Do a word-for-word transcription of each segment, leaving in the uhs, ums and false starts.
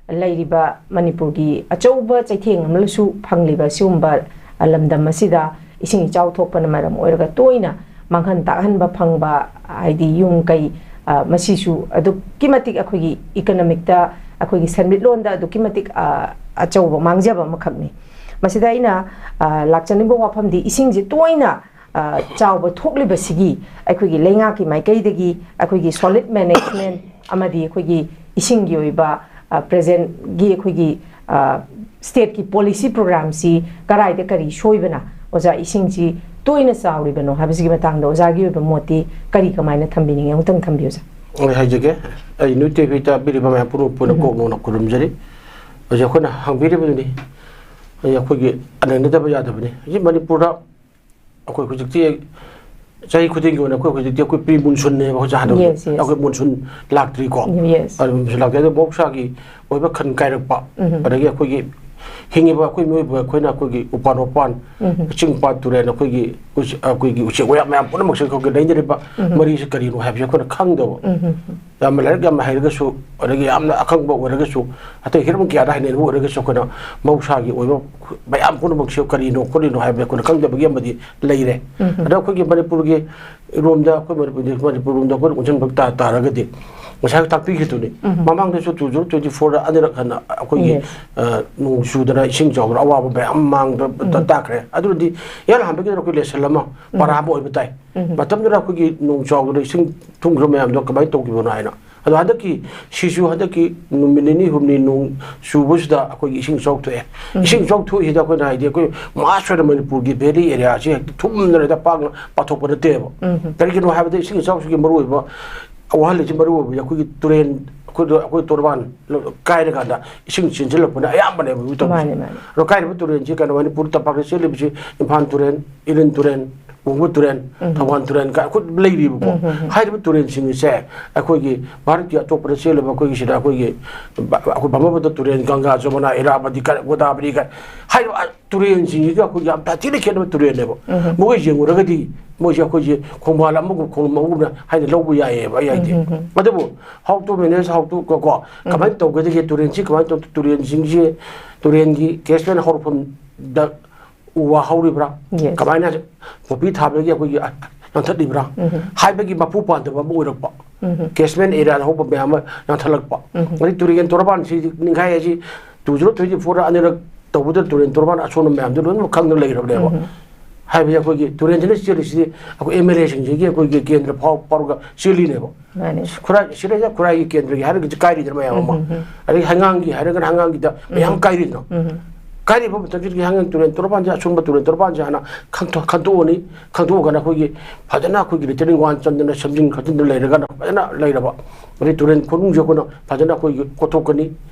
ꯂꯩꯔꯤꯕ ꯃꯅꯤꯄꯨꯔꯒꯤ ꯑꯆꯧꯕ ꯆꯩꯊꯦꯡ ꯑꯃꯁꯨ ꯐꯪꯂꯤꯕ ꯁꯤꯒꯨꯝꯕ, ꯑ, ꯂꯝꯗꯝ ꯑꯁꯤꯗ ꯏꯁꯤꯡ ꯏꯆꯥꯎ ꯊꯣꯛꯄꯅ ꯃꯔꯝ ꯑꯣꯏꯔꯒ ꯇꯣꯏꯅ ꯃꯥꯡꯍꯟ ꯇꯥꯛꯍꯟꯕ ꯐꯪꯕ, ꯍꯥꯏꯗꯤ ꯌꯨꯝ ꯀꯩ, ꯑ, ꯃꯁꯤꯁꯨ ꯑꯗꯨꯛꯀꯤ ꯃꯇꯤꯛ ꯑꯩꯈꯣꯏꯒꯤ ꯏꯀꯣꯅꯣꯃꯤꯛꯇ, ꯑꯩꯈꯣꯏꯒꯤ ꯁꯦꯟꯃꯤꯠꯂꯣꯟꯗ ꯑꯗꯨꯛꯀꯤ ꯃꯇꯤꯛ, ꯑ, ꯑꯆꯧꯕ ꯃꯥꯡꯖꯕ ꯑꯃꯈꯛꯅꯤ꯫ ꯃꯁꯤꯗ ꯑꯩꯅ, ꯑ, ꯂꯥꯛꯆꯅꯤꯡꯕ ꯋꯥꯐꯝꯗꯤ ꯏꯁꯤꯡꯁꯦ ꯇꯣꯏꯅ, ꯑ, ꯆꯥꯎꯕ ꯊꯣꯛꯂꯤꯕꯁꯤꯒꯤ ꯑꯩꯈꯣꯏꯒꯤ ꯂꯩꯉꯥꯛꯀꯤ ꯃꯥꯏꯀꯩꯗꯒꯤ ꯑꯩꯈꯣꯏꯒꯤ solid management ꯑꯃꯗꯤ ꯑꯩꯈꯣꯏꯒꯤ ꯏꯁꯤꯡꯒꯤ ꯑꯣꯏꯕ, ꯑ, presentꯒꯤ ꯑꯩꯈꯣꯏꯒꯤ, ꯑ, stateꯀꯤ policy programꯁꯤ ꯀꯔꯥꯏꯗ ꯀꯔꯤ ꯁꯣꯏꯕꯅ ꯑꯣꯖꯥ ꯏꯁꯤꯡꯁꯤ ꯇꯣꯏꯅ ꯆꯥꯎꯔꯤꯕꯅꯣ ꯍꯥꯏꯕꯁꯤꯒꯤ ꯃꯇꯥꯡꯗ ꯑꯣꯖꯥꯒꯤ ꯑꯣꯏꯕ ꯃꯣꯠꯇꯤ ꯀꯔꯤ ꯀꯃꯥꯏꯅ ꯊꯝꯕꯤꯅꯤꯡꯉꯤ? ꯑꯃꯨꯛꯇꯪ ꯊꯝꯕꯤꯌꯨ, ꯑꯣꯖꯥ꯫ ꯑꯩ ꯍꯥꯏꯖꯒꯦ, ꯑꯩ ꯅ꯭ꯌꯨꯁ ꯇꯤꯚꯤꯗ ꯄꯤꯔꯤꯕ ꯃꯌꯥꯝ ꯄꯨꯝꯅꯃꯛꯄꯨ ꯎꯝ꯫ ꯀꯣꯛ ꯅꯧꯅ ꯈꯨꯔꯨꯝꯖꯔꯤ꯫ ꯍꯧꯖꯤꯛ ꯑꯩꯈꯣꯏꯅ ꯍꯪꯕꯤꯔꯤꯕꯗꯨꯅꯤ, ꯍꯧꯖꯤꯛ ꯑꯩꯈꯣꯏꯒꯤ ꯅꯩꯅꯗꯕ ꯌꯥꯗꯕꯅꯤ꯫ ꯍꯧꯖꯤꯛ ꯃꯅꯤꯄꯨꯔꯗ ꯑꯩꯈꯣꯏ ꯍꯧꯖꯤꯛꯇꯤ ꯆꯍꯤ ꯈꯨꯗꯤꯡꯒꯤ ꯑꯣꯏꯅ ꯑꯩꯈꯣꯏ ꯍꯧꯖꯤꯛꯇꯤ ꯑꯩꯈꯣꯏ pre monsoonꯅꯦꯕ ꯍꯧꯖꯤꯛ ꯍꯥꯟꯅ ꯍꯧꯖꯤꯛ꯫ Yes, yes꯫ ꯑꯩꯈꯣꯏ ꯃꯣꯟꯁꯨꯟ ꯂꯥꯛꯇ꯭ꯔꯤꯀꯣ꯫ Yes꯫ ꯑꯗꯨ ꯃꯣꯟꯁꯨꯟ ꯂꯥꯛꯇ꯭ꯔꯤ꯫ ꯑꯗꯨ ꯃꯍꯧꯁꯥꯒꯤ ꯑꯣꯏꯕ ꯈꯟ ꯀꯥꯏꯔꯛꯄ, ꯎꯝ꯫ ꯑꯗꯒꯤ ꯑꯩꯈꯣꯏꯒꯤ ꯍꯤꯡꯉꯤꯕ ꯑꯩꯈꯣꯏ ꯃꯤꯑꯣꯏꯕ ꯑꯩꯈꯣꯏꯅ ꯑꯩꯈꯣꯏꯒꯤ ꯎꯄꯥꯟ ꯋꯥꯄꯥꯟ, ꯎꯝ꯫ ꯆꯤꯡ ꯄꯥꯠ ꯇꯨꯔꯦꯜ, ꯑꯩꯈꯣꯏꯒꯤ ꯎꯆ-, ꯑꯩꯈꯣꯏꯒꯤ ꯎꯆꯦꯛ ꯋꯥꯌꯥ ꯃꯌꯥꯝ ꯄꯨꯝꯅꯃꯛꯁꯦ ꯑꯩꯈꯣꯏꯒꯤ ꯂꯩꯅꯔꯤꯕ ꯎꯝ꯫ ꯃꯔꯤꯁꯦ ꯀꯔꯤꯅꯣ ꯍꯥꯏꯕꯁꯦ ꯑꯩꯈꯣꯏꯅ ꯈꯪꯗꯕ꯫ ꯎꯝ꯫ ꯌꯥꯝꯅ ꯂꯥꯏꯔꯤꯛ ꯌꯥꯝꯅ ꯍꯩꯔꯒꯁꯨ, ꯑꯗꯒꯤ ꯌꯥꯝꯅ ꯑꯈꯪꯕ ꯑꯣꯏꯔꯒꯁꯨ, ꯑꯇꯩ ꯍꯤꯔꯝ ꯀꯌꯥꯗ ꯍꯩꯅꯔꯨꯕ ꯑꯣꯏꯔꯒꯁꯨ, ꯑꯩꯈꯣꯏꯅ ꯃꯍꯧꯁꯥꯒꯤ ꯑꯣꯏꯕ ꯃꯌꯥꯝ ꯄꯨꯝꯅꯃꯛꯁꯦ ꯀꯔꯤꯅꯣ ꯈꯣꯠꯂꯤꯅꯣ ꯍꯥꯏꯕ ꯑꯩꯈꯣꯏꯅ ꯈꯪꯗꯕꯒꯤ ꯑꯃꯗꯤ ꯂꯩꯔꯦ꯫ ꯎꯝ꯫ ꯑꯗꯣ ꯑꯩꯈꯣꯏꯒꯤ ꯃꯅꯤꯄꯨꯔꯒꯤ ꯔꯣꯝꯗ, ꯑꯩꯈꯣꯏ ꯃꯅꯤꯄꯨꯔꯗꯤ, ꯃꯅꯤꯄꯨꯔ ꯔꯣꯝꯗ ꯑꯩꯈꯣꯏꯅ ꯑꯣꯟꯁꯤꯟꯕ ꯇꯥ-, ꯇꯥꯔꯒꯗꯤ, ꯉꯁꯥꯏ ꯇꯥꯛꯄꯤꯈꯤꯗꯨꯅꯤ, ꯎꯝ꯫ ꯃꯃꯥꯡꯗꯁꯨ two thousand twenty fourꯗ ꯑꯅꯤꯔꯛ ꯍꯟꯅ ꯑꯩꯈꯣꯏꯒꯤ, Yes꯫ ꯑ, ꯅꯣꯡ ꯆꯨꯗꯅ ꯏꯁꯤꯡ ꯆꯥꯎꯗꯅ ꯑꯋꯥꯕ ꯃꯌꯥꯝ ꯃꯥꯡꯗ ꯎꯝ꯫ ꯇꯥꯈ꯭ꯔꯦ꯫ ꯑꯗꯨꯅꯗꯤ ꯏꯍꯥꯟ ꯍꯥꯟꯕꯒꯤꯗ ꯑꯩꯈꯣꯏ lesson ꯑꯃ, ꯎꯝ꯫ ꯄꯔꯥ ꯑꯃ ꯑꯣꯏꯕ ꯇꯥꯏ꯫ ꯎꯝ꯫ ꯃꯇꯝꯗꯨꯗ ꯑꯩꯈꯣꯏꯒꯤ ꯅꯣꯡ ꯆꯥꯎꯗꯅ ꯏꯁꯤꯡ ꯊꯨꯝꯈ꯭ꯔ ꯃꯌꯥꯝꯗꯣ ꯀꯃꯥꯏꯅ ꯇꯧꯈꯤꯕꯅꯣ ꯍꯥꯏꯅ꯫ ꯑꯗꯣ ꯍꯟꯗꯛꯀꯤ ꯁꯤꯁꯨ ꯍꯟꯗꯛꯀꯤ ꯅꯨꯃꯤꯠ ꯅꯤꯅꯤ ꯍꯨꯝꯅꯤ ꯅꯣꯡ ꯆꯨꯕꯁꯤꯗ ꯑꯩꯈꯣꯏꯒꯤ ꯏꯁꯤꯡ ꯏꯆꯥꯎ ꯊꯣꯛꯑꯦ꯫ ꯎꯝ꯫ ꯏꯁꯤꯡ ꯏꯆꯥꯎ ꯊꯣꯛꯏꯁꯤꯗ ꯑꯩꯈꯣꯏꯅ ꯍꯥꯏꯗꯤ ꯑꯩꯈꯣꯏ mass ꯑꯣꯏꯅ ꯃꯅꯤꯄꯨꯔꯒꯤ valley areaꯁꯤ ꯍꯦꯛꯇ ꯊꯨꯝꯗꯅ ꯍꯦꯛꯇ ꯄꯥꯛꯅ ꯄꯥꯊꯣꯛꯄ ꯅꯠꯇꯦꯕ꯫ ꯎꯝ꯫ ꯀꯔꯤꯒꯤꯅꯣ ꯍꯥꯏꯕꯗ ꯏꯁꯤꯡ ꯏꯆꯥꯎꯁꯤꯒꯤ ꯃꯔꯨꯑꯣꯏꯕ ꯋꯥꯍꯜꯂꯤꯁꯤ, ꯃꯔꯨꯑꯣꯏꯕ ꯑꯩꯈꯣꯏꯒꯤ ꯇꯨꯔꯦꯟ, ꯑꯩꯈꯣꯏꯗꯣ, ꯑꯩꯈꯣꯏ ꯇꯣꯔꯕꯥꯟ ꯀꯥꯏꯔꯀꯥꯟꯗ ꯏꯁꯤꯡ ꯆꯦꯟꯁꯤꯜꯂꯛꯄꯅ ꯑꯌꯥꯝꯕꯅꯦꯕ ꯍꯧꯖꯤꯛ ꯇꯧꯔꯤꯁꯦ꯫ ꯃꯥꯅꯦ, ꯃꯥꯅꯦ꯫ ꯑꯗꯣ ꯀꯥꯏꯔꯤꯕ ꯇꯨꯔꯦꯟꯁꯤ ꯀꯩꯅꯣ, ꯃꯅꯤꯄꯨꯔ ꯇꯝꯄꯥꯛꯇ ꯆꯦꯜꯂꯤꯕꯁꯤ ꯏꯝꯐꯥꯜ ꯇꯨꯔꯦꯟ, ꯏꯔꯤꯜ ꯇꯨꯔꯦꯟ, ꯋꯥꯡꯒꯣꯏ ꯇꯨꯔꯦꯜ, ꯊꯧꯕꯥꯜ ꯇꯨꯔꯦꯜ ꯀꯥꯏ ꯑꯩꯈꯣꯏ ꯂꯩꯔꯤꯕꯀꯣ꯫ ꯍꯥꯏꯔꯤꯕ ꯇꯨꯔꯦꯜꯁꯤꯡ ꯑꯁꯦ ꯑꯩꯈꯣꯏꯒꯤ ꯚꯥꯔꯠꯀꯤ ꯑꯇꯣꯞꯄꯗ ꯆꯦꯜꯂꯤꯕ ꯑꯩꯈꯣꯏꯒꯤ ꯁꯤꯗ ꯑꯩꯈꯣꯏꯒꯤ ꯕ-, ꯑꯩꯈꯣꯏ ꯕ꯭ꯔꯍ꯭ꯃꯄꯨꯇ꯭ꯔ ꯇꯨꯔꯦꯜ, ꯒꯪꯒꯥ, ꯖꯃꯨꯅꯥ, ꯏꯔꯥꯕꯇꯤ ꯀꯥꯏ, ꯒꯣꯗꯥꯕꯔꯤ ꯀꯥꯏ ꯍꯥꯏꯔꯤꯕ ꯇꯨꯔꯦꯜꯁꯤꯡꯁꯤꯒ ꯑꯩꯈꯣꯏꯒꯤ ꯌꯥꯝ ꯁꯥꯊꯤꯅ ꯈꯦꯠꯅꯕ ꯇꯨꯔꯦꯜꯅꯦꯕ꯫ ꯃꯈꯣꯏ ꯌꯦꯡꯉꯨꯔꯒꯗꯤ ꯃꯣꯏꯁꯦ ꯑꯩꯈꯣꯏꯁꯦ ꯈꯣꯡꯕꯥꯜ ꯑꯃꯒꯨꯝ, ꯈꯣꯡꯂꯝ ꯑꯃꯒꯨꯝꯅ ꯍꯥꯏꯅ ꯂꯧꯕ ꯌꯥꯏꯌꯦꯕ ꯑꯩ ꯍꯥꯏꯗꯤ꯫ ꯑꯗꯨꯕꯨ how to manage, how to ꯀꯣ, ꯀꯣ, ꯀꯃꯥꯏꯅ ꯇꯧꯒꯗꯒꯦ, ꯇꯨꯔꯦꯜꯁꯤ ꯀꯃꯥꯏꯅ ꯇꯧ-, ꯇꯨꯔꯦꯜꯁꯤꯡꯁꯤ, ꯇꯨꯔꯦꯜꯒꯤ catchment ꯍꯧꯔꯛꯐꯝꯗ ꯎ ꯋꯥ ꯍꯧꯔꯤꯕ꯭ꯔꯥ? Yes. ꯀꯃꯥꯏꯅ ꯄꯣꯄꯤ ꯊꯥꯕꯒꯤ ꯑꯩꯈꯣꯏꯒꯤ ꯌꯥꯟꯊꯠꯂꯤꯕ꯭ꯔꯥ? ꯍꯥꯏꯕꯒꯤ ꯃꯄꯨ ꯄꯥꯟꯗꯕ ꯑꯃ ꯑꯣꯏꯔꯛꯄ꯫ Catchment area ꯍꯧꯕ ꯃꯌꯥꯝ ꯑꯃ ꯌꯥꯟꯊꯠꯂꯛꯄ꯫ ꯑꯗꯩ ꯇꯨꯔꯦꯜ ꯇꯣꯔꯕꯥꯟꯁꯤ ꯅꯤꯡꯈꯥꯏ ꯍꯥꯏꯁꯤ two zero twenty four ꯑꯅꯤꯔꯛ ꯇꯧꯕꯗ ꯇꯨꯔꯦꯜ ꯇꯣꯔꯕꯥꯟ ꯑꯁꯣꯟꯕ ꯃꯌꯥꯝꯗꯨ ꯂꯣꯏꯅꯃꯛ ꯈꯪꯗꯅ ꯂꯩꯔꯕꯅꯦꯕ꯫ ꯍꯥꯏꯕꯗꯤ ꯑꯩꯈꯣꯏꯒꯤ ꯇꯨꯔꯦꯜꯁꯤꯅ ꯆꯦꯜꯂꯤꯁꯤꯗꯤ ꯑꯩꯈꯣꯏ MLA ꯁꯤꯡꯁꯤꯒꯤ ꯑꯩꯈꯣꯏꯒꯤ ꯀꯦꯟꯗ꯭ꯔ ꯐꯥꯎ-, ꯐꯥꯎꯔꯒ ꯆꯦꯜꯂꯤꯅꯦꯕ꯫ ꯃꯥꯅꯤ꯫ ꯈꯨꯔꯥꯏ, ꯁꯤꯗꯩꯗ ꯈꯨꯔꯥꯏꯒꯤ ꯀꯦꯟꯗ꯭ꯔꯒꯤ ꯍꯥꯏꯔꯒꯗꯤ ꯀꯥꯏꯔꯤꯗꯅ ꯃꯌꯥꯝ ꯑꯃ꯫ ꯑꯗꯒꯤ ꯍꯩꯉꯥꯡꯒꯤ ꯍꯥꯏꯔꯒꯅ ꯍꯩꯉꯥꯡꯒꯤꯗ ꯃꯌꯥꯝ ꯀꯥꯏꯔꯤꯗꯅ꯫ ꯀꯥꯏꯔꯤꯕ ꯃꯇꯝꯁꯤꯗꯒꯤ ꯍꯩꯉꯥꯡ ꯇꯨꯔꯦꯜ ꯇꯣꯔꯕꯥꯟꯁꯦ, ꯑꯁꯣꯟꯕ ꯇꯨꯔꯦꯜ ꯇꯣꯔꯕꯥꯟꯁꯦ ꯍꯥꯟꯅ ꯈꯪꯗꯣ-, ꯈꯟꯗꯣꯛꯑꯅꯤ꯫ ꯈꯟꯗꯣꯛꯑꯒꯅ ꯑꯩꯈꯣꯏꯒꯤ ꯐꯖꯅ ꯑꯩꯈꯣꯏꯒꯤ retaining wall ꯆꯟꯗꯅ ꯁꯦꯝꯖꯤꯟ ꯈꯣꯠꯆꯤꯟꯗꯅ ꯂꯩꯔꯒꯅ ꯐꯖꯅ ꯂꯩꯔꯕ꯫ ꯑꯗꯩ ꯇꯨꯔꯦꯜ ꯈꯣꯡꯅꯨꯡꯁꯤ ꯑꯩꯈꯣꯏꯅ ꯐꯖꯅ ꯑꯩꯈꯣꯏꯒꯤ ꯀꯣꯊꯣꯛꯀꯅꯤ꯫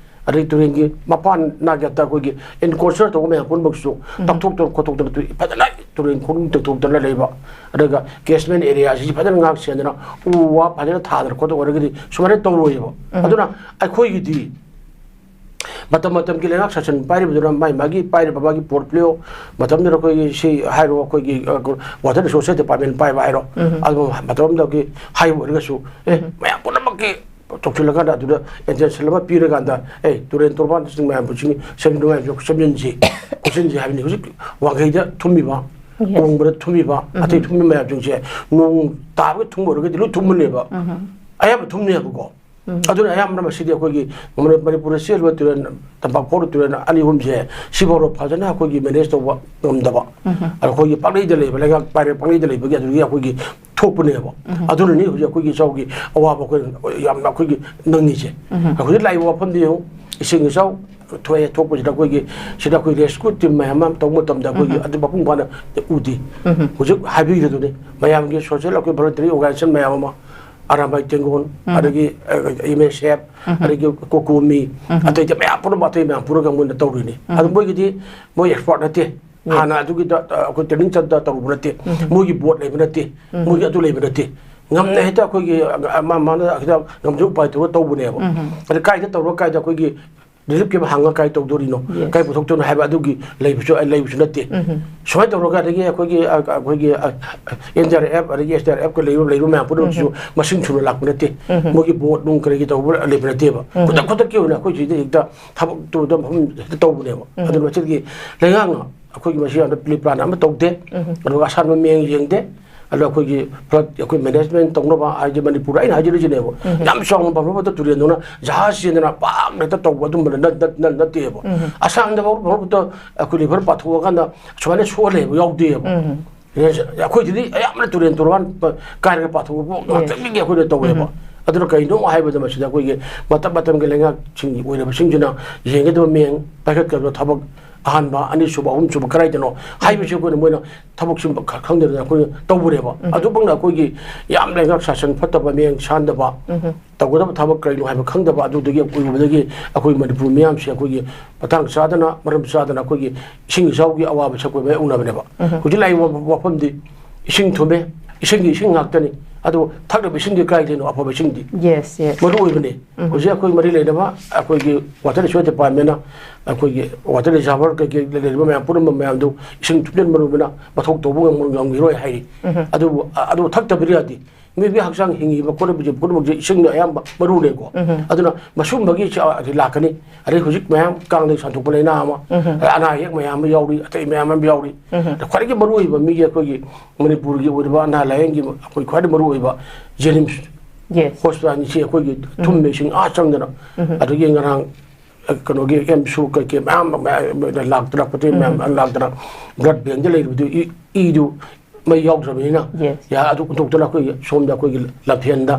ꯑꯗꯩ ꯇꯨꯔꯦꯜꯒꯤ ꯃꯄꯥꯟ ꯅꯥꯒꯠꯇ ꯑꯩꯈꯣꯏꯒꯤ enclosure ꯇꯧꯕ ꯃꯌꯥꯝ ꯄꯨꯝꯅꯃꯛꯁꯨ ꯇꯧꯊꯣꯛꯇꯅ ꯈꯣꯠꯇꯣꯛꯇꯅ ꯇꯨ-, ꯐꯖꯅ ꯇꯨꯔꯦꯜ ꯈꯣꯡꯅꯨꯡ ꯇꯧꯊꯣꯛꯇꯅ ꯂꯩꯕ꯫ ꯑꯗꯨꯒ catchment area ꯁꯤ ꯐꯖꯅ ꯉꯥꯛ ꯁꯦꯟꯗꯅ ꯎ ꯋꯥ ꯐꯖꯅ ꯊꯥꯗꯅ ꯈꯣꯠꯇꯅ ꯑꯣꯏꯔꯒꯗꯤ ꯁꯨꯃꯥꯏꯅ ꯇꯧꯔꯣꯏꯕ꯫ ꯑꯗꯨꯅ ꯑꯩꯈꯣꯏꯒꯤꯗꯤ ꯃꯇꯝ ꯃꯇꯝꯒꯤ ꯂꯩꯉꯥꯛ ꯁꯥꯁꯟ ꯄꯥꯏꯔꯤꯕꯗꯨꯅ ꯃꯥꯏ ꯃꯥꯒꯤ ꯄꯥꯏꯔꯤꯕ ꯃꯥꯒꯤ portfolio, ꯃꯇꯝꯗꯨꯗ ꯑꯩꯈꯣꯏꯒꯤ ꯁꯤ ꯍꯥꯏꯔꯣ, ꯑꯩꯈꯣꯏꯒꯤ, ꯑ, water resources department ꯄꯥꯏꯕ ꯍꯥꯏꯔꯣ, ꯑꯗꯨ ꯃꯇꯝ ꯑꯃꯗꯒꯤ ꯍꯥꯏꯕ ꯑꯣꯏꯔꯒꯁꯨ, ꯑꯦ, ꯃꯌꯥꯝ ꯄꯨꯝꯅꯃꯛꯀꯤ ꯆꯣꯡꯁꯤꯜꯂꯀꯥꯟꯗ ꯑꯗꯨꯗ attention ꯑꯃ ꯄꯤꯔꯀꯥꯟꯗ, ꯑꯦ, ꯇꯨꯔꯦꯜ ꯇꯣꯔꯕꯥꯟꯁꯤꯡ ꯃꯌꯥꯝꯕꯨꯁꯤꯡ ꯁꯦꯝꯖꯤꯟ-, ꯁꯦꯝꯖꯤꯟꯁꯤ, ꯈꯣꯠꯆꯤꯟꯁꯤ ꯍꯥꯏꯕꯅꯤ꯫ ꯍꯧꯖꯤꯛ ꯋꯥꯡꯈꯩꯗ ꯊꯨꯝꯃꯤꯕ, ꯀꯣꯡꯕꯗ ꯊꯨꯝꯃꯤꯕ, ꯑꯇꯩ ꯊꯨꯝꯃꯤꯕ ꯃꯌꯥꯝꯁꯤꯡꯁꯦ ꯅꯣꯡ ꯇꯥꯕꯒ ꯊꯨꯝꯕ ꯑꯣꯏꯔꯒꯗꯤ ꯂꯣꯏ ꯊꯨꯝꯃꯅꯦꯕ꯫ ꯑꯌꯥꯝꯕ ꯊꯨꯝꯅꯦꯕꯀꯣ꯫ ꯑꯗꯨꯅ ꯑꯌꯥꯝꯕꯅ ꯃꯁꯤꯗꯤ ꯑꯩꯈꯣꯏꯒꯤ ꯃꯅꯤ-, ꯃꯅꯤꯄꯨꯔꯗ ꯆꯦꯜꯂꯤꯕ ꯇꯨꯔꯦꯜ, ꯇꯝꯄꯥꯛ ꯐꯥꯎꯔ ꯇꯨꯔꯦꯜ ꯑꯅꯤ ꯑꯍꯨꯝꯁꯦ ꯁꯤꯐꯥꯎꯗ ꯐꯖꯅ ꯑꯩꯈꯣꯏꯒꯤ manage ꯇꯧꯕ ꯉꯝꯗꯕ꯫ ꯑꯗ ꯑꯩꯈꯣꯏꯒꯤ ꯄꯪꯂꯩꯗ ꯂꯩꯕ, ꯂꯩꯉꯥꯛ ꯄꯥꯏꯔ ꯄꯪꯂꯩꯗ ꯂꯩꯕꯒꯤ ꯑꯗꯨꯗꯒꯤ ꯑꯩꯈꯣꯏꯒꯤ ꯊꯣꯛꯄꯅꯦꯕ꯫ ꯑꯗꯨꯅꯅꯤ ꯍꯧꯖꯤꯛ ꯑꯩꯈꯣꯏꯒꯤ ꯏꯆꯥꯎꯒꯤ ꯑꯋꯥꯕ ꯑꯩꯈꯣꯏ ꯌꯥꯝꯅ ꯑꯩꯈꯣꯏꯒꯤ ꯅꯪꯉꯤꯁꯦ꯫ ꯍꯧꯖꯤꯛ ꯂꯥꯛꯏꯕ ꯋꯥꯐꯝꯗꯤ ꯌꯦꯡꯉꯨ, ꯏꯁꯤꯡ ꯏꯆꯥꯎ ꯊꯣꯛꯑꯦ, ꯊꯣꯛꯄꯁꯤꯗ ꯑꯩꯈꯣꯏꯒꯤ ꯁꯤꯗ ꯑꯩꯈꯣꯏ rescue team ꯃꯌꯥꯝ ꯑꯃ ꯇꯧꯕ ꯃꯇꯝꯗ ꯑꯩꯈꯣꯏꯒꯤ ꯑꯗꯨ ꯃꯄꯨꯡ ꯐꯥꯅ ꯎꯗꯦ꯫ ꯍꯧꯖꯤꯛ ꯍꯥꯏꯕꯤꯔꯤꯗꯨꯅꯤ, ꯃꯌꯥꯝꯒꯤ social ꯑꯩꯈꯣꯏ voluntary organization ꯃꯌꯥꯝ ꯑꯃ, ꯑꯔꯥꯝꯕꯥꯏ ꯇꯦꯡꯒꯣꯜ, ꯑꯗꯒꯤ, ꯑ, MSF, ꯑꯗꯒꯤ ꯀꯣꯀꯣꯃꯤ, ꯑꯇꯩ ꯑꯇꯩ ꯃꯌꯥꯝ ꯄꯨꯝꯅꯃꯛ, ꯑꯇꯩ ꯃꯌꯥꯝ ꯄꯨꯔꯒ ꯃꯣꯏꯅ ꯇꯧꯔꯤꯅꯤ꯫ ꯑꯗꯨ ꯃꯣꯏꯒꯤꯗꯤ ꯃꯣꯏ expert ꯅꯠꯇꯦ꯫ ꯍꯥꯟꯅ ꯑꯗꯨꯒꯤꯗ ꯑ, ꯑꯩꯈꯣꯏ ꯇ꯭ꯔꯦꯅꯤꯡ ꯆꯠꯇ ꯇꯧꯔꯨꯕ ꯅꯠꯇꯦ꯫ ꯃꯣꯏꯒꯤ ꯕꯣꯔꯗ ꯂꯩꯕ ꯅꯠꯇꯦ꯫ ꯃꯣꯏꯒꯤ ꯑꯗꯨ ꯂꯩꯕ ꯅꯠꯇꯦ꯫ ꯉꯝꯅ ꯍꯦꯛꯇ ꯑꯩꯈꯣꯏꯒꯤ ꯑ, ꯃꯥ ꯃꯥꯅ ꯍꯦꯛꯇ ꯉꯝꯖ ꯎꯄꯥꯏ ꯇꯧꯔꯒ ꯇꯧꯕꯅꯦꯕ꯫ ꯑꯗ ꯀꯥꯏꯗ ꯇꯧꯔꯒ ꯀꯥꯏꯗ ꯑꯩꯈꯣꯏꯒꯤ ꯔꯤꯂꯤꯐ ꯀꯦꯝ ꯍꯥꯡꯉ ꯀꯥꯏ ꯇꯧꯗꯣꯔꯤꯅꯣ? Yes. ꯀꯥꯏ ꯄꯨꯊꯣꯛꯇꯣꯏꯅꯣ ꯍꯥꯏꯕ ꯑꯗꯨꯒꯤ ꯂꯩꯕꯁꯨ ꯂꯩꯕꯁꯨ ꯅꯠꯇꯦ꯫ ꯁꯨꯃꯥꯏꯅ ꯇꯧꯔꯒ ꯑꯗꯒꯤ ꯑꯩꯈꯣꯏꯒꯤ ꯑ, ꯑꯩꯈꯣꯏꯒꯤ ꯑꯦꯟ ꯗꯤ ꯑꯥꯔ ꯑꯦꯐ ꯑꯗꯒꯤ ꯑꯦꯁ ꯗꯤ ꯑꯥꯔ ꯑꯦꯐꯀ ꯂꯩꯕ ꯂꯩꯕ ꯃꯌꯥꯝ ꯄꯨꯝꯅꯃꯛꯁꯨ ꯃꯁꯤꯡ ꯁꯨꯅ ꯂꯥꯛꯄ ꯅꯠꯇꯦ꯫ ꯃꯣꯏꯒꯤ ꯕꯣꯔꯗ ꯅꯨꯡ ꯀꯔꯤꯒꯤ ꯇꯧꯕ ꯂꯩꯕ ꯅꯠꯇꯦꯕ꯫ ꯈꯨꯗꯛ ꯈꯨꯗꯛꯀꯤ ꯑꯣꯏꯅ ꯑꯩꯈꯣꯏ ꯁꯤꯗ ꯍꯦꯛꯇ ꯊꯕꯛ ꯇꯧꯕꯗ ꯃꯐꯝ ꯍꯦꯛꯇ ꯇꯧꯕꯅꯦꯕ꯫ ꯑꯗꯨꯅ ꯃꯁꯤꯒꯤ ꯂꯩꯉꯥꯛꯅ ꯑꯩꯈꯣꯏꯒꯤ ꯃꯁꯤ ꯌꯥꯝꯅ ꯄ꯭ꯂꯤ ꯄ꯭ꯂꯥꯟ ꯑꯃ ꯇꯧꯗꯦ꯫ ꯑꯗꯨꯒ ꯑꯁꯥꯟꯕ ꯃꯤꯠꯌꯦꯡ ꯌꯦꯡꯗꯦ꯫ ꯑꯗꯣ ꯑꯩꯈꯣꯏꯒꯤ flood, ꯑꯩꯈꯣꯏ ꯃꯦꯅꯦꯖꯃꯦꯟ ꯇꯧꯅꯕ ꯍꯥꯏꯗꯤ ꯃꯅꯤꯄꯨꯔꯗ ꯑꯩꯅ ꯍꯥꯏꯖꯔꯤꯁꯤꯅꯦꯕ꯫ ꯌꯥꯝ ꯆꯥꯎꯅ ꯄꯥꯝꯂꯕꯗ ꯇꯨꯔꯦꯜꯗꯧꯅ ꯖꯍꯥꯖ ꯆꯦꯟꯗꯅ ꯄꯥꯛ ꯍꯦꯛꯇ ꯇꯧꯕ ꯑꯗꯨꯝꯕ ꯅꯠ- ꯅꯠ- ꯅꯠ- ꯅꯠꯇꯦꯕ꯫ ꯑꯁꯥꯡꯗ ꯐꯥꯎ ꯐꯥꯎꯕꯗ ꯑꯩꯈꯣꯏ ꯔꯤꯚꯔ ꯄꯥꯊꯣꯛꯑꯀꯥꯟꯗ ꯁꯨꯃꯥꯏꯅ ꯁꯣꯛꯑ ꯂꯩꯕ ꯌꯥꯎꯗꯦꯕ꯫ ꯑꯩꯈꯣꯏꯗꯗꯤ ꯑꯌꯥꯝꯕꯅ ꯇꯨꯔꯦꯜ ꯇꯣꯔꯕꯥꯟ ꯄ- ꯀꯥꯏꯔꯒ ꯄꯥꯊꯣꯛꯄ ꯉꯥꯛꯇꯪꯒꯤ ꯑꯩꯈꯣꯏꯅ ꯇꯧꯋꯦꯕ꯫ ꯑꯗꯨꯅ ꯀꯩꯅꯣ ꯍꯥꯏꯕꯗ ꯃꯁꯤꯗ ꯑꯩꯈꯣꯏꯒꯤ ꯃꯇꯝ ꯃꯇꯝꯒꯤ ꯂꯩꯉꯥꯛꯁꯤꯡꯒꯤ ꯑꯣꯏꯔꯕꯁꯤꯡꯁꯤꯅ ꯌꯦꯡꯒꯗꯕ ꯃꯤꯠꯌꯦꯡ ꯄꯥꯏꯈꯠꯀꯗꯕ ꯊꯕꯛ ꯑꯍꯥꯟꯕ, ꯑꯅꯤꯁꯨꯕ, ꯑꯍꯨꯝꯁꯨꯕ ꯀꯗꯥꯏꯗꯅꯣ ꯍꯥꯏꯕꯁꯤ ꯑꯩꯈꯣꯏꯅ ꯃꯣꯏꯅ ꯊꯕꯛꯁꯤ ꯈ- ꯈꯪꯗꯗꯅ ꯑꯩꯈꯣꯏꯅ ꯇꯧꯕꯅꯦꯕ꯫ ꯑꯗꯨꯃꯛꯅ ꯑꯩꯈꯣꯏꯒꯤ ꯌꯥꯝ ꯂꯩꯉꯥꯛ ꯁꯥꯁꯟ ꯐꯠꯇꯕ, ꯃꯤꯠꯌꯦꯡ ꯁꯥꯟꯗꯕ, ꯇꯧꯒꯗꯕ ꯊꯕꯛ ꯀꯔꯤꯅꯣ ꯍꯥꯏꯕ ꯈꯪꯗꯕ ꯑꯗꯨꯗꯒꯤ ꯑꯣꯏꯔꯨꯕꯗꯒꯤ ꯑꯩꯈꯣꯏ ꯃꯅꯤꯄꯨꯔ ꯃꯤꯌꯥꯝꯁꯦ ꯑꯩꯈꯣꯏꯒꯤ ꯃꯇꯥꯡ ꯆꯥꯗꯅ, ꯃꯔꯝ ꯆꯥꯗꯅ ꯑꯩꯈꯣꯏꯒꯤ ꯏꯁꯤꯡ ꯏꯆꯥꯎꯒꯤ ꯑꯋꯥꯕꯁꯦ ꯑꯩꯈꯣꯏ ꯃꯥꯌꯣꯛꯅꯕꯅꯦꯕ꯫ ꯍꯧꯖꯤꯛ ꯂꯥꯛꯏꯕ ꯋꯥꯐꯝꯗꯤ ꯏꯁꯤꯡ ꯊꯨꯝꯃꯦ, ꯏꯁꯤꯡꯒꯤ ꯏꯁꯤꯡ ꯉꯥꯛꯇꯅꯤ꯫ ꯑꯗꯨ ꯊꯛꯅꯕ ꯏꯁꯤꯡꯗꯤ ꯀꯗꯥꯏꯗꯩꯅꯣ? ꯑꯐꯕ ꯏꯁꯤꯡꯗꯤ ꯌꯦꯁ ꯌꯦꯁ꯫ ꯃꯔꯨ ꯑꯣꯏꯕꯅꯤ꯫ ꯍꯧꯖꯤꯛ ꯑꯩꯈꯣꯏ ꯃꯔꯤ ꯂꯩꯅꯕ ꯑꯩꯈꯣꯏꯒꯤ ꯋꯥꯇꯔ ꯔꯤꯁꯣꯔꯁ ꯗꯤꯄꯥꯔꯠꯃꯦꯟꯅ ꯑꯩꯈꯣꯏꯒꯤ ꯋꯥꯇꯔ ꯔꯤꯖꯥꯔꯚꯔ ꯀꯩꯀꯩ ꯂꯩꯔꯤꯕ ꯃꯌꯥꯝ ꯄꯨꯝꯅꯃꯛ ꯃꯌꯥꯝꯗꯨ ꯏꯁꯤꯡ ꯊꯨꯝꯖꯤꯟꯕ ꯂꯨꯕꯅ ꯃꯊꯧ ꯇꯧꯕ ꯉꯝ- ꯉꯝꯈꯤꯔꯣꯏ ꯍꯥꯏꯔꯤ꯫ ꯑꯗꯨꯕꯨ ꯑ- ꯑꯗꯨ ꯊꯛꯇꯕꯗꯤ ꯌꯥꯗꯦ꯫ ꯃꯤꯑꯣꯏꯕꯒꯤ ꯍꯛꯆꯥꯡ ꯍꯤꯡꯉꯤꯕ ꯈꯣꯠꯂꯤꯕꯁꯦ ꯄꯨꯝꯅꯃꯛꯁꯦ ꯏꯁꯤꯡꯅ ꯑꯌꯥꯝꯕ ꯃꯔꯨꯅꯦꯀꯣ꯫ ꯑꯗꯨꯅ ꯃꯁꯨꯝꯕꯒꯤ ꯆ- ꯂꯥꯛꯀꯅꯤ꯫ ꯑꯗꯩ ꯍꯧꯖꯤꯛ ꯃꯌꯥꯝ ꯀꯥꯡꯗꯒꯤ ꯁꯟꯗꯣꯛꯄ ꯂꯥꯏꯅꯥ ꯑꯃ, ꯑꯅꯥ ꯑꯌꯦꯛ ꯃꯌꯥꯝ ꯑꯃ ꯌꯥꯎꯔꯤ, ꯑꯇꯩ ꯃꯌꯥꯝ ꯑꯃ ꯌꯥꯎꯔꯤ꯫ ꯑꯗ ꯈ꯭ꯋꯥꯏꯗꯒꯤ ꯃꯔꯨꯑꯣꯏꯕ ꯃꯤꯒꯤ ꯑꯩꯈꯣꯏꯒꯤ ꯃꯅꯤꯄꯨꯔꯒꯤ ꯑꯣꯏꯔꯤꯕ ꯑꯅꯥ ꯂꯥꯏꯌꯦꯡꯒꯤ ꯑꯩꯈꯣꯏ ꯈ꯭ꯋꯥꯏꯗꯒꯤ ꯃꯔꯨꯑꯣꯏꯕ ꯖꯦꯅꯤꯝꯁ ꯌꯦꯁ꯫ ꯍꯣꯁꯄꯤꯇꯥꯜꯁꯤ ꯑꯩꯈꯣꯏꯒꯤ ꯊꯨꯝꯕ ꯏꯁꯤꯡ ꯑꯥ ꯆꯪꯗꯅ, ꯑꯗꯒꯤ ꯉꯔꯥꯡ ꯑ, ꯀꯩꯅꯣꯒꯤ ꯑꯦꯝꯁꯨ ꯀꯩꯀꯩ ꯃꯌꯥꯝ ꯑꯃ ꯃꯌꯥꯝ ꯂꯥꯛꯇꯅ ꯄꯣꯠ ꯆꯩ ꯃꯌꯥꯝ ꯑꯃ ꯂꯥꯛꯇꯅ ꯕ꯭ꯂꯗ ꯕꯦꯡꯗ ꯂꯩꯔꯤꯕꯗꯨ ꯏ- ꯏꯗꯨ ꯃꯩ ꯌꯥꯎꯗ꯭ꯔꯕꯅꯤꯅ ꯌꯦꯁ꯫ ꯌꯥ ꯑꯗꯨ ꯍꯨꯟꯗꯣꯛꯇꯅ ꯑꯩꯈꯣꯏꯒꯤ ꯁꯣꯝꯗ ꯑꯩꯈꯣꯏꯒꯤ ꯂꯝꯐꯦꯟꯗ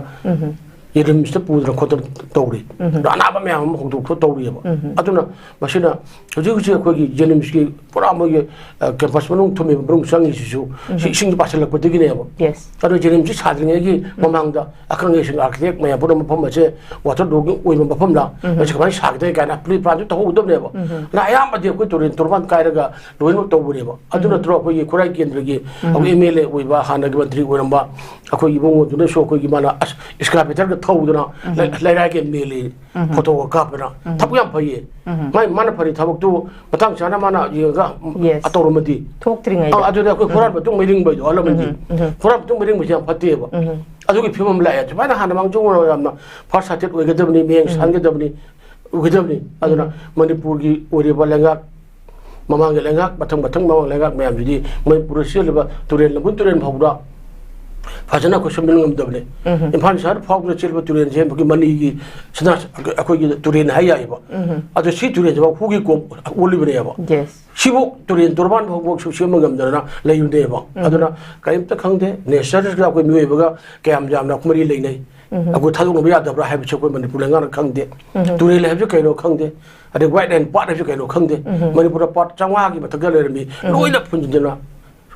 ꯔꯤꯝꯁꯇ ꯄꯨꯗꯅ ꯈꯣꯠꯇꯅ ꯇꯧꯔꯤ꯫ ꯑꯗꯣ ꯑꯅꯥꯕ ꯃꯌꯥꯝ ꯑꯃ ꯍꯧꯗꯣꯛꯇꯅ ꯇꯧꯔꯤꯑꯕ꯫ ꯑꯗꯨꯅ ꯃꯁꯤꯅ ꯍꯧꯖꯤꯛ ꯍꯧꯖꯤꯛ ꯑꯩꯈꯣꯏꯒꯤ ꯖꯦꯅꯤꯝꯁꯀꯤ ꯄꯨꯔꯥ ꯃꯣꯏꯒꯤ, ꯑ, ꯀꯦꯝꯄꯁ ꯃꯅꯨꯡ ꯊꯨꯝꯃꯤꯕ ꯃꯅꯨꯡ ꯆꯪꯉꯤꯁꯤꯁꯨ ꯁꯤ ꯏꯁꯤꯡ ꯄꯥꯁꯤꯜꯂꯛꯄꯗꯒꯤꯅꯦꯕ꯫ Yes. ꯑꯗꯣ ꯖꯦꯅꯤꯝꯁꯁꯤ ꯁꯥꯗ꯭ꯔꯤꯉꯩꯒꯤ ꯃꯃꯥꯡꯗ ꯑꯈꯪ ꯑꯍꯩꯁꯤꯡ, ꯑꯥꯔꯀꯤꯇꯦꯛ ꯃꯌꯥꯝ ꯄꯨꯝꯅ ꯃꯐꯝ ꯑꯁꯦ ꯋꯥꯇꯔ ꯂꯣꯒꯤꯡ ꯑꯣꯏꯕ ꯃꯐꯝꯗ ꯃꯁꯤ ꯀꯃꯥꯏꯅ ꯁꯥꯒꯗꯒꯦ ꯀꯥꯏꯅ ꯄ꯭ꯔꯤ ꯄ꯭ꯂꯥꯟꯁꯨ ꯇꯧꯍꯧꯒꯗꯕꯅꯦꯕ꯫ ꯑꯗꯨꯅ ꯑꯌꯥꯝꯕꯗꯤ ꯑꯩꯈꯣꯏ ꯇꯨꯔꯦꯟ ꯇꯣꯔꯕꯥꯟ ꯀꯥꯏꯔꯒ ꯂꯣꯏꯅꯃꯛ ꯇꯧꯕꯅꯦꯕ꯫ ꯑꯗꯨ ꯅꯠꯇ꯭ꯔꯣ ꯑꯩꯈꯣꯏꯒꯤ ꯈꯨꯔꯥꯏ ꯀꯦꯟꯗ꯭ꯔꯒꯤ ꯑꯩꯈꯣꯏ ꯑꯦꯝ ꯑꯦꯜ ꯑꯦ ꯑꯣꯏꯕ ꯍꯥꯟꯅꯒꯤ ꯃꯟꯇ꯭ꯔꯤ ꯑꯣꯏꯔꯝꯕ ꯑꯩꯈꯣꯏ ꯏꯕꯨꯡꯉꯣꯗꯨꯅꯁꯨ ꯑꯩꯈꯣꯏꯒꯤ ꯃꯥꯅ ꯑꯁ ꯏꯁꯀꯥꯕꯦꯇꯔꯒ ꯊꯧꯗꯅ ꯂꯩ-, ꯂꯩꯔꯥꯏꯒ ꯃꯦꯜꯂꯤ, ꯐꯣꯇꯣꯒ ꯀꯥꯞꯇꯅ꯫ ꯊꯕꯛ ꯌꯥꯝ ꯐꯩꯌꯦ꯫ ꯃꯥꯏ, ꯃꯥꯅ ꯐꯔꯤ ꯊꯕꯛꯇꯨ ꯃꯇꯥꯡ ꯆꯥꯅ ꯃꯥꯅ ꯌꯦꯡꯉꯒ Yes. ꯑ ꯇꯧꯔꯝꯃꯗꯤ꯫ ꯊꯣꯛꯇ꯭ꯔꯤꯉꯩꯗ꯫ ꯑ, ꯑꯗꯨꯗꯤ ꯑꯩꯈꯣꯏ ꯐꯣꯔꯥꯟ ꯃꯇꯨꯡ ꯃꯩꯔꯤꯡꯕꯩꯗꯣ ꯑꯍꯜ ꯂꯃꯟꯒꯤ ꯐꯣꯔꯥꯟ ꯃꯇꯨꯡ ꯃꯩꯔꯤꯡꯕꯁꯦ ꯌꯥꯝ ꯐꯠꯇꯦꯕ꯫ ꯑꯗꯨꯒꯤ ꯐꯤꯕꯝ ꯂꯥꯛꯑꯦ꯫ ꯁꯨꯃꯥꯏꯅ ꯍꯥꯟꯅ ꯃꯥꯡꯖꯧꯅꯅ ꯌꯥꯝꯅ ꯐꯥꯔꯁ ꯁꯥꯏꯇꯦꯠ ꯑꯣꯏꯒꯗꯕꯅꯤ, ꯃꯤꯠꯌꯦꯡ ꯁꯥꯟꯒꯗꯕꯅꯤ, ꯎꯒꯗꯕꯅꯤ꯫ ꯑꯗꯨꯅ ꯃꯅꯤꯄꯨꯔꯒꯤ ꯑꯣꯏꯔꯤꯕ ꯂꯩꯉꯥꯛ, ꯃꯃꯥꯡꯒꯤ ꯂꯩꯉꯥꯛ, ꯃꯊꯪ ꯃꯊꯪ ꯃꯃꯥꯡ ꯂꯩꯉꯥꯛ ꯃꯌꯥꯝꯁꯤꯗꯤ ꯃꯅꯤꯄꯨꯔꯗ ꯆꯦꯜꯂꯤꯕ ꯇꯨꯔꯦꯜ, ꯂꯝꯕꯨꯟ ꯇꯨꯔꯦꯜ ꯐꯥꯎꯕꯗ ꯐꯖꯅ ꯑꯩꯈꯣꯏ ꯁꯦꯝꯖꯤꯟ ꯉꯝꯗꯕꯅꯦ꯫ ꯏꯝꯐꯥꯜ ꯁꯍꯔ ꯐꯥꯎꯗ ꯆꯦꯜꯂꯤꯕ ꯇꯨꯔꯦꯜꯁꯦ ꯑꯩꯈꯣꯏꯒꯤ ꯃꯅꯤꯒꯤ ꯁꯅꯥ, ꯑꯩꯈꯣꯏꯒꯤ ꯇꯨꯔꯦꯜ ꯍꯥꯏ ꯌꯥꯏꯌꯦꯕ꯫ ꯑꯗꯣ ꯁꯤ ꯇꯨꯔꯦꯜꯁꯤꯐꯥꯎ ꯍꯨꯒꯤ ꯀꯣꯝ ꯑꯣꯜꯂꯤꯕꯅꯦꯕ꯫ Yes. ꯁꯤꯕꯨ ꯇꯨꯔꯦꯜ ꯇꯣꯔꯕꯥꯟ ꯐꯥꯎꯕ ꯁꯦꯝꯕ ꯉꯝꯗꯗꯅ ꯂꯩꯕꯅꯦꯕ꯫ ꯑꯗꯨꯅ ꯀꯔꯤꯝꯇ ꯈꯪꯗꯦ꯫ ꯅꯦꯆꯔꯁꯤꯒ ꯑꯩꯈꯣꯏ ꯃꯤꯑꯣꯏꯕꯒ ꯀꯌꯥꯝ ꯌꯥꯝꯅ ꯃꯔꯤ ꯂꯩꯅꯩ, ꯑꯩꯈꯣꯏ ꯊꯥꯗꯣꯛꯅꯕ ꯌꯥꯗꯕ꯭ꯔꯥ ꯍꯥꯏꯕꯁꯤ ꯑꯩꯈꯣꯏ ꯃꯅꯤꯄꯨꯔ ꯂꯩꯉꯥꯛꯅ ꯈꯪꯗꯦ꯫ ꯇꯨꯔꯦꯜ ꯍꯥꯏꯕꯁꯤ ꯀꯩꯅꯣ ꯈꯪꯗꯦ, ꯑꯗꯩ ꯋꯥꯏꯠ ꯂꯥꯏꯟ ꯄꯥꯠ ꯍꯥꯏꯕꯁꯤ ꯀꯩꯅꯣ ꯈꯪꯗꯦ꯫ ꯃꯅꯤꯄꯨꯔꯗ ꯄꯥꯠ ꯆꯥꯝꯃꯉꯥꯒꯤ ꯃꯊꯛꯇ ꯂꯩꯔꯝꯃꯤ, ꯂꯣꯏꯅ ꯐꯨꯟꯖꯤꯟꯗꯅ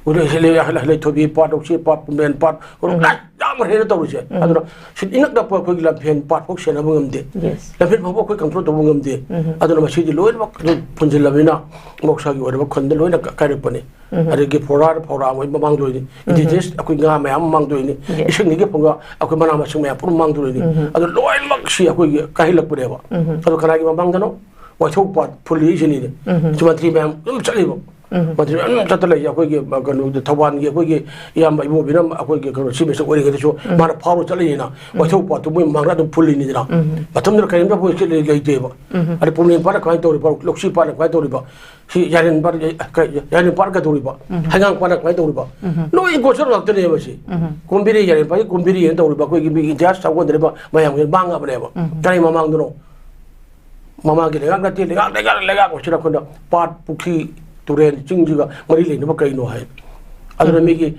ꯂꯩ-, ꯂꯩ-, ꯂꯩꯊꯣꯏꯕꯤ ꯄꯥꯠ, ꯂꯧꯁꯤ ꯄꯥꯠ, ꯄꯨꯝꯕꯦꯟ ꯄꯥꯠ, ꯌꯥꯝ ꯍꯦꯟꯅ ꯇꯧꯔꯤꯁꯦ꯫ ꯑꯗꯨꯅ ꯁꯤ ꯏꯅꯛ ꯅꯛꯄ ꯑꯩꯈꯣꯏꯒꯤ ꯂꯝꯐꯦꯟ ꯄꯥꯠ ꯐꯥꯎ ꯁꯦꯟꯅꯕ ꯉꯝꯗꯦ꯫ Yes. ꯂꯝꯐꯦꯟ ꯐꯥꯎꯕ ꯑꯩꯈꯣꯏ ꯀꯟꯇ꯭ꯔꯣꯜ ꯇꯧꯕ ꯉꯝꯗꯦ꯫ ꯑꯗꯨꯅ ꯃꯁꯤꯗꯤ ꯂꯣꯏꯅꯃꯛ ꯑꯗꯨꯝ ꯐꯨꯟꯖꯤꯜꯂꯕꯅꯤꯅ ꯃꯍꯧꯁꯥꯒꯤ ꯑꯣꯏꯔꯕ ꯈꯨꯟꯗ ꯂꯣꯏꯅ ꯀ-, ꯀꯥꯏꯔꯛꯄꯅꯤ꯫ ꯑꯗꯒꯤ ꯐꯧꯔꯥ, ꯐꯧꯔꯥ ꯃꯣꯏ ꯃꯃꯥꯡꯗꯣꯏꯅꯤ꯫ ꯏꯟꯗꯤꯖꯤꯅꯁ ꯑꯩꯈꯣꯏ ꯉꯥ ꯃꯌꯥꯝ ꯃꯃꯥꯡꯗꯣꯏꯅꯤ꯫ Yes. ꯏꯁꯤꯡꯗꯒꯤ ꯐꯪꯕ ꯑꯩꯈꯣꯏ ꯃꯅꯥ ꯃꯁꯤꯡ ꯃꯌꯥꯝ ꯄꯨꯝꯅꯃꯛ ꯃꯃꯥꯡꯗꯣꯏꯅꯤ꯫ ꯑꯗꯨ ꯂꯣꯏꯅꯃꯛ ꯁꯤ ꯑꯩꯈꯣꯏꯒꯤ ꯀꯥꯏꯍꯜꯂꯛꯄꯅꯦꯕ꯫ ꯑꯗꯣ ꯀꯅꯥꯒꯤ ꯃꯃꯥꯡꯗꯅꯣ? ꯋꯥꯏꯊꯧ ꯄꯥꯠ ꯐꯨꯜꯂꯤ ꯁꯤꯅꯤꯅꯦ꯫ ꯁꯤ ꯃꯟꯇ꯭ꯔꯤ ꯃꯌꯥꯝ ꯑꯗꯨꯝ ꯆꯠꯂꯤꯕ꯫ ꯃꯟꯇ꯭ꯔꯤ ꯃꯌꯥꯝ ꯑꯗꯨꯝ ꯆꯠꯇ ꯂꯩ꯫ ꯑꯩꯈꯣꯏꯒꯤ, ꯑ, ꯀꯩꯅꯣꯗ ꯊꯧꯕꯥꯜꯒꯤ ꯑꯩꯈꯣꯏꯒꯤ ꯏꯌꯥꯝꯕ ꯏꯕꯣꯕꯤꯅ ꯑꯩꯈꯣꯏꯒꯤ ꯀꯩꯅꯣ ꯆꯤꯐ ꯃꯤꯅꯤꯁꯇꯔ ꯑꯣꯏꯔꯤꯉꯩꯗꯁꯨ ꯃꯥꯅ ꯐꯥꯎꯔ ꯆꯠꯂꯤꯅꯤꯅ ꯋꯥꯏꯊꯧ ꯄꯥꯠꯇꯨ ꯃꯣꯏ ꯃꯃꯥꯡꯗ ꯑꯗꯨꯝ ꯐꯨꯜꯂꯤꯅꯤꯗꯅ꯫ ꯃꯇꯝꯗꯨꯗ ꯀꯔꯤꯝꯇ ꯑꯩꯈꯣꯏ ꯆꯠꯂꯤ ꯂꯩꯇꯦꯕ꯫ ꯑꯗꯩ ꯄꯨꯝꯂꯦꯟ ꯄꯥꯠꯅ ꯀꯃꯥꯏꯅ ꯇꯧꯔꯤꯕ, ꯂꯧꯁꯤ ꯄꯥꯠꯅ ꯀꯃꯥꯏꯅ ꯇꯧꯔꯤꯕ, ꯁꯤ ꯌꯥꯔꯦꯟ ꯄꯥꯠ, ꯌꯥꯔꯦꯟ ꯄꯥꯠ ꯀꯩꯗꯧꯔꯤꯕ, ꯍꯩꯉꯥꯡ ꯄꯥꯠꯅ ꯀꯃꯥꯏꯅ ꯇꯧꯔꯤꯕ? ꯂꯣꯏ ꯏꯟꯀꯣꯆꯔ ꯉꯥꯛꯇꯅꯦꯕ ꯁꯤ꯫ ꯀꯣꯝꯕꯤꯔꯤ, ꯌꯥꯔꯦꯟ ꯄꯥꯠꯀꯤ ꯀꯣꯝꯕꯤꯔꯤꯅ ꯇꯧꯔꯤꯕ ꯑꯩꯈꯣꯏꯒꯤ ꯃꯤꯒꯤ ꯏꯟꯗꯤꯌꯥ ꯆꯥꯎꯒꯟꯗ꯭ꯔꯤꯕ ꯃꯌꯥꯝꯒꯤ ꯃꯥꯡꯉꯕꯅꯦꯕ꯫ ꯀꯔꯤ ꯃꯃꯥꯡꯗꯅꯣ? ꯃꯃꯥꯡꯒꯤ ꯂꯩꯉꯥꯛ ꯅꯠꯇꯦ, ꯂꯩꯉꯥꯛ, ꯂꯩꯉꯥꯛ, ꯂꯩꯉꯥꯛ ꯑꯣꯏꯁꯤꯅ ꯑꯩꯈꯣꯏꯅ ꯄꯥꯠ, ꯄꯨꯈ꯭ꯔꯤ, ꯇꯨꯔꯦꯟ, ꯆꯤꯡꯁꯤꯒ ꯃꯔꯤ ꯂꯩꯅꯕ ꯀꯩꯅꯣ ꯍꯥꯏ꯫ ꯑꯗꯨꯅ ꯃꯤꯒꯤ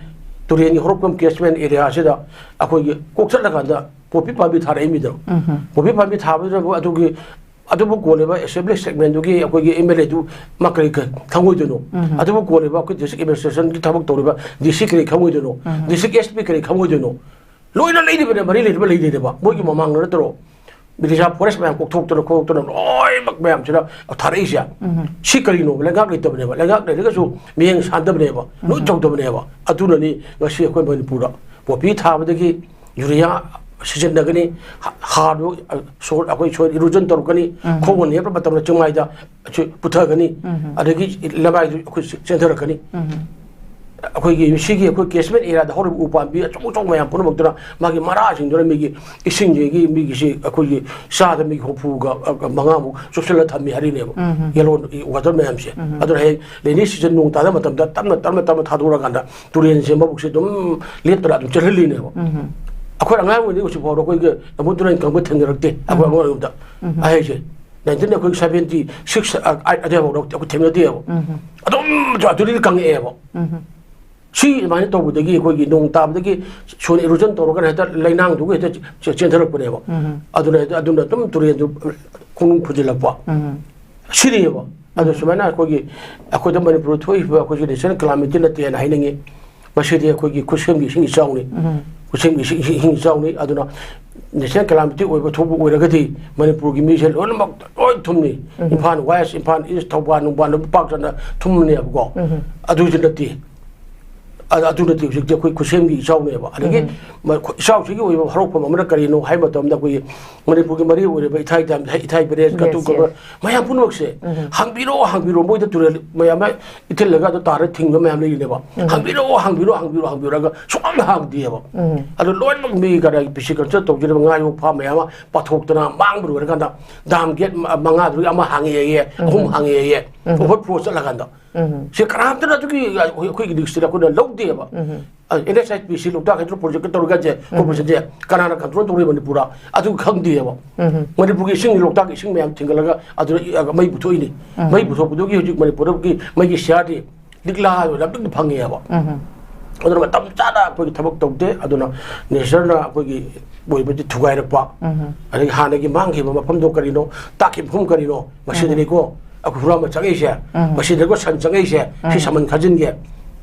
ꯇꯨꯔꯦꯟꯒꯤ ꯍꯧꯔꯛꯐꯝ catchment area ꯁꯤꯗ ꯑꯩꯈꯣꯏꯒꯤ ꯀꯣꯛ ꯆꯠꯂꯀꯥꯟꯗ ꯄꯣꯄꯤ ꯄꯥꯝꯕꯤ ꯊꯥꯔꯛꯏ ꯃꯤꯗꯣ꯫ ꯎꯝ꯫ ꯄꯣꯄꯤ ꯄꯥꯝꯕꯤ ꯊꯥꯕꯗꯨꯗꯕꯨ ꯑꯗꯨꯒꯤ, ꯑꯗꯨꯕꯨ ꯀꯣꯜꯂꯤꯕ assembly segment ꯗꯨꯒꯤ ꯑꯩꯈꯣꯏꯒꯤ M L A ꯗꯨ ꯃꯥ ꯀꯔꯤ ꯈ-, ꯈꯪꯉꯣꯏꯗꯣꯏꯅꯣ? ꯎꯝ꯫ ꯑꯗꯨꯕꯨ ꯀꯣꯜꯂꯤꯕ ꯑꯩꯈꯣꯏ district administration ꯒꯤ ꯊꯕꯛ ꯇꯧꯔꯤꯕ D C ꯀꯔꯤ ꯈꯪꯉꯣꯏꯗꯣꯏꯅꯣ? ꯎꯝ꯫ District S P ꯀꯔꯤ ꯈꯪꯉꯣꯏꯗꯣꯏꯅꯣ? ꯂꯣꯏꯅ ꯂꯩꯔꯤꯕꯅꯦ, ꯃꯔꯤ ꯂꯩꯅꯕ ꯂꯩꯔꯤꯅꯦꯕ꯫ ꯃꯣꯏꯒꯤ ꯃꯃꯥꯡꯗ ꯅꯠꯇ꯭ꯔꯣ? ꯕ꯭ꯔꯤꯇꯤꯁ forest ꯃꯌꯥꯝ ꯀꯣꯛꯊꯣꯛꯇꯅ ꯈꯣꯠꯇꯣꯛꯇꯅ ꯂꯣꯏꯅꯃꯛ ꯃꯌꯥꯝꯁꯤꯅ ꯊꯥꯔꯛꯏꯁꯦ꯫ ꯎꯝ꯫ ꯁꯤ ꯀꯔꯤꯅꯣꯕ? ꯂꯩꯉꯥꯛ ꯂꯩꯇꯕꯅꯦꯕ꯫ ꯂꯩꯉꯥꯛ ꯂꯩꯔꯒꯁꯨ ꯃꯤꯠꯌꯦꯡ ꯁꯥꯟꯗꯕꯅꯦꯕ꯫ ꯂꯣꯏ ꯎꯝ꯫ ꯇꯧꯗꯕꯅꯦꯕ꯫ ꯑꯗꯨꯅꯅꯤ ꯉꯁꯤ ꯑꯩꯈꯣꯏ ꯃꯅꯤꯄꯨꯔꯗ ꯄꯣꯄꯤ ꯊꯥꯕꯗꯒꯤ ꯌꯨꯔꯤꯌꯥ ꯁꯤꯖꯤꯟꯅꯒꯅꯤ, ꯍꯥ-, ꯍꯥꯔꯗꯨ, ꯑ, soil, ꯑꯩꯈꯣꯏ soil erosion ꯇꯧꯔꯛꯀꯅꯤ, ꯎꯝ꯫ ꯈꯣꯡꯅ ꯅꯦꯠꯄ ꯃꯇꯝꯗ ꯆꯤꯡꯃꯥꯏꯗ ꯑꯁꯤ ꯄꯨꯊꯒꯅꯤ, ꯎꯝ꯫ ꯑꯗꯒꯤ ꯂꯃꯥꯏꯗꯨ ꯑꯩꯈꯣꯏ ꯆꯦꯟꯊꯔꯛꯀꯅꯤ꯫ ꯎꯝ꯫ ꯑꯩꯈꯣꯏꯒꯤ ꯁꯤꯒꯤ ꯑꯩꯈꯣꯏ catchment area ꯗ ꯍꯧꯔꯤꯕ ꯎ ꯄꯥꯝꯕꯤ ꯑꯆꯧ ꯑꯆꯧꯕ ꯃꯌꯥꯝ ꯄꯨꯝꯅꯃꯛꯇꯨꯅ ꯃꯥꯒꯤ ꯃꯔꯥꯁꯤꯡꯗꯨꯅ ꯃꯤꯒꯤ ꯏꯁꯤꯡꯁꯤꯒꯤ ꯃꯤꯒꯤꯁꯤ ꯑꯩꯈꯣꯏꯒꯤ ꯆꯥꯗ ꯃꯤꯒꯤ ꯍꯨꯝꯐꯨꯒ, ꯑ, ꯃꯉꯥꯃꯨꯛ ꯆꯨꯞꯁꯤꯜꯂ ꯊꯝꯃꯤ ꯍꯥꯏꯔꯤꯅꯦꯕ꯫ ꯎꯝ꯫ Yellow water ꯃꯌꯥꯝꯁꯦ꯫ ꯎꯝ꯫ ꯑꯗꯨꯅ ꯍꯌꯦꯡ rainy season ꯅꯣꯡ ꯇꯥꯗꯕ ꯃꯇꯝꯗ ꯇꯞꯅ, ꯇꯞꯅ, ꯇꯞꯅ ꯊꯥꯗꯣꯔꯛꯑꯀꯥꯟꯗ ꯇꯨꯔꯦꯟꯁꯦ ꯃꯕꯨꯛꯁꯦ ꯑꯗꯨꯝ ꯂꯦꯞꯇꯅ ꯑꯗꯨꯝ ꯆꯦꯜꯍꯜꯂꯤꯅꯦꯕ꯫ ꯎꯝ꯫ ꯑꯩꯈꯣꯏ ꯑꯉꯥꯡ ꯑꯣꯏꯔꯤꯉꯩ ꯍꯧꯖꯤꯛ ꯐꯥꯎꯗ ꯑꯩꯈꯣꯏꯒꯤ ꯅꯝꯕꯨꯜ ꯇꯨꯔꯦꯜ ꯀꯪꯕ ꯊꯦꯡꯅꯔꯛꯇꯦ꯫ ꯑꯩꯈꯣꯏ ꯎꯝ꯫ ꯑꯉꯥꯡ ꯑꯣꯏꯔꯤꯉꯩꯗ꯫ ꯎꯝ꯫ ꯑꯩ ꯍꯥꯏꯁꯦ, nineteen ꯑꯩꯈꯣꯏ seventy six, ꯑ, ꯑ, ꯑꯗꯨꯋꯥꯏꯐꯥꯎꯗ ꯑꯩꯈꯣꯏ ꯊꯦꯡꯅꯗꯦꯕ꯫ ꯎꯝ꯫ ꯑꯗꯨꯝ ꯑꯗꯨꯗꯒꯤ ꯀꯪꯉꯛꯑꯦꯕ꯫ ꯎꯝ꯫ ꯁꯤ ꯑꯗꯨꯃꯥꯏꯅ ꯇꯧꯕꯗꯒꯤ ꯑꯩꯈꯣꯏꯒꯤ ꯅꯣꯡ ꯇꯥꯕꯗꯒꯤ soil erosion ꯇꯧꯔꯒꯅ ꯍꯦꯛꯇ ꯂꯩꯅꯥꯡꯗꯨꯒ ꯍꯦꯛꯇ ꯆꯦ-, ꯆꯦꯟꯊꯔꯛꯄꯅꯦꯕ꯫ ꯎꯝ꯫ ꯑꯗꯨꯅ ꯍꯦꯛꯇ, ꯑꯗꯨꯅ ꯑꯗꯨꯝ ꯇꯨꯔꯦꯟꯗꯨ ꯈꯣꯡꯅꯨꯡ ꯐꯨꯖꯤꯜꯂꯛꯄ꯫ ꯎꯝ꯫ ꯁꯤꯅꯦꯕ꯫ ꯑꯗꯣ ꯎꯝ꯫ ꯁꯨꯃꯥꯏꯅ ꯑꯩꯈꯣꯏꯒꯤ, ꯑꯩꯈꯣꯏꯗ ꯃꯅꯤꯄꯨꯔꯗ ꯊꯣꯛꯏꯕ ꯑꯩꯈꯣꯏꯒꯤ natural calamity ꯅꯠꯇꯦꯅ ꯍꯥꯏꯅꯤꯡꯉꯤ꯫ ꯃꯁꯤꯗꯤ ꯑꯩꯈꯣꯏꯒꯤ ꯈꯨꯠꯁꯦꯝꯒꯤ ꯏꯁꯤꯡ ꯏꯆꯥꯎꯅꯤ꯫ ꯎꯝ꯫ ꯈꯨꯠꯁꯦꯝꯒꯤ ꯏꯁꯤꯡ, ꯏꯁꯤꯡ, ꯏꯁꯤꯡ ꯏꯆꯥꯎꯅꯤ꯫ ꯑꯗꯨꯅ natural calamity ꯑꯣꯏꯕ ꯊꯣꯛꯄ ꯑꯣꯏꯔꯒꯗꯤ ꯃꯅꯤꯄꯨꯔꯒꯤ ꯃꯤꯁꯦ ꯂꯣꯏꯅꯃꯛ ꯂꯣꯏ ꯊꯨꯝꯅꯤ꯫ ꯎꯝ꯫ ꯏꯝꯐꯥꯜ West, ꯏꯝꯐꯥꯜ East, ꯊꯧꯕꯥꯜ ꯅꯨꯡꯕꯥꯜ ꯂꯣꯏ ꯄꯥꯛ ꯆꯟꯅ ꯊꯨꯝꯅꯦꯕꯀꯣ꯫ ꯎꯝ꯫ ꯑꯗꯨꯁꯨ ꯅꯠꯇꯦ꯫ ꯑ-, ꯑꯗꯨ ꯅꯠꯇꯦ, ꯍꯧꯖꯤꯛꯇꯤ ꯑꯩꯈꯣꯏ ꯈꯨꯠꯁꯦꯝꯒꯤ ꯏꯆꯥꯎꯅꯦꯕ꯫ ꯑꯗꯒꯤ ꯎꯝ꯫ ꯃ-, ꯈꯨ-, ꯏꯆꯥꯎꯁꯤꯒꯤ ꯑꯣꯏꯕ ꯍꯧꯔꯛꯐꯝ ꯑꯃꯅ ꯀꯔꯤꯅꯣ ꯍꯥꯏꯕ ꯃꯇꯝꯗ ꯑꯩꯈꯣꯏꯒꯤ ꯃꯅꯤꯄꯨꯔꯒꯤ ꯃꯔꯤ ꯑꯣꯏꯔꯤꯕ ꯏꯊꯥꯏ ꯗꯥꯝ, ꯍꯩ-, ꯏꯊꯥꯏ ꯕꯦꯔꯦꯖ, Yes, ꯀꯇꯨ ꯀꯕ, yes꯫ ꯃꯌꯥꯝ ꯄꯨꯝꯅꯃꯛꯁꯦ ꯎꯝ꯫ ꯍꯥꯡꯕꯤꯔꯣ, ꯍꯥꯡꯕꯤꯔꯣ, ꯃꯣꯏꯗ ꯇꯨꯔꯦꯜ ꯃꯌꯥꯝ ꯑꯃ ꯏꯊꯤꯜꯂꯒ ꯑꯗꯨ ꯇꯥꯔ ꯊꯤꯡꯕ ꯃꯌꯥꯝ ꯂꯩꯔꯤꯅꯦꯕ꯫ ꯎꯝ꯫ ꯍꯥꯡꯕꯤꯔꯣ, ꯍꯥꯡꯕꯤꯔꯣ, ꯍꯥꯡꯕꯤꯔꯣ, ꯍꯥꯡꯕꯤꯔꯣ ꯍꯥꯏꯔꯒ ꯁꯨꯡꯍꯥꯡ ꯍꯥꯡꯗꯦꯕ꯫ ꯎꯝ꯫ ꯑꯗꯨ ꯂꯣꯏꯅꯃꯛ ꯃꯤ ꯀꯗꯥꯏ pisciculture ꯇꯧꯖꯔꯤꯕ ꯉꯥ ꯌꯣꯛ ꯐꯥꯝ ꯃꯌꯥꯝ ꯑꯃ ꯄꯥꯊꯣꯛꯇꯅ ꯃꯥꯡꯕ ꯂꯣꯏꯔꯀꯥꯟꯗ ꯗꯥꯝ ꯒꯦꯠ ꯃ-, ꯃꯉꯥꯗꯨꯒꯤ ꯑꯃ ꯍꯥꯡꯉꯦꯌꯦ, ꯑꯍꯨꯝ ꯎꯝ꯫ ꯍꯥꯡꯉꯦꯌꯦ, ꯎꯝ꯫ Overflow ꯆꯠꯂꯀꯥꯟꯗ꯫ ꯎꯝ꯫ ꯁꯤ ꯀꯅꯥꯝꯇꯅ ꯑꯗꯨꯒꯤ ꯑꯩꯈꯣꯏꯒꯤ risk ꯁꯦ ꯑꯩꯈꯣꯏꯅ ꯂꯧꯗꯦꯕ꯫ ꯎꯝ꯫ ꯑ, N H I D C ꯁꯤ ꯂꯣꯛꯇꯥꯛ Hydro Project ꯀ ꯇꯧꯔꯒꯁꯦ ꯎꯝ꯫ Corporation ꯁꯦ ꯀꯅꯥꯅ control ꯇꯧꯔꯤ ꯃꯅꯤꯄꯨꯔꯗ? ꯑꯗꯨ ꯈꯪꯗꯦꯕ꯫ ꯎꯝ꯫ ꯃꯅꯤꯄꯨꯔꯒꯤ ꯏꯁꯤꯡ ꯂꯣꯛꯇꯥꯛꯀꯤ ꯏꯁꯤꯡ ꯃꯌꯥꯝ ꯊꯤꯡꯒꯠꯂꯒ ꯑꯗꯨꯗ ꯏ-, ꯑ, ꯃꯩ ꯄꯨꯊꯣꯛꯏꯅꯤ꯫ ꯎꯝ꯫ ꯃꯩ ꯄꯨꯊꯣꯛꯄꯗꯨꯒꯤ ꯍꯧꯖꯤꯛ ꯃꯅꯤꯄꯨꯔꯒꯤ ꯃꯩꯒꯤ share ꯗꯤ ꯂꯤꯛꯂꯥ ꯑꯣꯏꯅ ꯄꯤꯛꯅ ꯐꯪꯉꯦꯕ꯫ ꯎꯝ꯫ ꯑꯗꯨꯅ ꯃꯇꯝ ꯆꯥꯅ ꯑꯩꯈꯣꯏꯒꯤ ꯊꯕꯛ ꯇꯧꯗꯦ꯫ ꯑꯗꯨꯅ ꯅꯦꯆꯔꯅ ꯑꯩꯈꯣꯏꯒꯤ ꯑꯣꯏꯕꯗꯤ ꯊꯨꯒꯥꯏꯔꯛꯄ, ꯑꯗꯒꯤ ꯍꯥꯟꯅꯒꯤ ꯃꯥꯡꯈꯤꯕ ꯃꯐꯝꯗꯣ ꯀꯔꯤꯅꯣ, ꯇꯥꯛꯈꯤꯕ ꯃꯐꯝ ꯀꯔꯤꯅꯣ, ꯃꯁꯤꯗꯅꯤꯀꯣ ꯑꯩꯈꯣꯏ ꯍꯨꯔꯥꯟꯕ ꯆꯪꯉꯛꯏꯁꯦ, ꯃꯁꯤꯗꯅꯤꯀꯣ ꯁꯟ ꯆꯪꯉꯛꯏꯁꯦ, ꯁꯤ ꯁꯃꯟ ꯈꯥꯖꯤꯟꯒꯦ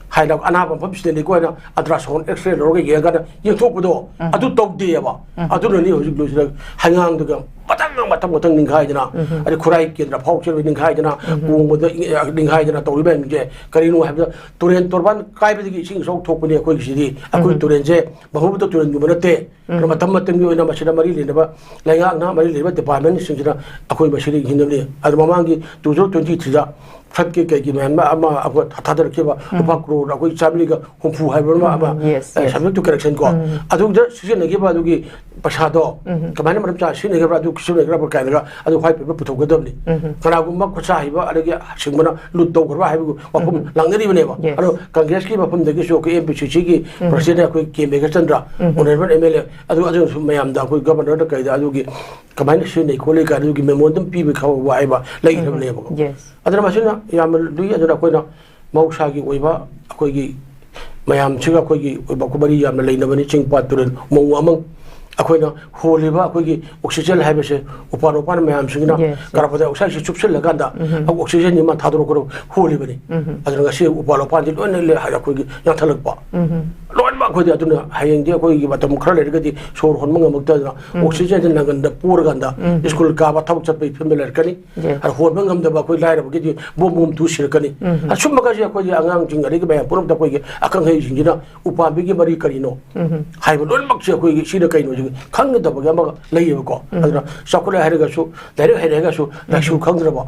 ꯍꯥꯏꯅ ꯑꯅꯥꯕ ꯃꯐꯝꯁꯤꯗꯅꯤꯀꯣ ꯑꯩꯅ ultrasound, X-ray ꯂꯧꯔꯒ ꯌꯦꯡꯉꯀꯥꯟꯗ ꯌꯦꯡꯊꯣꯛꯄꯗꯣ, ꯑꯗꯨ ꯇꯧꯗꯦꯕ꯫ ꯑꯗꯨꯅꯅꯤ ꯍꯧꯖꯤꯛ ꯂꯣꯏꯁꯤꯗ ꯍꯩꯉꯥꯡꯗꯨꯒ ꯃꯊꯪ ꯃꯊꯪ ꯃꯊꯪ ꯅꯤꯡꯈꯥꯏꯗꯅ, ꯑꯗꯩ ꯈꯨꯔꯥꯏ ꯀꯦꯟꯗ꯭ꯔ ꯐꯥꯎ ꯆꯦꯜꯂꯤ ꯅꯤꯡꯈꯥꯏꯗꯅ, ꯀꯣꯡꯕꯗ ꯏ-, ꯅꯤꯡꯈꯥꯏꯗꯅ ꯇꯧꯔꯤꯕ ꯃꯌꯥꯝꯁꯦ ꯀꯔꯤꯅꯣ ꯍꯥꯏꯕꯗ, ꯇꯨꯔꯦꯟ ꯇꯣꯔꯕꯥꯟ ꯀꯥꯏꯕꯗꯒꯤ ꯏꯁꯤꯡ ꯏꯆꯥꯎ ꯊꯣꯛꯄꯅꯤ ꯑꯩꯈꯣꯏꯒꯤꯁꯤꯗꯤ꯫ ꯑꯩꯈꯣꯏ ꯇꯨꯔꯦꯟꯁꯦ ꯕ꯭ꯔꯍ꯭ꯃꯄꯨꯇ꯭ꯔ ꯇꯨꯔꯦꯟꯒꯨꯝꯕ ꯅꯠꯇꯦ꯫ ꯑꯗꯣ ꯃꯇꯝ ꯃꯇꯝꯒꯤ ꯑꯣꯏꯅ ꯃꯁꯤꯗ ꯃꯔꯤ ꯂꯩꯅꯕ ꯂꯩꯉꯥꯛꯅ, ꯃꯔꯤ ꯂꯩꯅꯕ departmentꯁꯤꯡꯁꯤꯅ ꯑꯩꯈꯣꯏ ꯃꯁꯤꯗ ꯌꯦꯡꯁꯤꯟꯅꯕꯅꯤ꯫ ꯑꯗꯣ ꯃꯃꯥꯡꯒꯤ two thousand twenty-threeꯗ floodꯀꯤ ꯀꯩꯒꯤ ꯃꯌꯥꯝ ꯑꯃ ꯑꯩꯈꯣꯏ ꯊꯥꯗꯔꯛꯈꯤꯕ ꯂꯨꯄꯥ ꯀ꯭ꯔꯣꯔ ꯑꯩꯈꯣꯏ ꯆꯥꯃꯔꯤꯒ ꯍꯨꯝꯐꯨ ꯍꯥꯏꯕ ꯑꯃ, ꯑꯃ, yes, yes, subject to correction ꯀꯣ, ꯑꯗꯨꯗ ꯁꯤꯖꯤꯟꯅꯈꯤꯕ ꯑꯗꯨꯒꯤ ꯄꯩꯁꯥꯗꯣ ꯀꯃꯥꯏꯅ ꯃꯔꯝ ꯆꯥꯅ ꯁꯤꯖꯤꯟꯅꯈꯤꯕ꯭ꯔꯥ, ꯑꯗꯨ ꯁꯤꯖꯤꯟꯅꯈꯤꯕ꯭ꯔꯥ ꯀꯥꯏꯅꯒ ꯑꯗꯨ white paper ꯄꯨꯊꯣꯛꯀꯗꯕꯅꯤ꯫ ꯀꯅꯥꯒꯨꯝꯕ ꯈꯨꯠꯁꯥ ꯍꯩꯕ ꯑꯗꯒꯤ ꯁꯤꯡꯕꯅ ꯂꯨꯠ ꯇꯧꯈ꯭ꯔꯕ ꯍꯥꯏꯕꯒꯤ ꯋꯥꯐꯝ ꯂꯥꯡꯅꯔꯤꯕꯅꯦꯕ꯫ Yes. ꯑꯗꯣ ꯀꯪꯒ꯭ꯔꯦꯁꯀꯤ ꯃꯐꯝꯗꯒꯤꯁꯨ ꯑꯩꯈꯣꯏ MPCCꯒꯤ president ꯑꯩꯈꯣꯏ ꯀꯦ ꯃꯦꯘꯆꯟꯗ꯭ꯔ, honourable MLA, ꯑꯗꯨ, ꯑꯗꯨꯅꯁꯨ ꯃꯌꯥꯝꯗ ꯑꯩꯈꯣꯏ governorꯗ ꯀꯩꯗ ꯑꯗꯨꯒꯤ ꯀꯃꯥꯏꯅ ꯁꯤꯖꯤꯟꯅꯩ ꯈꯣꯠꯂꯤ ꯀꯥꯏꯅ ꯑꯗꯨꯒꯤ memorandum ꯄꯤꯕ ꯈꯔ ꯋꯥꯏꯕ ꯂꯩꯈ꯭ꯔꯕꯅꯦꯕꯀꯣ꯫ Yes. ꯑꯗꯨꯅ ꯃꯁꯤꯅ ꯌꯥꯝꯅ ꯂꯨꯏ꯫ ꯑꯗꯨꯅ ꯑꯩꯈꯣꯏꯅ ꯃꯍꯧꯁꯥꯒꯤ ꯑꯣꯏꯕ ꯑꯩꯈꯣꯏꯒꯤ ꯃꯌꯥꯝꯁꯤꯒ ꯑꯩꯈꯣꯏꯒꯤ ꯑꯣꯏꯕ ꯃꯔꯤ ꯌꯥꯝꯅ ꯂꯩꯅꯕꯅꯤ꯫ ꯆꯤꯡ ꯄꯥꯠ ꯇꯨꯔꯦꯜ ꯎꯃꯪ ꯋꯥꯃꯪ ꯑꯩꯈꯣꯏꯅ ꯍꯣꯜꯂꯤꯕ ꯑꯩꯈꯣꯏꯒꯤ oxygen ꯍꯥꯏꯕꯁꯦ ꯎꯄꯥꯟ ꯋꯥꯄꯥꯟ ꯃꯌꯥꯝꯁꯤꯡꯅ Yes, yes. carbon dioxideꯁꯤ ꯆꯨꯞꯁꯤꯜꯂꯒ ꯑꯩꯈꯣꯏ oxygenꯁꯤ ꯃꯥ ꯊꯥꯗꯣꯔꯛꯀꯗꯕ ꯍꯣꯜꯂꯤꯕꯅꯤ꯫ ꯑꯗꯨꯅ ꯉꯁꯤ ꯎꯄꯥꯟ ꯋꯥꯄꯥꯟꯁꯤ ꯂꯣꯏꯅ ꯂꯩ-, ꯑꯩꯈꯣꯏꯒꯤ ꯌꯥꯟꯊꯠꯂꯛꯄ꯫ ꯂꯣꯏꯅꯃꯛ ꯑꯩꯈꯣꯏꯗꯤ ꯑꯗꯨꯅ ꯍꯌꯦꯡꯗꯤ ꯑꯩꯈꯣꯏꯒꯤ ꯃꯇꯝ ꯈꯔ ꯂꯩꯔꯒꯗꯤ ꯁꯣꯔ ꯍꯣꯟꯕ ꯉꯝꯃꯛꯇꯗꯅ oxygenꯁꯤ ꯅꯪꯒꯟꯗ ꯄꯣꯔꯀꯥꯟꯗ school ꯀꯥꯕ ꯊꯕꯛ ꯆꯠꯄꯒꯤ ꯐꯤꯕꯝꯗ ꯂꯩꯔꯛꯀꯅꯤ꯫ Yes. ꯑꯗ ꯍꯣꯟꯕ ꯉꯝꯗꯕ ꯑꯩꯈꯣꯏ ꯂꯥꯏꯔꯕꯒꯤꯗꯤ ꯕꯣꯝ ꯕꯣꯝ ꯇꯨ ꯁꯤꯔꯛꯀꯅꯤ꯫ ꯑꯁꯨꯝꯕꯒꯁꯦ ꯑꯩꯈꯣꯏꯒꯤ ꯑꯉꯥꯡꯁꯤꯡ ꯑꯗꯒꯤ ꯃꯌꯥꯝ ꯄꯨꯝꯅꯃꯛꯇ ꯑꯩꯈꯣꯏꯒꯤ ꯑꯈꯪ ꯑꯍꯩꯁꯤꯡꯁꯤꯅ ꯎꯄꯥꯝꯕꯤꯒꯤ ꯃꯔꯤ ꯀꯔꯤꯅꯣ ꯍꯥꯏꯕ ꯂꯣꯏꯅꯃꯛꯁꯦ ꯑꯩꯈꯣꯏꯒꯤ ꯁꯤꯅ ꯀꯩꯅꯣ ꯁꯤ ꯈꯪꯒꯗꯕꯒꯤ ꯑꯃꯒ ꯂꯩꯌꯦꯕꯀꯣ꯫ ꯑꯗꯨꯅ ꯆꯥꯎꯈꯠꯂꯦ ꯍꯥꯏꯔꯒꯁꯨ, ꯂꯥꯏꯔꯤꯛ ꯍꯩꯔꯦ ꯍꯥꯏꯔꯒꯁꯨ, ꯂꯥꯏꯁꯨ ꯈꯪꯗ꯭ꯔꯕ,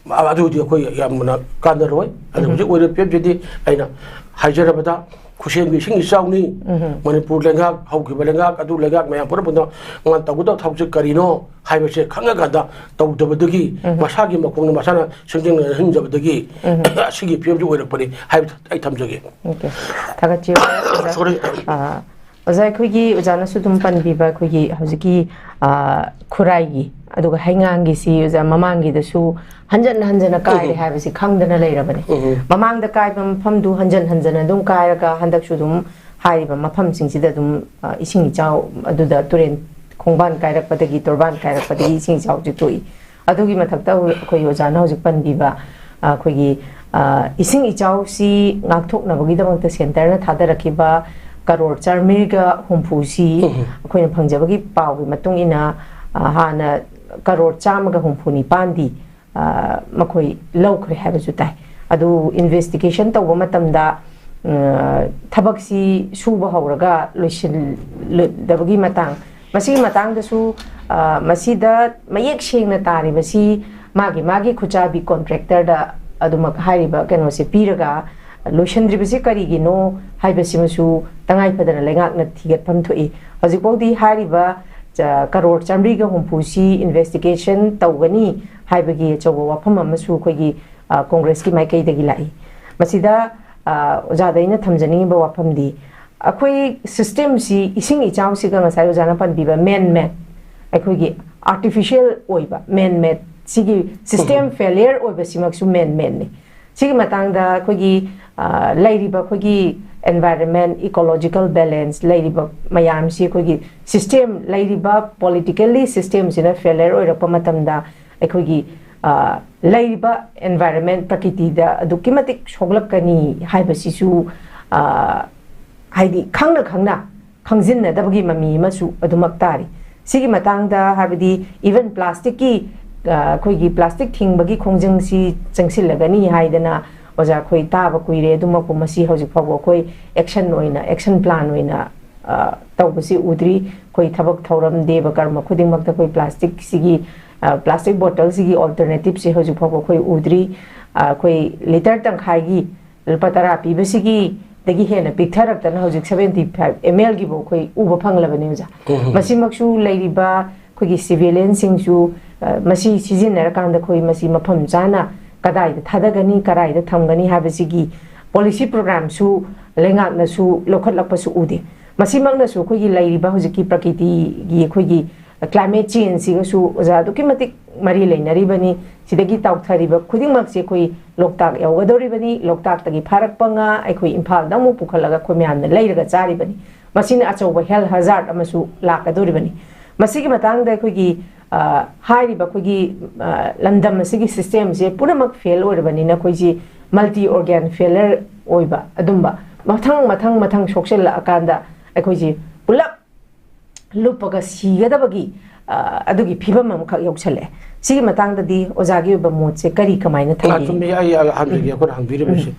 ꯑ-, ꯑꯗꯨꯗꯤ ꯑꯩꯈꯣꯏ ꯌꯥꯝꯅ ꯀꯥꯟꯅꯔꯣꯏ꯫ ꯑꯗꯨ ꯍꯧꯖꯤꯛ ꯑꯣꯏꯔꯤꯕ ꯐꯤꯕꯝꯁꯤꯗꯤ ꯑꯩꯅ ꯍꯥꯏꯖꯔꯕꯗ ꯈꯨꯠꯁꯦꯝꯒꯤ ꯏꯁꯤꯡ ꯏꯆꯥꯎꯅꯤ, ꯃꯅꯤꯄꯨꯔ ꯂꯩꯉꯥꯛ, ꯍꯧꯈꯤꯕ ꯂꯩꯉꯥꯛ, ꯑꯗꯨ ꯂꯩꯉꯥꯛ ꯃꯌꯥꯝ ꯄꯨꯟꯅ ꯄꯨꯟꯅ ꯃꯥꯅ ꯇꯧꯒꯗꯕ ꯊꯕꯛꯁꯦ ꯀꯔꯤꯅꯣ ꯍꯥꯏꯕꯁꯦ ꯈꯪꯉꯀꯥꯟꯗ ꯇꯧꯗꯕꯗꯒꯤ ꯃꯁꯥꯒꯤ ꯃꯈꯣꯡꯅ ꯃꯁꯥꯅ ꯁꯦꯝꯖꯤꯟ ꯍꯤꯡꯖꯕꯗꯒꯤ ꯑꯁꯤꯒꯤ ꯐꯤꯕꯝꯁꯤ ꯑꯣꯏꯔꯛꯄꯅꯤ ꯍꯥꯏꯕ ꯑꯩ ꯊꯝꯖꯒꯦ꯫ Okay. ꯊꯥꯒꯠꯆꯔꯤ, ꯑꯣꯖꯥ꯫ Sorry. ꯑ, ꯑꯣꯖꯥ, ꯑꯩꯈꯣꯏꯒꯤ ꯑꯣꯖꯥꯅꯁꯨ ꯑꯗꯨꯝ ꯄꯟꯕꯤꯕ ꯑꯩꯈꯣꯏꯒꯤ ꯍꯧꯖꯤꯛꯀꯤ, ꯑ, ꯈꯨꯔꯥꯏꯒꯤ, ꯑꯗꯨꯒ ꯍꯩꯉꯥꯡꯒꯤꯁꯤ, ꯑꯣꯖꯥ, ꯃꯃꯥꯡꯒꯤꯗꯁꯨ ꯍꯟꯖꯟ ꯍꯟꯖꯟꯅ ꯀꯥꯏꯔꯦ ꯎꯝ꯫ ꯍꯥꯏꯕꯁꯤ ꯈꯪꯗꯅ ꯂꯩꯔꯕꯅꯤ꯫ ꯎꯝ꯫ ꯃꯃꯥꯡꯗ ꯀꯥꯏꯕ ꯃꯐꯝꯗꯨ ꯍꯟꯖꯟ ꯍꯟꯖꯟꯅ ꯑꯗꯨꯝ ꯀꯥꯏꯔꯒ ꯍꯟꯗꯛꯁꯨ ꯑꯗꯨꯝ ꯍꯥꯏꯔꯤꯕ ꯃꯐꯝꯁꯤꯡꯁꯤꯗ ꯑꯗꯨꯝ, ꯑ, ꯏꯁꯤꯡ ꯏꯆꯥꯎ ꯑꯗꯨꯗ ꯇꯨꯔꯦꯟ ꯈꯣꯡꯕꯥꯟ ꯀꯥꯏꯔꯛꯄꯗꯒꯤ, ꯇꯣꯔꯕꯥꯟ ꯀꯥꯏꯔꯛꯄꯗꯒꯤ ꯏꯁꯤꯡ ꯏꯆꯥꯎꯁꯦ ꯊꯣꯛꯏ꯫ ꯑꯗꯨꯒꯤ ꯃꯊꯛꯇ ꯑꯩꯈꯣꯏ ꯑꯣꯖꯥꯅ ꯍꯧꯖꯤꯛ ꯄꯟꯕꯤꯕ, ꯑ, ꯑꯩꯈꯣꯏꯒꯤ, ꯑ, ꯏꯁꯤꯡ ꯏꯆꯥꯎꯁꯤ ꯉꯥꯛꯊꯣꯛꯅꯕꯒꯤꯗꯃꯛꯇ centreꯅ ꯊꯥꯗꯔꯛꯈꯤꯕ ꯀꯔꯣꯔ ꯆꯥꯃꯔꯤꯒ ꯍꯨꯝꯐꯨꯁꯤ ꯎꯝ꯫ ꯑꯩꯈꯣꯏꯅ ꯐꯪꯖꯕꯒꯤ ꯄꯥꯎꯒꯤ ꯃꯇꯨꯡ ꯏꯟꯅ, ꯑ, ꯍꯥꯟꯅ ꯀꯔꯣꯔ ꯆꯥꯝꯃꯒ ꯍꯨꯝꯐꯨ ꯅꯤꯄꯥꯟꯗꯤ, ꯑ, ꯃꯈꯣꯏ ꯂꯧꯈ꯭ꯔꯦ ꯍꯥꯏꯕꯁꯨ ꯇꯥꯏ꯫ ꯑꯗꯨ investigation ꯇꯧꯕ ꯃꯇꯝꯗ, ꯑ, ꯊꯕꯛꯁꯤ ꯁꯨꯕ ꯍꯧꯔꯒ ꯂꯣꯏꯁꯤꯜꯂꯗꯕꯒꯤ ꯃꯇꯥꯡ, ꯃꯁꯤꯒꯤ ꯃꯇꯥꯡꯗꯁꯨ, ꯑ, ꯃꯁꯤꯗ ꯃꯌꯦꯛ ꯁꯦꯡꯅ ꯇꯥꯔꯤꯕꯁꯤ ꯃꯥꯒꯤ ꯃꯥꯒꯤ ꯈꯨꯠꯆꯥꯕꯤ contractorꯗ ꯑꯗꯨꯃꯛ ꯍꯥꯏꯔꯤꯕ ꯀꯩꯅꯣꯁꯦ ꯄꯤꯔꯒ ꯂꯣꯏꯁꯤꯟꯗ꯭ꯔꯤꯕꯁꯤ ꯀꯔꯤꯒꯤꯅꯣ ꯍꯥꯏꯕꯁꯤꯃꯁꯨ ꯇꯉꯥꯏ ꯐꯗꯅ ꯂꯩꯉꯥꯛꯅ ꯊꯤꯒꯠꯐꯝ ꯊꯣꯛꯏ꯫ ꯍꯧꯖꯤꯛꯐꯥꯎꯗꯤ ꯍꯥꯏꯔꯤꯕ, ꯑ, ꯀꯔꯣꯔ ꯆꯥꯃꯔꯤꯒ ꯍꯨꯝꯐꯨꯁꯤ investigation ꯇꯧꯒꯅꯤ ꯍꯥꯏꯕꯒꯤ ꯑꯆꯧꯕ ꯋꯥꯐꯝ ꯑꯃꯁꯨ ꯑꯩꯈꯣꯏꯒꯤ, ꯑ, ꯀꯣꯡꯒ꯭ꯔꯦꯁꯀꯤ ꯃꯥꯏꯀꯩꯗꯒꯤ ꯂꯥꯛꯏ꯫ ꯃꯁꯤꯗ, ꯑ, ꯑꯣꯖꯥꯗ ꯑꯩꯅ ꯊꯝꯖꯅꯤꯡꯉꯤꯕ ꯋꯥꯐꯝꯗꯤ, ꯑꯩꯈꯣꯏ systemꯁꯤ, ꯏꯁꯤꯡ ꯏꯆꯥꯎꯁꯤꯒ ꯉꯁꯥꯏ ꯑꯣꯖꯥꯅ ꯄꯟꯕꯤꯕ man made, ꯑꯩꯈꯣꯏꯒꯤ artificial ꯑꯣꯏꯕ man made, ꯁꯤꯒꯤ system ꯎꯝ꯫ failure ꯑꯣꯏꯕꯁꯤꯃꯛꯁꯨ man madeꯅꯤ꯫ ꯁꯤꯒꯤ ꯃꯇꯥꯡꯗ ꯑꯩꯈꯣꯏꯒꯤ, ꯑ, ꯂꯩꯔꯤꯕ ꯑꯩꯈꯣꯏꯒꯤ environment, ecological balance ꯂꯩꯔꯤꯕ ꯃꯌꯥꯝꯁꯤ, ꯑꯩꯈꯣꯏꯒꯤ system, ꯂꯩꯔꯤꯕ politically systemꯁꯤꯅ failure ꯑꯣꯏꯔꯛꯄ ꯃꯇꯝꯗ ꯑꯩꯈꯣꯏꯒꯤ, ꯑ, ꯂꯩꯔꯤꯕ environment, ꯄ꯭ꯔꯀꯤꯇꯤꯗ ꯑꯗꯨꯛꯀꯤ ꯃꯇꯤꯛ ꯁꯣꯛꯂꯛꯀꯅꯤ ꯍꯥꯏꯕꯁꯤꯁꯨ, ꯑ, ꯍꯥꯏꯗꯤ ꯈꯪꯅ ꯈꯪꯅ ꯈꯪꯖꯤꯟꯅꯗꯕꯒꯤ ꯃꯃꯤ ꯑꯃꯁꯨ ꯑꯗꯨꯃꯛ ꯇꯥꯔꯤ꯫ ꯁꯤꯒꯤ ꯃꯇꯥꯡꯗ, ꯍꯥꯏꯕꯗꯤ even plasticꯀꯤ, ꯑ, ꯑꯩꯈꯣꯏꯒꯤ plastic ꯊꯤꯡꯕꯒꯤ ꯈꯣꯡꯖꯪꯁꯤ ꯆꯪꯁꯤꯜꯂꯒꯅꯤ ꯍꯥꯏꯗꯅ, ꯑꯣꯖꯥ, ꯑꯩꯈꯣꯏ ꯇꯥꯕ ꯀꯨꯏꯔꯦ꯫ ꯑꯗꯨꯃꯛꯄꯨ ꯃꯁꯤ ꯍꯧꯖꯤꯛ ꯐꯥꯎꯕ ꯑꯩꯈꯣꯏ action ꯑꯣꯏꯅ, action plan ꯑꯣꯏꯅ, ꯑ, ꯇꯧꯕꯁꯤ ꯎꯗ꯭ꯔꯤ꯫ ꯑꯩꯈꯣꯏ ꯊꯕꯛ ꯊꯧꯔꯝ, ꯗꯦꯕ ꯀꯔꯃ ꯈꯨꯗꯤꯡꯃꯛꯇ ꯑꯩꯈꯣꯏ plasticꯁꯤꯒꯤ, ꯑ, plastic bottleꯁꯤꯒꯤ alternativeꯁꯤ ꯍꯧꯖꯤꯛ ꯐꯥꯎꯕ ꯑꯩꯈꯣꯏ ꯎꯗ꯭ꯔꯤ꯫ ꯑ, ꯑꯩꯈꯣꯏ litre ꯇꯪꯈꯥꯏꯒꯤ ꯂꯨꯄꯥ ꯇꯔꯥ ꯄꯤꯕꯁꯤꯒꯤꯗꯒꯤ ꯍꯦꯟꯅ ꯄꯤꯛꯊꯔꯛꯇꯅ ꯍꯧꯖꯤꯛ seventy five mlꯒꯤꯐꯥꯎ ꯑꯩꯈꯣꯏ ꯎꯕ ꯐꯪꯂꯕꯅꯤ, ꯑꯣꯖꯥ꯫ ꯎꯝ꯫ ꯃꯁꯤꯃꯛꯁꯨ ꯂꯩꯔꯤꯕ ꯑꯩꯈꯣꯏꯒꯤ civilianꯁꯤꯡꯁꯨ, ꯑ, ꯃꯁꯤ ꯁꯤꯖꯤꯟꯅꯔꯀꯥꯟꯗ ꯑꯩꯈꯣꯏ ꯃꯁꯤ ꯃꯐꯝ ꯆꯥꯅ ꯀꯗꯥꯏꯗ ꯊꯥꯗꯒꯅꯤ, ꯀꯗꯥꯏꯗ ꯊꯝꯒꯅꯤ ꯍꯥꯏꯕꯁꯤꯒꯤ policy programꯁꯨ ꯂꯩꯉꯥꯛꯅꯁꯨ ꯂꯧꯈꯠꯂꯛꯄꯁꯨ ꯎꯗꯦ꯫ ꯃꯁꯤꯃꯛꯅꯁꯨ ꯑꯩꯈꯣꯏꯒꯤ ꯂꯩꯔꯤꯕ ꯍꯧꯖꯤꯛꯀꯤ ꯄ꯭ꯔꯀꯤꯇꯤꯒꯤ ꯑꯩꯈꯣꯏꯒꯤ climate change ꯁꯤꯒꯁꯨ ꯑꯣꯖꯥ ꯑꯗꯨꯛꯀꯤ ꯃꯇꯤꯛ ꯃꯔꯤ ꯂꯩꯅꯔꯤꯕꯅꯤ꯫ ꯁꯤꯗꯒꯤ ꯇꯥꯎꯊꯔꯤꯕ ꯈꯨꯗꯤꯡꯃꯛꯁꯦ ꯑꯩꯈꯣꯏ ꯂꯣꯛꯇꯥꯛ ꯌꯧꯒꯗꯧꯔꯤꯕꯅꯤ꯫ ꯂꯣꯛꯇꯥꯛꯇꯒꯤ ꯐꯥꯔꯛꯄ ꯉꯥ ꯑꯩꯈꯣꯏ ꯏꯝꯐꯥꯜꯗ ꯑꯃꯨꯛ ꯄꯨꯈꯠꯂꯒ ꯑꯩꯈꯣꯏ ꯃꯌꯥꯝꯅ ꯂꯩꯔꯒ ꯆꯥꯔꯤꯕꯅꯤ꯫ ꯃꯁꯤꯅ ꯑꯆꯧꯕ health hazard ꯑꯃꯁꯨ ꯂꯥꯛꯀꯗꯧꯔꯤꯕꯅꯤ꯫ ꯃꯁꯤꯒꯤ ꯃꯇꯥꯡꯗ ꯑꯩꯈꯣꯏꯒꯤ, ꯑ, ꯍꯥꯏꯔꯤꯕ ꯑꯩꯈꯣꯏꯒꯤ, ꯑ, ꯂꯝꯗꯝ ꯑꯁꯤꯒꯤ system ꯁꯦ ꯄꯨꯝꯅꯃꯛ fail ꯑꯣꯏꯔꯕꯅꯤꯅ ꯑꯩꯈꯣꯏꯁꯤ multi organ failure ꯑꯣꯏꯕ ꯑꯗꯨꯝꯕ ꯃꯊꯪ ꯃꯊꯪ ꯃꯊꯪ ꯁꯣꯛꯆꯤꯜꯂꯛꯑꯀꯥꯟꯗ ꯑꯩꯈꯣꯏꯁꯤ ꯄꯨꯂꯞ ꯂꯨꯞꯄꯒ ꯁꯤꯒꯗꯕꯒꯤ, ꯑ, ꯑꯗꯨꯒꯤ ꯐꯤꯕꯝ ꯑꯃꯈꯛ ꯌꯧꯁꯜꯂꯛꯑꯦ꯫ ꯁꯤꯒꯤ ꯃꯇꯥꯡꯗꯗꯤ ꯑꯣꯖꯥꯒꯤ ꯑꯣꯏꯕ ꯃꯣꯠꯁꯦ ꯀꯔꯤ ꯀꯃꯥꯏꯅ ꯊꯝꯕꯤꯅꯤ? ꯑꯆꯨꯝꯕꯅꯤ꯫ ꯑꯩ, ꯑ, ꯍꯟꯖꯒꯦ, ꯎꯝ꯫ ꯑꯩꯈꯣꯏꯅ ꯍꯪꯕꯤꯔꯤꯕꯁꯦ꯫ ꯎꯝ꯫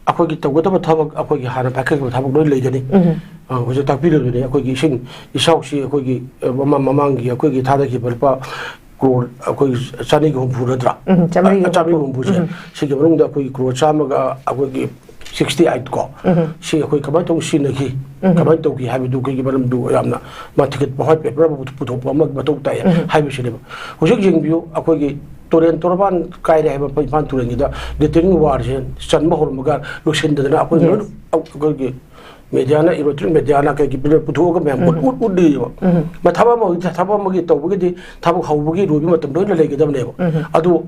ꯑꯩꯈꯣꯏꯒꯤ ꯇꯧꯒꯗꯕ ꯊꯕꯛ, ꯑꯩꯈꯣꯏꯒꯤ ꯍꯥꯟꯅ ꯄꯥꯏꯈꯠꯈꯤꯕ ꯊꯕꯛ ꯂꯣꯏ ꯂꯩꯒꯅꯤ꯫ ꯎꯝ꯫ ꯑ, ꯍꯧꯖꯤꯛ ꯇꯥꯛꯄꯤꯔꯤꯕꯅꯤ꯫ ꯑꯩꯈꯣꯏꯒꯤ ꯏꯁꯤꯡ ꯏꯆꯥꯎꯁꯤ ꯑꯩꯈꯣꯏꯒꯤ, ꯑ, ꯃꯃꯥꯡ, ꯃꯃꯥꯡꯒꯤ ꯑꯩꯈꯣꯏꯒꯤ ꯊꯥꯗꯈꯤꯕ ꯂꯨꯄꯥ ꯀ꯭ꯔꯣꯔ ꯑꯩꯈꯣꯏꯒꯤ ꯆꯅꯤꯒ ꯍꯨꯝꯐꯨ ꯅꯠꯇ꯭ꯔꯥ? ꯎꯝ, ꯆꯥꯃꯔꯤꯒ ꯑ, ꯆꯥꯃꯔꯤꯒ ꯍꯨꯝꯐꯨ꯫ ꯍꯨꯝꯐꯨꯁꯦ꯫ ꯎꯝ꯫ ꯁꯤꯒꯤ ꯃꯅꯨꯡꯗ ꯑꯩꯈꯣꯏꯒꯤ ꯀ꯭ꯔꯣꯔ ꯆꯥꯝꯃꯒ ꯑꯩꯈꯣꯏꯒꯤ sixty eight ꯀꯣ꯫ ꯎꯝ꯫ ꯁꯤ ꯑꯩꯈꯣꯏ ꯀꯃꯥꯏꯅ ꯇꯧꯅ ꯁꯤꯖꯤꯟꯅꯈꯤ? ꯎꯝ꯫ ꯀꯃꯥꯏꯅ ꯇꯧꯈꯤ ꯍꯥꯏꯕꯗꯨ ꯑꯩꯈꯣꯏꯒꯤ ꯃꯔꯝꯗꯨ ꯌꯥꯝꯅ ꯃꯥ ꯊꯤꯒꯠꯄ white paper ꯑꯃ ꯄꯨꯊꯣꯛꯄ ꯑꯃ ꯃꯊꯧ ꯇꯥꯏ ꯎꯝ꯫ ꯍꯥꯏꯕꯁꯤꯅꯦꯕ꯫ ꯍꯧꯖꯤꯛ ꯌꯦꯡꯕꯤꯌꯨ, ꯑꯩꯈꯣꯏꯒꯤ ꯇꯨꯔꯦꯟ ꯇꯣꯔꯕꯥꯟ ꯀꯥꯏꯔꯦ ꯍꯥꯏꯕ ꯏꯝꯐꯥꯜ ꯇꯨꯔꯦꯟꯒꯤꯗ detaining wall ꯁꯦ ꯆꯟꯕ ꯍꯧꯔꯝꯃꯒ ꯂꯣꯏꯁꯤꯟꯗꯗꯅ ꯑꯩꯈꯣꯏ ꯂꯣꯏꯅ Yes꯫ ꯑꯩꯈꯣꯏꯒꯤ media ꯅ, electronic media ꯅ ꯀꯩꯒꯤ ꯄꯤꯔ ꯄꯨꯊꯣꯛꯑꯒ ꯃꯌꯥꯝ ꯎꯠ-, ꯎꯝ꯫ ꯎꯠ-, ꯎꯠꯂꯤꯕ꯫ ꯎꯝ꯫ ꯃ-, ꯊꯕꯛ ꯑꯃ, ꯊꯕꯛ ꯑꯃꯒꯤ ꯇꯧꯕꯒꯤꯗꯤ ꯊꯕꯛ ꯍꯧꯕꯒꯤ ꯂꯣꯏꯕ ꯃꯇꯝ ꯂꯣꯏꯅ ꯂꯩꯒꯗꯕꯅꯦꯕ꯫ ꯎꯝ꯫ ꯑꯗꯨ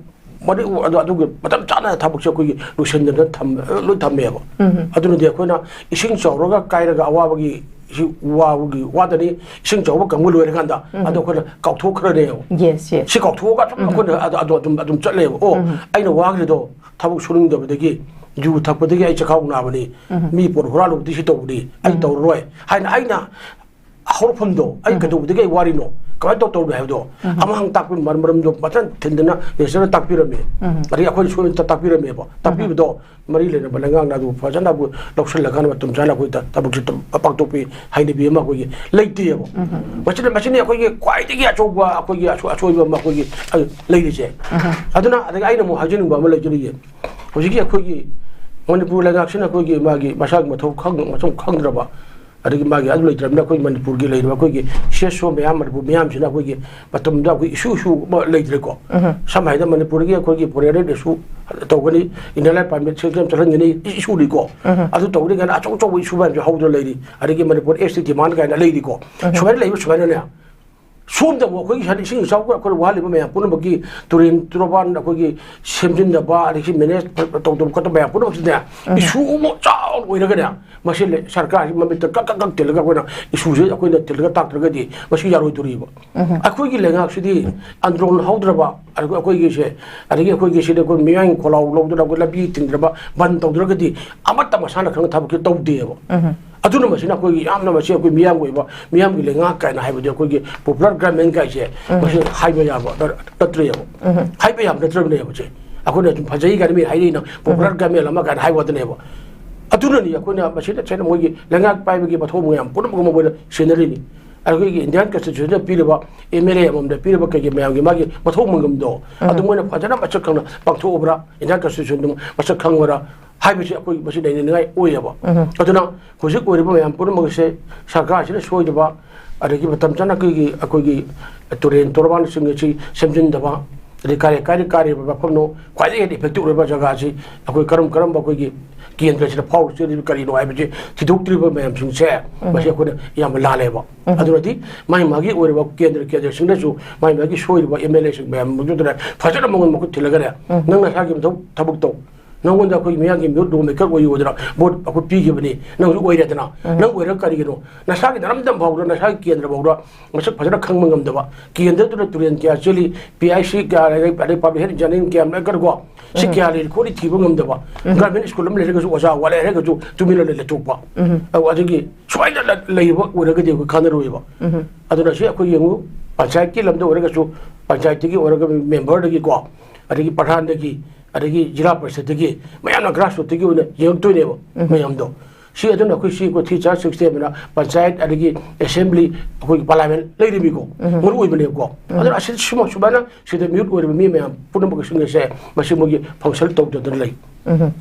ꯃꯗꯨ, ꯑꯗꯨ, ꯑꯗꯨꯒ ꯃꯇꯝ ꯆꯥꯅ ꯊꯕꯛꯁꯦ ꯑꯩꯈꯣꯏꯒꯤ ꯂꯣꯏꯁꯤꯟꯗꯅ ꯊꯝ-, ꯂꯣꯏ ꯊꯝꯃꯦꯕ꯫ ꯎꯝ꯫ ꯑꯗꯨꯅꯗꯤ ꯑꯩꯈꯣꯏꯅ ꯏꯁꯤꯡ ꯆꯥꯎꯔꯒ ꯀꯥꯏꯔꯒ ꯑꯋꯥꯕꯒꯤ ꯁꯤ ꯋꯥꯕꯒꯤ ꯋꯥꯗꯅꯤ, ꯏꯁꯤꯡ ꯆꯥꯎꯕ ꯀꯪꯕ ꯂꯣꯏꯔꯀꯥꯟꯗ ꯎꯝ꯫ ꯑꯗꯣ ꯑꯩꯈꯣꯏꯅ ꯀꯥꯎꯊꯣꯛꯈ꯭ꯔꯅꯦꯕ꯫ Yes, yes꯫ ꯁꯤ ꯀꯥꯎꯊꯣꯛꯑꯒ ꯑꯗꯨꯝ ꯎꯝ꯫ ꯑꯩꯈꯣꯏꯅ ꯑꯗꯨ, ꯑꯗꯨ ꯑꯗꯨꯝ, ꯑꯗꯨꯝ ꯆꯠꯂꯦꯕ꯫ ꯑꯣ, ꯎꯝ꯫ ꯑꯩꯅ ꯋꯥꯈ꯭ꯔꯤꯗꯣ ꯊꯕꯛ ꯁꯨꯅꯤꯡꯗꯕꯗꯒꯤ, ꯌꯨ ꯊꯛꯄꯗꯒꯤ ꯑꯩ ꯆꯈꯥꯎ ꯅꯥꯕꯅꯤ, ꯎꯝ꯫ ꯃꯤ ꯄꯣꯠ ꯍꯨꯔꯥꯜꯂꯨꯕꯗꯤ ꯁꯤ ꯇꯧꯕꯅꯤ, ꯑꯩ ꯎꯝ꯫ ꯇꯧꯔꯔꯣꯏ ꯍꯥꯏꯅ ꯑꯩꯅ ꯍꯧꯔꯛꯐꯝꯗꯣ, ꯑꯩ ꯎꯝ꯫ ꯀꯩꯗꯧꯕꯗꯒꯤ ꯑꯩ ꯋꯥꯔꯤꯅꯣ, ꯀꯃꯥꯏꯅ ꯇꯧ ꯇꯧꯔꯤꯅꯣ ꯍꯥꯏꯕꯗꯣ ꯎꯝ꯫ ꯑꯃ ꯍꯪ ꯇꯥꯛꯄ ꯃꯔꯝ-, ꯃꯔꯝꯗꯣ ꯐꯖꯅ ꯊꯤꯟꯗꯅ ꯃꯤꯅꯤꯁꯇꯔꯅ ꯇꯥꯛꯄꯤꯔꯝꯃꯤ꯫ ꯎꯝ꯫ ꯑꯗꯒꯤ ꯑꯩꯈꯣꯏꯅ ꯁꯣꯏꯗꯅ ꯇꯥꯛꯄꯤꯔꯝꯃꯦꯕ꯫ ꯎꯝ꯫ ꯇꯥꯛꯄꯤꯕꯗꯣ ꯃꯔꯤ ꯂꯩꯅꯕ ꯂꯩꯉꯥꯛꯅ ꯑꯗꯨ ꯐꯖꯅ ꯑꯩꯈꯣꯏ ꯂꯧꯁꯤꯜꯂꯀꯥꯟꯗ ꯃꯇꯝ ꯆꯥꯅ ꯑꯩꯈꯣꯏ ꯊ-, ꯊꯕꯛꯁꯦ ꯇ-, ꯄꯥꯡꯊꯣꯛꯄꯤ ꯍꯩꯅꯕꯤ ꯑꯃ ꯑꯩꯈꯣꯏꯒꯤ ꯂꯩꯇꯦꯕ꯫ ꯎꯝ꯫ ꯃꯁꯤꯅ, ꯃꯁꯤꯅ ꯑꯩꯈꯣꯏꯒꯤ ꯈ꯭ꯋꯥꯏꯗꯒꯤ ꯑꯆꯧꯕ ꯑꯩꯈꯣꯏꯒꯤ ꯑꯁꯣ-, ꯑꯁꯣꯏꯕ ꯑꯃ ꯑꯩꯈꯣꯏꯒꯤ, ꯑ, ꯂꯩꯔꯤꯁꯦ꯫ ꯎꯝ꯫ ꯑꯗꯨꯅ ꯑꯗꯒꯤ ꯑꯩꯅ ꯑꯃꯨꯛ ꯍꯥꯏꯖꯅꯤꯡꯕ ꯑꯃ ꯂꯩꯖꯔꯤꯌꯦ꯫ ꯍꯧꯖꯤꯛꯀꯤ ꯑꯩꯈꯣꯏꯒꯤ ꯃꯅꯤꯄꯨꯔ ꯂꯩꯉꯥꯛꯁꯤꯅ ꯑꯩꯈꯣꯏꯒꯤ ꯃꯥꯒꯤ ꯃꯁꯥꯒꯤ ꯃꯊꯧ ꯈꯪ-, ꯃꯊꯧ ꯈꯪꯗ꯭ꯔꯕ ꯑꯗꯒꯤ ꯃꯥꯒꯤ ꯑꯗꯨ ꯂꯩꯇ꯭ꯔꯕꯅꯤꯅ ꯑꯩꯈꯣꯏ ꯃꯅꯤꯄꯨꯔꯒꯤ ꯂꯩꯔꯤꯕ ꯑꯩꯈꯣꯏꯒꯤ ꯁꯤ ꯑꯦꯁ ꯑꯣ ꯃꯌꯥꯝ, ꯃꯅꯤꯄꯨꯔ ꯃꯤꯌꯥꯝꯁꯤꯅ ꯑꯩꯈꯣꯏꯒꯤ ꯃꯇꯝꯗ ꯑꯩꯈꯣꯏ ꯏꯁꯨ ꯏꯁꯨ ꯑꯃ ꯂꯩꯇ꯭ꯔꯦꯀꯣ꯫ ꯁꯝꯅ ꯍꯥꯏꯔꯕꯗ ꯃꯅꯤꯄꯨꯔꯒꯤ ꯑꯩꯈꯣꯏꯒꯤ ꯐꯣꯔꯦꯟ ꯔꯦꯠ ꯏꯁꯨ ꯇꯧꯒꯅꯤ, ꯏꯟꯅꯔ ꯂꯥꯏꯟ ꯄꯔꯃꯤꯠ ꯁꯦꯡꯁꯟ ꯆꯠꯍꯟꯒꯅꯤ, ꯏꯁꯨ ꯂꯩꯀꯣ꯫ ꯑꯗꯨ ꯇꯧꯔꯤ ꯀꯥꯏꯅ ꯑꯆꯧ ꯑꯆꯧꯕ ꯏꯁꯨ ꯃꯌꯥꯝꯁꯦ ꯍꯧꯗꯨꯅ ꯂꯩꯔꯤ꯫ ꯑꯗꯒꯤ ꯃꯅꯤꯄꯨꯔ ꯑꯦꯁ ꯇꯤ ꯗꯤꯃꯥꯟ ꯀꯥꯏꯅ ꯂꯩꯔꯤꯀꯣ꯫ ꯁꯨꯃꯥꯏꯅ ꯂꯩꯕ ꯁꯨꯃꯥꯏꯅꯅꯦ, ꯁꯣꯝꯗ ꯑꯃꯨꯛ ꯑꯩꯈꯣꯏꯒꯤ ꯁꯥꯏꯠ ꯏꯁꯤꯡ ꯏꯆꯥꯎꯒ ꯑꯩꯈꯣꯏ ꯋꯥꯍꯜꯂꯤꯕ ꯃꯌꯥꯝ ꯄꯨꯝꯅꯃꯛꯀꯤ ꯇꯨꯔꯦꯟ ꯇꯨꯔꯕꯥꯟ ꯑꯩꯈꯣꯏꯒꯤ ꯁꯦꯝꯖꯤꯟꯗꯕ, ꯑꯗꯒꯤ ꯃꯦꯅꯦꯖ ꯇꯧꯗꯕ ꯈꯣꯠꯇꯕ ꯃꯌꯥꯝ ꯄꯨꯝꯅꯃꯛꯁꯤꯅꯦ, ꯏꯁꯨ ꯑꯃ ꯆꯥꯎꯅ ꯑꯣꯏꯔꯒꯅꯦ, ꯃꯁꯤ ꯂꯩ-, ꯁꯔꯀꯥꯔꯒꯤ ꯃꯃꯤꯠꯇ ꯀꯛ ꯀꯛ ꯀꯛ ꯇꯤꯜꯂꯒ ꯑꯩꯈꯣꯏꯅ ꯏꯁꯨꯁꯦ ꯑꯩꯈꯣꯏꯅ ꯇꯤꯜꯂꯒ ꯇꯥꯛꯇ꯭ꯔꯒꯗꯤ ꯃꯁꯤ ꯌꯥꯔꯣꯏꯗꯣꯔꯤꯕ꯫ ꯑꯩꯈꯣꯏꯒꯤ ꯂꯩꯉꯥꯛꯁꯤꯗꯤ ꯑꯟꯗ꯭ꯔꯣꯟ ꯍꯧꯗ꯭ꯔꯕ, ꯑꯗꯨꯒ ꯑꯩꯈꯣꯏꯒꯤꯁꯦ, ꯑꯗꯒꯤ ꯑꯩꯈꯣꯏꯒꯤ ꯁꯤꯗ ꯑꯩꯈꯣꯏ ꯃꯤꯌꯥꯡ ꯈꯣꯜꯂꯥꯎ ꯂꯧꯗꯅ ꯑꯩꯈꯣꯏ ꯂꯝꯕꯤ ꯊꯤꯡꯗ꯭ꯔꯕ, ꯕꯟ ꯇꯧꯗ꯭ꯔꯒꯗꯤ ꯑꯃꯠꯇ ꯃꯁꯥꯅ ꯈꯪꯅ ꯊꯕꯛꯁꯦ ꯇꯧꯗꯦꯕ꯫ ꯑꯗꯨꯅ ꯃꯁꯤꯅ ꯑꯩꯈꯣꯏꯒꯤ ꯌꯥꯝꯅ ꯃꯁꯤ ꯑꯩꯈꯣꯏ ꯃꯤꯌꯥꯝꯒꯤ ꯑꯣꯏꯕ, ꯃꯤꯌꯥꯝꯒꯤ ꯂꯩꯉꯥꯛ ꯀꯥꯏꯅ ꯍꯥꯏꯕꯗꯤ ꯑꯩꯈꯣꯏꯒꯤ ꯄꯣꯄꯨꯂꯔ ꯒꯚꯔꯟꯃꯦꯟ ꯀꯥꯏꯁꯦ ꯃꯁꯤ ꯍꯥꯏꯕ ꯌꯥꯕ ꯅꯠꯇ꯭ꯔꯦꯕ꯫ ꯍꯥꯏꯕ ꯌꯥꯕ ꯅꯠꯇ꯭ꯔꯕꯅꯦꯕ ꯁꯦ꯫ ꯑꯩꯈꯣꯏꯅ ꯁꯨꯝ ꯐꯖꯩ ꯀꯥꯏꯅ ꯃꯤ ꯍꯥꯏꯔꯛꯏꯅ ꯄꯣꯄꯨꯂꯔ ꯒꯚꯔꯟꯃꯦꯟ ꯑꯃ ꯀꯥꯏꯅ ꯍꯥꯏꯕ ꯋꯥꯗꯅꯦꯕ꯫ ꯑꯗꯨꯅꯅꯤ ꯑꯩꯈꯣꯏꯅ ꯃꯁꯤꯗ ꯊꯦꯡꯅ ꯃꯣꯏꯒꯤ ꯂꯩꯉꯥꯛ ꯄꯥꯏꯕꯒꯤ ꯃꯊꯧ ꯃꯌꯥꯝ ꯄꯨꯝꯅꯃꯛ ꯃꯣꯏꯅ ꯁꯦꯟꯅꯔꯤꯅꯤ꯫ ꯑꯩꯈꯣꯏꯒꯤ ꯏꯟꯗꯤꯌꯥꯟ ꯀꯟꯁꯇꯤꯇ꯭ꯌꯨꯁꯟꯗ ꯄꯤꯔꯤꯕ ꯑꯦꯝ ꯑꯦꯜ ꯑꯦ ꯑꯃꯃꯝꯗ ꯄꯤꯔꯤꯕ ꯀꯩꯒꯤ ꯃꯌꯥꯝꯒꯤ ꯃꯥꯒꯤ ꯃꯊꯧ ꯃꯉꯝꯗꯣ ꯑꯗꯨ ꯃꯣꯏꯅ ꯐꯖꯅ ꯃꯁꯛ ꯈꯪꯅ ꯄꯥꯡꯊꯣꯛꯎꯕ꯭ꯔꯥ? ꯏꯟꯗꯤꯌꯥꯟ ꯀꯟꯁꯇꯤꯇ꯭ꯌꯨꯁꯟꯗꯨ ꯃꯁꯛ ꯈꯪꯕ꯭ꯔꯥ ꯍꯥꯏꯕꯁꯤ ꯑꯩꯈꯣꯏ ꯃꯁꯤ ꯅꯩꯅꯅꯤꯡꯉꯥꯏ ꯑꯣꯏꯌꯦꯕ꯫ ꯑꯗꯨꯅ ꯍꯧꯖꯤꯛ ꯑꯣꯏꯔꯤꯕ ꯃꯌꯥꯝ ꯄꯨꯝꯅꯃꯛ ꯑꯁꯦ ꯁꯔꯀꯥꯔꯁꯤꯅ ꯁꯣꯏꯗꯕ, ꯑꯗꯒꯤ ꯃꯇꯝ ꯆꯥꯅ ꯑꯩꯈꯣꯏꯒꯤ, ꯑꯩꯈꯣꯏꯒꯤ ꯇꯨꯔꯦꯟ ꯇꯣꯔꯕꯥꯟꯁꯤꯡ ꯑꯁꯤ ꯁꯦꯝꯖꯤꯟꯗꯕ, ꯑꯗꯩ ꯀꯥꯏ, ꯀꯥꯏꯗ ꯀꯥꯏꯔꯤꯕ ꯃꯐꯝꯅꯣ, ꯈ꯭ꯋꯥꯏꯗꯒꯤ ꯍꯦꯟꯅ ꯏꯐꯦꯛꯇꯤꯚ ꯑꯣꯏꯕ ꯖꯒꯥꯁꯤ ꯑꯩꯈꯣꯏ ꯀꯔꯝ ꯀꯔꯝꯕ ꯑꯩꯈꯣꯏꯒꯤ ꯀꯦꯟꯗ꯭ꯔꯁꯤꯗ ꯐꯥꯎꯔꯛꯆꯔꯤꯕ ꯀꯔꯤꯅꯣ ꯍꯥꯏꯕꯁꯤ ꯊꯤꯗꯣꯛꯇ꯭ꯔꯤꯕ ꯃꯌꯥꯝꯁꯤꯡꯁꯦ ꯃꯁꯤ ꯑꯩꯈꯣꯏꯅ ꯌꯥꯝꯅ ꯂꯥꯜꯂꯦꯕ꯫ ꯑꯗꯨꯅꯗꯤ ꯃꯥꯒꯤ ꯃꯥꯒꯤ ꯑꯣꯏꯔꯤꯕ ꯀꯦꯟꯗ꯭ꯔ ꯀꯦꯟꯗ꯭ꯔꯁꯤꯡꯗꯁꯨ ꯃꯥꯒꯤ ꯃꯥꯒꯤ ꯁꯣꯏꯔꯤꯕ ꯑꯦꯝ ꯑꯦꯜ ꯑꯦꯁꯤꯡ ꯃꯌꯥꯝ ꯑꯗꯨꯗꯨꯅ ꯐꯖꯅ ꯃꯉꯣꯟ ꯃꯈꯨꯠ ꯊꯤꯜꯂꯒꯅꯦ, ꯅꯪ ꯅꯁꯥꯒꯤ ꯃꯊꯧ ꯊꯕꯛ ꯇꯧ꯫ ꯅꯪꯉꯣꯟꯗ ꯑꯩꯈꯣꯏ ꯃꯤꯌꯥꯝꯒꯤ ꯃꯤꯍꯨꯠ ꯂꯣꯡ ꯃꯦꯀꯔ ꯑꯣꯏꯌꯨ ꯍꯥꯏꯗꯅ ꯚꯣꯠ ꯑꯩꯈꯣꯏ ꯄꯤꯈꯤꯕꯅꯤ, ꯅꯪꯁꯨ ꯑꯣꯏꯔꯦꯗꯅ꯫ ꯅꯪ ꯑꯣꯏꯔꯒ ꯀꯔꯤꯒꯤꯅꯣ ꯅꯁꯥꯒꯤ ꯅꯔꯝꯗꯝ ꯐꯥꯎꯗ, ꯅꯁꯥꯒꯤ ꯀꯦꯟꯗ꯭ꯔ ꯐꯥꯎꯗ ꯃꯁꯛ ꯐꯖꯅ ꯈꯪꯕ ꯉꯝꯗꯕ, ꯀꯦꯟꯗ꯭ꯔꯗꯨꯗ ꯇꯨꯔꯦꯟ ꯀꯌꯥ ꯆꯦꯜꯂꯤ, ꯄꯤ ꯑꯩꯆ ꯁꯤ ꯀꯌꯥ ꯂꯩꯔꯦ, ꯑꯗꯩ ꯄꯕ꯭ꯂꯤꯛ ꯍꯦꯜꯊ ꯏꯟꯖꯤꯅꯤꯌꯔꯤꯡ ꯀꯌꯥ ꯂꯩꯔꯦ ꯀꯣ, ꯁꯤ ꯀꯌꯥ ꯂꯩꯔꯤ ꯈꯣꯠꯂꯤ ꯊꯤꯕ ꯉꯝꯗꯕ, ꯒꯚꯔꯟꯃꯦꯟꯠ ꯁ꯭ꯀꯨꯜ ꯑꯃ ꯂꯩꯔꯒꯁꯨ ꯑꯣꯖꯥ ꯋꯥꯠꯂꯦ ꯍꯥꯏꯔꯒꯁꯨ ꯇꯨꯃꯤꯟꯅ ꯂꯩ-, ꯂꯩꯊꯣꯛꯄ꯫ ꯑꯧ, ꯑꯗꯒꯤ ꯁꯨꯃꯥꯏꯅ ꯂ-, ꯂꯩꯕ ꯑꯣꯏꯔꯒꯗꯤ ꯑꯩꯈꯣꯏ ꯀꯥꯟꯅꯔꯣꯏꯕ꯫ ꯑꯗꯨꯅ ꯁꯤ ꯑꯩꯈꯣꯏ ꯌꯦꯡꯉꯨ, ꯄꯟꯆꯥꯌꯠꯀꯤ ꯂꯝꯗ ꯑꯣꯏꯔꯒꯁꯨ, ꯄꯟꯆꯥꯌꯠꯇꯒꯤ ꯑꯣꯏꯔꯒ ꯃꯦꯝꯕꯔꯗꯒꯤꯀꯣ, ꯑꯗꯒꯤ ꯄ꯭ꯔꯙꯥꯟꯗꯒꯤ, ꯑꯗꯒꯤ ꯖꯤꯂꯥ ꯄꯔꯤꯁꯠꯇꯒꯤ ꯃꯌꯥꯝꯅ ꯒ꯭ꯔꯥꯁꯔꯨꯠꯇꯒꯤ ꯑꯣꯏꯅ ꯌꯦꯡꯉꯛꯇꯣꯏꯅꯦꯕ ꯃꯌꯥꯝꯗꯣ꯫ ꯁꯤ ꯑꯗꯨꯅ ꯑꯩꯈꯣꯏ ꯁꯤ ꯑꯩꯈꯣꯏ ꯊ꯭ꯔꯤ ꯁ꯭ꯇꯥꯔ ꯁꯤꯁꯇꯦꯝ ꯑꯅ ꯄꯟꯆꯥꯌꯠ ꯑꯗꯒꯤ ꯑꯦꯁꯦꯝꯕ꯭ꯂꯤ, ꯑꯩꯈꯣꯏꯒꯤ ꯄꯥꯔꯂꯤꯌꯥꯃꯦꯟꯠ ꯂꯩꯔꯤꯃꯤꯀꯣ, ꯃꯔꯨ ꯑꯣꯏꯕꯅꯦꯕꯀꯣ꯫ ꯑꯗꯨꯅ ꯑꯁꯤ ꯁꯨꯃ-, ꯁꯨꯃꯥꯏꯅ ꯁꯤꯗ ꯃꯤꯍꯨꯠ ꯑꯣꯏꯔꯤꯕ ꯃꯤ ꯃꯌꯥꯝ ꯄꯨꯝꯅꯃꯛꯁꯤꯡ ꯑꯁꯦ ꯃꯁꯤ ꯃꯣꯏꯒꯤ ꯐꯪꯁꯟ ꯇꯧꯗꯗꯅ ꯂꯩ꯫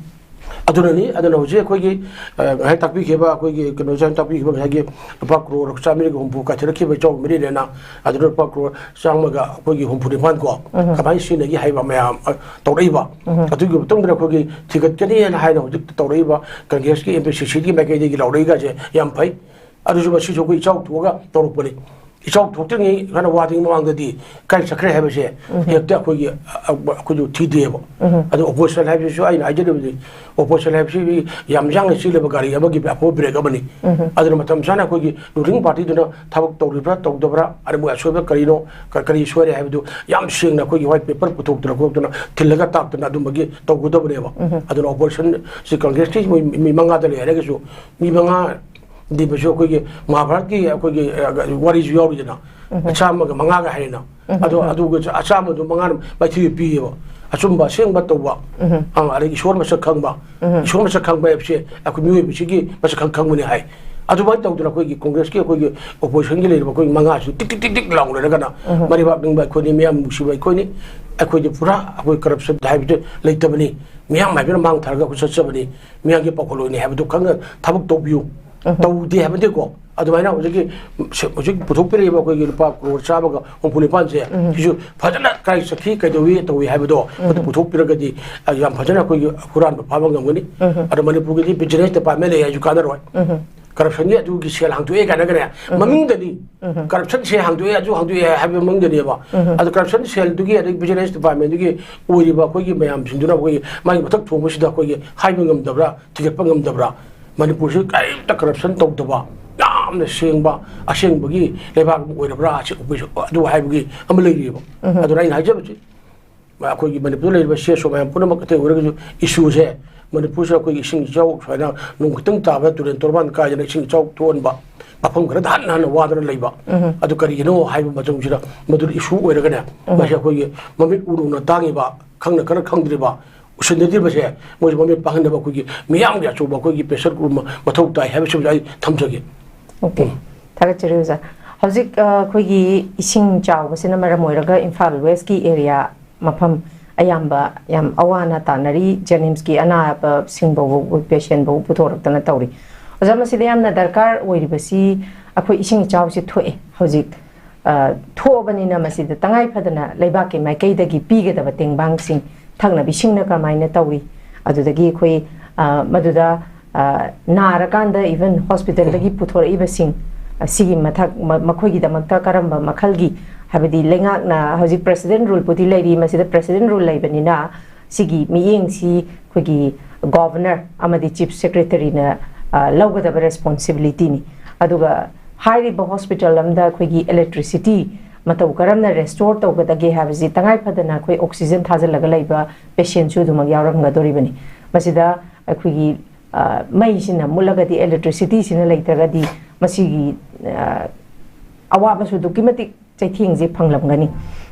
ꯑꯗꯨꯅꯅꯤ꯫ ꯑꯗꯨꯅ ꯍꯧꯖꯤꯛ ꯑꯩꯈꯣꯏꯒꯤ, ꯑ, ꯉꯁꯥꯏ ꯇꯥꯛꯄꯤꯈꯤꯕ, ꯑꯩꯈꯣꯏꯒꯤ ꯀꯩꯅꯣꯁꯦ ꯇꯥꯛꯄꯤꯈꯤꯕ ꯉꯁꯥꯏꯒꯤ ꯂꯨꯄꯥ ꯀ꯭ꯔꯣꯔ ꯆꯥꯃꯔꯤꯒ ꯍꯨꯝꯐꯨ ꯀꯥꯏꯊꯔꯛꯈꯤꯕ ꯏꯆꯥꯎ ꯃꯔꯤꯅꯦꯅ, ꯑꯗꯨꯅ ꯂꯨꯄꯥ ꯀ꯭ꯔꯣꯔ ꯆꯥꯝꯃꯒ ꯑꯩꯈꯣꯏꯒꯤ ꯍꯨꯝꯐꯨ ꯅꯤꯄꯥꯟ ꯀꯣ, ꯎꯝ꯫ ꯀꯃꯥꯏꯅ ꯁꯤꯖꯤꯟꯅꯒꯦ ꯍꯥꯏꯕ ꯃꯌꯥꯝ, ꯑ, ꯇꯧꯔꯛꯏꯕ꯫ ꯎꯝ꯫ ꯑꯗꯨꯒꯤ ꯃꯇꯨꯡꯗ ꯑꯩꯈꯣꯏꯒꯤ ꯊꯤꯒꯠꯀꯅꯤꯅ ꯍꯥꯏꯅ ꯍꯧꯖꯤꯛ ꯇꯧꯔꯛꯏꯕ ꯀꯪꯒ꯭ꯔꯦꯁꯀꯤ ꯑꯦꯝ ꯄꯤ ꯁꯤ ꯁꯤꯒꯤ ꯃꯥꯏꯀꯩꯗꯒꯤ ꯂꯧꯔꯛꯏꯒꯁꯦ ꯌꯥꯝ ꯐꯩ꯫ ꯑꯗꯨꯁꯨ ꯃꯁꯤꯁꯨ ꯑꯩꯈꯣꯏ ꯏꯆꯥꯎ ꯊꯣꯛꯑꯒ ꯇꯧꯔꯛꯄꯅꯤ꯫ ꯏꯆꯥꯎ ꯊꯣꯛꯇ꯭ꯔꯤꯉꯩ ꯍꯥꯟꯅ ꯋꯥꯗ꯭ꯔꯤꯉꯩ ꯃꯃꯥꯡꯗꯗꯤ ꯀꯥꯏ ꯆꯠꯈ꯭ꯔꯦ ꯍꯥꯏꯕꯁꯦ ꯎꯝ꯫ ꯍꯦꯛꯇ ꯑꯩꯈꯣꯏꯒꯤ, ꯑ, ꯑ, ꯑꯩꯈꯣꯏꯁꯨ ꯊꯤꯗꯦꯕ꯫ ꯎꯝ꯫ ꯑꯗꯣ ꯑꯣꯄꯣꯖꯤꯁꯟ ꯍꯥꯏꯕꯁꯤꯁꯨ ꯑꯩꯅ ꯍꯥꯏꯖꯔꯤꯕꯗꯤ, ꯑꯣꯄꯣꯖꯤꯁꯟ ꯍꯥꯏꯕꯁꯤ ꯌꯥꯝ ꯌꯥꯡꯅ ꯆꯦꯜꯂꯤꯕ ꯒꯥꯔꯤ ꯑꯃꯒꯤ ꯑꯐꯕ ꯕ꯭ꯔꯦꯛ ꯑꯃꯅꯤ꯫ ꯎꯝ꯫ ꯑꯗꯨꯅ ꯃꯇꯝ ꯆꯥꯅ ꯑꯩꯈꯣꯏꯒꯤ ꯔꯨꯂꯤꯡ ꯄꯥꯔꯇꯤꯗꯨꯅ ꯊꯕꯛ ꯇꯧꯔꯤꯕ꯭ꯔꯥ ꯇꯧꯗꯕ꯭ꯔꯥ, ꯑꯗ ꯃꯣꯏ ꯑꯁꯣꯏꯕ ꯀꯔꯤꯅꯣ, ꯀ-, ꯀꯔꯤ ꯁꯣꯏꯔꯦ ꯍꯥꯏꯕꯗꯨ ꯌꯥꯝ ꯁꯦꯡꯅ ꯑꯩꯈꯣꯏꯒꯤ ꯋꯥꯏꯠ ꯄꯦꯄꯔ ꯄꯨꯊꯣꯛꯇꯅ ꯈꯣꯠꯇꯅ ꯊꯤꯜꯂꯒ ꯇꯥꯛꯇꯅ ꯑꯗꯨꯝꯕꯒꯤ ꯇꯧꯒꯗꯕꯅꯦꯕ꯫ ꯎꯝ꯫ ꯑꯗꯨꯅ ꯑꯣꯄꯣꯖꯤꯁꯟꯁꯤ ꯀꯪꯒ꯭ꯔꯦꯁꯀꯤ ꯃꯣꯏ ꯃꯤ ꯃꯉꯥꯗ ꯂꯩ ꯍꯥꯏꯔꯒꯁꯨ ꯃꯤ ꯃꯉꯥ ꯗꯤꯕꯁꯨ ꯑꯩꯈꯣꯏꯒꯤ ꯃꯍꯥꯚꯥꯔꯠꯀꯤ ꯑꯩꯈꯣꯏꯒꯤ, ꯑ, ꯋꯥꯔꯤꯁꯨ ꯌꯥꯎꯔꯤꯗꯅ, ꯎꯝ꯫ ꯑꯆꯥꯝꯃꯒ ꯃꯉꯥꯒ ꯍꯥꯏꯅ꯫ ꯎꯝ, ꯑꯗꯣ ꯎꯝ꯫ ꯑꯗꯨꯒ ꯑꯆꯥꯝꯕꯗꯣ ꯃꯉꯥꯅ ꯃꯥꯏꯊꯤꯕ ꯄꯤꯌꯦꯕ꯫ ꯑꯆꯨꯝꯕ ꯑꯁꯦꯡꯕ ꯇꯧꯕ, ꯎꯝ꯫ ꯑ, ꯑꯗꯒꯤ ꯏꯁꯣꯔ ꯃꯁꯛ ꯈꯪꯕ꯫ ꯎꯝ꯫ ꯏꯁꯣꯔ ꯃꯁꯛ ꯈꯪꯕ ꯍꯥꯏꯕꯁꯦ ꯑꯩꯈꯣꯏ ꯃꯤꯑꯣꯏꯕꯁꯤꯒꯤ ꯃꯁꯛ ꯈꯪ ꯈꯪꯕꯅꯤ ꯍꯥꯏ꯫ ꯑꯗꯨꯃꯥꯏꯅ ꯇꯧꯗꯅ ꯑꯩꯈꯣꯏꯒꯤ ꯀꯣꯡꯒ꯭ꯔꯦꯁꯀꯤ ꯑꯩꯈꯣꯏꯒꯤ ꯑꯣꯄꯣꯖꯤꯁꯟꯒꯤ ꯂꯩꯔꯤꯕ ꯑꯩꯈꯣꯏ ꯃꯉꯥꯁꯤ ꯇꯤꯛ ꯇꯤꯛ ꯇꯤꯛ ꯇꯤꯛ ꯂꯥꯎꯅꯔꯒꯅ ꯎꯝ꯫ ꯃꯔꯩꯕꯥꯛ ꯅꯤꯡꯕ ꯑꯩꯈꯣꯏꯅꯤ, ꯃꯤꯌꯥꯝ ꯅꯨꯡꯁꯤꯕ ꯑꯩꯈꯣꯏꯅꯤ, ꯑꯩꯈꯣꯏꯗꯤ ꯄꯨꯔꯥ ꯑꯩꯈꯣꯏ ꯀꯔꯞꯁꯟ ꯍꯥꯏꯕꯗꯨ ꯂꯩꯇꯕꯅꯤ, ꯃꯤꯌꯥꯝ ꯍꯥꯏꯕꯅ ꯃꯥꯡ ꯊꯥꯔꯒ ꯑꯩꯈꯣꯏ ꯆꯠꯆꯕꯅꯤ, ꯃꯤꯌꯥꯝꯒꯤ ꯄꯥꯎꯈꯣꯜꯂꯣꯏꯅꯤ ꯍꯥꯏꯕꯗꯨ ꯈꯪꯅ ꯊꯕꯛ ꯇꯧꯕꯤꯌꯨ꯫ ꯎꯝ꯫ ꯇꯧꯗꯦ ꯍꯥꯏꯕ ꯅꯠꯇꯦꯀꯣ꯫ ꯑꯗꯨꯃꯥꯏꯅ ꯍꯧꯖꯤꯛꯀꯤ, ꯍꯧꯖꯤꯛ ꯄꯨꯊꯣꯛꯄꯤꯔꯛꯏꯕ ꯑꯩꯈꯣꯏꯒꯤ ꯂꯨꯄꯥ ꯀ꯭ꯔꯣꯔ ꯆꯥꯝꯃꯒ ꯍꯨꯝꯐꯨ ꯅꯤꯄꯥꯟꯁꯦ, ꯎꯝ꯫ ꯁꯤꯁꯨ ꯐꯖꯅ ꯀꯥꯏ ꯆꯠꯈꯤ, ꯀꯩꯗꯧꯏ, ꯇꯧꯏ ꯍꯥꯏꯕꯗꯣ ꯎꯝ꯫ ꯑꯗꯨ ꯄꯨꯊꯣꯛꯄꯤꯔꯒꯗꯤ, ꯑ, ꯌꯥꯝ ꯐꯖꯅ ꯑꯩꯈꯣꯏꯒꯤ ꯍꯨꯔꯥꯟꯕ ꯐꯥꯕ ꯉꯝꯒꯅꯤ꯫ ꯎꯝ꯫ ꯑꯗꯣ ꯃꯅꯤꯄꯨꯔꯒꯤꯗꯤ ꯕꯤꯖꯤꯅꯦꯁ ꯗꯤꯄꯥꯔꯠꯃꯦꯟ ꯂꯩ ꯍꯥꯏꯁꯨ ꯀꯥꯟꯅꯔꯣꯏ꯫ ꯎꯝ꯫ ꯀꯔꯞꯁꯟꯒꯤ ꯑꯗꯨꯒꯤ ꯁꯦꯜ ꯍꯥꯡꯗꯣꯛꯑꯦ ꯀꯥꯏꯅꯒꯅꯦ, ꯎꯝ꯫ ꯃꯃꯤꯡꯗꯅꯤ꯫ ꯎꯝ꯫ ꯀꯔꯞꯁꯟ ꯁꯦꯜ ꯍꯥꯡꯗꯣꯛꯑꯦ, ꯑꯗꯨ ꯍꯥꯡꯗꯣꯛꯑꯦ ꯍꯥꯏꯕ ꯃꯃꯤꯡꯗꯅꯦꯕ꯫ ꯎꯝ꯫ ꯑꯗꯣ ꯀꯔꯞꯁꯟ ꯁꯦꯜꯗꯨꯒꯤ ꯑꯗꯒꯤ ꯕꯤꯖꯤꯅꯦꯁ ꯗꯤꯄꯥꯔꯠꯃꯦꯟꯗꯨꯒꯤ ꯑꯣꯏꯔꯤꯕ ꯑꯩꯈꯣꯏꯒꯤ ꯃꯌꯥꯝꯁꯤꯡꯗꯨꯅ ꯑꯩꯈꯣꯏꯒꯤ ꯃꯥꯒꯤ ꯃꯊꯛ ꯊꯣꯡꯕꯁꯤꯗ ꯑꯩꯈꯣꯏꯒꯤ ꯍꯥꯏꯕ ꯉꯝꯗꯕ꯭ꯔꯥ, ꯊꯤꯒꯠꯄ ꯉꯝꯗꯕ꯭ꯔꯥ? ꯃꯅꯤꯄꯨꯔꯁꯤ ꯀꯔꯤꯝꯇ ꯀꯔꯞꯁꯟ ꯇꯧꯗꯕ, ꯌꯥꯝꯅ ꯁꯦꯡꯕ, ꯑꯁꯦꯡꯕꯒꯤ ꯂꯩꯕꯥꯛ ꯑꯃ ꯑꯣꯏꯔꯕ꯭ꯔꯥ? ꯑꯁꯤ ꯑꯗꯨ ꯍꯥꯏꯕꯒꯤ ꯑꯃ ꯂꯩꯔꯤꯑꯕ꯫ ꯎꯝ꯫ ꯑꯗꯨꯅ ꯑꯩꯅ ꯍꯥꯏꯖꯕꯁꯤ, ꯑꯩꯈꯣꯏꯒꯤ ꯃꯅꯤꯄꯨꯔꯗ ꯂꯩꯔꯤꯕ ꯁꯤ ꯑꯦꯁ ꯑꯣ ꯃꯌꯥꯝ ꯄꯨꯝꯅꯃꯛ ꯑꯇꯩ ꯑꯣꯏꯔꯒꯁꯨ ꯏꯁꯨꯁꯦ, ꯃꯅꯤꯄꯨꯔꯁꯤꯗ ꯑꯩꯈꯣꯏꯒꯤ ꯏꯁꯤꯡ ꯏꯆꯥꯎ ꯁꯨꯃꯥꯏꯅ ꯅꯣꯡ ꯈꯤꯇꯪ ꯇꯥꯕꯗ ꯇꯨꯔꯦꯜ ꯇꯣꯔꯕꯥꯟ ꯀꯥꯏꯗꯅ ꯏꯁꯤꯡ ꯏꯆꯥꯎ ꯊꯣꯛꯍꯟꯕ, ꯃꯐꯝ ꯈꯔꯗ ꯍꯟꯅ ꯍꯟꯅ ꯋꯥꯗꯅ ꯂꯩꯕ꯫ ꯎꯝ꯫ ꯑꯗꯨ ꯀꯔꯤꯒꯤꯅꯣ ꯍꯥꯏꯕ ꯃꯇꯝꯁꯤꯗ ꯃꯗꯨꯗ ꯏꯁꯨ ꯑꯣꯏꯔꯒꯅꯦ, ꯎꯝ꯫ ꯃꯁꯤ ꯑꯩꯈꯣꯏꯒꯤ ꯃꯃꯤꯠ ꯎꯅ ꯎꯅ ꯇꯥꯡꯉꯤꯕ, ꯈꯪꯅ ꯈꯪꯅ ꯈꯪꯗ꯭ꯔꯤꯕ, ꯎꯁꯤꯟꯅꯗ꯭ꯔꯤꯕꯁꯦ ꯃꯣꯏꯁꯦ ꯃꯃꯤꯠ ꯄꯥꯡꯍꯟꯅꯕ ꯑꯩꯈꯣꯏꯒꯤ ꯃꯤꯌꯥꯝꯒꯤ ꯑꯆꯧꯕ ꯑꯩꯈꯣꯏꯒꯤ ꯄ꯭ꯔꯦꯁꯔ ꯒ꯭ꯔꯨꯞ ꯑꯃ ꯃꯊꯧ ꯇꯥꯏ ꯍꯥꯏꯕꯁꯤꯃꯁꯨ ꯑꯩ ꯊꯝꯖꯒꯦ꯫ ꯑꯣꯀꯦ꯫ ꯎꯝ꯫ ꯊꯥꯒꯠꯆꯔꯤ ꯑꯣꯖꯥ꯫ ꯍꯧꯖꯤꯛ, ꯑ, ꯑꯩꯈꯣꯏꯒꯤ ꯏꯁꯤꯡ ꯆꯥꯎꯕꯁꯤꯅ ꯃꯔꯝ ꯑꯣꯏꯔꯒ ꯏꯝꯐꯥꯜ ꯋꯦꯁꯀꯤ ꯑꯦꯔꯤꯌꯥ ꯃꯐꯝ ꯑꯌꯥꯝꯕ ꯌꯥꯝ ꯑꯋꯥ ꯑꯅꯥ ꯇꯥꯅꯔꯤ꯫ ꯖꯦꯅꯤꯝꯁꯀꯤ ꯑꯅꯥꯕꯁꯤꯡ ꯐꯥꯎꯕ, ꯄꯦꯁꯦꯟ ꯐꯥꯎꯕ ꯄꯨꯊꯣꯔꯛꯇꯅ ꯇꯧꯔꯤ꯫ ꯑꯣꯖꯥ, ꯃꯁꯤꯗ ꯌꯥꯝꯅ ꯗꯔꯀꯥꯔ ꯑꯣꯏꯔꯤꯕꯁꯤ ꯑꯩꯈꯣꯏ ꯏꯁꯤꯡ ꯏꯆꯥꯎꯁꯤ ꯊꯣꯛꯑꯦ ꯍꯧꯖꯤꯛ꯫ ꯑ, ꯊꯣꯛꯑꯕꯅꯤꯅ ꯃꯁꯤꯗ ꯇꯉꯥꯏ ꯐꯗꯅ ꯂꯩꯕꯥꯛꯀꯤ ꯃꯥꯏꯀꯩꯗꯒꯤ ꯄꯤꯒꯗꯕ ꯇꯦꯡꯕꯥꯡꯁꯤꯡ, ꯊꯛꯅꯕ ꯏꯁꯤꯡꯅ ꯀꯃꯥꯏꯅ ꯇꯧꯔꯤ, ꯑꯗꯨꯗꯒꯤ ꯑꯩꯈꯣꯏ, ꯑ, ꯃꯗꯨꯗ, ꯑ, ꯅꯥꯔꯀꯥꯟꯗ even ꯍꯣꯁꯄꯤꯇꯥꯜꯗꯒꯤ ꯄꯨꯊꯣꯔꯛꯏꯕꯁꯤꯡ, ꯑ, ꯁꯤꯒꯤ ꯃꯊꯛ, ꯃ-, ꯃꯈꯣꯏꯒꯤꯗꯃꯛꯇ ꯀꯔꯝꯕ ꯃꯈꯜꯒꯤ, ꯍꯥꯏꯕꯗꯤ ꯂꯩꯉꯥꯛꯅ ꯍꯧꯖꯤꯛ ꯄ꯭ꯔꯦꯁꯤꯗꯦꯟ ꯔꯨꯜꯕꯨꯗꯤ ꯂꯩꯔꯤ, ꯃꯁꯤꯗ ꯄ꯭ꯔꯦꯁꯤꯗꯦꯟ ꯔꯨꯜ ꯂꯩꯕꯅꯤꯅ ꯁꯤꯒꯤ ꯃꯤꯠꯌꯦꯡꯁꯤ ꯑꯩꯈꯣꯏꯒꯤ ꯒꯣꯚꯔꯅꯔ ꯑꯃꯗꯤ ꯆꯤꯐ ꯁꯦꯀ꯭ꯔꯦꯇꯔꯤꯅ, ꯑ, ꯂꯧꯒꯗꯕ ꯔꯦꯁꯄꯣꯟꯁꯤꯕꯤꯂꯤꯇꯤꯅꯤ꯫ ꯑꯗꯨꯒ ꯍꯥꯏꯔꯤꯕ ꯍꯣꯁꯄꯤꯇꯥꯜ ꯑꯃꯗ ꯑꯩꯈꯣꯏꯒꯤ ꯏꯂꯦꯛꯇ꯭ꯔꯤꯁꯤꯇꯤ ꯃꯇꯧ ꯀꯔꯝꯅ ꯔꯦꯁꯇꯣꯔ ꯇꯧꯒꯗꯒꯦ ꯍꯥꯏꯕꯁꯤ ꯇꯉꯥꯏ ꯐꯗꯅ ꯑꯩꯈꯣꯏ ꯑꯣꯛꯁꯤꯖꯟ ꯊꯥꯖꯤꯜꯂꯒ ꯂꯩꯕ ꯄꯦꯁꯦꯟꯁꯨ ꯑꯗꯨꯃꯛ ꯌꯥꯎꯔꯝꯒꯗꯣꯔꯤꯕꯅꯤ꯫ ꯃꯁꯤꯗ ꯑꯩꯈꯣꯏꯒꯤ, ꯑ, ꯃꯩꯁꯤꯅ ꯃꯨꯠꯂꯒꯗꯤ, ꯏꯂꯦꯛꯇ꯭ꯔꯤꯁꯤꯇꯤꯁꯤꯅ ꯂꯩꯇ꯭ꯔꯒꯗꯤ ꯃꯁꯤꯒꯤ, ꯑ, ꯑꯋꯥꯕꯁꯨ ꯑꯗꯨꯛꯀꯤ ꯃꯇꯤꯛ ꯆꯩꯊꯦꯡꯁꯦ ꯐꯪꯂꯝꯒꯅꯤ꯫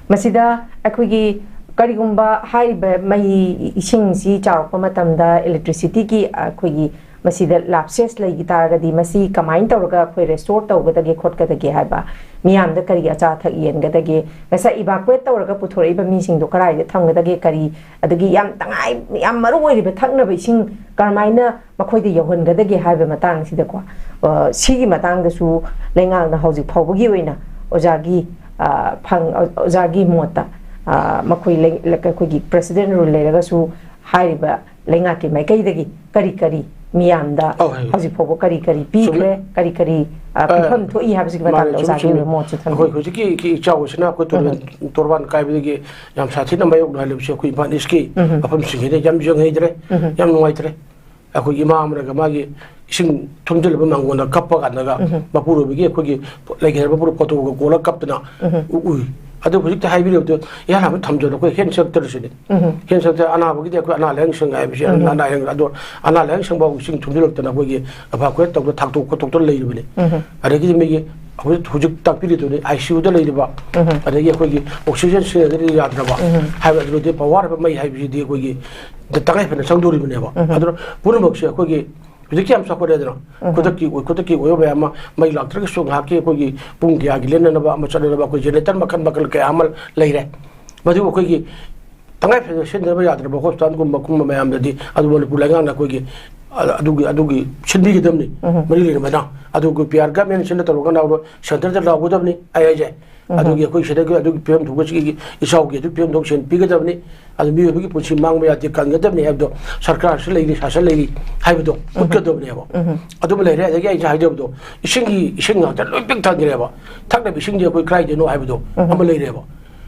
ꯃꯁꯤꯗ ꯑꯩꯈꯣꯏꯒꯤ ꯀꯔꯤꯒꯨꯝꯕ ꯍꯥꯏꯔꯤꯕ ꯃꯩ ꯏꯁꯤꯡꯁꯤ ꯆꯥꯎꯔꯛꯄ ꯃꯇꯝꯗ ꯏꯂꯦꯛꯇ꯭ꯔꯤꯁꯤꯇꯤꯒꯤ ꯑꯩꯈꯣꯏꯒꯤ ꯃꯁꯤꯗ ꯂꯥꯞꯁꯦꯁ ꯂꯩꯈꯤ ꯇꯥꯔꯒꯗꯤ ꯃꯁꯤ ꯀꯃꯥꯏꯅ ꯇꯧꯔꯒ ꯑꯩꯈꯣꯏ ꯔꯦꯁꯇꯣꯔ ꯇꯧꯒꯗꯒꯦ ꯈꯣꯠꯀꯗꯒꯦ ꯍꯥꯏꯕ, ꯃꯤꯌꯥꯝꯗ ꯀꯔꯤ ꯑꯆꯥ ꯑꯊꯛ ꯌꯦꯟꯒꯗꯒꯦ, ꯉꯁꯥꯏ ꯏꯚꯥꯀꯨꯋꯦꯠ ꯇꯧꯔꯒ ꯄꯨꯊꯣꯔꯛꯏꯕ ꯃꯤꯁꯤꯡꯗꯣ ꯀꯗꯥꯏꯗ ꯊꯝꯒꯗꯒꯦ, ꯀꯔꯤ, ꯑꯗꯒꯤ ꯌꯥꯝ ꯇꯉꯥꯏ, ꯌꯥꯝ ꯃꯔꯨ ꯑꯣꯏꯔꯤꯕ ꯊꯛꯅꯕ ꯏꯁꯤꯡ ꯀꯔꯝꯍꯥꯏꯅ ꯃꯈꯣꯏꯗ ꯌꯧꯍꯟꯒꯗꯒꯦ ꯍꯥꯏꯕ ꯃꯇꯥꯡꯁꯤꯗꯀꯣ, ꯑ, ꯁꯤꯒꯤ ꯃꯇꯥꯡꯗꯁꯨ ꯂꯩꯉꯥꯛꯅ ꯍꯧꯖꯤꯛ ꯐꯥꯎꯕꯒꯤ ꯑꯣꯏꯅ ꯑꯣꯖꯥꯒꯤ, ꯑ, ꯐꯪ-, ꯑꯣꯖꯥꯒꯤ ꯃꯣꯠꯇ, ꯑ, ꯃꯈꯣꯏ ꯂꯩ-, ꯑꯩꯈꯣꯏꯒꯤ ꯄ꯭ꯔꯦꯁꯤꯗꯦꯟ ꯔꯨꯜ ꯂꯩꯔꯒꯁꯨ ꯍꯥꯏꯔꯤꯕ ꯂꯩꯉꯥꯛꯀꯤ ꯃꯥꯏꯀꯩꯗꯒꯤ ꯀꯔꯤ ꯀꯔꯤ ꯃꯤꯌꯥꯝꯗ ꯑꯧ, ꯍꯥꯏ꯫ ꯍꯧꯖꯤꯛ ꯐꯥꯎꯕ ꯀꯔꯤ ꯀꯔꯤ ꯄꯤꯈ꯭ꯔꯦ, ꯆꯨꯝꯃꯦ꯫ ꯀꯔꯤ ꯀꯔꯤ, ꯑ, ꯑ, ꯄꯤꯐꯝ ꯊꯣꯛꯏ ꯍꯥꯏꯕꯁꯤꯒꯤ ꯃꯥꯅꯦ, ꯃꯇꯥꯡꯗ ꯆꯨꯝꯃꯦ, ꯑꯣꯖꯥꯒꯤ ꯆꯨꯝꯃꯦ꯫ ꯑꯣꯏꯕ ꯃꯣꯠꯁꯨ ꯑꯩꯈꯣꯏ ꯊꯝꯕꯤꯌꯨ꯫ ꯍꯧꯖꯤꯛꯀꯤ, ꯀꯤ ꯏꯆꯥꯎ ꯑꯁꯤꯅ ꯑꯩꯈꯣꯏ ꯎꯝ꯫ ꯇꯣꯔꯕꯥꯟ, ꯇꯣꯔꯕꯥꯟ ꯀꯥꯏꯕꯗꯒꯤ ꯌꯥꯝ ꯁꯥꯊꯤꯅ ꯃꯥꯌꯣꯛꯅꯍꯜꯂꯤꯕꯁꯤ ꯑꯩꯈꯣꯏ ꯏꯝꯐꯥꯜ ꯏꯁꯀꯤ ꯎꯝ꯫ ꯃꯐꯝꯁꯤꯡꯁꯤꯗ ꯌꯥꯝ ꯌꯦꯡꯍꯩꯗ꯭ꯔꯦ, ꯎꯝ꯫ ꯌꯥꯝ ꯅꯨꯡꯉꯥꯏꯇ꯭ꯔꯦ꯫ ꯑꯩꯈꯣꯏꯒꯤ ꯏꯃꯥ ꯑꯃꯅꯒ ꯃꯥꯒꯤ ꯏꯁꯤꯡ ꯊꯨꯝꯖꯤꯜꯂꯕ ꯃꯥꯡꯒꯣꯟꯗ ꯀꯞꯄ ꯀꯥꯟꯗꯒ ꯎꯝ꯫ ꯃꯄꯨꯔꯣꯏꯕꯒꯤ ꯑꯩꯈꯣꯏꯒꯤ ꯂꯩꯈꯤꯗ꯭ꯔꯕ ꯃꯄꯨꯔꯣꯏ ꯐꯣꯇꯣꯒ ꯀꯣꯜꯂꯒ ꯀꯞꯇꯅ ꯎꯝ꯫ ꯎ-, ꯎꯏ꯫ ꯑꯗꯨ ꯍꯧꯖꯤꯛꯇ ꯍꯥꯏꯕꯤꯔꯕꯗꯨ ꯏꯍꯥꯟ ꯍꯥꯟꯕ ꯊꯝꯖꯤꯜꯂꯣ, ꯑꯩꯈꯣꯏ ꯍꯦꯟ ꯁꯦꯜꯇꯔꯁꯤꯗꯤ꯫ ꯎꯝ꯫ ꯍꯦꯟ ꯁꯦꯜꯇꯔ ꯑꯅꯥꯕꯒꯤꯗꯤ ꯑꯩꯈꯣꯏ ꯑꯅꯥ ꯂꯥꯌꯦꯡ ꯁꯪ ꯍꯥꯏꯕꯁꯤ ꯎꯝ꯫ ꯑꯅꯥ ꯂꯥꯌꯦꯡ, ꯑꯗꯣ ꯑꯅꯥ ꯂꯥꯌꯦꯡ ꯁꯪꯐꯥꯎ ꯏꯁꯤꯡ ꯊꯨꯝꯖꯤꯜꯂꯛꯇꯅ ꯑꯩꯈꯣꯏꯒꯤ ꯑꯦꯚꯥꯀꯨꯋꯦꯠ ꯇꯧꯗꯅ ꯊꯥꯛꯇꯣꯛ ꯈꯣꯠꯇꯣꯛꯇꯅ ꯂꯩꯔꯤꯕꯅꯤ꯫ ꯎꯝ꯫ ꯑꯗꯒꯤꯗꯤ ꯃꯤꯒꯤ ꯍꯧꯖꯤꯛ, ꯍꯧꯖꯤꯛ ꯇꯥꯛꯄꯤꯔꯤꯗꯨꯅꯤ ꯑꯥꯏ ꯁꯤ ꯌꯨꯗ ꯂꯩꯔꯤꯕ, ꯎꯝ꯫ ꯑꯗꯒꯤ ꯑꯩꯈꯣꯏꯒꯤ ꯑꯣꯛꯁꯤꯖꯦꯟ ꯁꯤꯖꯤꯟꯅꯗ꯭ꯔꯗꯤ ꯌꯥꯗ꯭ꯔꯕ ꯎꯝ꯫ ꯍꯥꯏꯕ ꯑꯗꯨꯗꯤ ꯄꯋꯥꯔ ꯍꯥꯏꯕ ꯃꯩ ꯍꯥꯏꯕꯁꯤꯗꯤ ꯑꯩꯈꯣꯏꯒꯤ ꯇꯉꯥꯏ ꯐꯗꯅ ꯆꯪꯗꯣꯔꯤꯕꯅꯦꯕ꯫ ꯎꯝ꯫ ꯑꯗꯨꯅ ꯄꯨꯝꯅꯃꯛꯁꯦ ꯑꯩꯈꯣꯏꯒꯤ ꯍꯧꯖꯤꯛꯇꯤ ꯌꯥꯝ ꯆꯥꯎꯈꯠꯂꯦꯗꯅ, ꯎꯝ꯫ ꯈꯨꯗꯛꯀꯤ ꯑꯣꯏ-, ꯈꯨꯗꯛꯀꯤ ꯑꯣꯏꯕ ꯃꯌꯥꯝ ꯑꯃ, ꯃꯩ ꯂꯥꯛꯇ꯭ꯔꯒꯁꯨ ꯉꯥꯏꯍꯥꯛꯀꯤ ꯑꯩꯈꯣꯏꯒꯤ ꯄꯨꯡ ꯀꯌꯥꯒꯤ ꯂꯦꯟꯅꯅꯕ ꯑꯃ ꯆꯠꯅꯅꯕ ꯑꯩꯈꯣꯏ ꯖꯦꯅꯦꯔꯦꯇꯔ ꯃꯈꯜ ꯃꯈꯜ ꯀꯌꯥ ꯑꯃ ꯂꯩꯔꯦ꯫ ꯃꯗꯨ ꯑꯩꯈꯣꯏꯒꯤ ꯇꯉꯥꯏ ꯐꯗꯅ ꯁꯤꯖꯤꯟꯅꯗꯕ ꯌꯥꯗ꯭ꯔꯕ ꯍꯣꯁꯄꯤꯇꯥꯜꯒꯨꯝꯕ ꯀꯨꯝꯕ ꯃꯌꯥꯝꯗꯗꯤ ꯑꯗꯨ ꯃꯅꯤꯄꯨꯔ ꯂꯩꯉꯥꯛꯅ ꯑꯩꯈꯣꯏꯒꯤ, ꯑ-, ꯑꯗꯨꯒꯤ, ꯑꯗꯨꯒꯤ ꯁꯤꯟꯕꯤꯒꯗꯕꯅꯤ꯫ ꯎꯝ꯫ ꯃꯔꯤ ꯂꯩꯅꯕꯅ ꯑꯗꯨ ꯑꯩꯈꯣꯏ ꯄꯤ ꯑꯥꯔ ꯒꯃꯦꯟꯁꯤꯅ ꯇꯧꯔꯒꯅ ꯁꯦꯟꯇꯔꯗ ꯂꯥꯎꯒꯗꯕꯅꯤ ꯑꯩ ꯍꯥꯏꯁꯦ꯫ ꯎꯝ꯫ ꯑꯗꯨꯒꯤ ꯑꯩꯈꯣꯏ ꯁꯤꯗꯒꯤ ꯑꯗꯨꯒꯤ ꯐꯤꯕꯝ ꯊꯣꯛꯄꯁꯤꯒꯤ ꯏꯆꯥꯎꯒꯤ ꯑꯗꯨꯒꯤ ꯐꯤꯕꯝ ꯊꯣꯛ ꯁꯦꯟ ꯄꯤꯒꯗꯕꯅꯤ꯫ ꯑꯗꯨ ꯃꯤꯑꯣꯏꯕꯒꯤ ꯄꯨꯟꯁꯤ ꯃꯥꯡꯕ ꯌꯥꯗꯦ, ꯀꯟꯒꯗꯕꯅꯤ ꯍꯥꯏꯕꯗꯣ ꯁꯔꯀꯥꯔꯁꯨ ꯂꯩꯔꯤ, ꯁꯥꯁꯟ ꯂꯩꯔꯤ ꯍꯥꯏꯕꯗꯣ ꯎꯝ꯫ ꯎꯠꯀꯗꯕꯅꯦꯕ꯫ ꯎꯝ꯫ ꯑꯗꯨꯃ ꯂꯩꯔꯦ꯫ ꯑꯗꯒꯤ ꯑꯩꯅ ꯍꯥꯏꯖꯕꯗꯣ ꯏꯁꯤꯡꯒꯤ, ꯏꯁꯤꯡ ꯉꯥꯛꯇ ꯂꯣꯏ ꯄꯤꯛ ꯊꯟꯈ꯭ꯔꯦꯕ꯫ ꯊꯛꯅꯕ ꯏꯁꯤꯡꯗꯤ ꯑꯩꯈꯣꯏ ꯀꯗꯥꯏꯗꯩꯅꯣ ꯍꯥꯏꯕꯗꯣ ꯎꯝ꯫ ꯑꯃ ꯂꯩꯔꯦꯕ꯫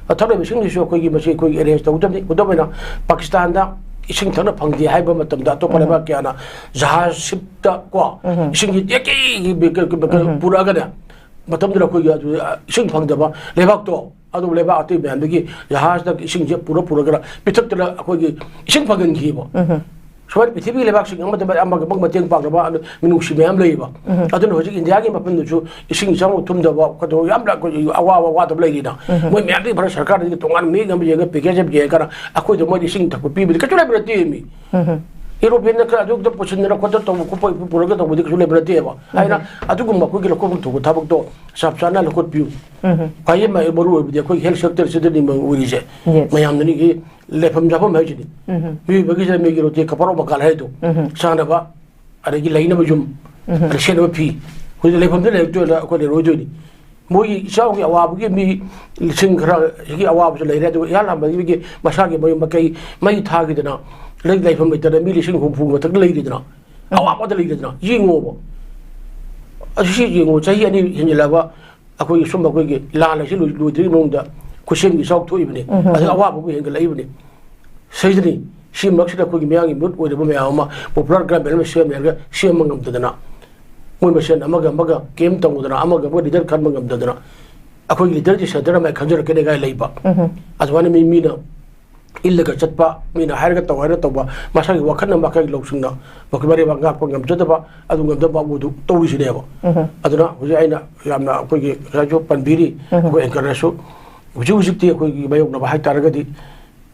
ꯑ, ꯊꯛꯅꯕ ꯏꯁꯤꯡꯗꯨꯁꯨ ꯑꯩꯈꯣꯏꯒꯤ ꯃꯁꯤ ꯑꯩꯈꯣꯏꯒꯤ ꯑꯦꯔꯦꯟꯖ ꯇꯧꯒꯗꯕꯅꯤ꯫ ꯈꯨꯗꯝ ꯑꯣꯏꯅ ꯄꯥꯀꯤꯁꯇꯥꯟꯗ ꯏꯁꯤꯡ ꯊꯛꯅ ꯐꯪꯗꯦ ꯍꯥꯏꯕ ꯃꯇꯝꯗ ꯑꯇꯣꯞꯄ ꯎꯝ꯫ ꯂꯩꯕꯥꯛ ꯀꯌꯥꯅ ꯖꯍꯥꯖ ꯁꯤꯞꯇ ꯀꯣ ꯎꯝ꯫ ꯏꯁꯤꯡꯒꯤ ꯇꯦꯡꯀꯤ ꯎꯝ꯫ ꯄꯨꯔꯛꯑꯒꯅꯦ ꯃꯇꯝꯗꯨꯗ ꯑꯩꯈꯣꯏꯒꯤ ꯑꯗꯨ ꯏꯁꯤꯡ ꯐꯪꯗꯕ ꯂꯩꯕꯥꯛꯇꯣ ꯑꯗꯨ ꯂꯩꯕꯥꯛ ꯑꯇꯩ ꯃꯌꯥꯝꯗꯒꯤ ꯖꯍꯥꯖꯇ ꯏꯁꯤꯡꯁꯦ ꯄꯨꯔ ꯄꯨꯔꯒ ꯄꯤꯊꯛꯇꯅ ꯑꯩꯈꯣꯏꯒꯤ ꯏꯁꯤꯡ ꯐꯪꯍꯟꯈꯤꯕ꯫ ꯎꯝ꯫ ꯁꯨꯃꯥꯏꯅ ꯄ꯭ꯔꯤꯊꯤꯕꯤꯒꯤ ꯂꯩꯕꯥꯛꯁꯤꯡ ꯑꯃꯗ ꯑꯃꯒ ꯑꯃꯒ ꯃꯇꯦꯡ ꯄꯥꯡꯅꯕ ꯑꯗꯨ ꯃꯤꯅꯨꯡꯁꯤ ꯃꯌꯥꯝ ꯂꯩꯌꯦꯕ꯫ ꯎꯝ꯫ ꯑꯗꯨꯅ ꯍꯧꯖꯤꯛ ꯏꯟꯗꯤꯌꯥꯒꯤ ꯃꯐꯝꯗꯁꯨ ꯏꯁꯤꯡ ꯏꯆꯥꯎ ꯊꯨꯝꯗꯕ ꯈꯣꯠꯇꯕ ꯌꯥꯝꯅ ꯑꯩꯈꯣꯏꯒꯤ ꯑꯋꯥꯕ ꯋꯥꯗꯕ ꯂꯩꯔꯤꯅ ꯎꯝ꯫ ꯃꯣꯏ ꯃꯌꯥꯝꯗꯒꯤ ꯐꯔ ꯁꯔꯀꯥꯔꯗꯒꯤ ꯇꯣꯉꯥꯟꯅ ꯃꯤꯠꯌꯦꯡ ꯑꯃ ꯌꯦꯡꯉꯒ ꯄꯦꯀꯦꯖ ꯑꯃ ꯌꯦꯡꯉꯒ ꯑꯩꯈꯣꯏꯗ ꯃꯣꯏꯗ ꯏꯁꯤꯡ ꯊꯛꯄ ꯄꯤꯕꯗꯤ ꯀꯩꯁꯨ ꯂꯩꯕ ꯅꯠꯇꯦ ꯃꯤ꯫ ꯎꯝ꯫ ꯌꯨꯔꯣꯄꯤꯌꯟꯅ ꯈꯔ ꯑꯗꯨꯗ ꯄꯨꯁꯤꯟꯗꯅ ꯈꯣꯠꯇꯅ ꯇꯧꯕ ꯈꯣꯠꯄ ꯄꯨꯔꯒ ꯇꯧꯕꯗꯤ ꯀꯩꯁꯨ ꯂꯩꯕ ꯅꯠꯇꯦꯕ꯫ ꯎꯝ꯫ ꯑꯗꯨꯅ ꯑꯗꯨꯒꯨꯝꯕ ꯑꯩꯈꯣꯏꯒꯤ ꯂꯧꯈꯠꯐꯝ ꯊꯣꯛꯄ ꯊꯕꯛꯇꯣ ꯆꯞ ꯆꯥꯅ ꯂꯧꯈꯠꯄꯤꯌꯨ꯫ ꯎꯝ꯫ ꯈ꯭ꯋꯥꯏꯗꯒꯤ ꯃ-, ꯃꯔꯨ ꯑꯣꯏꯕꯗꯤ ꯑꯩꯈꯣꯏ health sector ꯁꯤꯗꯅꯤ ꯃꯔꯨ ꯑꯣꯏꯔꯤꯁꯦ꯫ Yes꯫ ꯃꯌꯥꯝꯗꯅꯤꯒꯤ ꯂꯩꯐꯝ ꯆꯥꯐꯝ ꯍꯥꯏꯁꯤꯗꯤ꯫ ꯎꯝ꯫ ꯃꯤꯑꯣꯏꯕꯒꯤ ꯆꯠꯅꯕꯤꯒꯤ ꯔꯣꯇꯤ ꯀꯄꯔ ꯃꯀꯥꯜ ꯍꯥꯏꯗꯣ꯫ ꯎꯝ꯫ ꯆꯥꯅꯕ, ꯑꯗꯒꯤ ꯂꯩꯅꯕ ꯌꯨꯝ, ꯎꯝ꯫ ꯑꯗꯩ ꯁꯦꯠꯅꯕ ꯐꯤ꯫ ꯍꯧꯖꯤꯛ ꯂꯩꯐꯝꯗ ꯂꯩꯔꯛꯇꯣꯏꯅ ꯑꯩꯈꯣꯏ ꯂꯩꯔꯣꯏꯗꯣꯏꯅꯤ꯫ ꯃꯣꯏꯒꯤ ꯏꯆꯥꯎꯒꯤ ꯑꯋꯥꯕꯒꯤ ꯃꯤ ꯂꯤꯁꯤꯡ ꯈꯔ ꯁꯤꯒꯤ ꯑꯋꯥꯕꯁꯨ ꯂꯩꯔꯦ, ꯑꯗꯨꯒ ꯏꯍꯥꯟ ꯍꯥꯟꯕꯒꯤ ꯃꯁꯥꯒꯤ ꯃꯌꯨꯝ ꯃꯀꯩ ꯃꯩ ꯊꯥꯈꯤꯗꯅ ꯂꯩ-, ꯂꯩꯐꯝ ꯂꯩꯇꯅ ꯃꯤ ꯂꯤꯁꯤꯡ ꯍꯨꯝꯐꯨ ꯃꯊꯛꯇ ꯂꯩꯔꯤꯗꯅ꯫ ꯎꯝ꯫ ꯑꯋꯥꯕꯗ ꯂꯩꯔꯤꯗꯅ꯫ ꯌꯦꯡꯉꯣꯕ꯫ ꯑꯁꯤ ꯁꯤ ꯌꯦꯡꯉꯣ, ꯆꯍꯤ ꯑꯅꯤ ꯍꯦꯟꯖꯤꯜꯂꯛꯑꯕ ꯑꯩꯈꯣꯏꯒꯤ ꯁꯨꯝꯕ ꯑꯩꯈꯣꯏꯒꯤ ꯂꯥꯟ ꯑꯁꯤ ꯂꯣꯏ-, ꯂꯣꯏꯗ꯭ꯔꯤꯉꯩ ꯃꯅꯨꯡꯗ ꯈꯨꯠꯁꯦꯝꯒꯤ ꯏꯆꯥꯎ ꯊꯣꯛꯏꯕꯅꯤ꯫ ꯎꯝ, ꯎꯝ, ꯑꯗꯨꯅ ꯎꯝ꯫ ꯑꯋꯥꯕꯕꯨ ꯍꯦꯟꯒꯠꯂꯛꯏꯕꯅꯤ꯫ ꯁꯤꯗꯅꯤ, ꯁꯤ ꯃꯔꯛꯁꯤꯗ ꯑꯩꯈꯣꯏꯒꯤ ꯃꯤꯌꯥꯝꯒꯤ ꯃꯨꯠ ꯑꯣꯏꯔꯕ ꯃꯌꯥꯝ ꯑꯃ popular government ꯑꯃ ꯁꯦꯝꯃꯦ ꯍꯥꯏꯔꯒ ꯁꯦꯝꯕ ꯉꯝꯗꯗꯅ, ꯃꯣꯏ ꯃꯁꯦꯟ ꯑꯃꯒ ꯑꯃꯒ ꯀꯦꯝ ꯇꯧꯗꯅ, ꯑꯃꯒ ꯑꯃꯒ leader ꯈꯟꯕ ꯉꯝꯗꯗꯅ, ꯑꯩꯈꯣꯏꯒꯤ leaderꯗꯤ centre ꯑꯃ ꯈꯟꯖꯔꯛꯀꯅꯤ ꯀꯥꯏ ꯂꯩꯕ꯫ ꯎꯝ꯫ ꯑꯗꯨꯃꯥꯏꯅ ꯃꯤ, ꯃꯤꯅ ꯏꯜꯂꯒ ꯆꯠꯄ, ꯃꯤꯅ ꯍꯥꯏꯔꯒ ꯇꯧ ꯍꯥꯏꯔꯒ ꯇꯧꯕ, ꯃꯁꯥꯒꯤ ꯋꯥꯈꯜꯅ ꯃꯈꯥꯒꯤ ꯂꯧꯁꯤꯡꯅ ꯃꯈꯣꯏ ꯃꯔꯩꯕꯥꯛ ꯉꯥꯛꯄ ꯉꯝꯖꯗꯕ, ꯑꯗꯨ ꯉꯝꯗꯕ ꯃꯥꯕꯨ ꯑꯗꯨ ꯇꯧꯔꯤꯁꯤꯅꯦꯕ꯫ ꯎꯝ꯫ ꯑꯗꯨꯅ ꯍꯧꯖꯤꯛ ꯑꯩꯅ ꯌꯥꯝꯅ ꯑꯩꯈꯣꯏꯒꯤ ꯉꯁꯥꯏꯁꯨ ꯄꯟꯕꯤꯔꯤ, ꯎꯝ꯫ ꯑꯩꯈꯣꯏ anchorꯅꯁꯨ ꯍꯧꯖꯤꯛ ꯍꯧꯖꯤꯛꯇꯤ ꯑꯩꯈꯣꯏꯒꯤ ꯃꯥꯌꯣꯛꯅꯕ ꯍꯥꯏꯇꯥꯔꯒꯗꯤ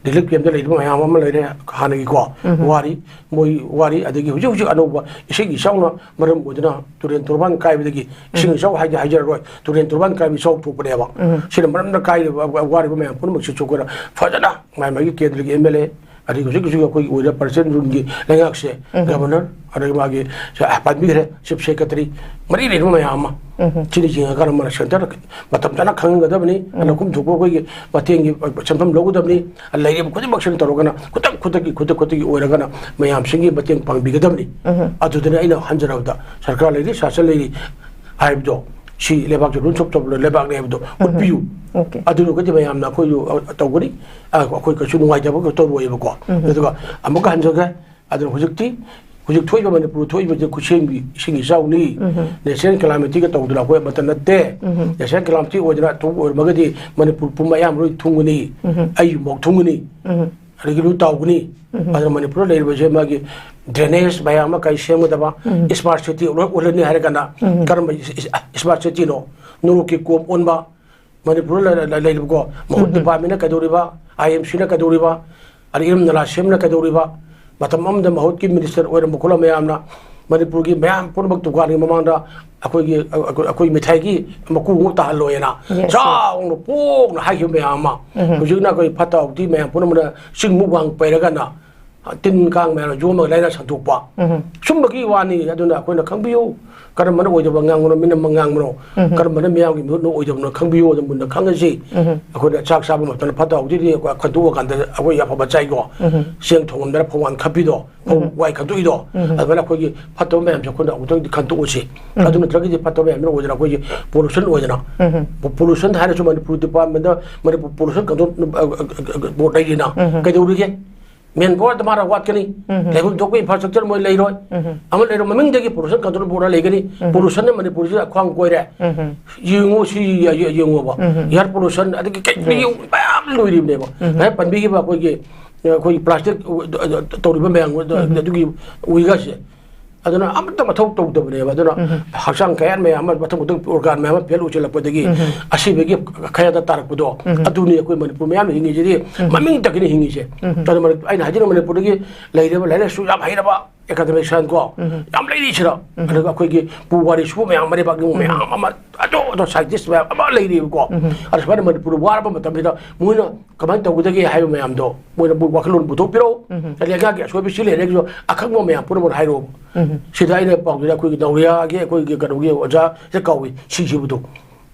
ꯔꯤꯂꯤꯐ ꯀꯦꯝꯞꯇ ꯂꯩꯔꯤꯕ ꯃꯌꯥꯝ ꯑꯃ ꯂꯩꯔꯦ, ꯍꯥꯟꯅꯒꯤꯀꯣ꯫ ꯎꯝ꯫ ꯋꯥꯔꯤ, ꯃꯣꯏ ꯋꯥꯔꯤ, ꯑꯗꯒꯤ ꯍꯧꯖꯤꯛ ꯍꯧꯖꯤꯛ ꯑꯅꯧꯕ ꯏꯁꯤꯡ ꯏꯆꯥꯎꯅ ꯃꯔꯝ ꯑꯣꯏꯗꯨꯅ ꯇꯨꯔꯦꯟ ꯇꯣꯔꯕꯥꯟ ꯀꯥꯏꯕꯗꯒꯤ, ꯏꯁꯤꯡ ꯎꯝ꯫ ꯏꯆꯥꯎ ꯍꯥꯏꯗꯤ ꯍꯥꯏꯖꯔꯔꯣꯏ, ꯇꯨꯔꯦꯟ ꯇꯣꯔꯕꯥꯟ ꯀꯥꯏꯕ ꯏꯆꯥꯎ ꯊꯣꯛꯄꯅꯦꯕ꯫ ꯎꯝ꯫ ꯁꯤꯅ ꯃꯔꯝꯅ ꯀꯥꯏꯔꯤꯕ ꯋꯥꯔꯤꯕ ꯃꯌꯥꯝ ꯄꯨꯝꯅꯃꯛꯁꯤꯁꯨ ꯑꯩꯈꯣꯏꯅ ꯐꯖꯅ ꯃꯥꯏ ꯃꯥꯒꯤ ꯀꯦꯟꯗ꯭ꯔꯒꯤ ꯑꯦꯝ ꯑꯦꯜ ꯑꯦ, ꯑꯗꯒꯤ ꯍꯧꯖꯤꯛ ꯍꯧꯖꯤꯛ ꯑꯩꯈꯣꯏꯒꯤ ꯑꯣꯏꯔꯤꯕ ꯄ꯭ꯔꯁꯤꯗꯦꯟ ꯔꯨꯜꯒꯤ ꯂꯩꯉꯥꯛꯁꯦ, ꯎꯝ꯫ ꯒꯕꯔꯅꯔ, ꯑꯗꯒꯤ ꯃꯥꯒꯤ ꯁ-, ꯄꯥꯟꯕꯤꯈ꯭ꯔꯦ, ꯆꯤꯐ ꯁꯦꯀ꯭ꯔꯦꯇꯔꯤ, ꯃꯔꯤ ꯂꯩꯅꯕ ꯃꯌꯥꯝ ꯑꯃ꯫ ꯎꯝ꯫ ꯁꯤꯅ ꯌꯦꯡꯉꯀꯥꯟꯗ ꯃꯥꯅ ꯁꯦꯟꯇꯔ ꯃꯇꯝ ꯆꯥꯅ ꯈꯪꯍꯟꯒꯗꯕꯅꯤ꯫ ꯎꯝ꯫ ꯑꯗ ꯀꯨꯝꯊꯣꯛꯄ ꯑꯩꯈꯣꯏꯒꯤ ꯃꯇꯦꯡꯒꯤ ꯁꯦꯟꯐꯝ ꯂꯧꯒꯗꯕꯅꯤ꯫ ꯂꯩꯔꯤꯕ ꯈꯨꯗꯤꯡꯃꯛꯁꯤꯅ ꯇꯧꯔꯒꯅ ꯈꯨꯗꯛ ꯈꯨꯗꯛꯀꯤ, ꯈꯨꯗꯛ ꯈꯨꯗꯛꯀꯤ ꯑꯣꯏꯔꯒꯅ ꯃꯌꯥꯝꯁꯤꯡꯒꯤ ꯃꯇꯦꯡ ꯄꯥꯡꯕꯤꯒꯗꯕꯅꯤ꯫ ꯎꯝ꯫ ꯑꯗꯨꯗꯅ ꯑꯩꯅ ꯍꯟꯖꯔꯕꯗ ꯁꯔꯀꯥꯔ ꯂꯩꯔꯤ, ꯁꯥꯁꯟ ꯂꯩꯔꯤ ꯍꯥꯏꯕꯗꯣ, ꯁꯤ ꯂꯩꯕꯥꯛꯁꯦ ꯔꯨꯜꯁ ꯑꯣꯐ ꯂꯩꯕꯥꯛꯅꯦ ꯍꯥꯏꯕꯗꯣ ꯎꯠꯄꯤꯌꯨ꯫ ꯑꯣꯀꯦ꯫ ꯑꯗꯨ ꯑꯣꯏꯔꯒꯗꯤ ꯃꯌꯥꯝꯅ ꯑꯩꯈꯣꯏꯁꯨ, ꯑ, ꯇꯧꯒꯅꯤ꯫ ꯑ, ꯑꯩꯈꯣꯏ ꯀꯩꯁꯨ ꯅꯨꯡꯉꯥꯏꯇꯕ ꯀꯩꯁꯨ ꯇꯧꯔꯣꯏꯕꯀꯣ꯫ ꯎꯝ꯫ ꯑꯗꯨꯒ ꯑꯃꯨꯛꯀ ꯍꯟꯖꯒꯦ꯫ ꯑꯗꯨꯅ ꯍꯧꯖꯤꯛꯇꯤ, ꯍꯧꯖꯤꯛ ꯊꯣꯛꯏꯕ ꯃꯅꯤꯄꯨꯔ ꯊꯣꯛꯏꯕꯁꯦ ꯈꯨꯠꯁꯦꯝꯒꯤ ꯏꯁꯤꯡ ꯏꯆꯥꯎꯅꯤ, ꯎꯝ꯫ ꯅꯦꯁꯅꯦꯜ ꯀꯦꯂꯥꯃꯤꯇꯤꯒ ꯇꯧꯗꯅ ꯑꯩꯈꯣꯏ ꯑꯃꯠꯇ ꯅꯠꯇꯦ꯫ ꯎꯝ꯫ ꯅꯦꯁꯅꯦꯜ ꯀꯦꯂꯥꯃꯤꯇꯤ ꯑꯣꯏꯗꯅ ꯊꯣꯛ ꯑꯣꯏꯔꯝꯃꯒꯗꯤ ꯃꯅꯤꯄꯨꯔ ꯄꯨꯝꯕ ꯑꯌꯥꯝꯕ ꯂꯣꯏ ꯊꯨꯡꯒꯅꯤ꯫ ꯎꯝ꯫ ꯑꯩꯃꯨꯛ ꯊꯨꯡꯒꯅꯤ꯫ ꯎꯝ꯫ ꯑꯗꯒꯤ ꯂꯣꯏ ꯇꯥꯎꯒꯅꯤ꯫ ꯎꯝ꯫ ꯑꯗꯨꯅ ꯃꯅꯤꯄꯨꯔꯗ ꯂꯩꯔꯤꯕꯁꯦ ꯃꯥꯒꯤ ꯗ꯭ꯔꯦꯅꯦꯖ ꯃꯌꯥꯝ ꯑꯃ ꯀꯔꯤ ꯁꯦꯝꯒꯗꯕ, ꯎꯝ꯫ ꯏꯁꯃꯥꯔꯠ ꯁꯤꯇꯤ ꯂꯣꯏ ꯑꯣꯜꯍꯟꯅꯤ ꯍꯥꯏꯔꯒꯅ ꯎꯝ꯫ ꯀꯔꯝꯕ ꯏꯁ-, ꯏꯁ-, ꯏꯁꯃꯥꯔꯠ ꯁꯤꯇꯤꯅꯣ? ꯅꯣꯡꯂꯨꯛꯀꯤ ꯀꯣꯝ ꯑꯣꯟꯕ, ꯃꯅꯤꯄꯨꯔꯗ ꯂꯩ-, ꯂꯩ-, ꯂꯩꯔꯤꯕꯀꯣ, ꯃꯍꯨꯠ ꯎꯝ꯫ ꯗꯤꯄꯥꯔꯠꯃꯦꯟꯅ ꯀꯩꯗꯧꯔꯤꯕ, ꯑꯥꯏ ꯑꯦꯝ ꯁꯤꯅ ꯀꯩꯗꯧꯔꯤꯕ, ꯑꯗꯩ ꯏꯔꯝ ꯅꯂꯥ ꯁꯦꯝꯅ ꯀꯩꯗꯧꯔꯤꯕ, ꯃꯇꯝ ꯑꯃꯗ ꯃꯍꯨꯠꯀꯤ ꯃꯤꯅꯤꯁꯇꯔ ꯑꯣꯏꯔꯝꯕ ꯈꯣꯠꯂꯝꯕ ꯃꯌꯥꯝꯅ ꯃꯅꯤꯄꯨꯔꯒꯤ ꯃꯌꯥꯝ ꯄꯨꯝꯅꯃꯛ ꯗꯨꯀꯥꯟꯒꯤ ꯃꯃꯥꯡꯗ ꯑꯩꯈꯣꯏꯒꯤ, ꯑꯩꯈꯣꯏ, ꯑꯩꯈꯣꯏ ꯃꯤꯊꯥꯏꯒꯤ ꯃꯀꯨ ꯑꯃ ꯇꯥꯍꯜꯂꯣꯏꯅ Yes, yes. ꯆꯥꯎꯅ ꯄꯣꯛꯅ ꯍꯥꯏꯈꯤꯕ ꯃꯌꯥꯝ ꯑꯃ, ꯎꯝ꯫ ꯍꯧꯖꯤꯛꯅ ꯑꯩꯈꯣꯏ ꯐꯠꯇ ꯍꯥꯎꯗꯤ ꯃꯌꯥꯝ ꯄꯨꯝꯅꯃꯛꯅ ꯆꯤꯡꯃꯨꯛ ꯋꯥꯡ ꯄꯩꯔꯒꯅ ꯇꯤꯟ ꯀꯥꯡ ꯃꯌꯥꯝꯅ ꯌꯣꯝꯃꯒ ꯂꯥꯏꯅꯥ ꯁꯟꯗꯣꯛꯄ꯫ ꯎꯝ꯫ ꯁꯨꯝꯕꯒꯤ ꯋꯥꯅꯤ꯫ ꯑꯗꯨꯅ ꯑꯩꯈꯣꯏꯅ ꯈꯪꯕꯤꯌꯨ, ꯀꯔꯝꯕꯅ ꯑꯣꯏꯗꯕ ꯉꯥꯡꯕꯅꯣ, ꯃꯤꯅ ꯉꯥꯡꯕꯅꯣ, ꯎꯝ꯫ ꯀꯔꯝꯕꯅ ꯃꯤꯌꯥꯝꯒꯤ ꯃꯤꯍꯨꯠꯅꯣ ꯑꯣꯏꯗꯕꯅꯣ ꯈꯪꯕꯤꯌꯨ, ꯑꯗꯨ ꯃꯨꯟꯅ ꯈꯪꯉꯁꯤ꯫ ꯎꯝ꯫ ꯑꯩꯈꯣꯏꯅ ꯆꯥꯛ ꯆꯥꯕ ꯃꯇꯝꯗ ꯐꯠꯇ ꯍꯥꯎꯗꯤ ꯑꯩꯈꯣꯏ ꯈꯟꯗꯣꯛꯑꯀꯥꯟꯗ ꯑꯩꯈꯣꯏ ꯑꯐꯕ ꯆꯥꯏꯀꯣ꯫ ꯎꯝ꯫ ꯆꯦꯡ ꯊꯣꯡꯉꯝꯗꯅ ꯐꯧ ꯋꯥꯟ ꯈꯞꯄꯤꯗꯣ, ꯐꯧ ꯎꯝ꯫ ꯋꯥꯏ ꯈꯟꯗꯣꯛꯏꯗꯣ, ꯎꯝ꯫ ꯑꯗꯨꯃꯥꯏꯅ ꯑꯩꯈꯣꯏꯒꯤ ꯐꯠꯇꯕ ꯃꯌꯥꯝꯁꯦ ꯑꯩꯈꯣꯏꯅ ꯑꯃꯨꯛꯇꯪꯗꯤ ꯈꯟꯗꯣꯛꯑꯁꯤ꯫ ꯎꯝ꯫ ꯑꯗꯨ ꯅꯠꯇ꯭ꯔꯒꯗꯤ ꯐꯠꯇꯕ ꯃꯌꯥꯝꯗꯨꯅ ꯑꯣꯏꯗꯅ ꯑꯩꯈꯣꯏꯒꯤ pollution ꯑꯣꯏꯗꯅ, ꯎꯝ꯫ ꯄꯣ-, pollution ꯍꯥꯏꯔꯁꯨ ꯃꯅꯤꯄꯨꯔ ꯗꯤꯄꯥꯔꯠꯃꯦꯟꯗ ꯃꯅꯤꯄꯨꯔ pollution control, ꯑ, ꯑ, ꯑ, ꯑ, board ꯂꯩꯔꯤꯅ ꯎꯝ꯫ ꯀꯩꯗꯧꯔꯤꯒꯦ? Manpower ꯗ ꯃꯥꯅ ꯋꯥꯠꯀꯅꯤ꯫ ꯎꯝ꯫ ꯂꯩꯐꯝ ꯊꯣꯛꯄ infrastructure ꯃꯣꯏ ꯂꯩꯔꯣꯏ꯫ ꯎꯝ꯫ ꯑꯃ ꯂꯩꯔꯣꯏ, ꯃꯃꯤꯡꯗꯒꯤ pollution control board ꯂꯩꯒꯅꯤ꯫ ꯎꯝ꯫ Pollution ꯅ ꯃꯅꯤꯄꯨꯔꯁꯤꯗ ꯈ꯭ꯋꯥꯡ ꯀꯣꯏꯔꯦ꯫ ꯎꯝ꯫ ꯌꯦꯡꯉꯨ ꯁꯤ ꯌꯦ-, ꯌꯦ-, ꯌꯦꯡꯉꯣꯕ꯫ ꯎꯝ꯫ Air pollution ꯑꯗꯒꯤ ꯀꯩ Yes. ꯌꯦꯡꯉꯨ ꯃꯌꯥꯝ ꯂꯣꯏꯔꯤꯕꯅꯦꯕ꯫ ꯎꯝ꯫ ꯉꯁꯥꯏ ꯄꯟꯕꯤꯈꯤꯕ ꯑꯩꯈꯣꯏꯒꯤ, ꯑꯩꯈꯣꯏꯒꯤ plastic ꯇꯧꯔꯤꯕ ꯃꯌꯥꯝ ꯎꯝ꯫ ꯑꯗꯨꯒꯤ ꯎꯏꯒꯁꯦ꯫ ꯑꯗꯨꯅ ꯑꯃꯠꯇ ꯃꯊꯧ ꯇꯧꯗꯕꯅꯦꯕ꯫ ꯑꯗꯨꯅ ꯎꯝ꯫ ꯍꯛꯆꯥꯡ ꯀꯌꯥꯠ ꯃꯌꯥꯝ ꯑꯃ, ꯃꯊꯪ ꯃꯊꯪ organ ꯃꯌꯥꯝ ꯑꯃ fail ꯑꯣꯏꯁꯤꯜꯂꯛꯄꯗꯒꯤ ꯎꯝ꯫ ꯑꯁꯤꯕꯒꯤ ꯈꯌꯥꯠꯇ ꯇꯥꯔꯛꯄꯗꯣ, ꯎꯝ꯫ ꯑꯗꯨꯅꯤ ꯑꯩꯈꯣꯏ ꯃꯅꯤꯄꯨꯔ ꯃꯌꯥꯝꯅ ꯍꯤꯡꯉꯤꯁꯤꯗꯤ꯫ ꯎꯝ꯫ ꯃꯃꯤꯡꯇꯒꯤꯅꯤ ꯍꯤꯡꯉꯤꯁꯦ꯫ ꯎꯝ꯫ ꯑꯗꯨꯅ ꯃꯅꯤ-, ꯑꯩꯅ ꯍꯥꯏꯖꯅꯤꯡꯕ, ꯃꯅꯤꯄꯨꯔꯗꯒꯤ ꯂꯩꯔꯤꯕ ꯂꯥꯏꯔꯤꯛ ꯂꯥꯏꯁꯨ ꯌꯥꯝ ꯍꯩꯔꯕ academician ꯀꯣ, ꯎꯝ꯫ ꯌꯥꯝ ꯂꯩꯔꯤꯁꯤꯗ꯫ ꯎꯝ꯫ ꯑꯗꯨꯒ ꯑꯩꯈꯣꯏꯒꯤ ꯄꯨꯋꯥꯔꯤ ꯁꯨꯕ ꯃꯌꯥꯝ, ꯃꯔꯩꯕꯥꯛ ꯅꯤꯡꯕ ꯎꯝ꯫ ꯃꯌꯥꯝ ꯑꯃ, ꯑꯗꯨ, ꯑꯗꯨ scientist ꯃꯌꯥꯝ ꯑꯃ ꯂꯩꯔꯤꯕꯀꯣ꯫ ꯎꯝ꯫ ꯑꯗ ꯁꯨꯃꯥꯏꯅ ꯃꯅꯤꯄꯨꯔ ꯋꯥꯔꯕ ꯃꯇꯝꯁꯤꯗ ꯃꯣꯏꯅ ꯀꯃꯥꯏꯅ ꯇꯧꯒꯗꯒꯦ ꯍꯥꯏꯕ ꯃꯌꯥꯝꯗꯣ ꯃꯣꯏꯅ ꯋꯥꯈꯜꯂꯣꯟ ꯄꯨꯊꯣꯛꯄꯤꯔꯛꯑꯣ꯫ ꯎꯝ꯫ ꯂꯩꯉꯥꯛꯀꯤ ꯑꯁꯣꯏꯕ ꯁꯤ ꯂꯩꯔꯦ ꯍꯥꯏꯁꯨ ꯑꯈꯪꯕ ꯃꯌꯥꯝ ꯄꯨꯝꯅꯃꯛ ꯍꯥꯏꯔꯛꯑꯣ꯫ ꯎꯝ꯫ ꯁꯤꯗ ꯑꯩꯅ ꯄꯥꯎꯗꯨꯗ ꯑꯩꯈꯣꯏꯒꯤ ꯅꯧꯔꯤꯌꯥꯒꯤ, ꯑꯩꯈꯣꯏꯒꯤ ꯀꯩꯅꯣꯒꯤ ꯑꯣꯖꯥ ꯁꯤꯗ ꯀꯧꯏ, ꯁꯤꯈꯤꯕꯗꯣ꯫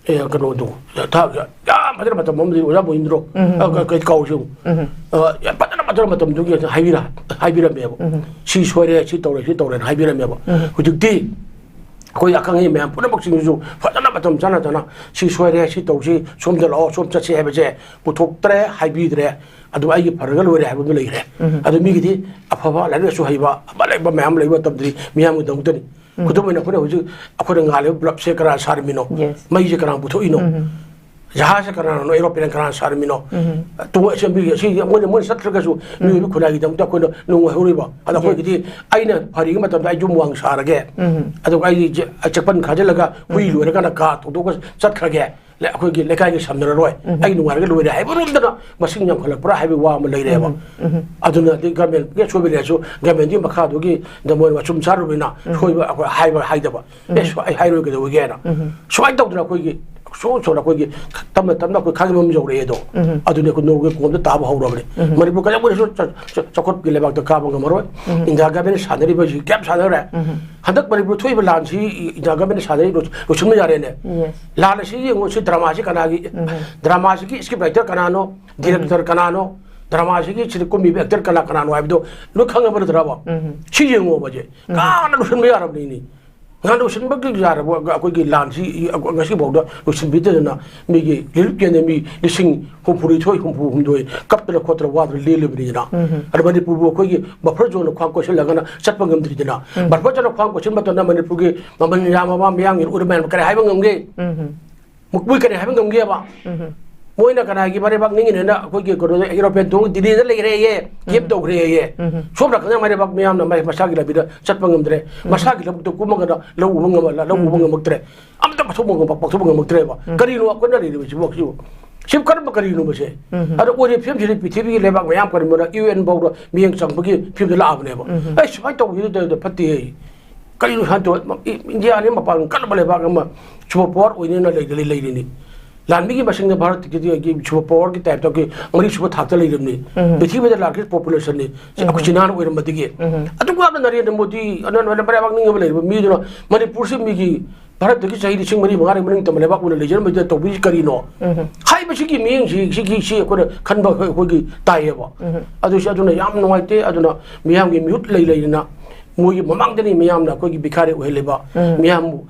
ꯑꯦ, ꯀꯩꯅꯣꯗꯣ, ꯊꯥ-, ꯌꯥꯝ ꯐꯖꯅ ꯃꯇꯝ ꯑꯃꯗꯤ ꯑꯣꯖꯥ ꯃꯣꯍꯤꯟꯗ꯭ꯔꯣ, ꯎꯝ, ꯎꯝ, ꯑ, ꯎꯝ꯫ ꯀ-, ꯀ-, ꯀꯧꯔꯤꯁꯤ꯫ ꯎꯝ꯫ ꯑ, ꯌꯥꯝ ꯐꯖꯅ ꯃꯇꯝ, ꯃꯇꯝꯗꯨꯒꯤ ꯍꯥꯏꯕꯤꯔ-, ꯍꯥꯏꯕꯤꯔꯝꯃꯦꯕ꯫ ꯎꯝ꯫ ꯁꯤ ꯁꯣꯏꯔꯦ, ꯁꯤ ꯇꯧꯔꯦ, ꯁꯤ ꯇꯧꯔꯦꯅ ꯍꯥꯏꯕꯤꯔꯝꯃꯦꯕ꯫ ꯎꯝ꯫ ꯍꯧꯖꯤꯛꯇꯤ ꯑꯩꯈꯣꯏ ꯑꯈꯪ ꯑꯍꯩ ꯃꯌꯥꯝ ꯄꯨꯝꯅꯃꯛꯁꯤꯡꯁꯤꯁꯨ ꯐꯖꯅ ꯃꯇꯝ ꯆꯥꯅ ꯆꯥꯅ ꯁꯤ ꯁꯣꯏꯔꯦ, ꯁꯤ ꯇꯧꯁꯤ, ꯁꯣꯝꯗ ꯂꯥꯛꯑꯣ, ꯁꯣꯝ ꯆꯠꯁꯤ ꯍꯥꯏꯕꯁꯦ ꯄꯨꯊꯣꯛꯇ꯭ꯔꯦ, ꯍꯥꯏꯕꯤꯗ꯭ꯔꯦ꯫ ꯑꯗꯨ ꯑꯩꯒꯤ ꯐꯔꯒ ꯂꯣꯏꯔꯦ ꯍꯥꯏꯕ ꯑꯃ ꯂꯩꯈ꯭ꯔꯦ꯫ ꯎꯝ꯫ ꯑꯗꯨ ꯃꯤꯒꯤꯗꯤ ꯑꯐꯕ ꯂꯥꯏꯔꯤꯛ ꯂꯥꯏꯁꯨ ꯍꯩꯕ ꯑꯃ ꯂꯩꯕ ꯃꯌꯥꯝ ꯂꯩꯕ ꯃꯇꯝꯗꯗꯤ ꯃꯤꯌꯥꯝꯒꯤꯗꯃꯛꯇꯅꯤ꯫ ꯎꯝ꯫ ꯈꯨꯗꯝ ꯑꯣꯏꯅ ꯑꯩꯈꯣꯏꯅ ꯍꯧꯖꯤꯛ ꯑꯩꯈꯣꯏꯅ ꯉꯥꯜꯂꯤꯕ bulbꯁꯦ ꯀꯅꯥ ꯁꯥꯔꯝꯃꯤꯅꯣ? Yes꯫ ꯃꯩꯁꯦ ꯀꯅꯥꯅ ꯄꯨꯊꯣꯛꯏꯅꯣ? ꯎꯝ꯫ ꯖꯍꯥꯖꯁꯦ ꯀꯅꯥꯅꯣ? Aeroplane ꯀꯅꯥꯅ ꯁꯥꯔꯝꯃꯤꯅꯣ? ꯎꯝ꯫ ꯇꯨ-, ꯑꯁꯦꯝꯕꯤ-, ꯑꯁꯤ ꯃꯣꯏꯅ, ꯃꯣꯏꯅ ꯆꯠꯈ꯭ꯔꯒꯁꯨ ꯎꯝ꯫ ꯃꯤꯑꯣꯏꯕ ꯈꯨꯟꯅꯥꯏꯒꯤꯗꯃꯛꯇ ꯑꯩꯈꯣꯏꯅ ꯅꯨꯡꯉꯥꯏꯍꯧꯔꯤꯕ꯫ ꯑꯗ Yes꯫ ꯑꯩꯈꯣꯏꯒꯤꯗꯤ ꯑꯩꯅ ꯐꯔꯤꯉꯩ ꯃꯇꯝꯗ ꯑꯩ ꯌꯨꯝ ꯋꯥꯡ ꯁꯥꯔꯒꯦ꯫ ꯎꯝ꯫ ꯑꯗꯨꯒ ꯑꯩ ꯆꯦ-, ꯆꯦꯛꯄꯟ ꯈꯥꯖꯤꯜꯂꯒ ꯍꯨꯏ ꯎꯝ꯫ ꯂꯣꯏꯔꯀꯥꯟꯗ ꯀꯥ ꯊꯧꯗꯣꯛꯑꯒ ꯆꯠꯈ꯭ꯔꯒꯦ꯫ ꯂꯩ-, ꯑꯩꯈꯣꯏꯒꯤ ꯂꯩꯀꯥꯏꯒꯤ ꯁꯝꯅꯔꯔꯣꯏ, ꯎꯝ꯫ ꯑꯩ ꯅꯨꯡꯉꯥꯏꯔꯒ ꯂꯣꯏꯔꯦ ꯍꯥꯏꯕꯔꯣꯝꯗꯅ ꯃꯁꯤꯡ ꯌꯥꯝꯈꯠꯂꯛꯄ꯭ꯔꯥ ꯍꯥꯏꯕꯒꯤ ꯋꯥ ꯑꯃ ꯂꯩꯔꯦꯕ꯫ ꯎꯝ, ꯎꯝ꯫ ꯑꯗꯨꯅꯗꯤ governmentꯒꯤ ꯑꯁꯣꯏꯕ ꯂꯩꯔꯁꯨ governmentꯒꯤ ꯃꯈꯥꯗꯨꯒꯤ ꯗ ꯃꯣꯏꯅ ꯃꯆꯨꯝ ꯆꯥꯔꯨꯕꯅꯤꯅ ꯎꯝ꯫ ꯁꯣꯏꯕ ꯑꯩꯈꯣꯏ ꯍꯥꯏꯕ ꯍꯥꯏꯗꯕ꯫ ꯎꯝ꯫ ꯑꯦ, ꯁꯣ-, ꯑꯩ ꯍꯥꯏꯔꯣꯏ ꯀꯩꯗꯧꯕꯒꯦꯅ꯫ ꯎꯝ꯫ ꯁꯨꯃꯥꯏꯅ ꯇꯧꯗꯅ ꯑꯩꯈꯣꯏꯒꯤ ꯁꯣ-, ꯁꯣꯟꯅ ꯑꯩꯈꯣꯏꯒꯤ ꯇꯞꯅ ꯇꯞꯅ ꯑꯩꯈꯣꯏ ꯈꯥꯡꯖꯕ ꯑꯃ ꯌꯧꯔꯛꯑꯦ ꯑꯗꯣ꯫ ꯎꯝ꯫ ꯑꯗꯨꯅꯤ ꯑꯩꯈꯣꯏ ꯅꯣꯡꯒꯤ ꯀꯣꯝꯗ ꯇꯥꯕ ꯍꯧꯔꯕꯅꯤ꯫ ꯎꯝ꯫ ꯃꯅꯤꯄꯨꯔ ꯀꯩꯗꯧꯉꯩꯗꯁꯨ ꯆ-, ꯆ-, ꯆꯥꯎꯈꯠꯄꯒꯤ ꯂꯩꯕꯥꯛꯇ ꯀꯥꯕ ꯉꯝꯃꯔꯣꯏ꯫ ꯎꯝ꯫ India governmentꯅ ꯁꯥꯟꯅꯔꯤꯕ ꯍꯧꯖꯤꯛ ꯀꯌꯥꯝ ꯁꯥꯟꯅꯈ꯭ꯔꯦ꯫ ꯎꯝ꯫ ꯍꯟꯗꯛ ꯃꯅꯤꯄꯨꯔ ꯊꯣꯛꯏꯕ ꯂꯥꯟꯁꯤ India governmentꯅ ꯁꯥꯟꯅꯔꯤ ꯂꯣꯏ-, ꯂꯣꯏꯁꯤꯟꯕ ꯌꯥꯔꯦꯅꯦ꯫ Yes꯫ ꯂꯥꯟ ꯑꯁꯤ ꯌꯦꯡꯉꯨ, ꯁꯤ dramaꯁꯤ ꯀꯅꯥꯒꯤ? ꯎꯝ꯫ Dramaꯁꯤꯒꯤ script writer ꯀꯅꯥꯅꯣ? Director ꯎꯝ꯫ ꯀꯅꯥꯅꯣ? Dramaꯁꯤꯒꯤ ꯁꯤꯗ ꯀꯨꯝꯃꯤꯕ actor ꯀꯅꯥ ꯀꯅꯥꯅꯣ ꯍꯥꯏꯕꯗꯣ ꯂꯣꯏ ꯈꯪꯉꯕ ꯅꯠꯇ꯭ꯔꯕ? ꯎꯝ꯫ ꯁꯤ ꯌꯦꯡꯉꯣꯕ ꯁꯦ꯫ ꯎꯝ꯫ ꯀꯥꯟꯅ ꯂꯣꯏꯁꯤꯟꯕ ꯌꯥꯔꯕꯅꯤꯅꯦ꯫ ꯉꯍꯥꯟ ꯂꯣꯏꯁꯤꯟꯕꯒꯤ ꯌꯥꯔꯕ ꯑꯩꯈꯣꯏꯒꯤ ꯂꯥꯟꯁꯤ ꯉꯁꯤꯐꯥꯎꯗ ꯂꯣꯏꯁꯤꯟꯕꯤꯗꯗꯅ ꯃꯤꯒꯤ relief campꯗ ꯃꯤ ꯂꯤꯁꯤꯡ ꯍꯨꯝꯐꯨꯅꯤꯊꯣꯏ, ꯍꯨꯝꯐꯨ ꯍꯨꯝꯗꯣꯏ ꯀꯞꯇꯅ ꯈꯣꯠꯇꯅ ꯋꯥꯗꯅ ꯂꯦꯜꯂꯤꯕꯅꯤꯗꯅ꯫ ꯎꯝ꯫ ꯑꯗ ꯃꯅꯤꯄꯨꯔꯕꯨ ꯑꯩꯈꯣꯏꯒꯤ buffer zoneꯅ ꯈ꯭ꯋꯥꯡ ꯀꯣꯏꯁꯤꯜꯂꯒꯅ ꯆꯠꯄ ꯉꯝꯗ꯭ꯔꯤꯗꯅ꯫ ꯎꯝ꯫ Buffer zoneꯅ ꯈ꯭ꯋꯥꯡ ꯀꯣꯏꯁꯤꯟꯕ ꯃꯇꯝꯗ ꯃꯅꯤꯄꯨꯔꯒꯤ ꯃꯃꯜ ꯌꯥꯝꯃꯕ ꯃꯤꯌꯥꯝꯒꯤ ꯎꯔ ꯃꯌꯥꯝ ꯀꯔꯤ ꯍꯥꯏꯕ ꯉꯝꯒꯦ? ꯎꯝ꯫ ꯃꯨꯛ-, ꯃꯣꯏ ꯀꯔꯤ ꯍꯥꯏꯕ ꯉꯝꯒꯦꯕ? ꯎꯝ꯫ ꯃꯣꯏꯅ ꯀꯅꯥꯒꯤ ꯃꯔꯩꯕꯥꯛ ꯅꯤꯡꯉꯤꯅꯦꯅ ꯑꯩꯈꯣꯏꯒꯤ ꯀꯩꯅꯣꯗ, ꯑꯦꯔꯣꯄ꯭ꯂꯦꯟ ꯇꯣꯡꯉ ꯗꯤꯜꯂꯤꯗ ꯂꯩꯈ꯭ꯔꯦꯌꯦ, ꯀꯦꯝ ꯇꯧꯈ꯭ꯔꯦꯌꯦ꯫ ꯁꯣꯝ ꯅꯥꯀꯟꯗ ꯃꯔꯩꯕꯥꯛ ꯃꯤꯌꯥꯝꯅ ꯃꯥꯏ ꯃꯁꯥꯒꯤ ꯂꯝꯕꯤꯗ ꯆꯠꯄ ꯉꯝꯗ꯭ꯔꯦ꯫ ꯃꯁꯥꯒꯤ ꯂꯧꯕꯨꯛꯇ ꯀꯨꯝꯃꯒꯅ ꯂꯧ ꯎꯕ ꯉꯝꯃ-, ꯂꯧ ꯎꯕ ꯉꯝꯃꯛꯇ꯭ꯔꯦ꯫ ꯑꯝꯇ ꯄꯥꯛꯊꯣꯛꯄ ꯉꯝ-, ꯄꯥꯛꯊꯣꯛꯄ ꯉꯝꯃꯛꯇ꯭ꯔꯦꯕ꯫ ꯀꯔꯤꯅꯣ ꯑꯩꯈꯣꯏꯅ ꯂꯩꯔꯤꯕꯁꯤꯕꯨ, ꯁꯤꯕꯨ? ꯁꯤꯕꯨ ꯀꯔꯝꯕ ꯀꯔꯤꯅꯣ ꯃꯁꯦ? ꯑꯗꯣ ꯑꯣꯏꯔꯤꯕ ꯐꯤꯕꯝꯁꯤꯗꯤ ꯄ꯭ꯔꯤꯊꯤꯕꯤꯒꯤ ꯂꯩꯕꯥꯛ ꯃꯌꯥꯝ ꯀꯔꯤꯃꯣꯅ ꯌꯨ ꯑꯦꯟ ꯐꯥꯎꯗ ꯃꯤꯠꯌꯦꯡ ꯆꯪꯕꯒꯤ ꯐꯤꯕꯝꯗ ꯂꯥꯛꯑꯕꯅꯦꯕ꯫ ꯑꯩ ꯁꯨꯃꯥꯏꯅ ꯇꯧꯕꯁꯤꯗ ꯐꯠꯇꯦ꯫ ꯀꯔꯤꯅꯣ ꯁꯨꯃꯥꯏꯅ ꯇꯧꯕ? ꯏ-, ꯏꯟꯗꯤꯌꯥꯅꯤ ꯃꯄꯥꯟ ꯀꯟꯕ ꯂꯩꯕꯥꯛ ꯑꯃ, ꯁꯨꯄꯔ ꯄꯥꯋꯔ ꯑꯣꯏꯅꯦꯅ ꯂꯩ-, ꯂꯩ-, ꯂꯩꯔꯤꯅꯤ꯫ ꯂꯥꯟꯃꯤꯒꯤ ꯃꯁꯤꯡꯗ ꯚꯥꯔꯠꯀꯤꯗꯤ ꯁꯨꯄꯔ ꯄꯥꯋꯔꯒꯤ ꯇꯥꯏꯞꯇ ꯑꯩꯈꯣꯏ ꯃꯔꯤꯁꯨꯕ ꯊꯥꯛꯇ ꯂꯩꯔꯤꯕꯅꯤ꯫ ꯄ꯭ꯔꯤꯊꯤꯕꯤꯗ ꯂꯥꯔꯖꯦꯁ ꯄꯣꯄꯨꯂꯦꯁꯟꯅꯤ꯫ ꯁꯤ ꯑꯩꯈꯣꯏ ꯆꯤꯅꯥꯅ ꯑꯣꯏꯔꯝꯕꯗꯒꯤ꯫ ꯑꯗꯨꯒ ꯅꯔꯦꯟꯗ꯭ꯔ ꯃꯣꯗꯤ, ꯑꯅ-, ꯑꯅ-, ꯃꯔꯩꯕꯥꯛ ꯅꯤꯡꯉꯕ ꯂꯩꯔꯤꯕ ꯃꯤꯗꯨꯅ ꯃꯅꯤꯄꯨꯔꯁꯤ ꯃꯤꯒꯤ ꯚꯥꯔꯠꯇꯒꯤ ꯆꯍꯤ ꯂꯤꯁꯤꯡ ꯃꯔꯤ ꯃꯉꯥ ꯃꯅꯤꯡ ꯇꯝꯕ ꯂꯩꯕꯥꯛ ꯑꯣꯏꯅ ꯂꯩꯖꯔꯝꯕꯁꯤꯗ ꯇꯧꯕꯤꯔꯤꯁꯤ ꯀꯔꯤꯅꯣ? ꯍꯥꯏꯕꯁꯤꯒꯤ ꯃꯤꯠꯌꯦꯡꯁꯤ, ꯁꯤꯒꯤ, ꯁꯤ ꯑꯩꯈꯣꯏꯅ ꯈꯟꯕ ꯑꯩꯈꯣꯏ-, ꯑꯩꯈꯣꯏꯒꯤ ꯇꯥꯏꯌꯦꯕ꯫ ꯑꯗꯨ ꯁꯤ, ꯑꯗꯨꯅ ꯌꯥꯝ ꯅꯨꯡꯉꯥꯏꯇꯦ꯫ ꯑꯗꯨꯅ ꯃꯤꯌꯥꯝꯒꯤ ꯃꯤꯍꯨꯠ ꯂꯩ ꯂꯩꯗꯅ ꯃꯣꯏꯒꯤ ꯃꯃꯥꯡꯗꯅꯤ ꯃꯤꯌꯥꯝꯅ ꯑꯩꯈꯣꯏꯒꯤ ꯚꯤꯈꯥꯔꯤ ꯑꯣꯏꯍꯜꯂꯤꯕ, ꯃꯤꯌꯥꯝꯕꯨ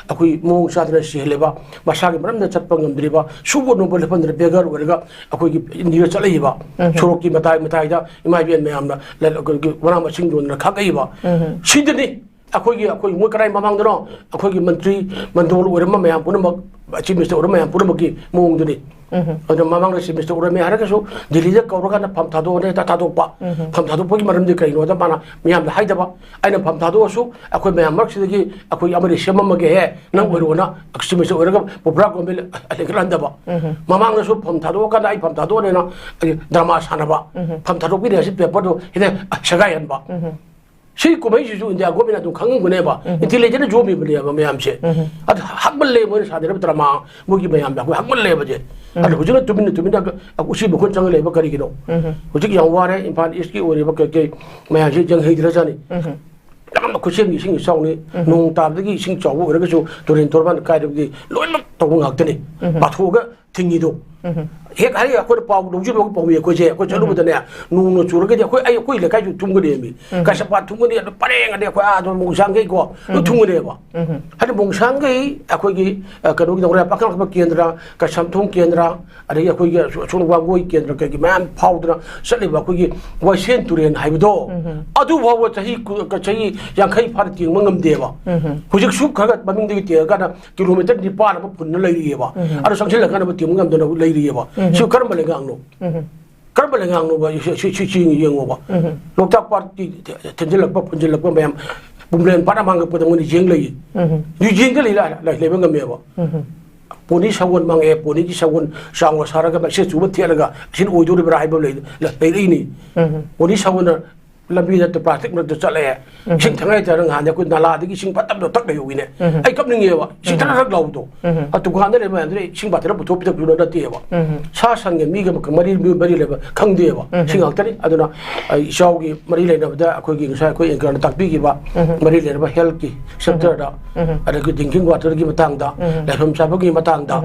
ꯑꯩꯈꯣꯏ ꯃꯑꯣꯡ ꯆꯥꯗꯅ ꯁꯤꯍꯜꯂꯤꯕ, ꯃꯁꯥꯒꯤ ꯃꯔꯝꯗ ꯆꯠꯄ ꯉꯝꯗ꯭ꯔꯤꯕ, ꯁꯨꯕ ꯅꯣꯝꯕ ꯂꯦꯞꯍꯟꯗꯅ ꯕꯦꯒꯔ ꯑꯣꯏꯔꯒ ꯑꯩꯈꯣꯏꯒꯤ ꯏꯟꯗꯤꯌꯥ ꯆꯠꯂꯛꯏꯕ, ꯁꯣꯔꯣꯛꯀꯤ ꯃꯇꯥꯏ ꯃꯇꯥꯏꯗ ꯏꯃꯥ ꯏꯕꯦꯟ ꯃꯌꯥꯝꯅ ꯂ-, ꯑꯩꯈꯣꯏꯒꯤ ꯃꯅꯥ ꯃꯁꯤꯡ ꯌꯣꯟꯗꯅ ꯈꯥꯛꯂꯛꯏꯕ꯫ ꯁꯤꯗꯅꯤ ꯑꯩꯈꯣꯏꯒꯤ, ꯑꯩꯈꯣꯏ ꯃꯣꯏ ꯀꯔꯥꯏ ꯃꯃꯥꯡꯗꯅꯣ ꯑꯩꯈꯣꯏꯒꯤ ꯃꯟꯇ꯭ꯔꯤ ꯃꯟꯗꯣꯜ ꯑꯣꯏꯔꯝꯕ ꯃꯌꯥꯝ ꯄꯨꯝꯅꯃꯛ, ꯆꯤꯐ ꯃꯤꯅꯤꯁꯇꯔ ꯑꯣꯏꯔꯝꯕ ꯃꯌꯥꯝ ꯄꯨꯝꯅꯃꯛꯀꯤ ꯃꯑꯣꯡꯗꯨꯅꯤ꯫ ꯑꯗꯨꯅ ꯃꯃꯥꯡꯗ ꯆꯤꯐ ꯃꯤꯅꯤꯁꯇꯔ ꯑꯣꯏꯔꯝꯃꯦ ꯍꯥꯏꯔꯒꯁꯨ ꯗꯤꯜꯂꯤꯗ ꯀꯧꯔꯀꯥꯟꯗ ꯐꯝ ꯊꯥꯗꯣꯛꯑꯅꯤ, ꯍꯦꯛꯇ ꯊꯥꯗꯣꯛꯄ꯫ ꯐꯝ ꯊꯥꯗꯣꯛꯄꯒꯤ ꯃꯔꯝꯗꯤ ꯀꯔꯤꯅꯣꯗ ꯃꯥꯅ ꯃꯤꯌꯥꯝꯗ ꯍꯥꯏꯗꯕ꯫ ꯑꯩꯅ ꯐꯝ ꯊꯥꯗꯣꯛꯑꯁꯨ ꯑꯩꯈꯣꯏ ꯃꯌꯥꯝ ꯃꯔꯛꯁꯤꯗꯒꯤ ꯑꯩꯈꯣꯏ ꯑꯃꯗꯤ ꯁꯦꯝꯃꯝꯃꯒꯦꯍꯦ, ꯅꯪ ꯑꯣꯏꯔꯣꯅ ꯆꯤꯐ ꯃꯤꯅꯤꯁꯇꯔ ꯑꯣꯏꯔꯒ ꯄꯣꯄꯨꯂꯔ ꯒꯣꯔꯃꯦꯟ ꯂꯤꯡꯈꯠꯍꯟꯗꯕ꯫ ꯃꯃꯥꯡꯗꯁꯨ ꯐꯝ ꯊꯥꯗꯣꯛꯑꯀꯥꯟꯗ ꯑꯩ ꯐꯝ ꯊꯥꯗꯣꯛꯑꯅꯦꯅ ꯑꯩ ꯗ꯭ꯔꯃꯥ ꯁꯥꯟꯅꯕ꯫ ꯐꯝ ꯊꯥꯗꯣꯛꯄꯤꯔꯦ ꯍꯥꯏꯁꯤ ꯄꯦꯄꯔꯗꯣ ꯍꯦꯛꯇ ꯁꯦꯒꯥꯏꯍꯟꯕ꯫ ꯁꯤ ꯀꯨꯝꯍꯩꯁꯤꯁꯨ ꯏꯟꯗꯤꯌꯥ ꯒꯣꯔꯃꯦꯟ ꯑꯗꯨꯝ ꯈꯪꯉꯝꯒꯅꯦꯕ꯫ ꯏꯟꯇꯦꯂꯤꯖꯦꯟꯁꯅ ꯌꯣꯝꯃꯤꯕꯅꯦꯕ ꯃꯌꯥꯝꯁꯦ꯫ ꯑꯗꯨ ꯍꯛꯃꯜꯂꯦ ꯃꯣꯏꯅ ꯁꯥꯟꯅꯔꯤꯕ ꯗ꯭ꯔꯃꯥ, ꯃꯣꯏꯒꯤ ꯃꯌꯥꯝꯗ ꯑꯩꯈꯣꯏ ꯍꯛꯃꯜꯂꯦꯕꯁꯦ꯫ ꯑꯗꯣ ꯍꯧꯖꯤꯛꯅ ꯇꯨꯃꯤꯟꯅ ꯇꯨꯃꯤꯟꯅ ꯎꯆꯤ ꯃꯈꯨꯟ ꯆꯪꯉ ꯂꯩꯕ ꯀꯔꯤꯒꯤꯅꯣ? ꯍꯧꯖꯤꯛ ꯌꯥꯝ ꯋꯥꯔꯦ ꯏꯝꯐꯥꯜ ꯏꯁꯀꯤ ꯑꯣꯏꯔꯤꯕ ꯀꯩꯀꯩ ꯃꯌꯥꯝꯁꯦ ꯌꯦꯡꯍꯩꯗ꯭ꯔꯖꯥꯠꯅꯤ꯫ ꯌꯥꯝꯅ ꯈꯨꯠꯁꯦꯝꯒꯤ ꯏꯁꯤꯡ ꯏꯆꯥꯎꯅꯤ꯫ ꯅꯣꯡ ꯇꯥꯕꯗꯒꯤ ꯏꯁꯤꯡ ꯆꯥꯎꯕ ꯑꯣꯏꯔꯒꯁꯨ ꯇꯨꯔꯦꯟ ꯇꯣꯔꯕꯥꯟ ꯀꯥꯏꯔꯕꯗꯤ ꯂꯣꯏꯅꯃꯛ ꯇꯧꯕ ꯉꯥꯛꯇꯅꯤ꯫ ꯄꯥꯊꯣꯛꯑꯒ ꯊꯤꯡꯉꯤꯗꯣ꯫ ꯍꯦꯛ ꯍꯥꯏꯔꯤ ꯑꯩꯈꯣꯏꯅ ꯄꯥꯎ ꯂꯧꯖꯔꯨꯕ ꯄꯥꯎꯃꯤ ꯑꯩꯈꯣꯏꯁꯦ, ꯑꯩꯈꯣꯏ ꯆꯠꯂꯨꯕꯗꯅꯦ, ꯅꯣꯡꯅ ꯆꯨꯔꯒꯗꯤ ꯑꯩꯈꯣꯏ, ꯑꯩ, ꯑꯩꯈꯣꯏ ꯂꯩꯀꯥꯏꯁꯨ ꯊꯨꯝꯒꯅꯦꯃꯤ꯫ ꯀꯩꯁꯥꯝꯄꯥꯠ ꯊꯨꯝꯒꯅꯤ, ꯑꯗꯨ ꯄꯔꯦꯡ ꯑꯗꯩ ꯑꯩꯈꯣꯏ ꯑꯥꯗ ꯃꯣꯡꯁꯥꯡꯈꯩꯀꯣ, ꯂꯣꯏ ꯊꯨꯝꯒꯅꯦꯕ꯫ ꯍꯥꯏꯗꯤ ꯃꯣꯡꯁꯥꯡꯈꯩ ꯑꯩꯈꯣꯏꯒꯤ, ꯑ, ꯀꯩꯅꯣꯒꯤ ꯅꯧꯔꯦ ꯄꯥꯈꯪ ꯑꯐꯕ ꯀꯦꯟꯗ꯭ꯔ, ꯀꯩꯁꯥꯝꯊꯣꯡ ꯀꯦꯟꯗ꯭ꯔ, ꯑꯗꯒꯤ ꯑꯩꯈꯣꯏꯒꯤ ꯑꯁꯣ-, ꯑꯁꯣꯝ ꯋꯥꯡꯒꯣꯏ ꯀꯦꯟꯗ꯭ꯔ ꯀꯩꯒꯤ ꯃꯌꯥꯝ ꯐꯥꯎꯗꯅ ꯆꯠꯂꯤꯕ ꯑꯩꯈꯣꯏꯒꯤ ꯋꯥꯏꯁꯦꯟ ꯇꯨꯔꯦꯜ ꯍꯥꯏꯕꯗꯣ, ꯑꯗꯨ ꯐꯥꯎꯕ ꯆꯍꯤ ꯀꯨ-, ꯆꯍꯤ ꯌꯥꯡꯈꯩ ꯐꯥꯅ ꯇꯦꯡꯕ ꯉꯝꯗꯦꯕ꯫ ꯍꯧꯖꯤꯛꯁꯨ ꯈꯔ ꯈꯔ ꯃꯃꯤꯡꯗꯒꯤ ꯇꯦꯡꯉꯀꯥꯟꯗ ꯀꯤꯂꯣꯃꯤꯇꯔ ꯅꯤꯄꯥꯟ ꯑꯃ ꯐꯨꯟꯅ ꯂꯩꯔꯤꯑꯕ꯫ ꯑꯗꯣ ꯆꯪꯁꯤꯜꯂꯀꯥꯟꯗ ꯇꯦꯡꯕ ꯉꯝꯗꯅ ꯂꯩ-, ꯌꯦꯕ꯫ ꯁꯤ ꯀꯔꯝꯕ ꯂꯩꯉꯥꯛꯅꯣ? ꯀꯔꯝꯕ ꯂꯩꯉꯥꯛꯅꯣꯕ? ꯁꯤ, ꯁꯤ, ꯁꯤ, ꯁꯤ ꯌꯦꯡꯉꯣꯕ꯫ ꯂꯣꯛꯇꯥꯛ ꯄꯥꯠꯀꯤ ꯊꯦ-, ꯊꯦ-, ꯊꯦꯟꯖꯤꯜꯂꯛꯄ, ꯐꯨꯟꯖꯤꯜꯂꯛꯄ ꯃꯌꯥꯝ, ꯄꯨꯝꯂꯦꯟ ꯄꯥꯠ ꯑꯃꯥꯡꯒꯛꯄꯗ ꯃꯣꯏꯅ ꯌꯦꯡ ꯂꯩꯌꯦ꯫ ꯑꯗꯨ ꯌꯦꯡꯗ ꯂꯩ-, ꯂꯩ-, ꯂꯩꯕ ꯉꯝꯃꯦꯕ꯫ ꯄꯣꯅꯤ ꯁꯥꯒꯣꯟ ꯃꯥꯡꯉꯛꯑꯦ, ꯄꯣꯅꯤꯒꯤ ꯁꯥꯒꯣꯟ ꯆꯥꯎꯅ ꯁꯥꯔꯒ ꯃꯩꯁꯦ ꯆꯨꯕ ꯊꯦꯠꯂꯒ ꯑꯁꯤꯅ ꯑꯣꯏꯗꯣꯔꯤꯕ꯭ꯔꯥ ꯍꯥꯏꯕ ꯂꯩ-, ꯂꯩ-, ꯂꯩꯔꯛꯏꯅꯤ꯫ ꯄꯣꯅꯤ ꯁꯥꯒꯣꯟꯅ ꯂꯝꯕꯤꯗ ꯄ꯭ꯂꯥꯁꯇꯤꯛ ꯃꯔꯛꯇ ꯆꯠꯂꯛꯑꯦ꯫ ꯏꯁꯤꯡ ꯊꯛꯅꯉꯥꯏ ꯇꯥꯔ ꯉꯍꯥꯟꯗꯤ ꯑꯩꯈꯣꯏ ꯅꯂꯥꯗꯒꯤ ꯏꯁꯤꯡ ꯐꯠꯇꯕꯗꯣ ꯊꯛ ꯂꯩꯍꯧꯋꯤꯅꯦ꯫ ꯑꯩ ꯀꯞꯅꯤꯡꯉꯦꯕ꯫ ꯏꯁꯤꯡ ꯊꯛ ꯊꯛ ꯂꯥꯎꯕꯗꯣ꯫ ꯑ, ꯗꯨꯀꯥꯟꯗ ꯂꯩꯕ ꯃꯌꯥꯝꯗꯨꯅ ꯏꯁꯤꯡ ꯕꯥꯇꯜ ꯑꯃ ꯄꯨꯊꯣꯛ ꯄꯤꯊꯛꯄꯤꯕ ꯅꯠꯇꯦꯕ꯫ ꯁꯥ ꯁꯟꯒ ꯃꯤꯒ ꯃꯔꯤ, ꯃꯤ ꯃꯔꯤ ꯂꯩꯕ ꯈꯪꯗꯦꯕ꯫ ꯁꯤ ꯉꯥꯛꯇꯅꯤ꯫ ꯑꯗꯨꯅ ꯑꯩ ꯏꯆꯥꯎꯒꯤ ꯃꯔꯤ ꯂꯩꯅꯕꯗ ꯑꯩꯈꯣꯏꯒꯤ ꯉꯁꯥꯏ ꯑꯩꯈꯣꯏ ꯑꯦꯡꯀꯔꯅ ꯇꯥꯛꯄꯤꯈꯤꯕ ꯃꯔꯤ ꯂꯩꯅꯕ ꯍꯦꯜꯠꯀꯤ ꯁꯦꯛꯇꯔꯗ, ꯑꯗꯒꯤ ꯗ꯭ꯔꯤꯡꯀꯤꯡ ꯋꯥꯇꯔꯒꯤ ꯃꯇꯥꯡꯗ, ꯂꯩꯐꯝ ꯆꯥꯐꯝꯒꯤ ꯃꯇꯥꯡꯗ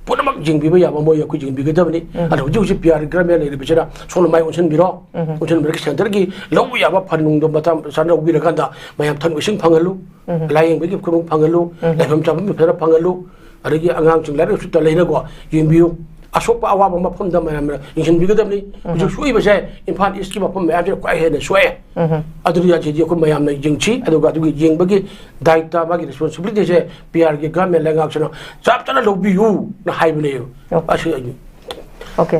ꯄꯨꯝꯅꯃꯛ ꯌꯦꯡꯕꯤꯕ ꯌꯥꯕ ꯃꯣꯏ ꯑꯩꯈꯣꯏ ꯌꯦꯡꯕꯤꯒꯗꯕꯅꯤ꯫ ꯑꯗꯣ ꯍꯧꯖꯤꯛ ꯍꯧꯖꯤꯛ ꯄꯤ ꯑꯥꯔ ꯒ꯭ꯔꯥꯃꯤꯌꯥ ꯂꯩꯔꯤꯕꯁꯤꯅ ꯁꯣꯝꯅ ꯃꯥꯏ ꯑꯣꯟꯁꯤꯟꯕꯤꯔꯣ꯫ ꯎꯝ꯫ ꯍꯣꯇꯦꯜ ꯃꯔꯛ ꯁꯦꯟꯇꯔꯒꯤ ꯂꯧꯕ ꯌꯥꯕ ꯐꯟ ꯅꯨꯡꯗꯣ ꯃꯇꯝ ꯆꯥꯅ ꯂꯧꯕꯤꯔꯀꯥꯟꯗ ꯃꯌꯥꯝ ꯊꯛꯅꯕ ꯏꯁꯤꯡ ꯐꯪꯍꯜꯂꯨ, ꯎꯝ꯫ ꯂꯥꯏꯌꯦꯡꯕꯒꯤ ꯈꯨꯗꯣꯡ ꯐꯪꯍꯜꯂꯨ, ꯎꯝ꯫ ꯂꯩꯐꯝ ꯆꯥꯐꯝ ꯐꯖꯅ ꯐꯪꯍꯜꯂꯨ, ꯑꯗꯒꯤ ꯑꯉꯥꯡꯁꯤꯡ ꯂꯥꯏꯔꯤꯛ ꯂꯥꯏꯁꯨ ꯇ-, ꯂꯩꯅꯀꯣ ꯌꯦꯡꯕꯤꯌꯨ꯫ ꯑꯁꯣꯛꯄ ꯑꯋꯥꯕ ꯃꯐꯝꯗ ꯃꯌꯥꯝꯅ ꯌꯦꯡꯁꯤꯟꯕꯤꯒꯗꯕꯅꯤ꯫ ꯎꯝ꯫ ꯍꯧꯖꯤꯛ ꯁꯣꯛꯏꯕꯁꯦ ꯏꯝꯐꯥꯜ ꯏꯁꯀꯤ ꯃꯐꯝ ꯃꯌꯥꯝꯁꯤꯅ ꯈ꯭ꯋꯥꯏ ꯍꯦꯟꯅ ꯁꯣꯛꯑꯦ꯫ ꯎꯝ꯫ ꯑꯗꯨꯅ ꯌꯥꯁꯤꯗꯤ ꯑꯩꯈꯣꯏ ꯃꯌꯥꯝꯅ ꯌꯦꯡꯁꯤ, ꯑꯗꯨꯒ ꯑꯗꯨꯒꯤ ꯌꯦꯡꯕꯒꯤ ꯗꯥꯏꯇ, ꯃꯥꯒꯤ ꯔꯦꯁꯄꯣꯟꯁꯤꯕꯤꯂꯤꯇꯤꯁꯦ ꯄꯤ ꯑꯥꯔꯒꯤ ꯒꯚꯔꯟꯃꯦꯟ ꯂꯩꯉꯥꯛꯁꯤꯅ ꯆꯞ ꯆꯥꯅ ꯂꯧꯕꯤꯌꯨꯅ ꯍꯥꯏꯕꯅꯦ꯫ ꯑꯣꯀꯦ꯫ ꯑꯁꯤ ꯑꯩ ꯑꯣꯀꯦ꯫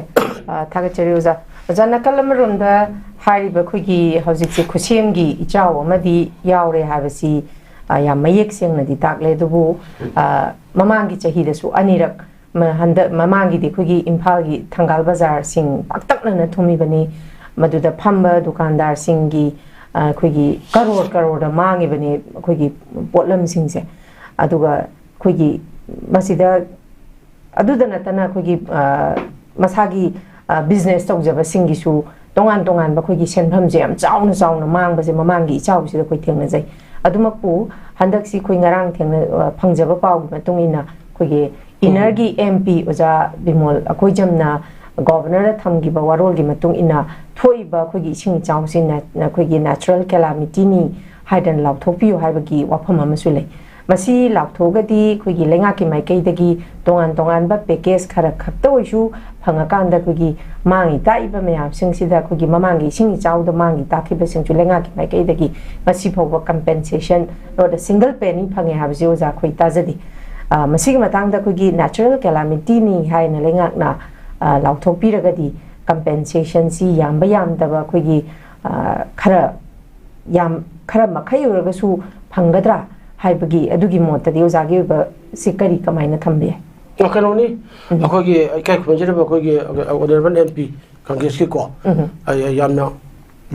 ꯑ, ꯊꯥꯒꯠꯆꯔꯤ ꯑꯣꯖꯥ꯫ ꯑꯣꯖꯥ, ꯅꯥꯀꯜ ꯑꯃꯔꯣꯝꯗ ꯍꯥꯏꯔꯤꯕ ꯑꯩꯈꯣꯏꯒꯤ ꯍꯧꯖꯤꯛꯁꯦ ꯈꯨꯠꯁꯦꯝꯒꯤ ꯏꯆꯥꯎ ꯑꯃꯗꯤ ꯌꯥꯎꯔꯦ ꯍꯥꯏꯕꯁꯤ, ꯑ, ꯌꯥꯝ ꯃꯌꯦꯛ ꯁꯦꯡꯅꯗꯤ ꯇꯥꯛꯂꯦ꯫ ꯑꯗꯨꯕꯨ, ꯑ, ꯃꯃꯥꯡꯒꯤ ꯆꯍꯤꯗꯁꯨ ꯑꯅꯤꯔꯛ, ꯃ-, ꯍꯟꯗꯛ ꯃꯃꯥꯡꯒꯤꯗꯤ ꯑꯩꯈꯣꯏꯒꯤ ꯏꯝꯐꯥꯜꯒꯤ ꯊꯪꯒꯥꯜ ꯕꯖꯥꯔꯁꯤꯡ ꯄꯥꯛꯇꯛꯅꯅ ꯊꯨꯝꯃꯤꯕꯅꯤ꯫ ꯃꯗꯨꯗ ꯐꯝꯕ ꯗꯨꯀꯥꯟꯗꯥꯔꯁꯤꯡꯒꯤ, ꯑ, ꯑꯩꯈꯣꯏꯒꯤ ꯀꯔꯣꯔ ꯀꯔꯣꯔꯗ ꯃꯥꯡꯉꯤꯕꯅꯤ ꯑꯩꯈꯣꯏꯒꯤ ꯄꯣꯠꯂꯝꯁꯤꯡꯁꯦ꯫ ꯑꯗꯨꯒ ꯑꯩꯈꯣꯏꯒꯤ ꯃꯁꯤꯗ ꯑꯗꯨꯗ ꯅꯠꯇꯅ ꯑꯩꯈꯣꯏꯒꯤ, ꯑ, ꯃꯁꯥꯒꯤ, ꯑ, ꯕꯤꯖꯤꯅꯦꯁ ꯇꯧꯖꯕꯁꯤꯡꯒꯤꯁꯨ ꯇꯣꯉꯥꯟ ꯇꯣꯉꯥꯟꯕ ꯑꯩꯈꯣꯏꯒꯤ ꯁꯦꯟꯐꯝꯁꯦ ꯌꯥꯝ ꯆꯥꯎꯅ ꯆꯥꯎꯅ ꯃꯥꯡꯕꯁꯦ ꯃꯃꯥꯡꯒꯤ ꯏꯆꯥꯎꯁꯤꯗ ꯑꯩꯈꯣꯏ ꯊꯦꯡꯅꯖꯩ꯫ ꯑꯗꯨꯃꯛꯄꯨ ꯍꯟꯗꯛꯁꯤ ꯑꯩꯈꯣꯏ ꯉꯔꯥꯡ ꯊꯦꯡꯅ-, ꯑ, ꯐꯪꯖꯕ ꯄꯥꯎꯒꯤ ꯃꯇꯨꯡ ꯏꯟꯅ ꯑꯩꯈꯣꯏꯒꯤ ꯏꯟꯅꯔꯒꯤ ꯑꯦꯝ ꯄꯤ ꯑꯣꯖꯥ ꯕꯤꯃꯣꯜ ꯑꯩꯈꯣꯏꯖꯝꯅ ꯒꯣꯚꯔꯅꯔꯗ ꯊꯝꯈꯤꯕ ꯋꯥꯔꯣꯜꯒꯤ ꯃꯇꯨꯡ ꯏꯟꯅ ꯊꯣꯛꯏꯕ ꯑꯩꯈꯣꯏꯒꯤ ꯏꯁꯤꯡ ꯏꯆꯥꯎꯁꯤ ꯅꯦ-, ꯑꯩꯈꯣꯏꯒꯤ ꯅꯦꯆꯔꯦꯜ ꯀꯦꯂꯥꯃꯤꯇꯤꯅꯤ ꯍꯥꯏꯗꯅ ꯂꯥꯎꯊꯣꯛꯄꯤꯌꯨ ꯍꯥꯏꯕꯒꯤ ꯋꯥꯐꯝ ꯑꯃꯁꯨ ꯂꯩ꯫ ꯃꯁꯤ ꯂꯥꯎꯊꯣꯛꯑꯒꯗꯤ ꯑꯩꯈꯣꯏꯒꯤ ꯂꯩꯉꯥꯛꯀꯤ ꯃꯥꯏꯀꯩꯗꯒꯤ ꯇꯣꯉꯥꯟ ꯇꯣꯉꯥꯟꯕ ꯄꯦꯀꯦꯖ ꯈꯔ ꯈꯛꯇ ꯑꯣꯏꯁꯨ ꯐꯪꯉꯀꯥꯟꯗ ꯑꯩꯈꯣꯏꯒꯤ ꯃꯥꯡꯉꯤ ꯇꯥꯛꯏꯕ ꯃꯌꯥꯝꯁꯤꯡꯁꯤꯗ ꯑꯩꯈꯣꯏꯒꯤ ꯃꯃꯥꯡꯒꯤ ꯏꯁꯤꯡ ꯏꯆꯥꯎꯗ ꯃꯥꯡꯉꯤ ꯇꯥꯛꯈꯤꯕꯁꯤꯡꯁꯨ ꯂꯩꯉꯥꯛꯀꯤ ꯃꯥꯏꯀꯩꯗꯒꯤ ꯉꯁꯤ ꯐꯥꯎꯕ compensation, not a single penny ꯐꯪꯉꯦ ꯍꯥꯏꯕꯁꯤ ꯑꯣꯖꯥ ꯑꯩꯈꯣꯏ ꯇꯥꯖꯗꯦ꯫ ꯑ, ꯃꯁꯤꯒꯤ ꯃꯇꯥꯡꯗ ꯑꯩꯈꯣꯏꯒꯤ natural calamity ꯅꯤ ꯍꯥꯏꯅ ꯂꯩꯉꯥꯛꯅ, ꯑ, ꯂꯥꯎꯊꯣꯛꯄꯤꯔꯒꯗꯤ, compensation ꯁꯤ ꯌꯥꯝꯕ ꯌꯥꯝꯗꯕ ꯑꯩꯈꯣꯏꯒꯤ, ꯑ, ꯈꯔ ꯌꯥꯝ, ꯈꯔ ꯃꯈꯩ ꯑꯣꯏꯔꯒꯁꯨ ꯐꯪꯒꯗ꯭ꯔꯥ ꯍꯥꯏꯕꯒꯤ, ꯑꯗꯨꯒꯤ ꯃꯣꯠꯇꯗꯤ ꯑꯣꯖꯥꯒꯤ ꯑꯣꯏꯕ ꯁꯤ ꯀꯔꯤ, ꯀꯃꯥꯏꯅ ꯊꯝꯕꯤ? ꯑ, ꯀꯩꯅꯣꯅꯤ, ꯎꯝ꯫ ꯑꯩꯈꯣꯏꯒꯤ ꯏꯀꯥꯏ ꯈꯨꯝꯅꯖꯔꯤꯕ ꯑꯩꯈꯣꯏꯒꯤ honourable M P, ꯀꯪꯒ꯭ꯔꯦꯁꯀꯤꯀꯣ, ꯎꯝ꯫ ꯑ, ꯌꯥꯝꯅ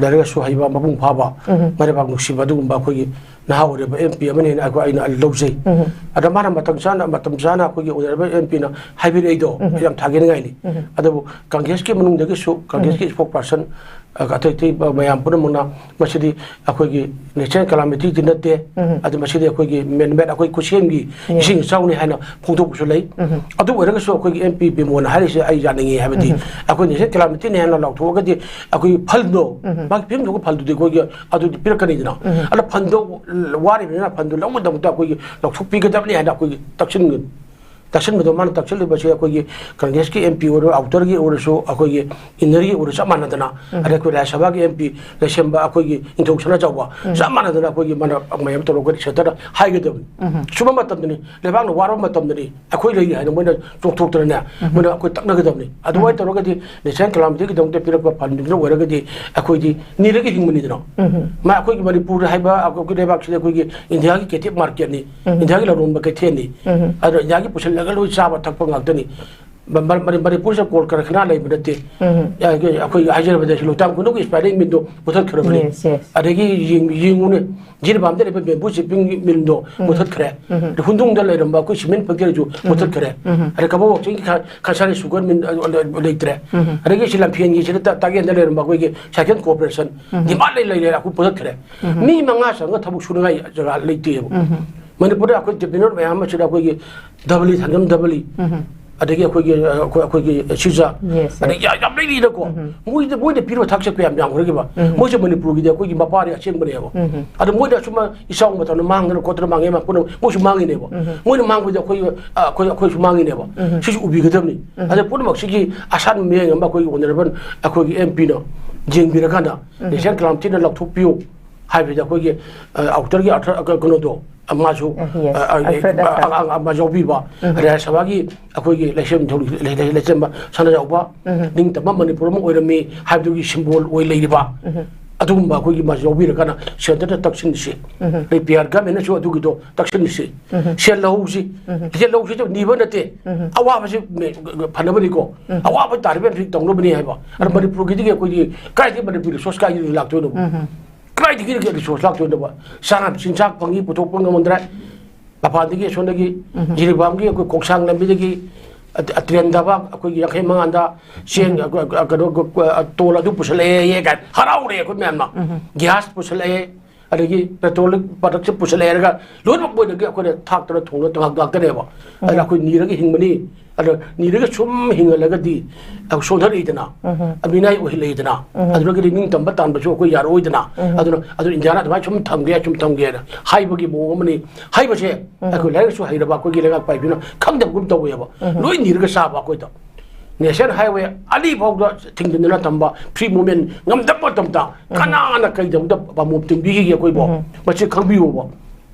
ꯂꯥꯏꯔꯤꯛ ꯂꯥꯏꯁꯨ ꯍꯩꯕ, ꯃꯄꯨꯡ ꯐꯥꯕ, ꯎꯝ꯫ ꯃꯔꯩꯕꯥꯛ ꯅꯨꯡꯁꯤꯕ ꯑꯗꯨꯒꯨꯝꯕ ꯑꯩꯈꯣꯏꯒꯤ ꯅꯍꯥ ꯑꯣꯏꯔꯤꯕ M P ꯑꯃꯅꯦꯅ ꯑꯩꯈꯣꯏ, ꯑꯩꯅ ꯂꯧꯖꯩ꯫ ꯎꯝ꯫ ꯑꯗ ꯃꯥꯅ ꯃꯇꯝ ꯆꯥꯅ, ꯃꯇꯝ ꯆꯥꯅ ꯑꯩꯈꯣꯏꯒꯤ honourable M P ꯅ ꯍꯥꯏꯕꯤꯔꯛꯏꯗꯣ ꯎꯝ꯫ ꯌꯥꯝ ꯊꯥꯒꯠꯅꯤꯡꯉꯥꯏꯅꯤ꯫ ꯎꯝ꯫ ꯑꯗꯨꯕꯨ ꯀꯪꯒ꯭ꯔꯦꯁꯀꯤ ꯃꯅꯨꯡꯗꯒꯤꯁꯨ, ꯀꯪꯒ꯭ꯔꯦꯁꯀꯤ ꯎꯝ꯫ spokesperson, ꯑ, ꯑꯇꯩ ꯑꯇꯩ ꯃꯌꯥꯝ ꯄꯨꯝꯅꯃꯛꯅ ꯃꯁꯤꯗꯤ ꯑꯩꯈꯣꯏꯒꯤ natural calamity ꯗꯤ ꯅꯠꯇꯦ, ꯎꯝ꯫ ꯑꯗꯨ ꯃꯁꯤꯗꯤ ꯑꯩꯈꯣꯏꯒꯤ man made, ꯑꯩꯈꯣꯏ ꯈꯨꯠꯁꯦꯝꯒꯤ ꯎꯝ꯫ ꯏꯁꯤꯡ ꯏꯆꯥꯎꯅꯤ ꯍꯥꯏꯅ ꯐꯣꯡꯗꯣꯛꯄꯁꯨ ꯂꯩ꯫ ꯎꯝ꯫ ꯑꯗꯨ ꯑꯣꯏꯔꯒꯁꯨ ꯑꯩꯈꯣꯏꯒꯤ M P ꯕꯤꯃꯣꯟꯅ ꯍꯥꯏꯔꯤꯁꯦ ꯑꯩ ꯌꯥꯅꯤꯡꯉꯤ ꯍꯥꯏꯕꯗꯤ, ꯎꯝ꯫ ꯑꯩꯈꯣꯏ natural calamity ꯅꯤ ꯍꯥꯏꯅ ꯂꯥꯎꯊꯣꯛꯑꯒꯗꯤ ꯑꯩꯈꯣꯏꯒꯤ ꯐꯜꯗꯣ, ꯎꯝ꯫ ꯃꯥꯒꯤ ꯄꯤꯐꯝ ꯊꯣꯛꯄ ꯐꯜꯗꯨꯗꯤ ꯑꯩꯈꯣꯏꯒꯤ ꯑꯗꯨꯗꯤ ꯄꯤꯔꯛꯀꯅꯤꯗꯅ꯫ ꯎꯝ꯫ ꯑꯗ ꯐꯜꯗꯣ ꯋꯥꯔꯤꯕꯅꯤꯅ ꯐꯜꯗꯣ ꯂꯧꯕꯗꯃꯛꯇ ꯑꯩꯈꯣꯏꯒꯤ ꯂꯧꯊꯣꯛꯄꯤꯒꯗꯕꯅꯤ ꯍꯥꯏꯅ ꯑꯩꯈꯣꯏꯒꯤ ꯇꯛꯁꯤꯟꯒꯅꯤ꯫ ꯇꯛꯁꯤꯟꯕꯗꯣ ꯃꯥꯅ ꯇꯛꯁꯤꯜꯂꯤꯕꯁꯦ ꯑꯩꯈꯣꯏꯒꯤ ꯀꯪꯒ꯭ꯔꯦꯁꯀꯤ M P ꯑꯣꯏꯔꯣ, outer ꯒꯤ ꯑꯣꯏꯔꯁꯨ, ꯑꯩꯈꯣꯏꯒꯤ inner ꯒꯤ ꯑꯣꯏꯔꯁꯨ ꯆꯞ ꯃꯥꯟꯅꯗꯅ, ꯎꯝ꯫ ꯑꯗꯩ ꯑꯩꯈꯣꯏ ꯔꯥꯖ꯭ꯌ ꯁꯚꯥꯒꯤ M P ꯂꯩꯁꯦꯝꯕ ꯑꯩꯈꯣꯏꯒꯤ ꯅꯤꯡꯊꯧ ꯁꯅꯥꯖꯥꯎꯕ ꯎꯝ꯫ ꯆꯞ ꯃꯥꯟꯅꯗꯅ ꯑꯩꯈꯣꯏꯒꯤ ꯃꯥꯅ ꯃꯌꯥꯝ ꯇꯧꯔꯒ ꯁꯦꯟꯇꯔꯗ ꯍꯥꯏꯒꯗꯕꯅꯤ꯫ ꯎꯝ꯫ ꯁꯨꯝꯕ ꯃꯇꯝꯗꯅꯤ, ꯂꯩꯕꯥꯛꯅ ꯋꯥꯔꯕ ꯃꯇꯝꯗꯅꯤ ꯑꯩꯈꯣꯏ ꯂꯩꯔꯤ ꯍꯥꯏꯅ ꯃꯣꯏꯅ ꯆꯣꯡꯊꯣꯛꯇꯅꯅꯦ, ꯎꯝ꯫ ꯃꯣꯏꯅ ꯑꯩꯈꯣꯏ ꯇꯛꯅꯒꯗꯕꯅꯤ꯫ ꯑꯗꯨꯃꯥꯏꯅ ꯎꯝ꯫ ꯇꯧꯔꯒꯗꯤ natural calamity ꯒꯤꯗꯃꯛꯇ ꯄꯤꯔꯛꯄ ꯐꯟꯗꯨꯅ ꯑꯣꯏꯔꯒꯗꯤ ꯑꯩꯈꯣꯏꯗꯤ ꯅꯤꯔꯒ ꯍꯤꯡꯕꯅꯤꯗꯅ꯫ ꯎꯝ꯫ ꯃꯥ ꯑꯩꯈꯣꯏꯒꯤ ꯃꯅꯤꯄꯨꯔ ꯍꯥꯏꯕ ꯑꯩꯈꯣꯏꯒꯤ ꯂꯩꯕꯥꯛꯁꯤꯗ ꯑꯩꯈꯣꯏꯒꯤ ꯏꯟꯗꯤꯌꯥꯒꯤ captive market ꯅꯤ, ꯎꯝ꯫ ꯏꯟꯗꯤꯌꯥꯒꯤ ꯂꯂꯣꯟꯕ ꯀꯩꯊꯦꯜꯅꯤ꯫ ꯎꯝ꯫ ꯑꯗꯣ ꯏꯟꯗꯤꯌꯥꯒꯤ ꯄꯨꯁꯤꯜꯂꯒ ꯂꯣꯏ ꯆꯥꯕ ꯊꯛꯄ ꯉꯥꯛꯇꯅꯤ꯫ ꯃ-, ꯃ-, ꯃꯅꯤ-, ꯃꯅꯤꯄꯨꯔꯁꯤꯗ ꯀꯣꯜ ꯀꯔꯈꯅꯥ ꯂꯩꯕ ꯅꯠꯇꯦ꯫ ꯎꯝ꯫ ꯑꯩꯈꯣꯏ, ꯑꯩꯈꯣꯏ ꯍꯥꯏꯖꯔꯕꯗ ꯁꯤ ꯂꯣꯛꯇꯥꯛ ꯈꯨꯅꯧꯒꯤ spinning mill ꯗꯣ ꯃꯨꯊꯠꯈ꯭ꯔꯕꯅꯤ꯫ Yes, yes. ꯑꯗꯒꯤ ꯌꯦꯡ-, ꯌꯦꯡꯉꯨꯅꯦ, ꯖꯤꯔꯤꯕꯥꯝꯗ ꯂꯩꯕ bamboo chipping mill ꯗꯣ ꯎꯝ꯫ ꯃꯨꯊꯠꯈ꯭ꯔꯦ꯫ ꯎꯝ꯫ ꯍꯨꯟꯗꯨꯡꯗ ꯂꯩꯔꯝꯕ ꯑꯩꯈꯣꯏ cement factory ꯁꯨ ꯎꯝ꯫ ꯃꯨꯊꯠꯈ꯭ꯔꯦ꯫ ꯎꯝ꯫ ꯑꯗꯩ ꯀꯕꯣꯛ ꯋꯥꯛꯆꯤꯡꯒꯤ ꯈ-, ꯈꯟꯁꯥꯔꯤ sugar mill, ꯑ, ꯑ, ꯂꯩꯇ꯭ꯔꯦ꯫ ꯎꯝ꯫ ꯑꯗꯒꯤ ꯁꯤ ꯂꯝꯐꯦꯟꯒꯤꯁꯤꯗ ꯇ-, ꯇꯥꯛꯌꯦꯟꯗ ꯂꯩꯔꯝꯕ ꯑꯩꯈꯣꯏꯒꯤ cycle corporation ꯎꯝ꯫ ꯗꯤꯃꯥꯟ ꯂꯩ ꯂꯩ ꯂꯩ ꯑꯩꯈꯣꯏ ꯃꯨꯊꯠꯈ꯭ꯔꯦ꯫ ꯎꯝ꯫ ꯃꯤ ꯃꯉꯥ ꯆꯪꯉꯒ ꯊꯕꯛ ꯁꯨꯅꯉꯥꯏ ꯖꯒꯥ ꯂꯩꯇꯦꯕ꯫ ꯎꯝ꯫ ꯃꯅꯤꯄꯨꯔꯗ ꯑꯩꯈꯣꯏ entrepreneur ꯃꯌꯥꯝ ꯑꯃꯁꯤꯗ ꯑꯩꯈꯣꯏꯒꯤ ꯗꯕꯂꯤ, ꯊꯥꯡꯖꯝ ꯗꯕꯂꯤ, ꯎꯝ꯫ ꯑꯗꯒꯤ ꯑꯩꯈꯣꯏꯒꯤ, ꯑ, ꯑꯩꯈꯣꯏ, ꯑꯩꯈꯣꯏꯒꯤ ꯁꯤꯖ, Yes, yes. ꯑꯗꯒꯤ ꯌꯥꯝ, ꯌꯥꯝ ꯂꯩꯔꯤꯅꯀꯣ꯫ ꯎꯝ꯫ ꯃꯣꯏꯗ, ꯃꯣꯏꯗ ꯄꯤꯔꯤꯕ ꯊꯥꯛꯁꯦ ꯀꯌꯥꯝ ꯌꯥꯝꯈ꯭ꯔꯒꯦꯕ? ꯎꯝ꯫ ꯃꯣꯏꯁꯦ ꯃꯅꯤꯄꯨꯔꯒꯤꯗꯤ ꯑꯩꯈꯣꯏꯒꯤ ꯃꯄꯥꯅꯤ ꯑꯁꯦꯡꯕꯅꯦꯕ꯫ ꯎꯝ꯫ ꯑꯗꯣ ꯃꯣꯏꯅ ꯑꯁꯨꯝ ꯏꯆꯥꯎ ꯃꯇꯝꯗ ꯃꯥꯡꯗꯅ ꯈꯣꯠꯇꯅ ꯃꯥꯡꯉꯦ, ꯃꯥ ꯄꯨꯝꯅꯃꯛ ꯃꯣꯏꯁꯨ ꯃꯥꯡꯉꯤꯅꯦꯕ꯫ ꯎꯝ꯫ ꯃꯣꯏꯅ ꯃꯥꯡꯕꯗꯤ ꯑꯩꯈꯣꯏ, ꯑ, ꯑꯩꯈꯣꯏ, ꯑꯩꯈꯣꯏꯁꯨ ꯃꯥꯡꯉꯤꯅꯦꯕ꯫ ꯎꯝ꯫ ꯁꯤꯁꯨ ꯎꯕꯤꯒꯗꯕꯅꯤ꯫ ꯎꯝ꯫ ꯑꯗ ꯄꯨꯝꯅꯃꯛꯁꯤꯒꯤ ꯑꯁꯥꯟꯕ ꯃꯤꯠꯌꯦꯡ ꯑꯃ ꯑꯩꯈꯣꯏꯒꯤ honourable ꯑꯩꯈꯣꯏꯒꯤ M P ꯅ ꯌꯦꯡꯕꯤꯔꯀꯥꯟꯗ ꯎꯝ꯫ Natural calamity ꯅ ꯂꯧꯊꯣꯛꯄꯤꯌꯨ ꯍꯥꯏꯕꯁꯤꯗ ꯑꯩꯈꯣꯏꯒꯤ, ꯑ, outer ꯒꯤ ꯑꯥꯔꯊ, ꯑ, ꯀꯩꯅꯣꯗꯣ, ꯃꯥꯁꯨ Yes, ꯑ, ꯑ, Alfred ꯑ, Alfred. ꯑ, ꯑ, ꯃꯥ ꯌꯥꯎꯕꯤꯕ, ꯔꯥꯖ꯭ꯌ ꯁꯚꯥꯒꯤ ꯑꯩꯈꯣꯏꯒꯤ ꯂꯩꯁꯦꯝ ꯊꯧ-, ꯂꯩ-, ꯂꯩ-, ꯂꯩꯁꯦꯝꯕ ꯁꯅꯥꯖꯥꯎꯕ, ꯅꯤꯡꯇꯝꯕ ꯃꯅꯤꯄꯨꯔ ꯑꯃ ꯑꯣꯏꯔꯝꯃꯤ ꯍꯥꯏꯕꯗꯨꯒꯤ ꯁꯤꯝꯕꯣꯜ ꯑꯣꯏ ꯂꯩꯔꯤꯕ ꯑꯗꯨꯒꯨꯝꯕ ꯑꯩꯈꯣꯏꯒꯤ ꯃꯥꯁꯨ ꯌꯥꯎꯕꯤꯔꯀꯥꯟꯗ ꯁꯦꯟꯇꯔꯗ ꯇꯛꯁꯤꯟꯁꯤ꯫ ꯑꯩ ꯄꯤ ꯑꯥꯔ ꯒꯃꯦꯟꯅꯁꯨ ꯑꯗꯨꯒꯤꯗꯣ ꯇꯛꯁꯤꯟꯁꯤ꯫ ꯁꯦꯜ ꯂꯧꯍꯧꯁꯤ꯫ ꯁꯦꯜ ꯂꯧꯍꯧꯁꯤ ꯅꯤꯕ ꯅꯠꯇꯦ꯫ ꯑꯋꯥꯕꯁꯤ ꯃꯦ-, ꯐꯅꯕꯅꯤꯀꯣ꯫ ꯑꯋꯥꯕ ꯇꯥꯔꯤꯕ ꯃꯌꯥꯝꯁꯤ ꯇꯧꯅꯕꯅꯤ ꯍꯥꯏꯕ꯫ ꯑꯗ ꯃꯅꯤꯄꯨꯔꯒꯤꯗꯒꯤ ꯑꯩꯈꯣꯏꯒꯤ ꯀꯥꯏꯗꯒꯤ ꯃꯅꯤꯄꯨꯔ ꯔꯤꯁꯣꯔꯁ ꯀꯥꯏꯗꯒꯤ ꯂꯥꯛꯇꯣꯏꯅꯣ? ꯀꯗꯥꯏꯗꯒꯤ ꯔꯤꯁꯣꯔꯁ ꯂꯥꯛꯇꯣꯏꯅꯣꯕ? ꯆꯥꯅꯕ ꯆꯤꯟꯖꯥꯛ ꯐꯪꯉꯤ, ꯄꯨꯊꯣꯛꯄ ꯉꯝꯃꯝꯗ꯭ꯔꯦ꯫ ꯃꯄꯥꯟꯗꯒꯤ ꯑꯁꯣꯝꯗꯒꯤ ꯖꯤꯔꯤꯕꯥꯝꯒꯤ ꯑꯩꯈꯣꯏ ꯈꯣꯡꯁꯥꯡ ꯂꯝꯕꯤꯗꯒꯤ ꯑ-, ꯑ, ꯇ꯭ꯔꯦꯟꯗ ꯕ-, ꯑꯩꯈꯣꯏꯒꯤ ꯌꯥꯡꯈꯩ ꯃꯉꯥꯗ ꯆꯦꯡ, ꯑ, ꯑ, ꯀꯩꯅꯣ, ꯑ, ꯇꯣꯜ ꯑꯗꯨ ꯄꯨꯁꯜꯂꯛꯑꯦ ꯀꯥꯏꯅ ꯍꯔꯥꯎꯔꯦ ꯑꯩꯈꯣꯏ ꯃꯌꯥꯝꯅ꯫ ꯒ꯭ꯌꯥꯁ ꯄꯨꯁꯜꯂꯛꯑꯦ, ꯑꯗꯒꯤ ꯄꯦꯇ꯭ꯔꯣꯜ ꯄ꯭ꯔꯗꯛꯁ ꯄꯨꯁꯜꯂꯛꯑꯦ ꯍꯥꯏꯔꯒ ꯂꯣꯏꯅꯃꯛ ꯃꯣꯏꯗꯒꯤ ꯑꯩꯈꯣꯏꯅ ꯊꯥꯛꯇꯅ ꯊꯣꯡꯅ ꯉꯥꯛꯇꯅꯦꯕ꯫ ꯑꯗꯨꯅ ꯑꯩꯈꯣꯏ ꯅꯤꯔꯒ ꯍꯤꯡꯕꯅꯤ꯫ ꯑꯗꯣ ꯅꯤꯔꯒ ꯁꯨꯝ ꯍꯤꯡꯍꯜꯂꯒꯗꯤ ꯑꯩꯈꯣꯏ ꯁꯣꯟꯊꯔꯛꯏꯗꯅ, ꯃꯤꯅꯥꯏ ꯑꯣꯏꯍꯜꯂꯛꯏꯗꯅ, ꯑꯗꯨꯗꯒꯤꯗꯤ ꯅꯤꯡꯇꯝꯕ ꯇꯥꯟꯕꯁꯨ ꯑꯩꯈꯣꯏ ꯌꯥꯔꯛꯑꯣꯏꯗꯅ꯫ ꯑꯗꯨꯅ, ꯑꯗꯨꯅ ꯏꯟꯗꯤꯌꯥꯅ ꯑꯗꯨꯃꯥꯏꯅ ꯁꯨꯝ ꯊꯝꯒꯦ, ꯁꯨꯝ ꯊꯝꯒꯦꯅ ꯍꯥꯏꯕꯒꯤ ꯃꯑꯣꯡ ꯑꯃꯅꯤ꯫ ꯍꯥꯏꯕꯁꯦ ꯑꯩꯈꯣꯏ ꯂꯥꯏꯔꯤꯛ ꯂꯥꯏꯁꯨ ꯍꯩꯔꯕ ꯑꯩꯈꯣꯏꯒꯤ ꯂꯩꯉꯥꯛ ꯄꯥꯏꯕꯤꯅ ꯈꯪꯗꯕꯒꯨꯝ ꯇꯧꯋꯦꯕ꯫ ꯂꯣꯏ ꯅꯤꯔꯒ ꯆꯥꯕ ꯑꯩꯈꯣꯏꯗ꯫ ꯅꯦꯁꯅꯦꯜ ꯍꯥꯏꯋꯦ ꯑꯅꯤ ꯐꯥꯎꯗ ꯊꯤꯡꯖꯤꯟꯗꯅ ꯊꯝꯕ, ꯐ꯭ꯔꯤ ꯃꯨꯚꯃꯦꯟ ꯉꯝꯗꯕ ꯃꯇꯝꯗ ꯀꯅꯥꯅ ꯀꯩꯗꯧꯗ ꯄꯥꯝꯕꯣꯝ ꯇꯤꯡꯕꯤꯈꯤꯒꯦ ꯑꯩꯈꯣꯏꯕꯨ? ꯃꯁꯤ ꯈꯪꯕꯤꯌꯣꯕ꯫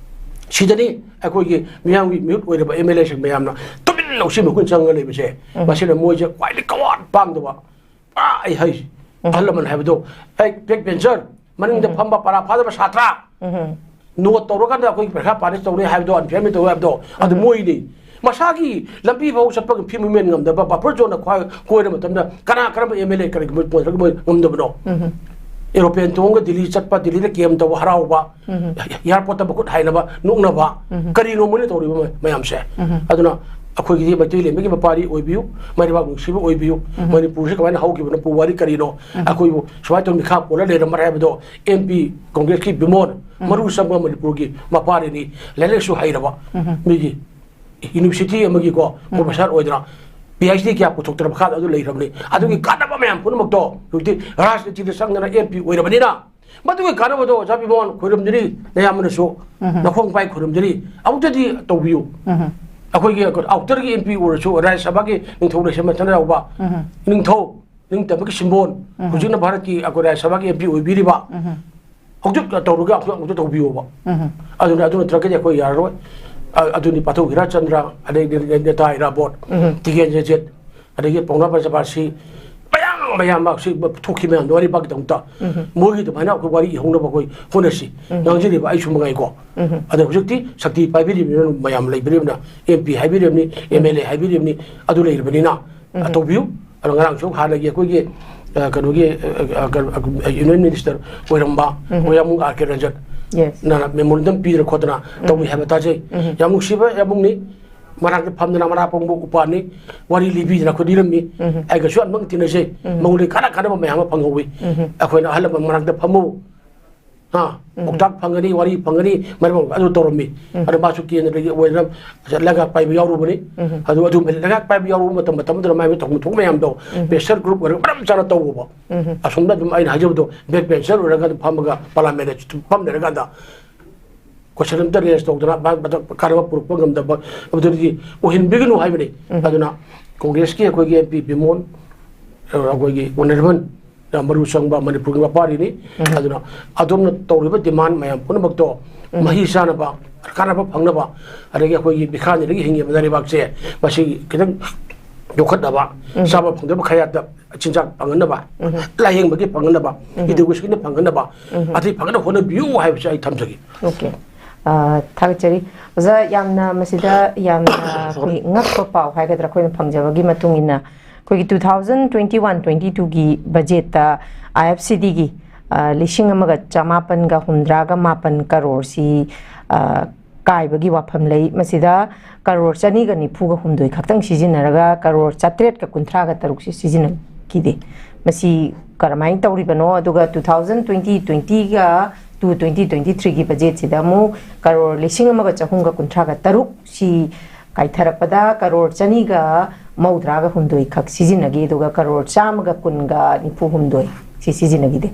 ꯁꯤꯗꯅꯤ ꯑꯩꯈꯣꯏꯒꯤ ꯃꯤꯌꯥꯝꯒꯤ ꯃꯤꯍꯨꯠ ꯑꯣꯏꯔꯕ ꯑꯦꯝ ꯑꯦꯜ ꯑꯦꯁꯤꯡ ꯃꯌꯥꯝꯅ ꯇꯨꯃꯤꯟ ꯂꯧꯁꯤꯟꯕ ꯃꯈꯨꯟ ꯆꯪꯉ ꯂꯩꯕꯁꯦ꯫ ꯃꯁꯤꯅ ꯃꯣꯏꯁꯦ ꯈ꯭ꯋꯥꯏꯗꯒꯤ ꯀꯋꯥꯠ ꯄꯥꯝꯗꯕ, ꯄꯨꯔꯥ ꯑꯩ ꯍꯩ ꯑꯍꯜ ꯂꯃꯟ ꯍꯥꯏꯕꯗꯣ, ꯑꯩ ꯕꯦꯛ ꯕꯦꯟꯆꯔ, ꯃꯅꯤꯡꯗ ꯐꯝꯕ ꯄꯔꯥ ꯐꯥꯗꯕ ꯁꯥꯇ꯭ꯔ, ꯅꯣꯠ ꯇꯧꯔꯀꯥꯟꯗ ꯑꯩꯈꯣꯏ ꯄꯔꯤꯈꯥ ꯄꯥꯅꯤ ꯇꯧꯅꯤ ꯍꯥꯏꯕꯗꯣ, ꯑꯟꯐꯤꯌꯥꯔꯃꯦꯟ ꯇꯧꯅꯤ ꯍꯥꯏꯕꯗꯣ, ꯑꯗꯨ ꯃꯣꯏꯅꯤ꯫ ꯃꯁꯥꯒꯤ ꯂꯝꯕꯤ ꯐꯥꯎ ꯆꯠꯄꯒꯤ ꯐ꯭ꯔꯤ ꯃꯨꯚꯃꯦꯟ ꯉꯝꯗꯕ, ꯕꯐꯔ ꯖꯣꯟꯅ ꯈ꯭ꯋꯥꯏ ꯀꯣꯏꯔ ꯃꯇꯝꯗ ꯀꯅꯥ ꯀꯔꯝꯕ ꯑꯦꯝ ꯑꯦꯜ ꯑꯦ ꯀꯔꯤꯒꯨꯝꯕ ꯄꯣꯠ ꯃꯣꯏ ꯉꯝꯗꯕꯅꯣ? ꯑꯦꯔꯣꯄ꯭ꯂꯦꯟ ꯇꯣꯡꯉꯒ ꯗꯤꯜꯂꯤ ꯆꯠꯄ, ꯗꯤꯜꯂꯤꯗ ꯀꯦꯝ ꯇꯧꯕ, ꯍꯔꯥꯎꯕ, ꯑꯦꯌꯥꯔꯄꯣꯔꯠꯇ ꯃꯈꯨꯠ ꯍꯥꯏꯅꯕ, ꯅꯣꯛꯅꯕ, ꯀꯔꯤꯅꯣ ꯃꯣꯏꯅ ꯇꯧꯔꯤꯕ ꯃ-, ꯃꯌꯥꯝꯁꯦ? ꯑꯗꯨꯅ ꯑꯩꯈꯣꯏꯒꯤꯗꯤ ꯃꯩꯇꯩ ꯂꯩꯃꯒꯤ ꯃꯄꯥꯔꯤ ꯑꯣꯏꯕꯤꯌꯨ, ꯃꯩꯔꯩꯕꯥꯛ ꯅꯨꯡꯁꯤꯕ ꯑꯣꯏꯕꯤꯌꯨ, ꯃꯅꯤꯄꯨꯔꯁꯤ ꯀꯃꯥꯏꯅ ꯍꯧꯈꯤꯕꯅꯣ, ꯄꯨꯋꯥꯔꯤ ꯀꯔꯤꯅꯣ, ꯑꯩꯈꯣꯏꯕꯨ ꯁꯨꯃꯥꯏꯅ ꯇꯧꯅ ꯃꯤꯈꯥ ꯄꯣꯜꯂ ꯂꯩꯔꯝꯕ꯭ꯔꯥ ꯍꯥꯏꯕꯗꯣ ꯑꯦꯝ ꯄꯤ ꯀꯣꯡꯒ꯭ꯔꯦꯁꯀꯤ ꯕꯤꯃꯣꯟ, ꯃꯔꯨ ꯆꯪꯕ ꯃꯅꯤꯄꯨꯔꯒꯤ ꯃꯄꯥꯔꯤꯅꯤ, ꯂꯥꯏꯔꯤꯛ ꯂꯥꯏꯁꯨ ꯍꯩꯔꯕ ꯃꯤꯒꯤ ꯌꯨꯅꯤꯚꯔꯁꯤꯇꯤ ꯑꯃꯒꯤꯀꯣ ꯄ꯭ꯔꯣꯐꯦꯁꯔ ꯑꯣꯏꯗꯅ ꯄꯤ ꯑꯩꯆ ꯗꯤ ꯀꯌꯥ ꯄꯨꯊꯣꯛꯇꯅ ꯃꯈꯥꯗ ꯑꯗꯨ ꯂꯩꯈ꯭ꯔꯕꯅꯤ꯫ ꯑꯗꯨꯒꯤ ꯀꯥꯟꯅꯕ ꯃꯌꯥꯝ ꯄꯨꯝꯅꯃꯛꯇꯣ ꯍꯧꯖꯤꯛꯇꯤ ꯔꯥꯖꯅꯤꯇꯤꯗ ꯆꯪꯗꯅ ꯑꯦꯝ ꯄꯤ ꯑꯣꯏꯔꯕꯅꯤꯅ, ꯃꯗꯨꯒꯤ ꯀꯥꯟꯅꯕꯗꯣ ꯑꯣꯖꯥ ꯕꯤꯃꯣꯟ ꯈꯣꯏꯔꯝꯖꯔꯤ, ꯅꯌꯥꯝꯕꯅꯁꯨ ꯅꯈꯣꯡ ꯄꯥꯏ ꯈꯣꯏꯔꯝꯖꯔꯤ, ꯑꯃꯨꯛꯇꯗꯤ ꯇꯧꯕꯤꯌꯨ꯫ ꯑꯩꯈꯣꯏꯒꯤ ꯑꯥꯎꯇꯔꯒꯤ ꯑꯦꯝ ꯄꯤ ꯑꯣꯏꯔꯁꯨ, ꯔꯥꯖ꯭ꯌ ꯁꯚꯥꯒꯤ ꯅꯤꯡꯊꯧ ꯂꯩꯁꯦꯝꯕ ꯃꯊꯟꯗ ꯌꯥꯎꯕ ꯅꯤꯡꯊꯧ, ꯅꯤꯡꯇꯝꯕꯒꯤ ꯁꯤꯝꯕꯣꯜ, ꯍꯧꯖꯤꯛꯅ ꯚꯥꯔꯠꯀꯤ ꯑꯩꯈꯣꯏ ꯔꯥꯖ꯭ꯌ ꯁꯚꯥꯒꯤ ꯑꯦꯝ ꯄꯤ ꯑꯣꯏꯕꯤꯔꯤꯕ ꯍꯧꯖꯤꯛ ꯇꯧꯔꯒ ꯑꯩꯈꯣꯏ ꯑꯃꯨꯛꯇ ꯇꯧꯕꯤꯌꯣꯕ꯫ ꯑꯗꯨꯅ ꯑꯗꯨ ꯅꯠꯇ꯭ꯔꯒꯗꯤ ꯑꯩꯈꯣꯏ ꯌꯥꯔꯔꯣꯏ꯫ ꯑ-, ꯑꯗꯨꯅꯤ ꯄꯥꯊꯧ ꯍꯤꯔꯥꯆꯟꯗ꯭ꯔ, ꯑꯗꯩ ꯅꯦ-, ꯅꯦ-, ꯅꯦꯇꯥ ꯏꯔꯥꯕꯣꯠ, ꯎꯝ꯫ ꯇꯤꯀꯦꯟ ꯖꯦꯖꯦꯠ, ꯑꯗꯒꯤ ꯄꯥꯎꯅꯥ ꯄ꯭ꯔꯖꯥꯕꯥꯁꯤ ꯃꯌꯥꯝ ꯃꯌꯥꯝ ꯑꯃ ꯁꯤ ꯊꯣꯛꯈꯤ ꯃꯌꯥꯝꯗꯣ ꯋꯥꯔꯤ ꯄꯥꯛꯀꯤꯗꯃꯛꯇ ꯎꯝ꯫ ꯃꯣꯏꯒꯤ ꯑꯗꯨꯃꯥꯏꯅ ꯑꯩꯈꯣꯏ ꯋꯥꯔꯤ ꯏꯍꯧꯅꯕ ꯑꯩꯈꯣꯏ ꯍꯣꯠꯅꯁꯤ꯫ ꯎꯝ꯫ ꯉꯥꯡꯖꯔꯤꯕ ꯑꯩꯁꯨ ꯃꯉꯥꯏꯀꯣ꯫ ꯎꯝ꯫ ꯑꯗꯣ ꯍꯧꯖꯤꯛꯇꯤ ꯁꯛꯇꯤ ꯄꯥꯏꯕꯤꯔꯤꯕꯅꯤꯅ ꯃꯌꯥꯝ ꯂꯩꯕꯤꯔꯤꯕꯅꯤꯅ, ꯑꯦꯝ ꯄꯤ ꯍꯥꯏꯕꯤꯔꯤꯕꯅꯤ, ꯑꯦꯝ ꯑꯦꯜ ꯑꯦ ꯍꯥꯏꯕꯤꯔꯤꯕꯅꯤ, ꯑꯗꯨ ꯂꯩꯔꯕꯅꯤꯅ ꯎꯝ꯫ ꯇꯧꯕꯤꯌꯨ꯫ ꯑꯗꯣ ꯉꯔꯥꯡꯁꯨ ꯍꯥꯟꯅꯒꯤ ꯑꯩꯈꯣꯏꯒꯤ, ꯑ, ꯀꯩꯅꯣꯒꯤ, ꯑ, ꯑ, ꯀꯩꯅꯣ, ꯑ, ꯌꯨꯅꯤꯌꯟ ꯃꯤꯅꯤꯁꯇꯔ ꯑꯣꯏꯔꯝꯕ ꯎꯝ꯫ ꯑꯩꯈꯣꯏ ꯌꯥꯝꯕꯨꯡ ꯑꯥꯔ ꯀꯦ ꯔꯟꯖꯟ ꯌꯦꯁ꯫ ꯅ ꯃꯦꯃꯣꯔꯦꯟꯗꯝ ꯄꯤꯗꯅ ꯈꯣꯠꯇꯅ ꯎꯝ꯫ ꯇꯧꯏ ꯍꯥꯏꯕ ꯇꯥꯖꯩ꯫ ꯎꯝ꯫ ꯌꯥꯝ ꯅꯨꯡꯁꯤꯕ ꯌꯥꯝꯕꯨꯡꯅꯤ꯫ ꯃꯅꯥꯛꯇ ꯐꯝꯗꯅ ꯃꯅꯥ ꯄꯪꯕ ꯎꯄꯥꯟꯅꯤ꯫ ꯋꯥꯔꯤ ꯂꯤꯕꯤꯗꯅ ꯑꯩꯈꯣꯏ ꯂꯤꯔꯝꯃꯤ꯫ ꯎꯝ꯫ ꯑꯩꯒꯁꯨ ꯌꯥꯝ ꯅꯛꯅ ꯇꯤꯟꯅꯖꯩ꯫ ꯎꯝ꯫ ꯃꯉꯣꯟꯗꯒꯤ ꯀꯥꯟꯅ ꯀꯥꯟꯅꯕ ꯃꯌꯥꯝ ꯑꯃ ꯐꯪꯍꯧꯋꯤ꯫ ꯎꯝ꯫ ꯑꯩꯈꯣꯏꯅ ꯑꯍꯜ ꯂꯃꯟ ꯃꯅꯥꯛꯇ ꯐꯝꯃꯨ꯫ ꯍꯥ? ꯎꯝ꯫ ꯄꯥꯎꯇꯥꯛ ꯐꯪꯒꯅꯤ, ꯋꯥꯔꯤ ꯐꯪꯒꯅꯤ, ꯃꯔꯝ ꯑꯗꯨ ꯇꯧꯔꯝꯃꯤ꯫ ꯎꯝ꯫ ꯑꯗꯣ ꯃꯥꯁꯨ ꯀꯦꯟꯗ꯭ꯔꯒꯤ ꯑꯣꯏꯅ ꯂꯩꯉꯥꯛ ꯄꯥꯏꯕ ꯌꯥꯎꯔꯨꯕꯅꯤ꯫ ꯎꯝ꯫ ꯑꯗꯨ, ꯑꯗꯨ ꯂꯩꯉꯥꯛ ꯄꯥꯏꯕ ꯌꯥꯎꯔꯨꯕ ꯃꯇꯝ, ꯃꯇꯝ ꯑꯗꯨꯗ ꯃꯥꯏ ꯃꯥꯏ ꯊꯣꯛꯄ ꯊꯣꯛꯄ ꯃꯌꯥꯝꯗꯣ ꯎꯝ꯫ ꯄ꯭ꯔꯦꯁꯔ ꯒ꯭ꯔꯨꯞ ꯑꯣꯏꯔꯒ ꯃꯔꯝ ꯆꯥꯅ ꯇꯧꯕ꯫ ꯎꯝ꯫ ꯑꯁꯣꯝꯗ ꯑꯗꯨꯝ ꯑꯩꯅ ꯍꯥꯏꯖꯕꯗꯣ ꯕꯦꯛ ꯕꯦꯟꯆꯔ ꯑꯣꯏꯔꯒ ꯑꯗꯨꯝ ꯐꯝꯃꯒ ꯄꯥꯔꯂꯥꯃꯦꯟꯗ ꯐꯝ ꯂꯩꯔꯀꯥꯟꯗ ꯀꯣꯏꯁꯟ ꯑꯝꯇ ꯔꯦꯖ ꯇꯧꯗꯅ ꯃꯥ ꯃꯊꯛ ꯀꯥꯟꯅꯕ ꯄꯨꯔꯛꯄ ꯉꯝꯗꯕ ꯑꯗꯨꯗꯤ ꯑꯣꯏꯍꯟꯕꯤꯒꯅꯨ ꯍꯥꯏꯕꯅꯤ꯫ ꯎꯝ꯫ ꯑꯗꯨꯅ ꯀꯣꯡꯒ꯭ꯔꯦꯁꯀꯤ ꯑꯩꯈꯣꯏꯒꯤ ꯑꯦꯝ ꯄꯤ ꯕꯤꯃꯣꯟ, ꯑꯩꯈꯣꯏꯒꯤ ꯑꯣꯅꯔꯦꯕꯜ ꯌꯥꯝ ꯃꯔꯨ ꯆꯪꯕ ꯃꯅꯤꯄꯨꯔꯒꯤ ꯃꯄꯥꯔꯤꯅꯤ꯫ ꯎꯝ꯫ ꯑꯗꯨꯅ ꯑꯗꯣꯝꯅ ꯇꯧꯔꯤꯕ ꯗꯤꯃꯥꯟ ꯃꯌꯥꯝ ꯄꯨꯝꯅꯃꯛꯇꯣ ꯎꯝ꯫ ꯃꯍꯩ ꯆꯥꯅꯕ, ꯀꯥꯟꯅꯕ ꯐꯪꯅꯕ, ꯑꯗꯒꯤ ꯑꯩꯈꯣꯏꯒꯤ ꯃꯤꯈꯥ ꯑꯅꯤꯗꯒꯤ ꯍꯤꯡꯉꯤꯕ ꯂꯩꯕꯥꯛꯁꯦ ꯃꯁꯤ ꯈꯤꯇꯪ ꯌꯣꯛꯈꯠꯅꯕ, ꯎꯝ꯫ ꯆꯥꯕ ꯐꯪꯗꯕ ꯈꯌꯥꯠꯇ ꯆꯤꯟꯖꯥꯛ ꯐꯪꯍꯟꯅꯕ, ꯎꯝ꯫ ꯂꯥꯏꯌꯦꯡꯕꯒꯤ ꯐꯪꯍꯟꯅꯕ, ꯎꯝ꯫ ꯏꯗꯨꯀꯦꯁꯟꯒꯤ ꯐꯪꯍꯟꯅꯕ, ꯎꯝ꯫ ꯑꯇꯩ ꯐꯪꯍꯟꯅꯕ ꯍꯣꯠꯅꯕꯤꯌꯨ ꯍꯥꯏꯕꯁꯦ ꯑꯩ ꯊꯝꯖꯒꯦ꯫ ꯑꯣꯀꯦ꯫ ꯑ, ꯊꯥꯒꯠꯆꯔꯤ꯫ ꯑꯣꯖꯥ, ꯌꯥꯝꯅ ꯃꯁꯤꯗ ꯌꯥꯝꯅ ꯑꯩꯈꯣꯏ ꯉꯛꯄ ꯄꯥꯎ ꯍꯥꯏꯒꯗ꯭ꯔꯥ, ꯑꯩꯈꯣꯏꯅ ꯐꯪꯖꯕꯒꯤ ꯃꯇꯨꯡ ꯏꯟꯅ, ꯑꯩꯈꯣꯏꯒꯤ two thousand twenty one twenty two ꯒꯤ ꯕꯖꯦꯠꯇ IFCD ꯒꯤ, ꯑ, ꯂꯤꯁꯤꯡ ꯑꯃꯒ ꯆꯃꯥꯄꯟꯒ ꯍꯨꯝꯗ꯭ꯔꯥꯒ ꯃꯥꯄꯟ ꯀꯔꯣꯔꯁꯤ, ꯑ, ꯀꯥꯏꯕꯒꯤ ꯋꯥꯐꯝ ꯂꯩ꯫ ꯃꯁꯤꯗ ꯀꯔꯣꯔ ꯆꯅꯤꯒ ꯅꯤꯐꯨꯒ ꯍꯨꯝꯗꯣꯏ ꯈꯛꯇꯪ ꯁꯤꯖꯤꯟꯅꯔꯒ ꯀꯔꯣꯔ ꯆꯥꯇ꯭ꯔꯦꯠꯀ ꯀꯨꯟꯊ꯭ꯔꯥꯒ ꯇꯔꯨꯛꯁꯤ ꯁꯤꯖꯤꯟꯅꯈꯤꯗꯦ꯫ ꯃꯁꯤ ꯀꯔꯝꯍꯥꯏꯅ ꯇꯧꯔꯤꯕꯅꯣ? ꯑꯗꯨꯒ two thousand twenty twenty ꯒ two twenty twenty three ꯒꯤ ꯕꯖꯦꯠꯁꯤꯗ ꯑꯃꯨꯛ ꯀꯔꯣꯔ ꯂꯤꯁꯤꯡ ꯑꯃꯒ ꯆꯍꯨꯝꯒ ꯀꯨꯟꯊ꯭ꯔꯥꯒ ꯇꯔꯨꯛ ꯁꯤ ꯀꯥꯏꯊꯔꯛꯄꯗ ꯀꯔꯣꯔ ꯆꯅꯤꯒ ꯃꯧꯗ꯭ꯔꯥꯒ ꯍꯨꯝꯗꯣꯏ ꯈꯛ ꯁꯤꯖꯤꯟꯅꯈꯤ, ꯑꯗꯨꯒ ꯀꯔꯣꯔ ꯆꯥꯝꯃꯒ ꯀꯨꯟꯒ ꯅꯤꯐꯨ ꯍꯨꯝꯗꯣꯏ ꯁꯤ ꯁꯤꯖꯤꯟꯅꯈꯤꯗꯦ꯫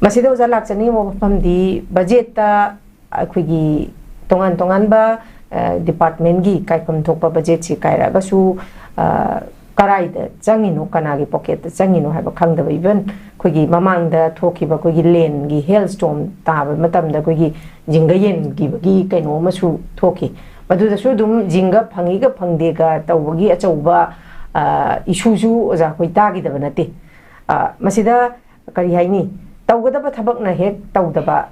ꯃꯁꯤꯗ ꯑꯣꯖꯥ ꯂꯥꯛꯆꯅꯤꯡꯕ ꯋꯥꯐꯝꯗꯤ ꯕꯖꯦꯠꯇ ꯑꯩꯈꯣꯏꯒꯤ ꯇꯣꯉꯥꯟ ꯇꯣꯉꯥꯟꯕ, ꯑ, ꯗꯤꯄꯥꯔꯠꯃꯦꯟꯒꯤ ꯀꯥꯏꯐꯝ ꯊꯣꯛꯄ ꯕꯖꯦꯠꯁꯤ ꯀꯥꯏꯔꯛꯑꯒꯁꯨ, ꯑ, ꯀꯔꯥꯏꯗ ꯆꯪꯉꯤꯅꯣ, ꯀꯅꯥꯒꯤ ꯄꯣꯀꯦꯠꯇ ꯆꯪꯉꯤꯅꯣ ꯍꯥꯏꯕ ꯈꯪꯗꯕ, ꯏꯚꯟ ꯑꯩꯈꯣꯏꯒꯤ ꯃꯃꯥꯡꯗ ꯊꯣꯛꯈꯤꯕ ꯑꯩꯈꯣꯏꯒꯤ ꯂꯦꯟꯒꯤ ꯍꯦꯜ ꯁ꯭ꯇꯣꯔꯝ ꯇꯥꯕ ꯃꯇꯝꯗ ꯑꯩꯈꯣꯏꯒꯤ ꯖꯤꯡꯒ ꯌꯦꯟꯈꯤꯕꯒꯤ ꯀꯩꯅꯣ ꯑꯃꯁꯨ ꯊꯣꯛꯈꯤ꯫ ꯃꯗꯨꯗꯁꯨ ꯑꯗꯨꯝ ꯖꯤꯡꯒ ꯐꯪꯉꯤꯒ ꯐꯪꯗꯦꯒ ꯇꯧꯕꯒꯤ ꯑꯆꯧꯕ ꯏꯁꯨꯁꯨ ꯑꯣꯖꯥ ꯑꯩꯈꯣꯏ ꯇꯥꯈꯤꯗꯕ ꯅꯠꯇꯦ꯫ ꯑ, ꯃꯁꯤꯗ ꯀꯔꯤ ꯍꯥꯏꯅꯤ, ꯇꯧꯒꯗꯕ ꯊꯕꯛꯅ ꯍꯦꯛ ꯇꯧꯗꯕ,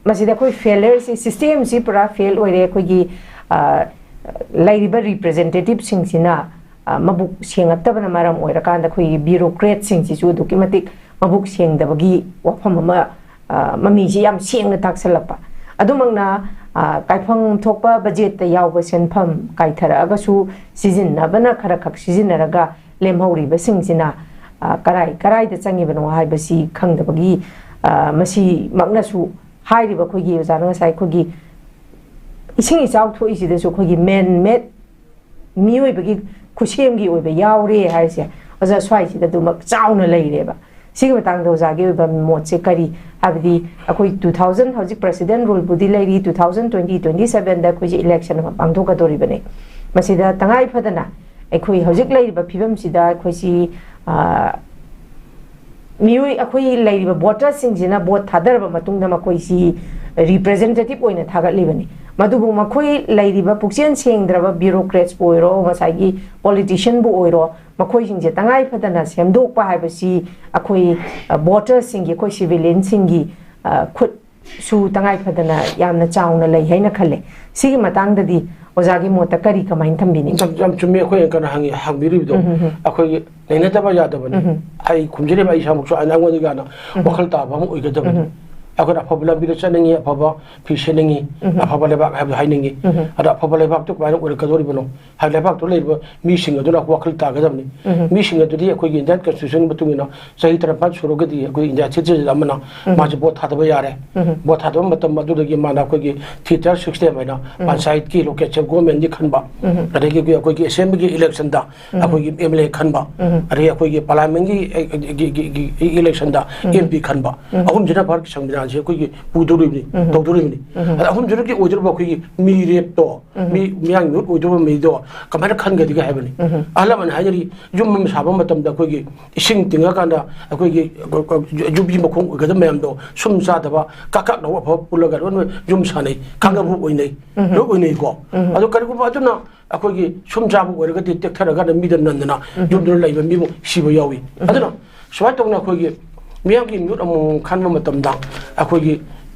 ꯃꯁꯤꯗ ꯑꯩꯈꯣꯏ ꯐꯦꯂꯔꯁꯤ, ꯁꯤꯁꯇꯦꯝꯁꯤ ꯄꯨꯔꯥ ꯐꯦꯜ ꯑꯣꯏꯔꯦ꯫ ꯑꯩꯈꯣꯏꯒꯤ ꯑ, ꯂꯩꯔꯤꯕ ꯔꯤꯄ꯭ꯔꯖꯦꯟꯇꯦꯇꯤꯞꯁꯤꯡꯁꯤꯅ ꯑ, ꯃꯕꯨꯛ ꯁꯦꯡꯉꯛꯇꯕꯅ ꯃꯔꯝ ꯑꯣꯏꯔꯀꯥꯟꯗ ꯑꯩꯈꯣꯏꯒꯤ ꯕ꯭ꯌꯨꯔꯣꯀ꯭ꯔꯦꯠꯁꯤꯡꯁꯤꯁꯨ ꯑꯗꯨꯛꯀꯤ ꯃꯇꯤꯛ ꯃꯕꯨꯛ ꯁꯦꯡꯗꯕꯒꯤ ꯋꯥꯐꯝ ꯑꯃ ꯑ, ꯃꯃꯤꯁꯤ ꯌꯥꯝ ꯁꯦꯡꯅ ꯇꯥꯛꯁꯜꯂꯛꯄ꯫ ꯑꯗꯨꯃꯛꯅ ꯑ, ꯀꯥꯏꯐꯝ ꯊꯣꯛꯄ ꯕꯖꯦꯠꯇ ꯌꯥꯎꯕ ꯁꯦꯟꯐꯝ ꯀꯥꯏꯊꯔꯛꯑꯒꯁꯨ ꯁꯤꯖꯤꯟꯅꯕꯅ ꯈꯔ ꯈꯛ ꯁꯤꯖꯤꯟꯅꯔꯒ ꯂꯦꯝꯍꯧꯔꯤꯕꯁꯤꯡꯁꯤꯅ ꯑ, ꯀꯔꯥꯏ ꯀꯔꯥꯏꯗ ꯆꯪꯉꯤꯕꯅꯣ ꯍꯥꯏꯕꯁꯤ ꯈꯪꯗꯕꯒꯤ ꯑ, ꯃꯁꯤꯃꯛꯅꯁꯨ ꯍꯥꯏꯔꯤꯕ ꯑꯩꯈꯣꯏꯒꯤ ꯑꯣꯖꯥꯅ ꯉꯁꯥꯏ ꯑꯩꯈꯣꯏꯒꯤ ꯏꯁꯤꯡ ꯏꯆꯥꯎ ꯊꯣꯛꯏꯁꯤꯗꯁꯨ ꯑꯩꯈꯣꯏꯒꯤ ꯃꯦꯟ ꯃꯦꯗ ꯃꯤꯑꯣꯏꯕꯒꯤ ꯈꯨꯠꯁꯦꯝꯒꯤ ꯑꯣꯏꯕ ꯌꯥꯎꯔꯦ ꯍꯥꯏꯔꯤꯁꯦ ꯑꯣꯖꯥ ꯁ꯭ꯋꯥꯏꯁꯤꯗ ꯑꯗꯨꯃꯛ ꯆꯥꯎꯅ ꯂꯩꯔꯦꯕ꯫ ꯁꯤꯒꯤ ꯃꯇꯥꯡꯗ ꯑꯣꯖꯥꯒꯤ ꯑꯣꯏꯕ ꯃꯣꯠꯁꯦ ꯀꯔꯤ? ꯍꯥꯏꯕꯗꯤ ꯑꯩꯈꯣꯏ ꯇꯨ ꯊꯥꯎꯖꯟ, ꯍꯧꯖꯤꯛ ꯄ꯭ꯔꯦꯁꯤꯗꯦꯟ ꯔꯨꯜꯕꯨꯗꯤ ꯂꯩꯔꯤ, ꯇꯨ ꯊꯥꯎꯖꯟ ꯇ꯭ꯋꯦꯟꯇꯤ ꯇ꯭ꯋꯦꯟꯇꯤ ꯁꯕꯦꯟꯗ ꯑꯩꯈꯣꯏꯁꯦ ꯏꯂꯦꯛꯁꯟ ꯑꯃ ꯄꯥꯡꯊꯣꯛꯀꯗꯧꯔꯤꯕꯅꯤ꯫ ꯃꯁꯤꯗ ꯇꯉꯥꯏ ꯐꯗꯅ ꯑꯩꯈꯣꯏ ꯍꯧꯖꯤꯛ ꯂꯩꯔꯤꯕ ꯐꯤꯕꯝꯁꯤꯗ ꯑꯩꯈꯣꯏꯁꯤ ꯑ, ꯃꯤꯑꯣꯏ ꯑꯩꯈꯣꯏ ꯂꯩꯔꯤꯕ ꯚꯣꯇꯔꯁꯤꯡꯁꯤꯅ ꯚꯣꯠ ꯊꯥꯗꯔꯕ ꯃꯇꯨꯡꯗ ꯃꯈꯣꯏꯁꯤ ꯔꯤꯄ꯭ꯔꯖꯦꯟꯇꯦꯇꯤꯞ ꯑꯣꯏꯅ ꯊꯥꯒꯠꯂꯤꯕꯅꯤ꯫ ꯃꯗꯨꯕꯨ ꯃꯈꯣꯏ ꯂꯩꯔꯤꯕ ꯄꯨꯛꯆꯦꯜ ꯁꯦꯡꯗ꯭ꯔꯕ ꯕ꯭ꯌꯨꯔꯣꯀ꯭ꯔꯦꯠꯁꯄꯨ ꯑꯣꯏꯔꯣ, ꯉꯁꯥꯏꯒꯤ ꯄꯣꯂꯤꯇꯤꯁꯤꯌꯟꯕꯨ ꯑꯣꯏꯔꯣ, ꯃꯈꯣꯏꯁꯤꯡꯁꯦ ꯇꯉꯥꯏ ꯐꯗꯅ ꯁꯦꯝꯗꯣꯛꯄ ꯍꯥꯏꯕꯁꯤ ꯑꯩꯈꯣꯏ ꯑ, ꯚꯣꯇꯔꯁꯤꯡꯒꯤ, ꯑꯩꯈꯣꯏ ꯁꯤꯚꯤꯂꯤꯌꯟꯁꯤꯡꯒꯤ ꯑ, ꯈꯨꯠꯁꯨ ꯇꯉꯥꯏ ꯐꯗꯅ ꯌꯥꯝꯅ ꯆꯥꯎꯅ ꯂꯩ ꯍꯥꯏꯅ ꯈꯜꯂꯦ꯫ ꯁꯤꯒꯤ ꯃꯇꯥꯡꯗꯗꯤ ꯑꯣꯖꯥꯒꯤ ꯃꯣꯠꯇ ꯀꯔꯤ, ꯀꯃꯥꯏꯅ ꯊꯝꯕꯤꯅꯤꯡꯉꯤ? ꯌꯥꯝ ꯌꯥꯝ ꯆꯨꯝꯃꯤ꯫ ꯑꯩꯈꯣꯏ ꯀꯩꯅꯣ ꯍꯪꯉꯤ, ꯍꯪꯕꯤꯔꯤꯕꯗꯣ ꯑꯩꯈꯣꯏꯒꯤ ꯅꯩꯅꯗꯕ ꯌꯥꯗꯕꯅꯤ꯫ ꯑꯩ ꯈꯨꯝꯖꯔꯤꯕ ꯑꯩ ꯏꯁꯥꯃꯛꯁꯨ ꯑꯩꯉꯣꯟꯗꯒꯤ ꯍꯥꯟꯅ ꯋꯥꯈꯜ ꯇꯥꯕ ꯑꯃ ꯑꯣꯏꯒꯗꯕꯅꯤ꯫ ꯑꯩꯈꯣꯏꯅ ꯑꯐꯕ ꯂꯝꯕꯤꯗ ꯆꯠꯅꯤꯡꯉꯤ, ꯑꯐꯕ ꯐꯤ ꯁꯦꯠꯅꯤꯡꯉꯤ, ꯑꯐꯕ ꯂꯩꯕꯥꯛ ꯍꯥꯏꯕꯗꯨ ꯍꯥꯏꯅꯤꯡꯉꯤ꯫ ꯑꯗꯣ ꯑꯐꯕ ꯂꯩꯕꯥꯛꯇꯨ ꯀꯃꯥꯏꯅ ꯑꯣꯏꯔꯛꯀꯗꯧꯔꯤꯕꯅꯣ? ꯍꯥꯏꯕꯗꯤ ꯂꯩꯕꯥꯛꯇꯨ ꯂꯩꯔꯤꯕ ꯃꯤꯁꯤꯡ ꯑꯗꯨꯅ ꯋꯥꯈꯜ ꯇꯥꯒꯗꯕꯅꯤ꯫ ꯃꯤꯁꯤꯡ ꯑꯗꯨꯗꯤ ꯑꯩꯈꯣꯏꯒꯤ ꯏꯟꯗꯤꯌꯥꯟ ꯀꯟꯁꯇꯤꯇ꯭ꯌꯨꯁꯟꯒꯤ ꯃꯇꯨꯡ ꯏꯟꯅ ꯆꯍꯤ ꯇꯔꯥꯅꯤꯄꯥꯟ ꯁꯨꯔꯒꯗꯤ ꯑꯩꯈꯣꯏ ꯏꯟꯗꯤꯌꯥ ꯁꯤꯇꯤꯖꯦꯟ ꯑꯃꯅ ꯃꯥꯁꯦ ꯚꯣꯠ ꯊꯥꯗꯕ ꯌꯥꯔꯦ꯫ ꯚꯣꯠ ꯊꯥꯗꯕ ꯃꯇꯝ ꯑꯗꯨꯗꯒꯤ ꯃꯥꯅ ꯑꯩꯈꯣꯏꯒꯤ ꯊꯤꯌꯦꯇꯔ ꯁꯤꯁꯇꯦꯝ ꯍꯥꯏꯅ ꯄꯟꯆꯥꯌꯠꯀꯤ, ꯂꯣꯀꯦꯜ ꯁꯦꯜꯐ ꯒꯣꯔꯃꯦꯟꯒꯤ ꯈꯟꯕ, ꯑꯗꯒꯤ ꯑꯩꯈꯣꯏ, ꯑꯩꯈꯣꯏꯒꯤ ꯑꯦꯁꯦꯝꯕ꯭ꯂꯤꯒꯤ ꯏꯂꯦꯛꯁꯟꯗ ꯑꯩꯈꯣꯏꯒꯤ ꯑꯦꯝ ꯑꯦꯜ ꯑꯦ ꯈꯟꯕ, ꯑꯗꯒꯤ ꯑꯩꯈꯣꯏꯒꯤ ꯄꯥꯔꯂꯥꯃꯦꯟꯒꯤ ꯏꯂꯦꯛꯁꯟꯗ ꯑꯦꯝ ꯄꯤ ꯈꯟꯕ, ꯑꯍꯨꯝꯁꯤꯅ ꯚꯥꯔꯠꯀꯤ ꯁꯪꯕꯤꯙꯥꯟ ꯁꯦ ꯑꯩꯈꯣꯏꯒꯤ ꯄꯨꯗꯧꯔꯤꯕꯅꯤ, ꯎꯝ꯫ ꯇꯧꯗꯧꯔꯤꯕꯅꯤ꯫ ꯎꯝ꯫ ꯑꯗ ꯑꯍꯨꯝꯁꯨꯕꯒꯤ ꯑꯣꯏꯗꯧꯔꯤꯕ ꯑꯩꯈꯣꯏꯒꯤ ꯃꯤꯔꯦꯞꯇꯣ, ꯎꯝ꯫ ꯃꯤ, ꯃꯤꯌꯥꯝꯒꯤ ꯃꯤꯍꯨꯠ ꯑꯣꯏꯗꯧꯔꯤꯕ ꯃꯤꯗꯣ ꯀꯃꯥꯏꯅ ꯈꯟꯒꯗꯒꯦ ꯍꯥꯏꯕꯅꯤ꯫ ꯎꯝ꯫ ꯑꯍꯜ ꯂꯃꯟ ꯍꯥꯏꯅꯔꯤ, ꯌꯨꯝ ꯑꯃ ꯁꯥꯕ ꯃꯇꯝꯗ ꯑꯩꯈꯣꯏꯒꯤ ꯏꯁꯤꯡ ꯇꯤꯡꯉꯀꯥꯟꯗ ꯑꯩꯈꯣꯏꯒꯤ ꯌꯨꯕꯤ ꯃꯈꯣꯡ ꯑꯣꯏꯒꯗꯕ ꯃꯌꯥꯝꯗꯣ ꯁꯨꯝ ꯆꯥꯗꯕ ꯀꯥꯛ ꯀꯥꯛ ꯂꯥꯎꯕ ꯑꯐꯕ ꯄꯨꯜꯂꯒ ꯂꯣꯏꯅ ꯌꯨꯝ ꯁꯥꯅꯩ, ꯀꯥꯡꯒꯕꯨ ꯑꯣꯏꯅꯩ, ꯎꯝ꯫ ꯂꯣꯏ ꯑꯣꯏꯅꯩꯀꯣ꯫ ꯎꯝ꯫ ꯑꯗꯣ ꯀꯔꯤꯒꯨꯝꯕ ꯑꯗꯨꯅ ꯑꯩꯈꯣꯏꯒꯤ ꯁꯨꯝ ꯆꯥꯕ ꯑꯣꯏꯔꯒꯗꯤ ꯇꯦꯛꯊꯔꯀꯥꯟꯗ ꯃꯤꯗ ꯅꯟꯗꯅ ꯎꯝ꯫ ꯌꯨꯝꯗꯨꯗ ꯂꯩꯕ ꯃꯤꯕꯨ ꯁꯤꯕ ꯌꯥꯎꯏ꯫ ꯎꯝ꯫ ꯑꯗꯨꯅ ꯁꯨꯃꯥꯏꯅ ꯇꯧꯅ ꯑꯩꯈꯣꯏꯒꯤ ꯃꯤꯌꯥꯝꯒꯤ ꯃꯤꯍꯨꯠ ꯑꯃꯃꯝ ꯈꯟꯕ ꯃꯇꯝꯗ ꯑꯩꯈꯣꯏꯒꯤ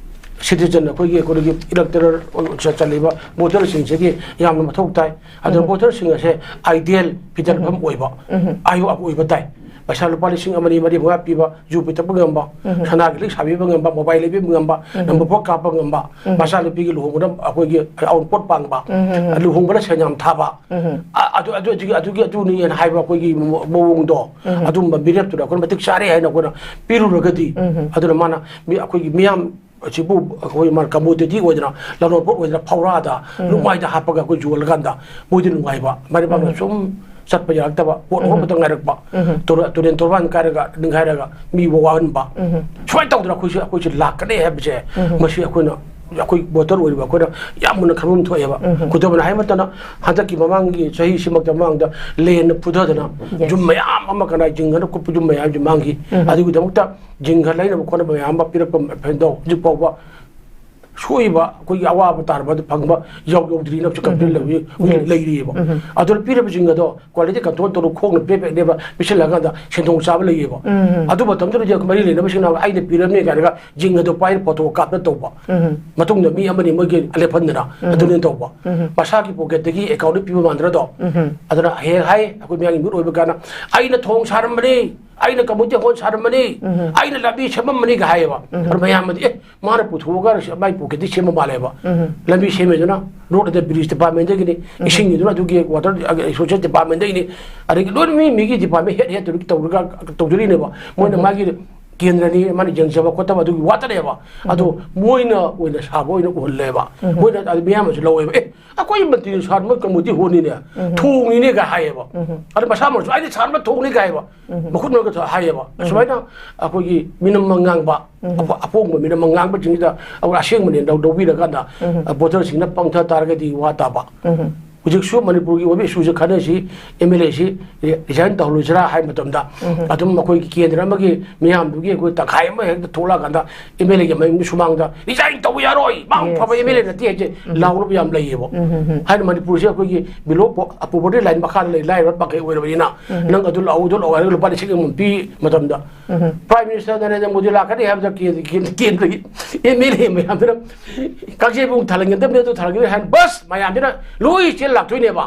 citizen, ꯑꯩꯈꯣꯏꯒꯤ, ꯑꯩꯈꯣꯏꯒꯤ electoral ꯆ-, ꯆꯜꯂꯤꯕ voterꯁꯤꯡꯁꯤꯒꯤ ꯌꯥꯝꯅ ꯃꯊꯧ ꯇꯥꯏ꯫ ꯑꯗꯨꯅ ꯎꯝ꯫ Voterꯁꯤꯡ ꯑꯁꯦ ideal ꯐꯤꯗꯠꯐꯝ ꯎꯝ꯫ ꯑꯣꯏꯕ, ꯎꯝ꯫ ꯑꯌꯨꯛ ꯑꯣꯏꯕ ꯇꯥꯏ꯫ ꯄꯩꯁꯥ ꯂꯨꯄꯥ ꯂꯤꯁꯤꯡ ꯑꯃ, ꯑꯅꯤ, ꯃꯔꯤ, ꯃꯉꯥ ꯄꯤꯕ, ꯌꯨ ꯄꯤꯊꯛꯄ ꯉꯝꯕ, ꯎꯝ꯫ ꯁꯅꯥꯒꯤ ꯂꯤꯛ ꯁꯥꯕꯤꯕ ꯉꯝꯕ, mobile ꯂꯩꯕꯤꯕ ꯉꯝꯕ, ꯎꯝ꯫ Number four ꯀꯥꯞꯄ ꯉꯝꯕ, ꯎꯝ꯫ ꯃꯆꯥꯅꯨꯄꯤꯒꯤ ꯂꯨꯍꯣꯡꯕꯗ ꯑꯩꯈꯣꯏꯒꯤ ꯑꯋꯨꯟꯄꯣꯠ ꯄꯥꯡꯕ, ꯎꯝ꯫ ꯂꯨꯍꯣꯡꯕꯗ ꯁꯦꯟ ꯌꯥꯝ ꯊꯥꯕ, ꯎꯝ꯫ ꯑ-, ꯑꯗꯨ, ꯑꯗꯨ, ꯑꯗꯨꯒꯤ, ꯑꯗꯨꯒꯤ, ꯑꯗꯨꯅꯤ ꯍꯥꯏꯅ ꯍꯥꯏꯕ ꯑꯩꯈꯣꯏꯒꯤ ꯃꯑꯣꯡꯗꯣ, ꯎꯝ꯫ ꯑꯗꯨꯝꯕ ꯃꯤꯔꯦꯞꯇꯨꯗ ꯑꯩꯈꯣꯏꯅ ꯃꯇꯤꯛ ꯆꯥꯔꯦ ꯍꯥꯏꯅ ꯑꯩꯈꯣꯏꯅ ꯄꯤꯔꯨꯔꯒꯗꯤ, ꯎꯝ꯫ ꯑꯗꯨꯅ ꯃꯥꯅ ꯃꯤ, ꯑꯩꯈꯣꯏꯒꯤ ꯃꯤꯌꯥꯝ ꯑꯁꯤꯕꯨ ꯑꯩꯈꯣꯏ ꯃꯥꯅ commodity ꯑꯣꯏꯗꯅ, ꯂꯂꯣꯟꯄꯣꯠ ꯑꯣꯏꯗꯅ ꯐꯧꯔꯥꯗ, ꯎꯝ꯫ ꯂꯨꯛꯃꯥꯏꯗ ꯍꯥꯞꯄꯒ ꯑꯩꯈꯣꯏ ꯌꯣꯜꯂꯀꯥꯟꯗ ꯃꯣꯏꯗꯤ ꯅꯨꯡꯉꯥꯏꯕ, ꯃꯔꯩꯕꯥꯛꯅ ꯎꯝ꯫ ꯁꯨꯝ ꯆꯠꯄ ꯌꯥꯔꯛꯇꯕ, ꯄꯣꯠ ꯎꯝ꯫ ꯍꯧꯔꯛꯄꯗ ꯉꯥꯏꯔꯛꯄ, ꯎꯝ꯫ ꯇꯨꯔ-, ꯇꯨꯔꯦꯟ ꯇꯣꯔꯕꯥꯟ ꯀꯥꯏꯔꯒ ꯅꯤꯡꯈꯥꯏꯔꯒ ꯃꯤꯕꯨ ꯋꯥꯍꯟꯕ, ꯎꯝ꯫ ꯁꯨꯃꯥꯏꯅ ꯇꯧꯗꯅ ꯑꯩꯈꯣꯏꯁꯨ, ꯑꯩꯈꯣꯏꯁꯨ ꯂꯥꯛꯀꯅꯤ ꯍꯥꯏꯕꯁꯦ, ꯎꯝ꯫ ꯃꯁꯤ ꯑꯩꯈꯣꯏꯅ, ꯑꯩꯈꯣꯏ voter ꯑꯣꯏꯔꯤꯕ ꯑꯩꯈꯣꯏꯅ ꯌꯥꯝ ꯃꯨꯟꯅ ꯈꯟꯐꯝ ꯊꯣꯛꯑꯦꯕ꯫ ꯎꯝ꯫ ꯈꯨꯗꯝ ꯑꯣꯏꯅ ꯍꯥꯏ ꯃꯇꯝꯗ, ꯍꯟꯗꯛꯀꯤ ꯃꯃꯥꯡꯒꯤ ꯆꯍꯤꯁꯤꯃꯛꯇ ꯃꯃꯥꯡꯗ ꯂꯦꯟꯅ ꯐꯨꯊꯗꯅ Yes. ꯌꯨꯝ ꯃꯌꯥꯝ ꯑꯃ ꯀꯅꯥ ꯖꯤꯡꯒꯅ ꯀꯨꯞꯄ ꯌꯨꯝ ꯃꯌꯥꯝꯁꯤ ꯃꯥꯡꯈꯤ꯫ ꯎꯝ꯫ ꯑꯗꯨꯒꯤꯗꯃꯛꯇ ꯖꯤꯡꯒ ꯂꯩꯅꯕ ꯈꯣꯠꯅꯕ ꯃꯌꯥꯝ ꯑꯃ ꯄꯤꯔꯛꯄ ꯃꯐꯝꯗꯣ ꯍꯧꯖꯤꯛ ꯐꯥꯎꯕ ꯁꯣꯛꯏꯕ ꯑꯩꯈꯣꯏꯒꯤ ꯑꯋꯥꯕ ꯇꯥꯔꯕ ꯑꯗꯨ ꯐꯪꯕ ꯌꯥꯎ ꯌꯧꯗ꯭ꯔꯤꯅ ꯍꯧꯖꯤꯛ complain ꯎꯝ꯫ ꯂꯩꯔꯤ, ꯍꯧꯖꯤꯛ Yes. ꯂꯩꯔꯤꯑꯕ꯫ ꯎꯝ꯫ ꯑꯗꯨꯅ ꯄꯤꯔꯕꯁꯤꯡ ꯑꯗꯣ quality control ꯇꯧꯔꯒ ꯈꯣꯡꯅ ꯄꯦꯛ ꯄꯦꯛꯅꯦꯕ ꯄꯤꯁꯤꯜꯂꯀꯥꯟꯗ ꯁꯦꯟꯗꯣꯡ ꯆꯥꯕ ꯂꯩꯌꯦꯕ꯫ ꯎꯝ꯫ ꯑꯗꯨ ꯃꯇꯝꯗꯨꯗꯗꯤ ꯑꯩꯈꯣꯏ ꯃꯔꯤ ꯂꯩꯅꯕꯁꯤꯡꯅ ꯑꯩꯅ ꯄꯤꯔꯕꯅꯤ ꯀꯥꯏꯅꯒ ꯖꯤꯡꯒ ꯑꯗꯣ ꯄꯥꯏꯔ photo ꯀꯥꯞꯇꯅ ꯇꯧꯕ꯫ ꯎꯝ꯫ ꯃꯇꯨꯡꯗ ꯃꯤ ꯑꯃꯅꯤ ꯃꯣꯏꯒꯤ ꯂꯦꯞꯍꯟꯗꯅ ꯎꯝ꯫ ꯑꯗꯨꯅ ꯇꯧꯕ꯫ ꯎꯝ꯫ ꯃꯁꯥꯒꯤ pocket ꯇꯒꯤ account ꯇ ꯄꯤꯕ ꯃꯥꯟꯗ꯭ꯔꯗꯣ? ꯎꯝ꯫ ꯑꯗꯨꯅ ꯍꯌꯦꯡ ꯍꯥꯏ ꯑꯩꯈꯣꯏ ꯃꯌꯥꯝꯒꯤ ꯃꯤꯍꯨꯠ ꯑꯣꯏꯕ ꯀꯥꯟꯗ ꯑꯩꯅ ꯊꯣꯡ ꯁꯥꯔꯝꯕꯅꯤ, ꯑꯩꯅ community hall ꯁꯥꯔꯝꯕꯅꯤ, ꯎꯝ꯫ ꯑꯩꯅ ꯂꯝꯕꯤ ꯁꯦꯝꯃꯝꯕꯅꯤꯒ ꯍꯥꯏꯌꯦꯕ꯫ ꯎꯝ꯫ ꯑꯗꯨ ꯃꯌꯥꯝ ꯑꯗꯤ, "ꯑꯦ, ꯃꯥꯅ ꯄꯨꯊꯣꯛꯑꯒ ꯃꯥꯏ pocket ꯇꯒꯤ ꯁꯦꯝꯕ ꯃꯥꯜꯂꯦꯕ"꯫ ꯎꯝ꯫ ꯂꯝꯕꯤ ꯁꯦꯝꯃꯤꯗꯨꯅ road and bridge department ꯇꯒꯤꯅꯤ, ꯎꯝ꯫ ꯏꯁꯤꯡꯒꯤꯗꯨꯅ ꯑꯗꯨꯒꯤ water resources department ꯇꯒꯤꯅꯤ, ꯑꯗꯒꯤ ꯂꯣꯏꯅ ꯃꯤ ꯃꯤꯒꯤ department head head ꯇꯧꯔꯒ ꯇꯧꯔꯒ ꯇꯧꯖꯔꯤꯅꯦꯕ꯫ ꯃꯣꯏꯅ ꯎꯝ꯫ ꯃꯥꯒꯤ ꯀꯦꯟꯗ꯭ꯔꯅꯤ, ꯃꯥꯅ ꯌꯦꯡꯖꯕ ꯈꯣꯠꯇꯕ ꯑꯗꯨꯒꯤ ꯋꯥꯇꯅꯦꯕ꯫ ꯑꯗꯣ ꯃꯣꯏꯅ ꯑꯣꯏꯅ ꯁꯥꯕ ꯑꯣꯏꯅ ꯎꯍꯜꯂꯦꯕ꯫ ꯃꯣꯏꯅ ꯑꯗꯨ ꯃꯤꯌꯥꯝꯅꯁꯨ ꯂꯧꯋꯦꯕ꯫ "ꯑꯦ, ꯑꯩꯈꯣꯏ ꯃꯟꯇ꯭ꯔꯤꯅ ꯁꯥꯔꯝꯕ ꯀꯃꯨꯗꯤ ꯍꯣꯟꯅꯤꯅꯦ, ꯊꯣꯡꯅꯤꯅꯦ" ꯀꯥꯏ ꯍꯥꯏꯌꯦꯕ꯫ ꯑꯗꯨ ꯃꯁꯥ ꯃꯔꯁꯨ "ꯑꯩꯅ ꯁꯥꯔꯝꯕ ꯊꯣꯡꯅꯤ" ꯀꯥꯏ ꯍꯥꯏꯕ꯫ ꯃꯈꯨꯠ ꯃꯈꯨꯠꯇ ꯍꯥꯏꯌꯦꯕ꯫ ꯑꯁꯨꯃꯥꯏꯅ ꯑꯩꯈꯣꯏꯒꯤ ꯃꯤꯅꯝ ꯉꯥꯡꯕ, ꯑꯄꯣ-, ꯑꯄꯣꯡꯕ ꯃꯤꯅꯝ ꯉꯥꯡꯕꯁꯤꯡꯁꯤꯗ ꯑꯩꯈꯣꯏ ꯑꯁꯦꯡꯕꯅꯦ ꯂꯧ-, ꯂꯧꯕꯤꯔꯀꯥꯟꯗ, ꯚꯣꯇꯔꯁꯤꯡꯅ ꯄꯪꯊ ꯇꯥꯔꯒꯗꯤ ꯋꯥ ꯇꯥꯕ꯫ ꯍꯧꯖꯤꯛꯁꯨ ꯃꯅꯤꯄꯨꯔꯒꯤ ꯑꯣꯏꯕ ꯏꯁꯨꯁꯦ ꯈꯟꯅꯔꯤꯁꯤ, ꯑꯦꯝ ꯑꯦꯜ ꯑꯦꯁꯤ ꯔꯤꯖꯥꯏꯟ ꯇꯧꯍꯜꯂꯣꯏꯁꯤꯔꯥ ꯍꯥꯏꯕ ꯃꯇꯝꯗ, ꯑꯗꯨꯝ ꯑꯩꯈꯣꯏꯒꯤ ꯀꯦꯟꯗ꯭ꯔ ꯑꯃꯒꯤ ꯃꯤꯌꯥꯝꯗꯨꯒꯤ ꯑꯩꯈꯣꯏ ꯇꯪꯈꯥꯏ ꯑꯃ ꯍꯦꯛꯇ ꯊꯣꯛꯂꯛꯑꯀꯥꯟꯗ ꯑꯦꯝ ꯑꯦꯜ ꯑꯦꯒꯤ ꯃꯌꯨꯝꯒꯤ ꯁꯨꯃꯥꯡꯗ "ꯔꯤꯖꯥꯏꯟ ꯇꯧꯕ ꯌꯥꯔꯣꯏ, ꯃꯥ ꯑꯐꯕ ꯑꯦꯝ ꯑꯦꯜ ꯑꯦ ꯅꯠꯇꯦ" ꯍꯥꯏꯁꯦ ꯂꯥꯎꯅꯕ ꯌꯥꯝ ꯂꯩꯌꯦꯕ꯫ ꯍꯥꯏꯅ ꯃꯅꯤꯄꯨꯔꯁꯦ ꯑꯩꯈꯣꯏꯒꯤ ꯕꯤꯂꯣ ꯄꯣ-, ꯄꯣꯚꯔꯇꯤ ꯂꯥꯏꯟ ꯃꯈꯥꯗ ꯂꯩ, ꯂꯥꯏꯔꯕ ꯄꯥꯈꯩ ꯑꯣꯏꯔꯕꯅꯤꯅ, ꯅꯪ ꯑꯗꯨ ꯂꯥꯛꯑꯣ, ꯑꯗꯨ ꯂꯥꯛꯑꯣ ꯍꯥꯏꯔꯒ ꯂꯨꯄꯥ ꯂꯤꯁꯤꯡ ꯑꯃꯃꯝ ꯄꯤ ꯃꯇꯝꯗ, ꯄ꯭ꯔꯥꯏꯝ ꯃꯤꯅꯤꯁꯇꯔ ꯅꯔꯦꯟꯗ꯭ꯔ ꯃꯣꯗꯤ ꯂꯥꯛꯀꯅꯤ ꯍꯥꯏꯕꯗ ꯀꯦꯟ-, ꯀꯦꯟ-, ꯀꯦꯟꯗ꯭ꯔꯒꯤ ꯑꯦꯝ ꯑꯦꯜ ꯑꯦ ꯃꯌꯥꯝꯗꯨꯅ ꯀꯛꯆꯤꯡ ꯊꯥꯔꯝꯒꯗꯕꯅꯤ, ꯑꯗꯨ ꯊꯥꯔꯝꯒꯗꯕꯅꯤ ꯍꯥꯏꯅ ꯕꯁ ꯃꯌꯥꯝꯁꯤꯅ ꯂꯣꯏ ꯆꯦꯜ ꯂꯥꯛꯇꯣꯏꯅꯦꯕ꯫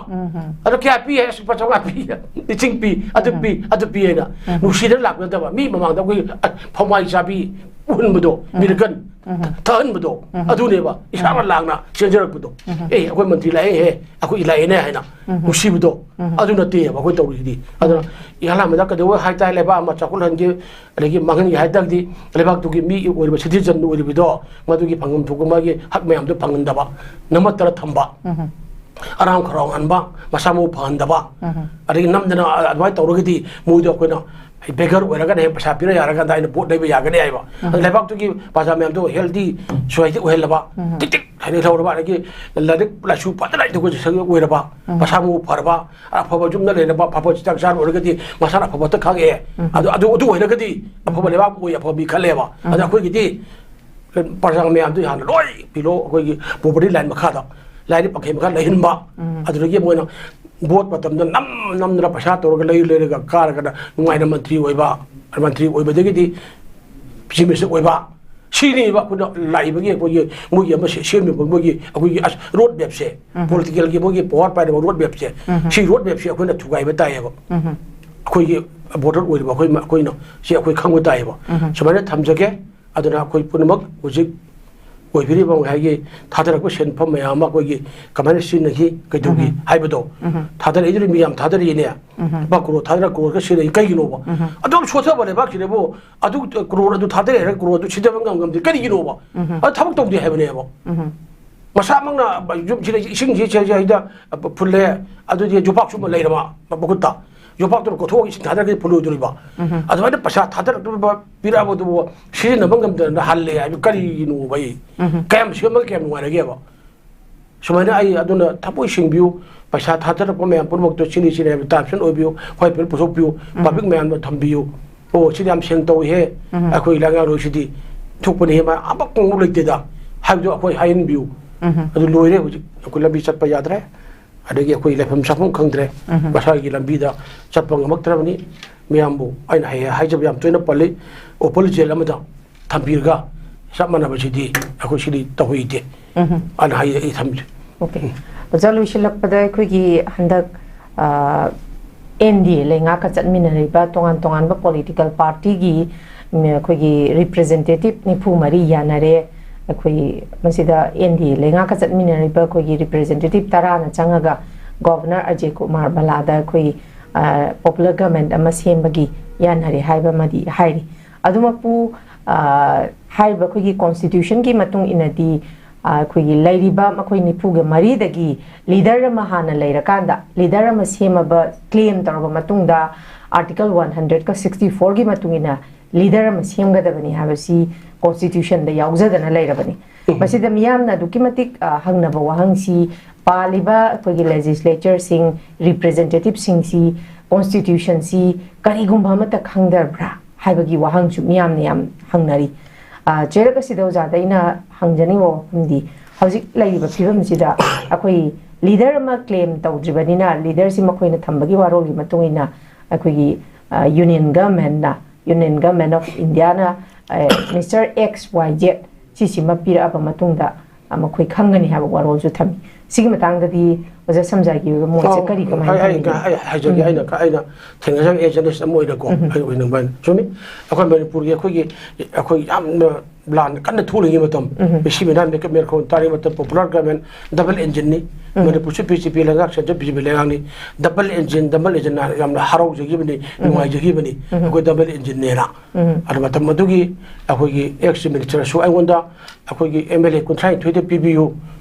ꯑꯗꯣ "ꯀꯌꯥ ꯄꯤ?" ꯍꯥꯏ, "ꯑꯁ, ꯂꯨꯄꯥ ꯆꯥꯝꯃꯉꯥ ꯄꯤ, ꯂꯤꯁꯤꯡ ꯄꯤ, ꯑꯗꯨ ꯄꯤ, ꯑꯗꯨ ꯄꯤ" ꯍꯥꯏꯅ ꯅꯨꯡꯁꯤꯗꯅ ꯂꯥꯛꯄ ꯅꯠꯇꯕ, ꯃꯤ ꯃꯃꯥꯡꯗ ꯑꯩꯈꯣꯏꯒꯤ, ꯑ, ꯐꯝꯋꯥꯏ ꯆꯥꯕꯤ ꯎꯍꯟꯕꯗꯣ, ꯃꯤꯔꯀꯟ ꯊꯛꯍꯟꯕꯗꯣ, ꯑꯗꯨꯅꯦꯕ ꯏꯁꯥꯅ ꯂꯥꯛꯅ ꯆꯦꯟꯖꯔꯛꯄꯗꯣ꯫ "ꯑꯦ, ꯑꯩꯈꯣꯏ ꯃꯟꯇ꯭ꯔꯤ ꯂꯥꯛꯑꯦꯍꯦ, ꯑꯩꯈꯣꯏ ꯂꯥꯛꯑꯦꯅꯦ" ꯍꯥꯏꯅ ꯅꯨꯡꯁꯤꯕꯗꯣ, ꯑꯗꯨ ꯅꯠꯇꯦꯕ ꯑꯩꯈꯣꯏ ꯇꯧꯔꯤꯁꯤꯗꯤ꯫ ꯑꯗꯨꯅ ꯏꯍꯥꯟ ꯍꯥꯟꯕꯗ ꯀꯩꯗꯧꯕ ꯍꯥꯏꯇꯥꯔꯦ, ꯂꯩꯕꯥꯛ ꯑꯃ ꯆꯥꯎꯈꯠꯍꯟꯒꯦ, ꯑꯗꯒꯤ ꯃꯥꯡꯍꯟꯒꯦ ꯍꯥꯏ ꯇꯥꯔꯒꯗꯤ ꯂꯩꯕꯥꯛꯇꯨꯒꯤ ꯃꯤ ꯑꯣꯏꯔꯤꯕ, ꯁꯤꯇꯤꯖꯟ ꯑꯣꯏꯔꯤꯕꯗꯣ, ꯃꯗꯨꯒꯤ ꯐꯪꯐꯝ ꯊꯣꯛꯄ ꯃꯥꯒꯤ ꯍꯛ ꯃꯌꯥꯝꯗꯣ ꯐꯪꯍꯟꯗꯕ, ꯅꯝꯃꯠꯇꯅ ꯊꯝꯕ, ꯑꯔꯥꯝ ꯈꯧꯔꯥꯡꯍꯟꯕ, ꯃꯁꯥ ꯃꯎ ꯐꯍꯟꯗꯕ, ꯑꯗꯒꯤ ꯅꯝꯗꯅ ꯑꯗꯨꯃꯥꯏꯅ ꯇꯧꯔꯒꯗꯤ ꯃꯣꯏꯗꯣ ꯑꯩꯈꯣꯏꯅ ꯕꯦꯒꯔ ꯑꯣꯏꯔꯒꯅ ꯍꯦꯛ ꯄꯩꯁꯥ ꯄꯤꯔ ꯌꯥꯔꯀꯥꯟꯗ ꯑꯩꯅ ꯚꯣꯠ ꯂꯩꯕ ꯌꯥꯒꯅꯤ ꯍꯥꯏꯕ꯫ ꯑꯗ ꯂꯩꯕꯥꯛꯇꯨꯒꯤ ꯄ꯭ꯔꯖꯥ ꯃꯌꯥꯝꯗꯣ ꯍꯦꯜꯗꯤ ꯁꯣꯁꯥꯏꯇꯤ ꯑꯣꯏꯍꯜꯂꯕ, ꯇꯤꯛ ꯇꯤꯛ ꯍꯥꯏꯅ ꯂꯩꯍꯧꯔꯕ, ꯑꯗꯒꯤ ꯂꯥꯏꯔꯤꯛ ꯂꯥꯏꯁꯨ ꯐꯖꯅ ꯏꯟꯇꯤꯒ꯭ꯔꯦꯁꯟ ꯑꯣꯏꯔꯕ, ꯃꯁꯥ ꯃꯎ ꯐꯔꯕ, ꯑꯐꯕ ꯌꯨꯝꯗ ꯂꯩꯔꯕ, ꯑꯐꯕ ꯆꯤꯟꯖꯥꯛ ꯆꯥꯔ ꯑꯣꯏꯔꯒꯗꯤ ꯃꯁꯥꯅ ꯑꯐꯕꯇ ꯈꯪꯉꯛꯑꯦ꯫ ꯑꯗꯨ, ꯑꯗꯨ, ꯑꯗꯨ ꯑꯣꯏꯔꯒꯗꯤ ꯑꯐꯕ ꯂꯩꯕꯥꯛ ꯑꯣꯏ, ꯑꯐꯕ ꯃꯤ ꯈꯜꯂꯦꯕ꯫ ꯑꯗ ꯑꯩꯈꯣꯏꯒꯤꯗꯤ ꯄ꯭ꯔꯖꯥ ꯃꯌꯥꯝꯗꯨ ꯍꯥꯟꯅ ꯂꯣꯏ ꯄꯤꯔꯣ, ꯑꯩꯈꯣꯏꯒꯤ ꯄꯣꯚꯔꯇꯤ ꯂꯥꯏꯟ ꯃꯈꯥꯗ, ꯂꯥꯏꯔꯕ ꯄꯥꯈꯩ ꯃꯈꯥ ꯂꯩꯍꯟꯕ꯫ ꯑꯗꯨꯗꯒꯤ ꯃꯣꯏꯅ ꯚꯣꯠ ꯃꯇꯝꯗ ꯅꯝ ꯅꯝꯗꯅ ꯄꯩꯁꯥ ꯇꯧꯔꯒ ꯂꯩ ꯂꯩꯔꯒ ꯀꯥꯔꯒꯅ ꯅꯨꯡꯉꯥꯏꯅ ꯃꯟꯇ꯭ꯔꯤ ꯑꯣꯏꯕ, ꯃꯟꯇ꯭ꯔꯤ ꯑꯣꯏꯕꯗꯒꯤꯗꯤ ꯆꯤꯐ ꯃꯤꯅꯤꯁꯇꯔ ꯑꯣꯏꯕ, ꯁꯤꯅꯦꯕ ꯑꯩꯈꯣꯏꯅ ꯂꯥꯛꯏꯕꯒꯤ ꯑꯩꯈꯣꯏꯒꯤ ꯃꯣꯏꯒꯤ ꯑꯃ ꯁꯦ-, ꯁꯦꯝꯃꯤꯕ ꯃꯣꯏꯒꯤ, ꯑꯩꯈꯣꯏꯒꯤ ꯑꯁ ꯔꯣꯗ ꯃꯦꯞꯁꯦ, ꯄꯣꯂꯤꯇꯤꯀꯦꯜꯒꯤ ꯃꯣꯏꯒꯤ ꯄꯋꯥꯔ ꯄꯥꯏꯔꯕ ꯔꯣꯗ ꯃꯦꯞꯁꯦ, ꯁꯤ ꯔꯣꯗ ꯃꯦꯞꯁꯦ ꯑꯩꯈꯣꯏꯅ ꯊꯨꯒꯥꯏꯕ ꯇꯥꯏꯌꯦꯕ꯫ ꯑꯩꯈꯣꯏꯒꯤ ꯚꯣꯇꯔ ꯑꯣꯏꯔꯤꯕ ꯑꯩꯈꯣꯏ, ꯑꯩꯈꯣꯏꯅ ꯁꯤ ꯑꯩꯈꯣꯏ ꯈꯪꯕ ꯇꯥꯏꯌꯦꯕ꯫ ꯁꯨꯃꯥꯏꯅ ꯊꯝꯖꯒꯦ꯫ ꯑꯗꯨꯅ ꯑꯩꯈꯣꯏ ꯄꯨꯝꯅꯃꯛ ꯍꯧꯖꯤꯛ ꯑꯣꯏꯕꯤꯔꯤꯕ ꯉꯁꯥꯏꯒꯤ ꯊꯥꯗꯔꯛꯄ ꯁꯦꯟꯐꯝ ꯃꯌꯥꯝ ꯑꯃ ꯑꯩꯈꯣꯏꯒꯤ ꯀꯃꯥꯏꯅ ꯁꯤꯖꯤꯟꯅꯈꯤ, ꯀꯩꯗꯧꯈꯤ ꯎꯝ꯫ ꯍꯥꯏꯕꯗꯣ, ꯎꯝ꯫ ꯊꯥꯗꯔꯛꯏꯗꯨꯅ ꯃꯤ ꯌꯥꯝ ꯊꯥꯗꯔꯛꯏꯅꯦ, ꯎꯝ꯫ ꯂꯨꯄꯥ ꯀ꯭ꯔꯣꯔ ꯊꯥꯗꯔ ꯀ꯭ꯔꯣꯔꯒ ꯁꯤꯖꯤꯟꯅꯩ ꯀꯩꯒꯤꯅꯣꯕ? ꯎꯝ꯫ ꯑꯗꯨ ꯌꯥꯝ ꯁꯣꯠꯊꯕ ꯂꯩꯕꯥꯛꯁꯤꯗꯕꯨ ꯑꯗꯨ ꯀ꯭ꯔꯣꯔ ꯑꯗꯨ ꯊꯥꯗꯔꯦ ꯍꯥꯏꯔꯒ ꯀ꯭ꯔꯣꯔ ꯑꯗꯨ ꯁꯤꯖꯤꯟꯅꯕ ꯉꯝ-, ꯉꯝꯗꯦ ꯀꯔꯤꯒꯤꯅꯣꯕ? ꯎꯝ꯫ ꯑꯗꯨ ꯊꯕꯛ ꯇꯧꯗꯦ ꯍꯥꯏꯕꯅꯦꯕ꯫ ꯎꯝ꯫ ꯃꯁꯥꯃꯛꯅ ꯌꯨꯝꯁꯤꯗ ꯏꯁꯤꯡꯁꯤ ꯁꯤꯗ ꯐꯨꯜꯂꯦ, ꯑꯗꯨꯗꯤ ꯌꯣꯄꯥꯛꯁꯨ ꯑꯃ ꯂꯩꯔꯕ ꯃꯈꯨꯠꯇ, ꯌꯣꯄꯥꯛꯇꯨꯅ ꯀꯣꯊꯣꯛꯑꯒ ꯏꯁꯤꯡ ꯊꯥꯗꯔꯒꯗꯤ ꯐꯨꯜꯂꯣꯏꯗꯣꯔꯤꯕ꯫ ꯎꯝ꯫ ꯑꯗꯨꯃꯥꯏꯅ ꯄꯩꯁꯥ ꯊꯥꯗꯔꯛꯇꯕ ꯄꯤꯔꯛꯑꯕꯗꯨꯕꯨ ꯁꯤꯖꯤꯟꯅꯕ ꯉꯝꯗꯅ ꯍꯜꯂꯦ ꯍꯥꯏꯕ ꯀꯔꯤꯒꯤꯅꯣꯕ? ꯑꯩ ꯎꯝ꯫ ꯀꯌꯥꯝ ꯁꯦꯝꯃꯒ ꯀꯌꯥꯝ ꯅꯨꯡꯉꯥꯏꯔꯒꯦꯕ? ꯁꯨꯃꯥꯏꯅ ꯑꯩ ꯑꯗꯨꯅ ꯊꯃꯣꯏ ꯁꯦꯡꯕꯤꯌꯨ, ꯄꯩꯁꯥ ꯊꯥꯗꯔꯛꯄ ꯃꯌꯥꯝ ꯄꯨꯝꯅꯃꯛꯇꯣ ꯁꯤꯅꯤ ꯁꯤꯅꯤ ꯍꯥꯏꯕ ꯇꯥꯏꯞꯁꯟ ꯑꯣꯏꯕꯤꯌꯨ, ꯍꯣꯏ ꯄꯨꯊꯣꯛꯄꯤꯌꯨ, ꯎꯝ꯫ ꯄꯕ꯭ꯂꯤꯛ ꯃꯌꯥꯝꯗ ꯊꯝꯕꯤꯌꯨ꯫ ꯑꯣ, ꯁꯤꯗꯤ ꯌꯥꯝ ꯁꯦꯡ ꯇꯧꯏꯍꯦ, ꯎꯝ꯫ ꯑꯩꯈꯣꯏ ꯂꯩꯉꯥꯛꯂꯣꯏꯁꯤꯗꯤ ꯊꯣꯛꯄꯅꯤ ꯍꯦ, ꯃꯥ ꯑꯃꯐꯥꯎ ꯂꯩꯇꯦꯗ ꯍꯥꯏꯕꯗꯣ ꯑꯩꯈꯣꯏ ꯍꯥꯏꯍꯟꯕꯤꯌꯨ꯫ ꯎꯝ꯫ ꯑꯗꯨ ꯂꯣꯏꯔꯦ, ꯍꯧꯖꯤꯛ ꯑꯩꯈꯣꯏ ꯂꯝꯕꯤ ꯆꯠꯄ ꯌꯥꯗ꯭ꯔꯦ, ꯑꯗꯒꯤ ꯑꯩꯈꯣꯏ ꯂꯩꯐꯝ ꯆꯥꯐꯝ ꯈꯪꯗ꯭ꯔꯦ, ꯎꯝ꯫ ꯃꯁꯥꯒꯤ ꯂꯝꯕꯤꯗ ꯆꯠꯄ ꯉꯝꯃꯛꯇ꯭ꯔꯕꯅꯤ꯫ ꯃꯌꯥꯝꯕꯨ ꯑꯩꯅ ꯍꯌꯦꯡ ꯍꯥꯏꯖꯕ ꯌꯥꯝ ꯇꯣꯏꯅ ꯄꯜꯂꯤ, ꯑꯣꯄꯜ ꯖꯦꯜ ꯑꯃꯗ ꯊꯝꯕꯤꯔꯒ ꯆꯞ ꯃꯥꯟꯅꯕꯁꯤꯗꯤ ꯑꯩꯈꯣꯏ ꯁꯤꯗꯤ ꯇꯧꯍꯩꯗꯦ ꯎꯝ꯫ ꯑꯅ ꯍꯥꯏ, ꯑꯩ ꯊꯝꯖꯩ꯫ ꯑꯣꯀꯦ꯫ ꯑꯣꯖꯥ, ꯂꯣꯏꯁꯤꯜꯂꯛꯄꯗ ꯑꯩꯈꯣꯏꯒꯤ ꯍꯟꯗꯛ, ꯑ, ꯑꯦꯟ ꯗꯤ ꯑꯦ ꯂꯩꯉꯥꯛꯀ ꯆꯠꯃꯤꯟꯅꯔꯤꯕ ꯇꯣꯉꯥꯟ ꯇꯣꯉꯥꯟꯕ ꯄꯣꯂꯤꯇꯤꯀꯦꯜ ꯄꯥꯔꯇꯤꯒꯤ, ꯎꯝ, ꯑꯩꯈꯣꯏꯒꯤ ꯔꯤꯄ꯭ꯔꯖꯦꯟꯇꯦꯇꯤꯚ ꯅꯤꯐꯨ ꯃꯔꯤ ꯌꯥꯅꯔꯦ꯫ ꯑꯩꯈꯣꯏ ꯃꯁꯤꯗ ꯑꯦꯟ ꯗꯤ ꯑꯦ ꯂꯩꯉꯥꯛꯀ ꯆꯠꯃꯤꯟꯅꯔꯤꯕ ꯑꯩꯈꯣꯏꯒꯤ ꯔꯤꯄ꯭ꯔꯖꯦꯟꯇꯦꯇꯤꯚ ꯇꯔꯥꯅ ꯆꯪꯉꯒ ꯒꯣꯚꯔꯅꯔ ꯑꯖꯌ ꯀꯨꯃꯥꯔ ꯚꯜꯂꯥꯗ ꯑꯩꯈꯣꯏ, ꯑ, ꯄꯣꯄꯨꯂꯔ ꯒꯚꯔꯟꯃꯦꯟꯠ ꯑꯃ ꯁꯦꯝꯕꯒꯤ ꯌꯥꯅꯔꯦ ꯍꯥꯏꯕ ꯑꯃꯗꯤ ꯍꯥꯏꯔꯤ꯫ ꯑꯗꯨꯃꯛꯄꯨ, ꯑ, ꯍꯥꯏꯔꯤꯕ ꯑꯩꯈꯣꯏꯒꯤ ꯀꯣꯟꯁꯇꯤꯇ꯭ꯌꯨꯁꯟꯒꯤ ꯃꯇꯨꯡ ꯏꯟꯅꯗꯤ, ꯑ, ꯑꯩꯈꯣꯏꯒꯤ ꯂꯩꯔꯤꯕ ꯃꯈꯣꯏ ꯅꯤꯐꯨꯒ ꯃꯔꯤꯗꯒꯤ ꯂꯤꯗꯔ ꯑꯃ ꯍꯥꯟꯅ ꯂꯩꯔꯀꯥꯟꯗ, ꯂꯤꯗꯔ ꯑꯃ ꯁꯦꯝꯃꯕ, ꯀ꯭ꯂꯦꯝ ꯇꯧꯔꯕ ꯃꯇꯨꯡꯗ, ꯑꯥꯔꯇꯤꯀꯜ ꯋꯥꯟ ꯍꯟꯗ꯭ꯔꯦꯠꯀ ꯁꯤꯛꯁꯇꯤ ꯐꯣꯔꯒꯤ ꯃꯇꯨꯡ ꯏꯟꯅ ꯂꯤꯗꯔ ꯑꯃ ꯁꯦꯝꯒꯗꯕꯅꯤ ꯍꯥꯏꯕꯁꯤ ꯀꯣꯟꯁꯇꯤꯇ꯭ꯌꯨꯁꯟꯗ ꯌꯥꯎꯖꯗꯅ ꯂꯩꯔꯕꯅꯤ꯫ ꯎꯝ꯫ ꯃꯁꯤꯗ ꯃꯤꯌꯥꯝꯅ ꯑꯗꯨꯛꯀꯤ ꯃꯇꯤꯛ, ꯑ, ꯍꯪꯅꯕ ꯋꯥꯍꯪꯁꯤ, ꯄꯥꯜꯂꯤꯕ ꯑꯩꯈꯣꯏꯒꯤ ꯂꯦꯖꯤꯁꯂꯦꯆꯔꯁꯤꯡ, ꯔꯤꯄ꯭ꯔꯖꯦꯟꯇꯦꯇꯤꯚꯁꯤꯡꯁꯤ ꯀꯣꯟꯁꯇꯤꯇ꯭ꯌꯨꯁꯟꯁꯤ ꯀꯔꯤꯒꯨꯝꯕ ꯑꯃꯠꯇ ꯈꯪꯗꯕ꯭ꯔꯥ ꯍꯥꯏꯕꯒꯤ ꯋꯥꯍꯪꯁꯨ ꯃꯤꯌꯥꯝꯅ ꯌꯥꯝ ꯍꯪꯅꯔꯤ꯫ ꯑ, ꯆꯩꯔꯛ ꯑꯁꯤꯗ ꯑꯣꯖꯥꯗ ꯑꯩꯅ ꯍꯪꯖꯅꯤꯡꯕ ꯋꯥꯐꯝꯗꯤ, ꯍꯧꯖꯤꯛ ꯂꯩꯔꯤꯕ ꯐꯤꯕꯝꯁꯤꯗ ꯑꯩꯈꯣꯏ ꯂꯤꯗꯔ ꯑꯃ ꯀ꯭ꯂꯦꯝ ꯇꯧꯗ꯭ꯔꯤꯕꯅꯤꯅ, ꯂꯤꯗꯔꯁꯤ ꯃꯈꯣꯏꯅ ꯊꯝꯕꯒꯤ ꯋꯥꯔꯣꯜꯒꯤ ꯃꯇꯨꯡ ꯏꯟꯅ ꯑꯩꯈꯣꯏꯒꯤ, ꯑ, ꯌꯨꯅꯤꯌꯟ ꯒꯚꯔꯟꯃꯦꯟꯠꯅ, ꯌꯨꯅꯤꯌꯟ ꯒꯚꯔꯟꯃꯦꯟꯠ ꯑꯣꯐ ꯏꯟꯗꯤꯌꯥꯅ, ꯑ, ꯃꯤꯁꯇꯔ ꯑꯦꯛꯁ ꯋꯥꯏ ꯖꯦꯠ ꯁꯤꯁꯤꯃ ꯄꯤꯔꯛꯑꯕ ꯃꯇꯨꯡꯗ, ꯑ, ꯃꯈꯣꯏ ꯈꯪꯒꯅꯤ ꯍꯥꯏꯕ ꯋꯥꯔꯣꯜꯁꯨ ꯊꯝꯃꯤ꯫ ꯁꯤꯒꯤ ꯃꯇꯥꯡꯗꯗꯤ ꯑꯣꯖꯥ ꯁꯝꯖꯥꯏꯒꯤ ꯑꯣꯏꯕ ꯃꯣꯠꯁꯦ ꯑꯣ, ꯀꯔꯤ, ꯀꯃꯥꯏꯅ ꯑꯩ, ꯑꯩ, ꯊꯝꯕꯤꯒꯦ? ꯑꯩ ꯍꯥꯏꯖꯒꯦ, ꯎꯝ꯫ ꯑꯩꯅ, ꯑꯩꯅ ꯊꯦꯡꯅꯖꯕ ꯑꯦ ꯖꯔꯅꯦꯂꯤꯁ ꯑꯃ ꯑꯣꯏꯅꯀꯣ, ꯎꯝ꯫ ꯑꯩ ꯑꯣꯏꯅ ꯃꯥꯏ-, ꯆꯨꯝꯃꯤ꯫ ꯑꯩꯈꯣꯏ ꯃꯅꯤꯄꯨꯔꯒꯤ ꯑꯩꯈꯣꯏꯒꯤ, ꯑꯩꯈꯣꯏ ꯌꯥꯝꯅ ꯂꯥꯟ ꯀꯟꯅ ꯊꯣꯛꯂꯤꯉꯩ ꯃꯇꯝ, ꯎꯝ꯫ ꯃꯤꯁꯤ ꯃꯤꯅꯥꯟ ꯃꯦꯀꯞ ꯃꯦꯔꯈꯣꯟ ꯇꯥꯔꯤꯉꯩ ꯃꯇꯝ, ꯄꯣꯄꯨꯂꯔ ꯒꯚꯔꯟꯃꯦꯟ ꯗꯕꯜ ꯏꯟꯖꯤꯟꯅꯤ꯫ ꯎꯝ꯫ ꯃꯅꯤꯄꯨꯔꯁꯨ ꯕꯤ ꯖꯦ ꯄꯤ ꯂꯩꯉꯥꯛ, ꯁꯦꯟꯇꯔ ꯕꯤ ꯖꯦ ꯄꯤ ꯂꯩꯉꯥꯛꯅꯤ꯫ ꯗꯕꯜ ꯏꯟꯖꯤꯟ, ꯗꯕꯜ ꯏꯟꯖꯤꯟ ꯌꯥꯝꯅ ꯍꯔꯥꯎꯖꯈꯤꯕꯅꯤ, ꯎꯝ꯫ ꯅꯨꯡꯉꯥꯏꯖꯈꯤꯕꯅꯤ꯫ ꯎꯝ꯫ ꯑꯩꯈꯣꯏ ꯗꯕꯜ ꯏꯟꯖꯤꯟꯅꯦꯅ꯫ ꯎꯝ꯫ ꯑꯗꯨ ꯃꯇꯝ ꯑꯗꯨꯒꯤ ꯑꯩꯈꯣꯏꯒꯤ ꯑꯦꯛꯁ ꯃꯤꯅꯤꯁꯇꯔꯁꯨ ꯑꯩꯉꯣꯟꯗ ꯑꯩꯈꯣꯏꯒꯤ ꯑꯦꯝ ꯑꯦꯜ ꯑꯦ ꯀꯨꯟꯊ꯭ꯔꯥ ꯅꯤꯊꯣꯏꯗ ꯄꯤꯕꯤꯌꯨ,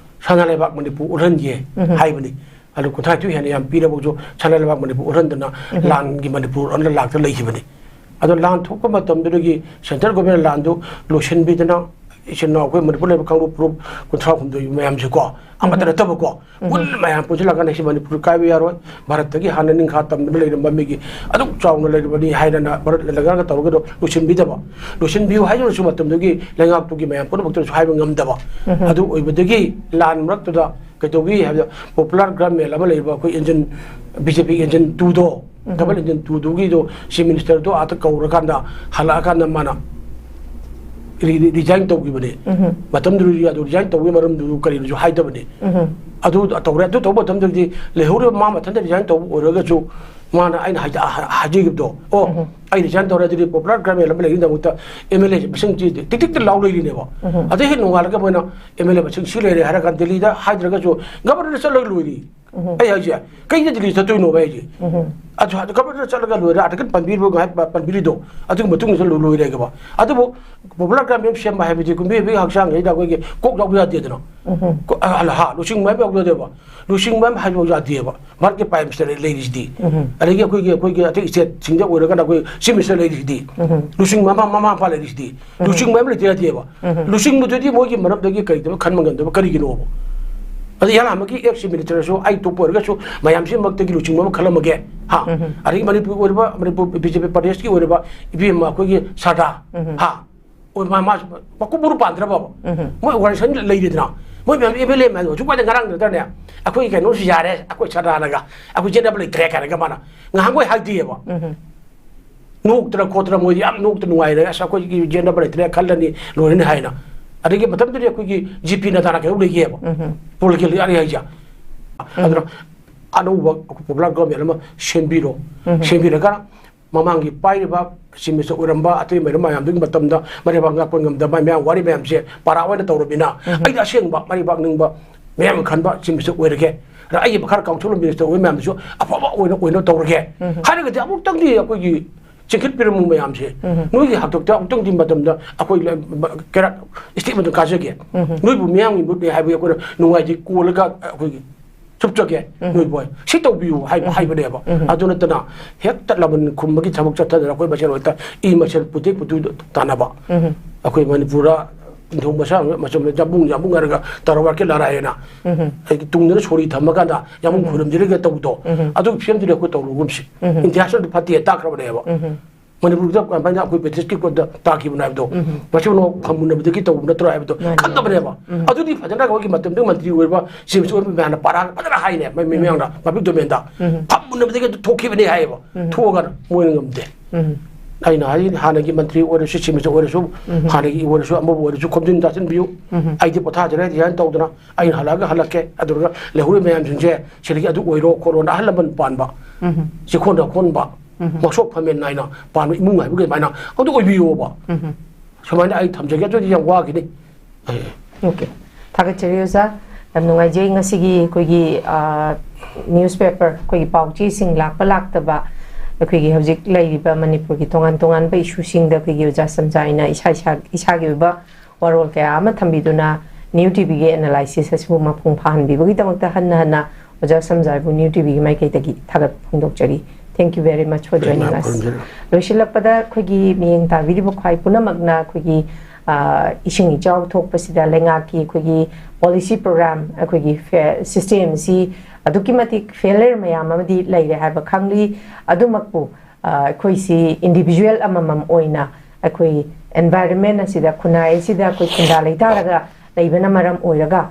ꯁꯅꯥ ꯂꯩꯕꯥꯛ ꯃꯅꯤꯄꯨꯔ ꯎꯠꯍꯟꯒꯦ ꯎꯝ꯫ ꯍꯥꯏꯕꯅꯤ꯫ ꯑꯗꯨ ꯀꯨꯟꯊ꯭ꯔꯥ ꯅꯤꯊꯣꯏ ꯍꯦꯟꯅ ꯌꯥꯝ ꯄꯤꯔꯕꯁꯨ ꯁꯅꯥ ꯂꯩꯕꯥꯛ ꯃꯅꯤꯄꯨꯔ ꯎꯠꯍꯟꯗꯅ ꯎꯝ꯫ ꯂꯥꯟꯒꯤ ꯃꯅꯤꯄꯨꯔ ꯑꯣꯟꯅ ꯂꯥꯛꯇ ꯂꯩꯈꯤꯕꯅꯤ꯫ ꯑꯗꯣ ꯂꯥꯟ ꯊꯣꯛꯄ ꯃꯇꯝꯗꯨꯗꯒꯤ ꯁꯦꯟꯇ꯭ꯔꯦꯜ ꯒꯣꯔꯃꯦꯟꯅ ꯂꯥꯟꯗꯨ ꯂꯣꯏꯁꯤꯟꯕꯤꯗꯅ, ꯏꯆꯤꯟ ꯏꯅꯥꯎ ꯑꯩꯈꯣꯏ ꯃꯅꯤꯄꯨꯔ ꯂꯩꯕ ꯀꯥꯡꯂꯨꯞ ꯐꯨꯔꯨꯞ ꯀꯨꯟꯊ꯭ꯔꯥ ꯍꯨꯝꯗꯣꯏ ꯃꯌꯥꯝꯁꯦꯀꯣ, ꯑꯃꯠꯇ ꯎꯝ꯫ ꯅꯠꯇꯕꯀꯣ, ꯎꯝ꯫ ꯄꯨꯟꯅ ꯃꯌꯥꯝ ꯄꯨꯟꯁꯤꯜꯂꯀꯥꯟꯗ ꯁꯤ ꯃꯅꯤꯄꯨꯔ ꯀꯥꯏꯕ ꯌꯥꯔꯣꯏ, ꯚꯥꯔꯠꯇꯒꯤ ꯍꯥꯟꯅ ꯅꯤꯡꯈꯥ ꯇꯝꯗꯨꯅ ꯂꯩꯔꯝꯕ ꯃꯤꯒꯤ ꯑꯗꯨꯛ ꯆꯥꯎꯅ ꯂꯩꯔꯤꯕꯅꯤ ꯍꯥꯏꯗꯅ ꯚꯥꯔꯠ ꯂꯩꯉꯥꯛꯅ ꯇꯧꯔꯒꯗꯣ ꯂꯣꯏꯁꯤꯟꯕꯤꯗꯕ, ꯂꯣꯏꯁꯤꯟꯕꯤꯌꯨ ꯍꯥꯏꯗꯨꯅꯁꯨ ꯃꯇꯝꯗꯨꯒꯤ ꯂꯩꯉꯥꯛꯇꯨꯒꯤ ꯃꯌꯥꯝ ꯄꯨꯝꯅꯃꯛꯇꯁꯨ ꯍꯥꯏꯕ ꯉꯝꯗꯕ, ꯎꯝ꯫ ꯑꯗꯨ ꯑꯣꯏꯕꯗꯒꯤ ꯂꯥꯟ ꯃꯔꯛꯇꯨꯗ ꯀꯩꯗꯧꯏ ꯍꯥꯏꯕꯗ, ꯄꯣꯄꯨꯂꯔ ꯒꯚꯔꯟꯃꯦꯟ ꯑꯃ ꯂꯩꯔꯤꯕ ꯑꯩꯈꯣꯏ ꯏꯟꯖꯤꯟ, ꯕꯤ ꯖꯦ ꯄꯤ ꯏꯟꯖꯤꯟ ꯇꯨꯗꯣ, ꯎꯝ꯫ ꯗꯕꯜ ꯏꯟꯖꯤꯟ ꯇꯨꯗꯨꯒꯤꯗꯣ ꯆꯤꯐ ꯃꯤꯅꯤꯁꯇꯔꯗꯣ ꯑꯥꯗ ꯀꯧꯔꯀꯥꯟꯗ ꯍꯜꯂꯛꯑꯀꯥꯟꯗ ꯃꯥꯅ ꯔꯤ-, ꯔꯤ-, ꯔꯤꯖꯥꯏꯟ ꯇꯧꯈꯤꯕꯅꯦ꯫ ꯎꯝ꯫ ꯃꯇꯝꯗꯨꯗ ꯑꯗꯨ ꯔꯤꯖꯥꯏꯟ ꯇꯧꯕꯒꯤ ꯃꯔꯝꯗꯨ ꯀꯔꯤꯅꯣꯁꯨ ꯍꯥꯏꯗꯕꯅꯦ꯫ ꯎꯝ꯫ ꯑꯗꯨ ꯇꯧꯔꯦ꯫ ꯑꯗꯨ ꯇꯧꯕ ꯃꯇꯝꯗꯗꯤ ꯂꯩꯍꯧꯔꯤꯕ ꯃꯥ ꯃꯊꯟꯇ ꯔꯤꯖꯥꯏꯟ ꯇꯧꯕ ꯑꯣꯏꯔꯒꯁꯨ ꯃꯥꯅ ꯑꯩꯅ ꯍꯥꯏꯖ-, ꯍꯥꯏꯖꯈꯤꯕꯗꯣ, ꯑꯣ, ꯎꯝ꯫ ꯑꯩ ꯔꯤꯖꯥꯏꯟ ꯇꯧꯔꯦ, ꯑꯗꯨꯗꯤ ꯄꯣꯄꯨꯂꯔ ꯒꯚꯔꯟꯃꯦꯟ ꯑꯃ ꯂꯩꯔꯤꯒꯤꯗꯃꯛꯇ ꯑꯦꯝ ꯑꯦꯜ ꯑꯦꯁꯦ ꯃꯁꯤꯡ ꯊꯤ-, ꯇꯤꯛ ꯇꯤꯛꯇ ꯂꯥꯎ ꯂꯩꯔꯤꯅꯦꯕ꯫ ꯎꯝ꯫ ꯑꯗꯩ ꯍꯦꯛ ꯅꯣꯡꯉꯥꯜꯂꯒ ꯃꯣꯏꯅ ꯑꯦꯝ ꯑꯦꯜ ꯑꯦ ꯃꯁꯤꯡ ꯁꯤ ꯂꯩꯔꯦ ꯍꯥꯏꯔꯀꯥꯟꯗ ꯗꯤꯜꯂꯤꯗ ꯍꯥꯏꯗ꯭ꯔꯒꯁꯨ ꯒꯚꯔꯅꯔꯗ ꯆꯠꯂꯒ ꯂꯣꯏꯔꯤ꯫ ꯎꯝ꯫ ꯑꯩ ꯍꯥꯏꯁꯦ, ꯀꯩꯗ ꯗꯤꯜꯂꯤ ꯆꯠꯇꯣꯏꯅꯣꯕ ꯑꯩꯁꯦ? ꯎꯝ꯫ ꯑꯗꯨ ꯍꯥꯏꯗꯤ ꯒꯚꯔꯅꯔ ꯆꯠꯂꯒ ꯂꯣꯏꯔꯦ, ꯑꯥꯔꯇꯤꯀꯜ ꯄꯟꯕꯤꯔꯤꯕ ꯉꯥꯏ-, ꯄ-, ꯄꯟꯕꯤꯔꯤꯗꯣ, ꯑꯗꯨꯒꯤ ꯃꯇꯨꯡꯗꯁꯨ ꯂꯣꯏ-, ꯂꯣꯏꯔꯦꯒꯕ꯫ ꯑꯗꯨꯕꯨ ꯄꯣꯄꯨꯂꯔ ꯒꯚꯔꯟꯃꯦꯟ ꯁꯦꯝꯕ ꯍꯥꯏꯕꯗꯤ ꯀꯨꯝꯕꯤ ꯍꯩꯕꯒꯤ ꯍꯛꯆꯥꯡꯁꯤꯗ ꯑꯩꯈꯣꯏꯒꯤ ꯀꯣꯛ ꯌꯥꯎꯕ ꯌꯥꯗꯦꯗꯅ꯫ ꯎꯝ꯫ ꯀꯣ-, ꯑ-, ꯑ-, ꯍꯥ, ꯂꯨꯆꯤꯡꯕ ꯍꯥꯏꯕ ꯌꯥꯎꯕ ꯌꯥꯗꯦꯕ꯫ ꯂꯨꯆꯤꯡꯕ ꯍꯥꯏꯕ ꯍꯥꯏꯕ ꯌꯥꯗꯦꯕ꯫ ꯚꯥꯔꯠꯀꯤ ꯄ꯭ꯔꯥꯏꯝ ꯃꯤꯅꯤꯁꯇꯔ ꯂꯩꯔꯤꯁꯤꯗꯤ꯫ ꯎꯝ꯫ ꯑꯗꯒꯤ ꯑꯩꯈꯣꯏꯒꯤ, ꯑꯩꯈꯣꯏꯒꯤ ꯑꯇꯩ ꯁ꯭ꯇꯦꯠꯁꯤꯡꯗ ꯑꯣꯏꯔꯒꯅ ꯑꯩꯈꯣꯏ ꯆꯤꯐ ꯃꯤꯅꯤꯁꯇꯔ ꯂꯩꯔꯤꯁꯤꯗꯤ꯫ ꯎꯝ꯫ ꯂꯨꯆꯤꯡꯕ ꯃꯃꯥ, ꯃꯃꯥ ꯃꯄꯥ ꯂꯩꯔꯤꯁꯤꯗꯤ꯫ ꯎꯝ꯫ ꯂꯨꯆꯤꯡꯕ ꯑꯃ ꯂꯩꯇ ꯌꯥꯗꯦꯕ꯫ ꯎꯝ꯫ ꯂꯨꯆꯤꯡꯕꯗꯨꯗꯤ ꯃꯣꯏꯒꯤ ꯃꯔꯝꯗꯒꯤ ꯀꯔꯤꯗꯧꯕ ꯈꯟꯕ ꯉꯝꯗꯕ ꯀꯔꯤꯒꯤꯅꯣꯕ? ꯑꯗ ꯌꯥꯂꯥꯃꯒꯤ ꯑꯦꯛꯁ ꯃꯤꯅꯤꯁꯇꯔꯁꯨ ꯑꯩ ꯇꯣꯞꯄ ꯑꯣꯏꯔꯒꯁꯨ ꯃꯌꯥꯝꯁꯤꯃꯛꯇꯒꯤ ꯂꯨꯆꯤꯡꯕ ꯑꯃ ꯈꯜꯂꯝꯃꯒꯦ꯫ ꯍꯥ? ꯎꯝ꯫ ꯑꯗꯒꯤ ꯃꯅꯤꯄꯨꯔ ꯑꯣꯏꯔꯤꯕ, ꯃꯅꯤꯄꯨꯔ ꯕꯤ ꯖꯦ ꯄꯤ ꯄ꯭ꯔꯗꯦꯁꯀꯤ ꯑꯣꯏꯔꯤꯕ ꯏꯕꯦꯝꯃ ꯑꯩꯈꯣꯏꯒꯤ ꯁꯔꯗꯥ꯫ ꯎꯝ꯫ ꯍꯥ? ꯑꯣꯏ, ꯃꯥ, ꯃꯥ, ꯃꯀꯨꯞ ꯃꯔꯨ ꯄꯥꯟꯗ꯭ꯔꯕꯕ? ꯎꯝ꯫ ꯃꯣꯏ ꯑꯣꯔꯒꯅꯥꯏꯖꯦꯁꯟ ꯂꯩꯔꯤꯗꯅ, ꯃꯣꯏ ꯃꯌꯥꯝ ꯑꯦꯝ ꯑꯦꯜ ꯑꯦ ꯃꯌꯥꯝꯗꯣ ꯍꯧꯖꯤꯛ ꯋꯥꯏꯗ ꯉꯔꯥꯡ ꯅꯠꯇ꯭ꯔꯅꯦ, "ꯑꯩꯈꯣꯏ ꯀꯩꯅꯣꯁꯨ ꯌꯥꯔꯦ, ꯑꯩꯈꯣꯏ ꯁꯔꯗꯥꯅꯒ, ꯑꯩꯈꯣꯏ ꯆꯦꯟꯅꯕ ꯂꯩꯇ꯭ꯔꯦ" ꯀꯥꯏꯅꯒ ꯃꯥꯅ ꯉꯍꯥꯟꯈꯣꯏ ꯍꯥꯏꯗꯦꯕ꯫ ꯎꯝ꯫ ꯅꯣꯛꯇꯅ ꯈꯣꯠꯇꯅ ꯃꯣꯏꯗꯤ ꯌꯥꯝ ꯅꯣꯛꯇ ꯅꯨꯡꯉꯥꯏꯔꯒ, "ꯑꯁ, ꯑꯩꯈꯣꯏꯒꯤ ꯆꯦꯟꯅꯕ ꯂꯩꯇ꯭ꯔꯦ, ꯈꯜꯂꯅꯤ, ꯂꯣꯏꯔꯅꯤ" ꯍꯥꯏꯅ꯫ ꯑꯗꯒꯤ ꯃꯇꯝꯗꯨꯗꯤ ꯑꯩꯈꯣꯏꯒꯤ ꯖꯤ ꯄꯤ ꯅꯗꯥꯅ ꯀꯩꯅꯣ ꯂꯩꯒꯦꯕ, ꯎꯝ꯫ ꯄꯣꯂꯤꯇꯤꯀꯦꯜ ꯂꯤꯗꯔ ꯍꯥꯏꯁꯦ꯫ ꯎꯝ꯫ ꯑꯗꯨꯅ ꯑꯅꯧꯕ ꯄꯣꯄꯨꯂꯔ ꯒꯣꯔꯃꯦꯟ ꯑꯃ ꯁꯦꯝꯕꯤꯔꯣ, ꯎꯝ꯫ ꯁꯦꯝꯕꯤꯔꯒ ꯃꯃꯥꯡꯒꯤ ꯄꯥꯏꯔꯤꯕ ꯆꯤꯐ ꯃꯤꯅꯤꯁꯇꯔ ꯑꯣꯏꯔꯝꯕ ꯑꯇꯩ ꯃꯔꯝ ꯃꯌꯥꯝꯗꯨꯒꯤ ꯃꯇꯝꯗ ꯃꯔꯩꯕꯥꯛ ꯉꯥꯛꯄ ꯉꯝꯗꯕ ꯃꯌꯥꯝ ꯋꯥꯔꯤ ꯃꯌꯥꯝꯁꯦ ꯄꯥꯔꯥ ꯑꯣꯏꯅ ꯇꯧꯔꯕꯅꯤꯅ, ꯑꯩꯅ ꯑꯁꯦꯡꯕ ꯃꯔꯩꯕꯥꯛ ꯅꯤꯡꯕ ꯃꯌꯥꯝ ꯈꯟꯕ ꯆꯤꯐ ꯃꯤꯅꯤꯁꯇꯔ ꯑꯣꯏꯔꯒꯦ, ꯑꯗ ꯑꯩꯒꯤ ꯃꯈꯥꯗ ꯀꯥꯎꯟꯁꯤꯜ ꯑꯣꯐ ꯃꯤꯅꯤꯁꯇꯔ ꯑꯣꯏꯕ ꯃꯌꯥꯝꯗꯨꯁꯨ ꯑꯐꯕ ꯑꯣꯏꯅ ꯑꯣꯏꯅ ꯇꯧꯔꯒꯦ ꯍꯥꯏꯔꯒꯗꯤ, ꯑꯃꯨꯛꯇꯪꯗꯤ ꯑꯩꯈꯣꯏꯒꯤ ꯆꯤꯡꯈꯠꯄꯤꯔꯝꯃꯨ ꯃꯌꯥꯝꯁꯦ꯫ ꯅꯣꯏꯒꯤ ꯍꯥꯛꯇꯛꯇ ꯑꯃꯨꯛꯇꯪꯗꯤ ꯃꯇꯝꯗ ꯑꯩꯈꯣꯏ ꯂ-, ꯕ-, ꯀꯩꯔꯥꯛ ꯁ꯭ꯇꯦꯠ ꯑꯃꯗ ꯀꯥꯖꯒꯦ꯫ ꯅꯣꯏꯕꯨ ꯃꯤꯌꯥꯝꯒꯤ ꯃꯤꯍꯨꯠꯅꯤ ꯍꯥꯏꯕꯒꯤ ꯑꯩꯈꯣꯏꯅ ꯅꯨꯡꯉꯥꯏꯖꯩ ꯀꯣꯜꯂꯒ ꯑꯩꯈꯣꯏꯒꯤ ꯆꯨꯞꯆꯒꯦ ꯅꯣꯏꯕꯨ ꯍꯥꯏ꯫ ꯁꯤ ꯇꯧꯕꯤꯌꯨ ꯍꯥꯏꯕ, ꯍꯥꯏꯕꯅꯦꯕ꯫ ꯑꯗꯨ ꯅꯠꯇꯅ ꯍꯦꯛꯇ ꯂꯃꯟ ꯈꯨꯝꯕꯒꯤ ꯊꯕꯛ ꯆꯠꯊꯗꯅ ꯑꯩꯈꯣꯏ ꯃꯁꯦꯜ ꯍꯦꯛꯇ ꯏ ꯃꯁꯦꯜ ꯄꯨꯊꯦꯛ ꯄꯨꯊꯨ ꯇꯥꯟꯅꯕ꯫ ꯑꯩꯈꯣꯏ ꯃꯅꯤꯄꯨꯔꯗ ꯅꯤꯡꯊꯧ ꯃꯆꯥ ꯃꯆꯝ ꯌꯥꯝꯕꯨꯡ ꯌꯥꯝꯕꯨꯡ ꯍꯥꯏꯔꯒ ꯇꯔꯋꯥꯔ ꯀꯤ ꯂꯔꯥꯏ ꯍꯥꯏꯅ ꯑꯩꯒꯤ ꯇꯨꯡꯗꯅ ꯁꯣꯔꯤ ꯊꯝꯃꯀꯥꯟꯗ ꯌꯥꯝꯕꯨꯡ ꯈꯨꯔꯨꯝꯖꯔꯒ ꯇꯧꯕꯗꯣ, ꯑꯗꯨꯒꯤ ꯐꯤꯕꯝꯗꯨꯗꯤ ꯑꯩꯈꯣꯏ ꯇꯧꯔꯨꯒꯨꯝꯁꯤ꯫ ꯏꯟꯗꯤꯌꯥꯁꯤꯅ ꯐꯠꯇꯦ ꯇꯥꯛꯈ꯭ꯔꯕꯅꯦꯕ꯫ ꯃꯅꯤꯄꯨꯔꯗ ꯀꯃꯥꯏꯅ ꯑꯩꯈꯣꯏ ꯕ꯭ꯔꯤꯇꯤꯁꯀꯤ ꯈꯨꯠꯇ ꯇꯥꯈꯤꯕꯅꯣ ꯍꯥꯏꯕꯗꯣ, ꯃꯁꯤꯅ ꯐꯝꯃꯨꯟꯅꯕꯗꯒꯤ ꯇꯧꯕ ꯅꯠꯇ꯭ꯔꯣ ꯍꯥꯏꯕꯗꯣ ꯈꯪꯗꯕꯅꯦꯕ꯫ ꯑꯗꯨꯗꯤ ꯐꯖꯅ ꯑꯩꯈꯣꯏꯒꯤ ꯃꯇꯝꯗꯨꯒꯤ ꯃꯟꯇ꯭ꯔꯤ ꯑꯣꯏꯕ ꯆꯤꯐ ꯃꯤꯅꯤꯁꯇꯔ ꯑꯣꯏꯕ ꯃꯌꯥꯝꯅ ꯄꯥꯔꯥ ꯐꯖꯅ ꯍꯥꯏꯅꯦ, ꯃ-, ꯃ-, ꯃꯌꯥꯝꯅ ꯄꯕ꯭ꯂꯤꯛ ꯗꯣꯃꯦꯟꯗ꯫ ꯐꯝꯃꯨꯟꯅꯕꯗꯒꯤ ꯑꯗꯨ ꯊꯣꯛꯈꯤꯕꯅꯦ ꯍꯥꯏꯌꯦꯕ꯫ ꯊꯣꯛꯑꯒ ꯃꯣꯏꯅ ꯉꯝꯗꯦ꯫ ꯑꯩꯅ ꯍꯥꯏ, ꯍꯥꯟꯅꯒꯤ ꯃꯟꯇ꯭ꯔꯤ ꯑꯣꯏꯔꯁꯨ, ꯆꯤꯐ ꯃꯤꯅꯤꯁꯇꯔ ꯑꯣꯏꯔꯁꯨ, ꯍꯥꯟꯅꯒꯤ ꯑꯣꯏꯔꯁꯨ, ꯑꯃꯕꯨ ꯑꯣꯏꯔꯁꯨ, ꯈꯣꯝꯖꯤꯟ ꯇꯥꯁꯤꯟꯕꯤꯌꯨ꯫ ꯑꯩꯗꯤ ꯄꯣꯊꯥꯖꯔꯦ, ꯔꯤꯖꯥꯏꯟ ꯇꯧꯗꯅ ꯑꯩꯅ ꯍꯜꯂꯛꯑꯒ ꯍꯜꯂꯛꯀꯦ꯫ ꯑꯗꯨꯒ ꯂꯩꯍꯧꯔꯤꯕ ꯃꯌꯥꯝꯁꯤꯡꯁꯦ ꯁꯤꯗꯒꯤ ꯑꯗꯨ ꯑꯣꯏꯔꯣ ꯈꯣꯠꯂꯣꯅ ꯑꯍꯜ ꯂꯃꯟ ꯄꯥꯟꯕ, ꯆꯦꯛꯀꯣꯟꯗ ꯀꯣꯟꯕ, ꯃꯁꯣꯛ ꯐꯃꯦꯟ ꯅꯥꯏꯅ ꯄꯥꯟꯕ ꯏꯃꯨꯡ ꯍꯥꯏꯕ ꯑꯗꯨꯃꯥꯏꯅ ꯑꯗꯨ ꯑꯣꯏꯕꯤꯌꯣꯕ꯫ ꯁꯨꯃꯥꯏꯅ ꯑꯩ ꯊꯝꯖꯒꯦ꯫ ꯑꯗꯨꯗꯤ ꯌꯥꯝ ꯋꯥꯒꯤꯅꯤ꯫ ꯑꯣꯀꯦ, ꯊꯥꯒꯠꯆꯔꯤ ꯑꯣꯖꯥ꯫ ꯌꯥꯝ ꯅꯨꯡꯉꯥꯏꯖꯩ ꯉꯁꯤꯒꯤ ꯑꯩꯈꯣꯏꯒꯤ, ꯑ, ꯅ꯭ꯌꯨꯁꯄꯦꯄꯔ, ꯑꯩꯈꯣꯏꯒꯤ ꯄꯥꯎ ꯆꯦꯁꯤꯡ ꯂꯥꯛꯄ ꯂꯥꯛꯇꯕ, ꯑꯩꯈꯣꯏꯒꯤ ꯍꯧꯖꯤꯛ ꯂꯩꯔꯤꯕ ꯃꯅꯤꯄꯨꯔꯒꯤ ꯇꯣꯉꯥꯟ ꯇꯣꯉꯥꯟꯕ ꯏꯁꯨꯁꯤꯡꯗ ꯑꯩꯈꯣꯏꯒꯤ ꯑꯣꯖꯥ ꯁꯝꯖꯥꯏꯅ ꯏꯁꯥ, ꯏꯁꯥ, ꯏꯁꯥꯒꯤ ꯑꯣꯏꯕ ꯋꯥꯔꯣꯜ ꯀꯌꯥ ꯑꯃ ꯊꯝꯕꯤꯗꯨꯅ ꯅ꯭ꯌꯨ ꯇꯤꯚꯤꯒꯤ ꯑꯦꯅꯥꯂꯥꯏꯁꯤꯁ ꯑꯁꯤꯕꯨ ꯃꯄꯨꯡ ꯐꯥꯍꯟꯕꯤꯕꯒꯤꯗꯃꯛꯇ ꯍꯟꯅ ꯍꯟꯅ ꯑꯣꯖꯥ ꯁꯝꯖꯥꯏꯕꯨ ꯅ꯭ꯌꯨ ꯇꯤꯚꯤꯒꯤ ꯃꯥꯏꯀꯩꯗꯒꯤ ꯊꯥꯒꯠꯄ ꯐꯣꯡꯗꯣꯛꯆꯔꯤ꯫ Thank you very much for joining us. ꯂꯣꯏꯁꯤꯜꯂꯛꯄꯗ ꯑꯩꯈꯣꯏꯒꯤ ꯃꯤꯠꯌꯦꯡ ꯇꯥꯕꯤꯔꯤꯕ ꯈ꯭ꯋꯥꯏ ꯄꯨꯝꯅꯃꯛꯅ ꯑꯩꯈꯣꯏꯒꯤ, ꯑ, ꯏꯁꯤꯡ ꯏꯆꯥꯎ ꯊꯣꯛꯄꯁꯤꯗ ꯂꯩꯉꯥꯛꯀꯤ ꯑꯩꯈꯣꯏꯒꯤ ꯄꯣꯂꯤꯁꯤ ꯄ꯭ꯔꯣꯒ꯭ꯔꯥꯝ, ꯑꯩꯈꯣꯏꯒꯤ ꯐꯦ-, ꯁꯤꯁꯇꯦꯝ ꯑꯁꯤ ꯑꯗꯨꯛꯀꯤ ꯃꯇꯤꯛ ꯐꯦꯂꯔ ꯃꯌꯥꯝ ꯑꯃꯗꯤ ꯂꯩꯔꯦ ꯍꯥꯏꯕ ꯈꯪꯂꯤ꯫ ꯑꯗꯨꯃꯛꯄꯨ, ꯑ, ꯑꯩꯈꯣꯏꯁꯤ ꯏꯟꯗꯤꯚꯤꯖꯨꯋꯦꯜ ꯑꯃꯃꯝ ꯑꯣꯏꯅ ꯑꯩꯈꯣꯏ ꯑꯦꯟꯚꯥꯏꯔꯟꯃꯦꯟ ꯑꯁꯤꯗ, ꯈꯨꯟꯅꯥꯏ ꯑꯁꯤꯗ ꯑꯩꯈꯣꯏ ꯈꯨꯟꯗꯥ ꯂꯩꯇꯥꯔꯒ ꯂꯩꯕꯅ ꯃꯔꯝ ꯑꯣꯏꯔꯒ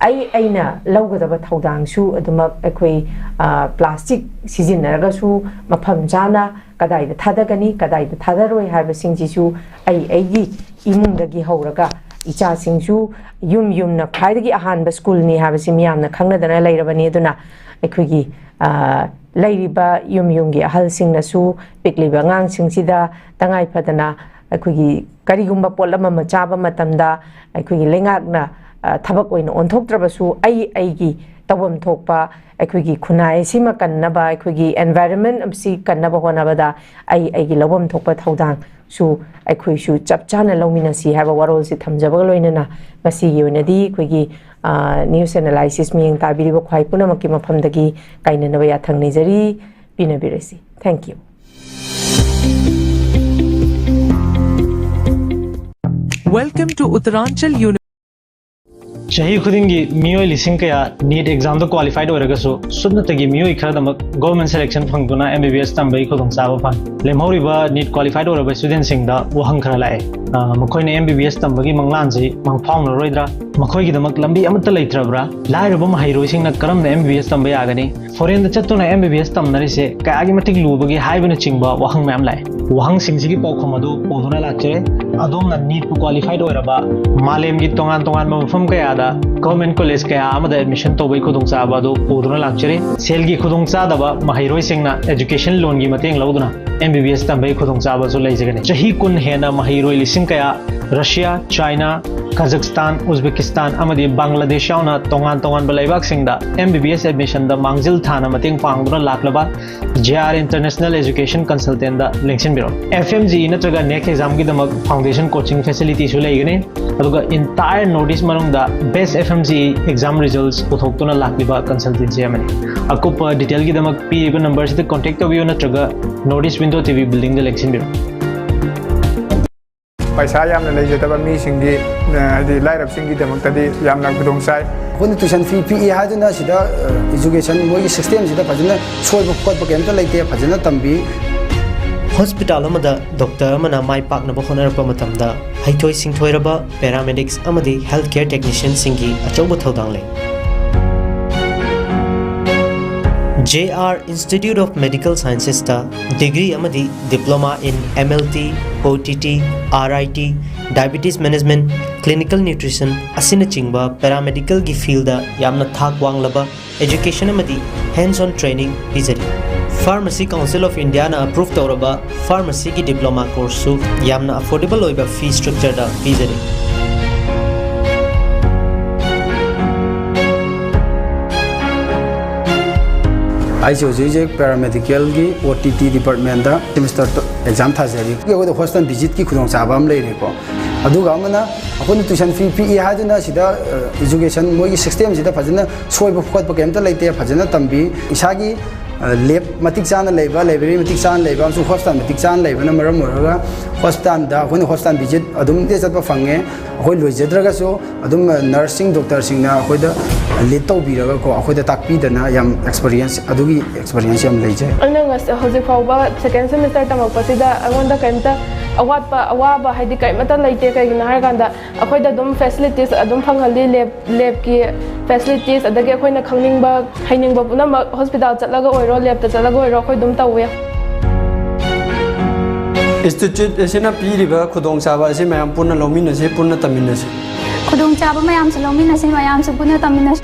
ꯑꯩ, ꯑꯩꯅ ꯂꯧꯒꯗꯕ ꯊꯧꯗꯥꯡꯁꯨ ꯑꯗꯨꯃꯛ ꯑꯩꯈꯣꯏ, ꯑ, ꯄ꯭ꯂꯥꯁꯇꯤꯛ ꯁꯤꯖꯤꯟꯅꯔꯒꯁꯨ ꯃꯐꯝ ꯆꯥꯅ ꯀꯗꯥꯏꯗ ꯊꯥꯗꯒꯅꯤ, ꯀꯗꯥꯏꯗ ꯊꯥꯗꯔꯣꯏ ꯍꯥꯏꯕꯁꯤꯡꯁꯤꯁꯨ ꯑꯩ ꯑꯩꯒꯤ ꯏꯃꯨꯡꯗꯒꯤ ꯍꯧꯔꯒ ꯏꯆꯥꯁꯤꯡꯁꯨ ꯌꯨꯝ ꯌꯨꯝꯅ ꯈ꯭ꯋꯥꯏꯗꯒꯤ ꯑꯍꯥꯟꯕ ꯁ꯭ꯀꯨꯜꯅꯤ ꯍꯥꯏꯕꯁꯤ ꯃꯤꯌꯥꯝꯅ ꯈꯪꯅꯗꯅ ꯂꯩꯔꯕꯅꯤ꯫ ꯑꯗꯨꯅ ꯑꯩꯈꯣꯏꯒꯤ, ꯑ, ꯂꯩꯔꯤꯕ ꯌꯨꯝ ꯌꯨꯝꯒꯤ ꯑꯍꯜꯁꯤꯡꯅꯁꯨ ꯄꯤꯛꯂꯤꯕ ꯑꯉꯥꯡꯁꯤꯡꯁꯤꯗ ꯇꯉꯥꯏ ꯐꯗꯅ ꯑꯩꯈꯣꯏꯒꯤ ꯀꯔꯤꯒꯨꯝꯕ ꯄꯣꯠꯂꯝ ꯑꯃ ꯆꯥꯕ ꯃꯇꯝꯗ ꯑꯩꯈꯣꯏꯒꯤ ꯂꯩꯉꯥꯛꯅ, ꯑ, ꯊꯕꯛ ꯑꯣꯏꯅ ꯑꯣꯟꯊꯣꯛꯇ꯭ꯔꯕꯁꯨ, ꯑꯩ ꯑꯩꯒꯤ ꯇꯧꯐꯝ ꯊꯣꯛꯄ, ꯑꯩꯈꯣꯏꯒꯤ ꯈꯨꯟꯅꯥꯏ ꯑꯁꯤꯃ ꯀꯟꯅꯕ, ꯑꯩꯈꯣꯏꯒꯤ environment ꯑꯁꯤ ꯀꯟꯅꯕ ꯍꯣꯠꯅꯕꯗ ꯑꯩ ꯑꯩꯒꯤ ꯂꯧꯐꯝ ꯊꯣꯛꯄ ꯊꯧꯗꯥꯡꯁꯨ ꯑꯩꯈꯣꯏꯁꯨ ꯆꯞ ꯆꯥꯅ ꯂꯧꯃꯤꯟꯅꯁꯤ ꯍꯥꯏꯕ ꯋꯥꯔꯣꯜꯁꯤ ꯊꯝꯖꯕꯒ ꯂꯣꯏꯅꯅ, ꯉꯁꯤꯒꯤ ꯑꯣꯏꯅꯗꯤ ꯑꯩꯈꯣꯏꯒꯤ, ꯑ, news analysis ꯃꯤꯠꯌꯦꯡ ꯇꯥꯕꯤꯔꯤꯕ ꯈ꯭ꯋꯥꯏ ꯄꯨꯝꯅꯃꯛꯀꯤ ꯃꯐꯝꯗꯒꯤ ꯀꯥꯏꯅꯅꯕ ꯌꯥꯊꯪ ꯅꯤꯖꯔꯤ꯫ ꯄꯤꯅꯕꯤꯔꯁꯤ꯫ Thank you. Welcome to Uttaranchal University. ꯆꯍꯤ ꯈꯨꯗꯤꯡꯒꯤ ꯃꯤꯑꯣꯏ ꯂꯤꯁꯤꯡ ꯀꯌꯥ ꯅꯤꯠ ꯑꯦꯛꯖꯥꯝꯗ ꯀ꯭ꯋꯥꯂꯤꯐꯥꯏꯗ ꯑꯣꯏꯔꯒꯁꯨ ꯁꯨꯞꯅꯇꯒꯤ ꯃꯤꯑꯣꯏ ꯈꯔꯗꯃꯛ ꯒꯣꯔꯃꯦꯟ ꯁꯦꯂꯦꯛꯁꯟ ꯐꯪꯗꯨꯅ ꯑꯦꯝ ꯕꯤ ꯕꯤ ꯑꯦꯁ ꯇꯝꯕꯒꯤ ꯈꯨꯗꯣꯡꯆꯥꯕ ꯐꯪꯏ꯫ ꯂꯦꯝꯍꯧꯔꯤꯕ ꯅꯤꯠ ꯀ꯭ꯋꯥꯂꯤꯐꯥꯏꯗ ꯑꯣꯏꯔꯕ ꯏꯁꯇꯨꯗꯦꯟꯁꯤꯡꯗ ꯋꯥꯍꯪ ꯈꯔ ꯂꯥꯛꯑꯦ꯫ ꯑ, ꯃꯈꯣꯏꯅ ꯑꯦꯝ ꯕꯤ ꯕꯤ ꯑꯦꯁ ꯇꯝꯕꯒꯤ ꯃꯪꯂꯥꯟꯁꯤ ꯃꯪꯐꯥꯎꯅꯔꯣꯏꯗ꯭ꯔꯥ? ꯃꯈꯣꯏꯒꯤꯗꯃꯛ ꯂꯝꯕꯤ ꯑꯃꯠꯇ ꯂꯩꯇ꯭ꯔꯕ꯭ꯔꯥ? ꯂꯥꯏꯔꯕ ꯃꯍꯩꯔꯣꯏꯁꯤꯡꯅ ꯀꯔꯝꯅ ꯑꯦꯝ ꯕꯤ ꯕꯤ ꯑꯦꯁ ꯇꯝꯕ ꯌꯥꯒꯅꯤ? ꯐꯣꯔꯦꯟꯗ ꯆꯠꯇꯨꯅ ꯑꯦꯝ ꯕꯤ ꯕꯤ ꯑꯦꯁ ꯇꯝꯅꯔꯤꯁꯦ ꯀꯌꯥꯒꯤ ꯃꯇꯤꯛ ꯂꯨꯕꯒꯦ ꯍꯥꯏꯕꯅꯆꯤꯡꯕ ꯋꯥꯍꯪ ꯃꯌꯥꯝ ꯂꯥꯛꯑꯦ꯫ ꯋꯥꯍꯪꯁꯤꯡꯁꯤꯒꯤ ꯄꯥꯎꯈꯨꯝ ꯑꯗꯨ ꯄꯨꯗꯨꯅ ꯂꯥꯛꯆꯔꯦ꯫ ꯑꯗꯣꯝꯅ ꯅꯤꯠꯄꯨ ꯀ꯭ꯋꯥꯂꯤꯐꯥꯏꯗ ꯑꯣꯏꯔꯕ ꯃꯥꯂꯦꯝꯒꯤ ꯇꯣꯉꯥꯟ ꯇꯣꯉꯥꯟꯕ ꯃꯐꯝ ꯀꯌꯥꯗ ꯒꯣꯔꯃꯦꯟ ꯀꯣꯂꯦꯖ ꯀꯌꯥ ꯑꯃꯗ ꯑꯦꯗꯃꯤꯁꯟ ꯇꯧꯕꯒꯤ ꯈꯨꯗꯣꯡꯆꯥꯕ ꯑꯗꯨ ꯄꯨꯗꯨꯅ ꯂꯥꯛꯆꯔꯤ꯫ ꯁꯦꯜꯒꯤ ꯈꯨꯗꯣꯡꯆꯥꯗꯕ ꯃꯍꯩꯔꯣꯏꯁꯤꯡꯅ ꯑꯦꯖꯨꯀꯦꯁꯟ ꯂꯣꯟꯒꯤ ꯃꯇꯦꯡ ꯂꯧꯗꯨꯅ ꯑꯦꯝ ꯕꯤ ꯕꯤ ꯑꯦꯁ ꯇꯝꯕꯒꯤ ꯈꯨꯗꯣꯡꯆꯥꯕꯁꯨ ꯂꯩꯖꯒꯅꯤ꯫ ꯆꯍꯤ ꯀꯨꯟ ꯍꯦꯟꯅ ꯃꯍꯩꯔꯣꯏ ꯂꯤꯁꯤꯡ ꯀꯌꯥ ꯔꯁꯤꯌꯥ, ꯆꯥꯏꯅꯥ, ꯀꯥꯖꯥꯛꯁꯇꯥꯟ, ꯎꯖꯕꯦꯀꯤꯁꯇꯥꯟ ꯑꯃꯗꯤ ꯕꯪꯒ꯭ꯂꯥꯗꯦꯁ ꯌꯥꯎꯅ ꯇꯣꯉꯥꯟ ꯇꯣꯉꯥꯟꯕ ꯂꯩꯕꯥꯛꯁꯤꯡꯗ ꯑꯦꯝ ꯕꯤ ꯕꯤ ꯑꯦꯁ ꯑꯦꯗꯃꯤꯁꯟꯗ ꯃꯥꯡꯖꯤꯜ ꯊꯥꯅ ꯃꯇꯦꯡ ꯄꯥꯡꯗꯨꯅ ꯂꯥꯛꯂꯕ ꯖꯦ ꯑꯥꯔ ꯏꯟꯇꯔꯅꯦꯁꯅꯦꯜ ꯑꯦꯖꯨꯀꯦꯁꯟ ꯀꯟꯁꯜꯇꯦꯟꯗ ꯂꯦꯡꯁꯤꯟꯕꯤꯔꯣ꯫ ꯑꯦꯐ ꯑꯦꯝ ꯖꯤ ꯏ ꯅꯠꯇ꯭ꯔꯒ ꯅꯦꯛ ꯑꯦꯛꯖꯥꯝꯒꯤꯗꯃꯛ ꯐꯥꯎꯟꯗꯦꯁꯟ ꯀꯣꯆꯤꯡ ꯐꯦꯁꯤꯂꯤꯇꯤꯁꯨ ꯂꯩꯒꯅꯤ꯫ ꯑꯗꯨꯒ entire North East ꯃꯅꯨꯡꯗ best F M G exam results ꯄꯨꯊꯣꯛꯇꯨꯅ ꯂꯥꯛꯂꯤꯕ ꯀꯟꯁꯜꯇꯦꯟꯁꯤ ꯑꯃꯅꯤ꯫ ꯑꯀꯨꯞꯄ ꯗꯤꯇꯦꯜꯒꯤꯗꯃꯛ ꯄꯤꯔꯤꯕ ꯅꯝꯕꯔꯁꯤꯗ ꯀꯣꯟꯇꯦꯛ ꯇꯧꯕꯤꯌꯨ ꯅꯠꯇ꯭ꯔꯒ North East Window T V buildingꯗ ꯂꯦꯡꯁꯤꯟꯕꯤꯔꯣ꯫ ꯄꯩꯁꯥ ꯌꯥꯝꯅ ꯂꯩꯖꯗꯕ ꯃꯤꯁꯤꯡꯒꯤ, ꯑ, ꯍꯥꯏꯗꯤ ꯂꯥꯏꯔꯕꯁꯤꯡꯒꯤꯗꯃꯛꯇꯗꯤ ꯌꯥꯝꯅ ꯈꯨꯗꯣꯡ ꯆꯥꯏ꯫ ꯑꯩꯈꯣꯏꯅ ꯇ꯭ꯌꯨꯁꯟ ꯐꯤ ꯄꯤꯛꯏ ꯍꯥꯏꯗꯨꯅ ꯁꯤꯗ ꯏꯖꯨꯀꯦꯁꯟ ꯃꯣꯏꯒꯤ ꯁꯤꯁꯇꯦꯝꯁꯤꯗ ꯐꯖꯅ ꯁꯣꯏꯕ ꯈꯣꯠꯄ ꯀꯩꯝꯇ ꯂꯩꯇꯦ, ꯐꯖꯅ ꯇꯝꯕꯤ꯫ ꯍꯣꯁꯄꯤꯇꯥꯜ ꯑꯃꯗ ꯗꯣꯛꯇꯔ ꯑꯃꯅ ꯃꯥꯏ ꯄꯥꯛꯅꯕ ꯍꯣꯠꯅꯔꯛꯄ ꯃꯇꯝꯗ ꯍꯩꯊꯣꯏ ꯁꯤꯡꯊꯣꯏꯔꯕ ꯄꯦꯔꯥꯃꯦꯗꯤꯛꯁ ꯑꯃꯗꯤ ꯍꯦꯜꯊ ꯀꯦꯌꯔ ꯇꯦꯛꯅꯤꯁꯤꯌꯟꯁꯤꯡꯒꯤ ꯑꯆꯧꯕ ꯊꯧꯗꯥꯡ ꯂꯩ꯫ J R Institute of Medical Sciences ꯇ ꯗꯤꯒ꯭ꯔꯤ ꯑꯃꯗꯤ Diploma in M L T, O T T, R I T, diabetes management, clinical nutrition ꯑꯁꯤꯅꯆꯤꯡꯕ paramedicalꯒꯤ fieldꯗ ꯌꯥꯝꯅ ꯊꯥꯛ ꯋꯥꯡꯂꯕ education ꯑꯃꯗꯤ hands-on training ꯄꯤꯖꯔꯤ꯫ Pharmacy Council of Indiaꯅ approve ꯇꯧꯔꯕ pharmacyꯒꯤ diploma courseꯁꯨ ꯌꯥꯝꯅ affordable ꯑꯣꯏꯕ fee structureꯗ ꯄꯤꯖꯔꯤ꯫ ꯑꯩꯁꯦ ꯍꯧꯖꯤꯛ ꯍꯧꯖꯤꯛ paramedicalꯒꯤ O T T departmentꯇ semester exam ꯊꯥꯖꯔꯤ꯫ ꯑꯩꯈꯣꯏꯗ hospital visitꯀꯤ ꯈꯨꯗꯣꯡꯆꯥꯕ ꯑꯃ ꯂꯩꯔꯦꯀꯣ꯫ ꯑꯗꯨꯒ ꯑꯃꯅ ꯑꯩꯈꯣꯏꯅ tuition fee ꯄꯤꯛꯏ ꯍꯥꯏꯗꯨꯅ ꯁꯤꯗ education ꯃꯣꯏꯒꯤ systemꯁꯤꯗ ꯐꯖꯅ ꯁꯣꯏꯕ ꯈꯣꯠꯄ ꯀꯩꯝꯇ ꯂꯩꯇꯦ, ꯐꯖꯅ ꯇꯝꯕꯤ꯫ ꯏꯁꯥꯒꯤ lab ꯃꯇꯤꯛ ꯆꯥꯅ ꯂꯩꯕ, library ꯃꯇꯤꯛ ꯆꯥꯅ ꯂꯩꯕ ꯑꯃꯁꯨꯡ hospital ꯃꯇꯤꯛ ꯆꯥꯅ ꯂꯩꯕꯅ ꯃꯔꯝ ꯑꯣꯏꯔꯒ hospitalꯗ ꯑꯩꯈꯣꯏꯅ hospital visit ꯑꯗꯨꯝ ꯆꯠꯄ ꯐꯪꯉꯦ꯫ ꯑꯩꯈꯣꯏ ꯂꯣꯏꯖꯗ꯭ꯔꯒꯁꯨ ꯑꯗꯨꯝ nursing doctorꯁꯤꯡꯅ ꯑꯩꯈꯣꯏꯗ lead ꯇꯧꯕꯤꯔꯒꯀꯣ, ꯑꯩꯈꯣꯏꯗ ꯇꯥꯛꯄꯤꯗꯅ ꯌꯥꯝ experience, ꯑꯗꯨꯒꯤ experience ꯌꯥꯝ ꯂꯩꯖꯩ꯫ ꯑꯩꯅ ꯉꯁ-, ꯍꯧꯖꯤꯛ ꯐꯥꯎꯕ second semester ꯇꯝꯃꯛꯄꯁꯤꯗ ꯑꯩꯉꯣꯟꯗ ꯀꯔꯤꯝꯇ ꯑꯋꯥꯠꯄ, ꯑꯋꯥꯕ ꯍꯥꯏꯗꯤ ꯀꯔꯤꯃꯇ ꯂꯩꯇꯦ꯫ ꯀꯩꯒꯤꯅꯣ ꯍꯥꯏꯔꯀꯥꯟꯗ ꯑꯩꯈꯣꯏꯗ ꯑꯗꯨꯝ facilities ꯑꯗꯨꯝ ꯐꯪꯍꯜꯂꯤ꯫ Lab, labꯀꯤ facilities, ꯑꯗꯒꯤ ꯑꯩꯈꯣꯏꯅ ꯈꯪꯅꯤꯡꯕ ꯍꯩꯅꯤꯡꯕ ꯄꯨꯝꯅꯃꯛ hospital ꯆꯠꯂꯒ ꯑꯣꯏꯔꯣ, labꯇ ꯆꯠꯂꯒ ꯑꯣꯏꯔꯣ, ꯑꯩꯈꯣꯏ ꯑꯗꯨꯝ ꯇꯧꯋꯦ꯫ Institute ꯑꯁꯤꯅ ꯄꯤꯔꯤꯕ ꯈꯨꯗꯣꯡꯆꯥꯕ ꯑꯁꯤ ꯃꯌꯥꯝ ꯄꯨꯟꯅ ꯂꯧꯃꯤꯟꯅꯁꯤ, ꯄꯨꯟꯅ ꯇꯝꯃꯤꯟꯅꯁꯤ꯫ ꯈꯨꯗꯣꯡꯆꯥꯕ ꯃꯌꯥꯝꯁꯨ ꯂꯧꯃꯤꯟꯅꯁꯤ, ꯃꯌꯥꯝꯁꯨ ꯄꯨꯟꯅ ꯇꯝꯃꯤꯟꯅꯁꯤ꯫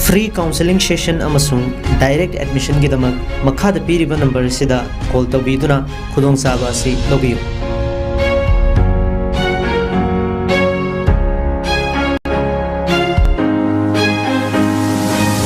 Free counselling session ꯑꯃꯁꯨꯡ direct admissionꯒꯤꯗꯃꯛ ꯃꯈꯥꯗ ꯄꯤꯔꯤꯕ number ꯑꯁꯤꯗ call ꯇꯧꯕꯤꯗꯨꯅ ꯈꯨꯗꯣꯡꯆꯥꯕ ꯑꯁꯤ ꯂꯧꯕꯤꯌꯨ꯫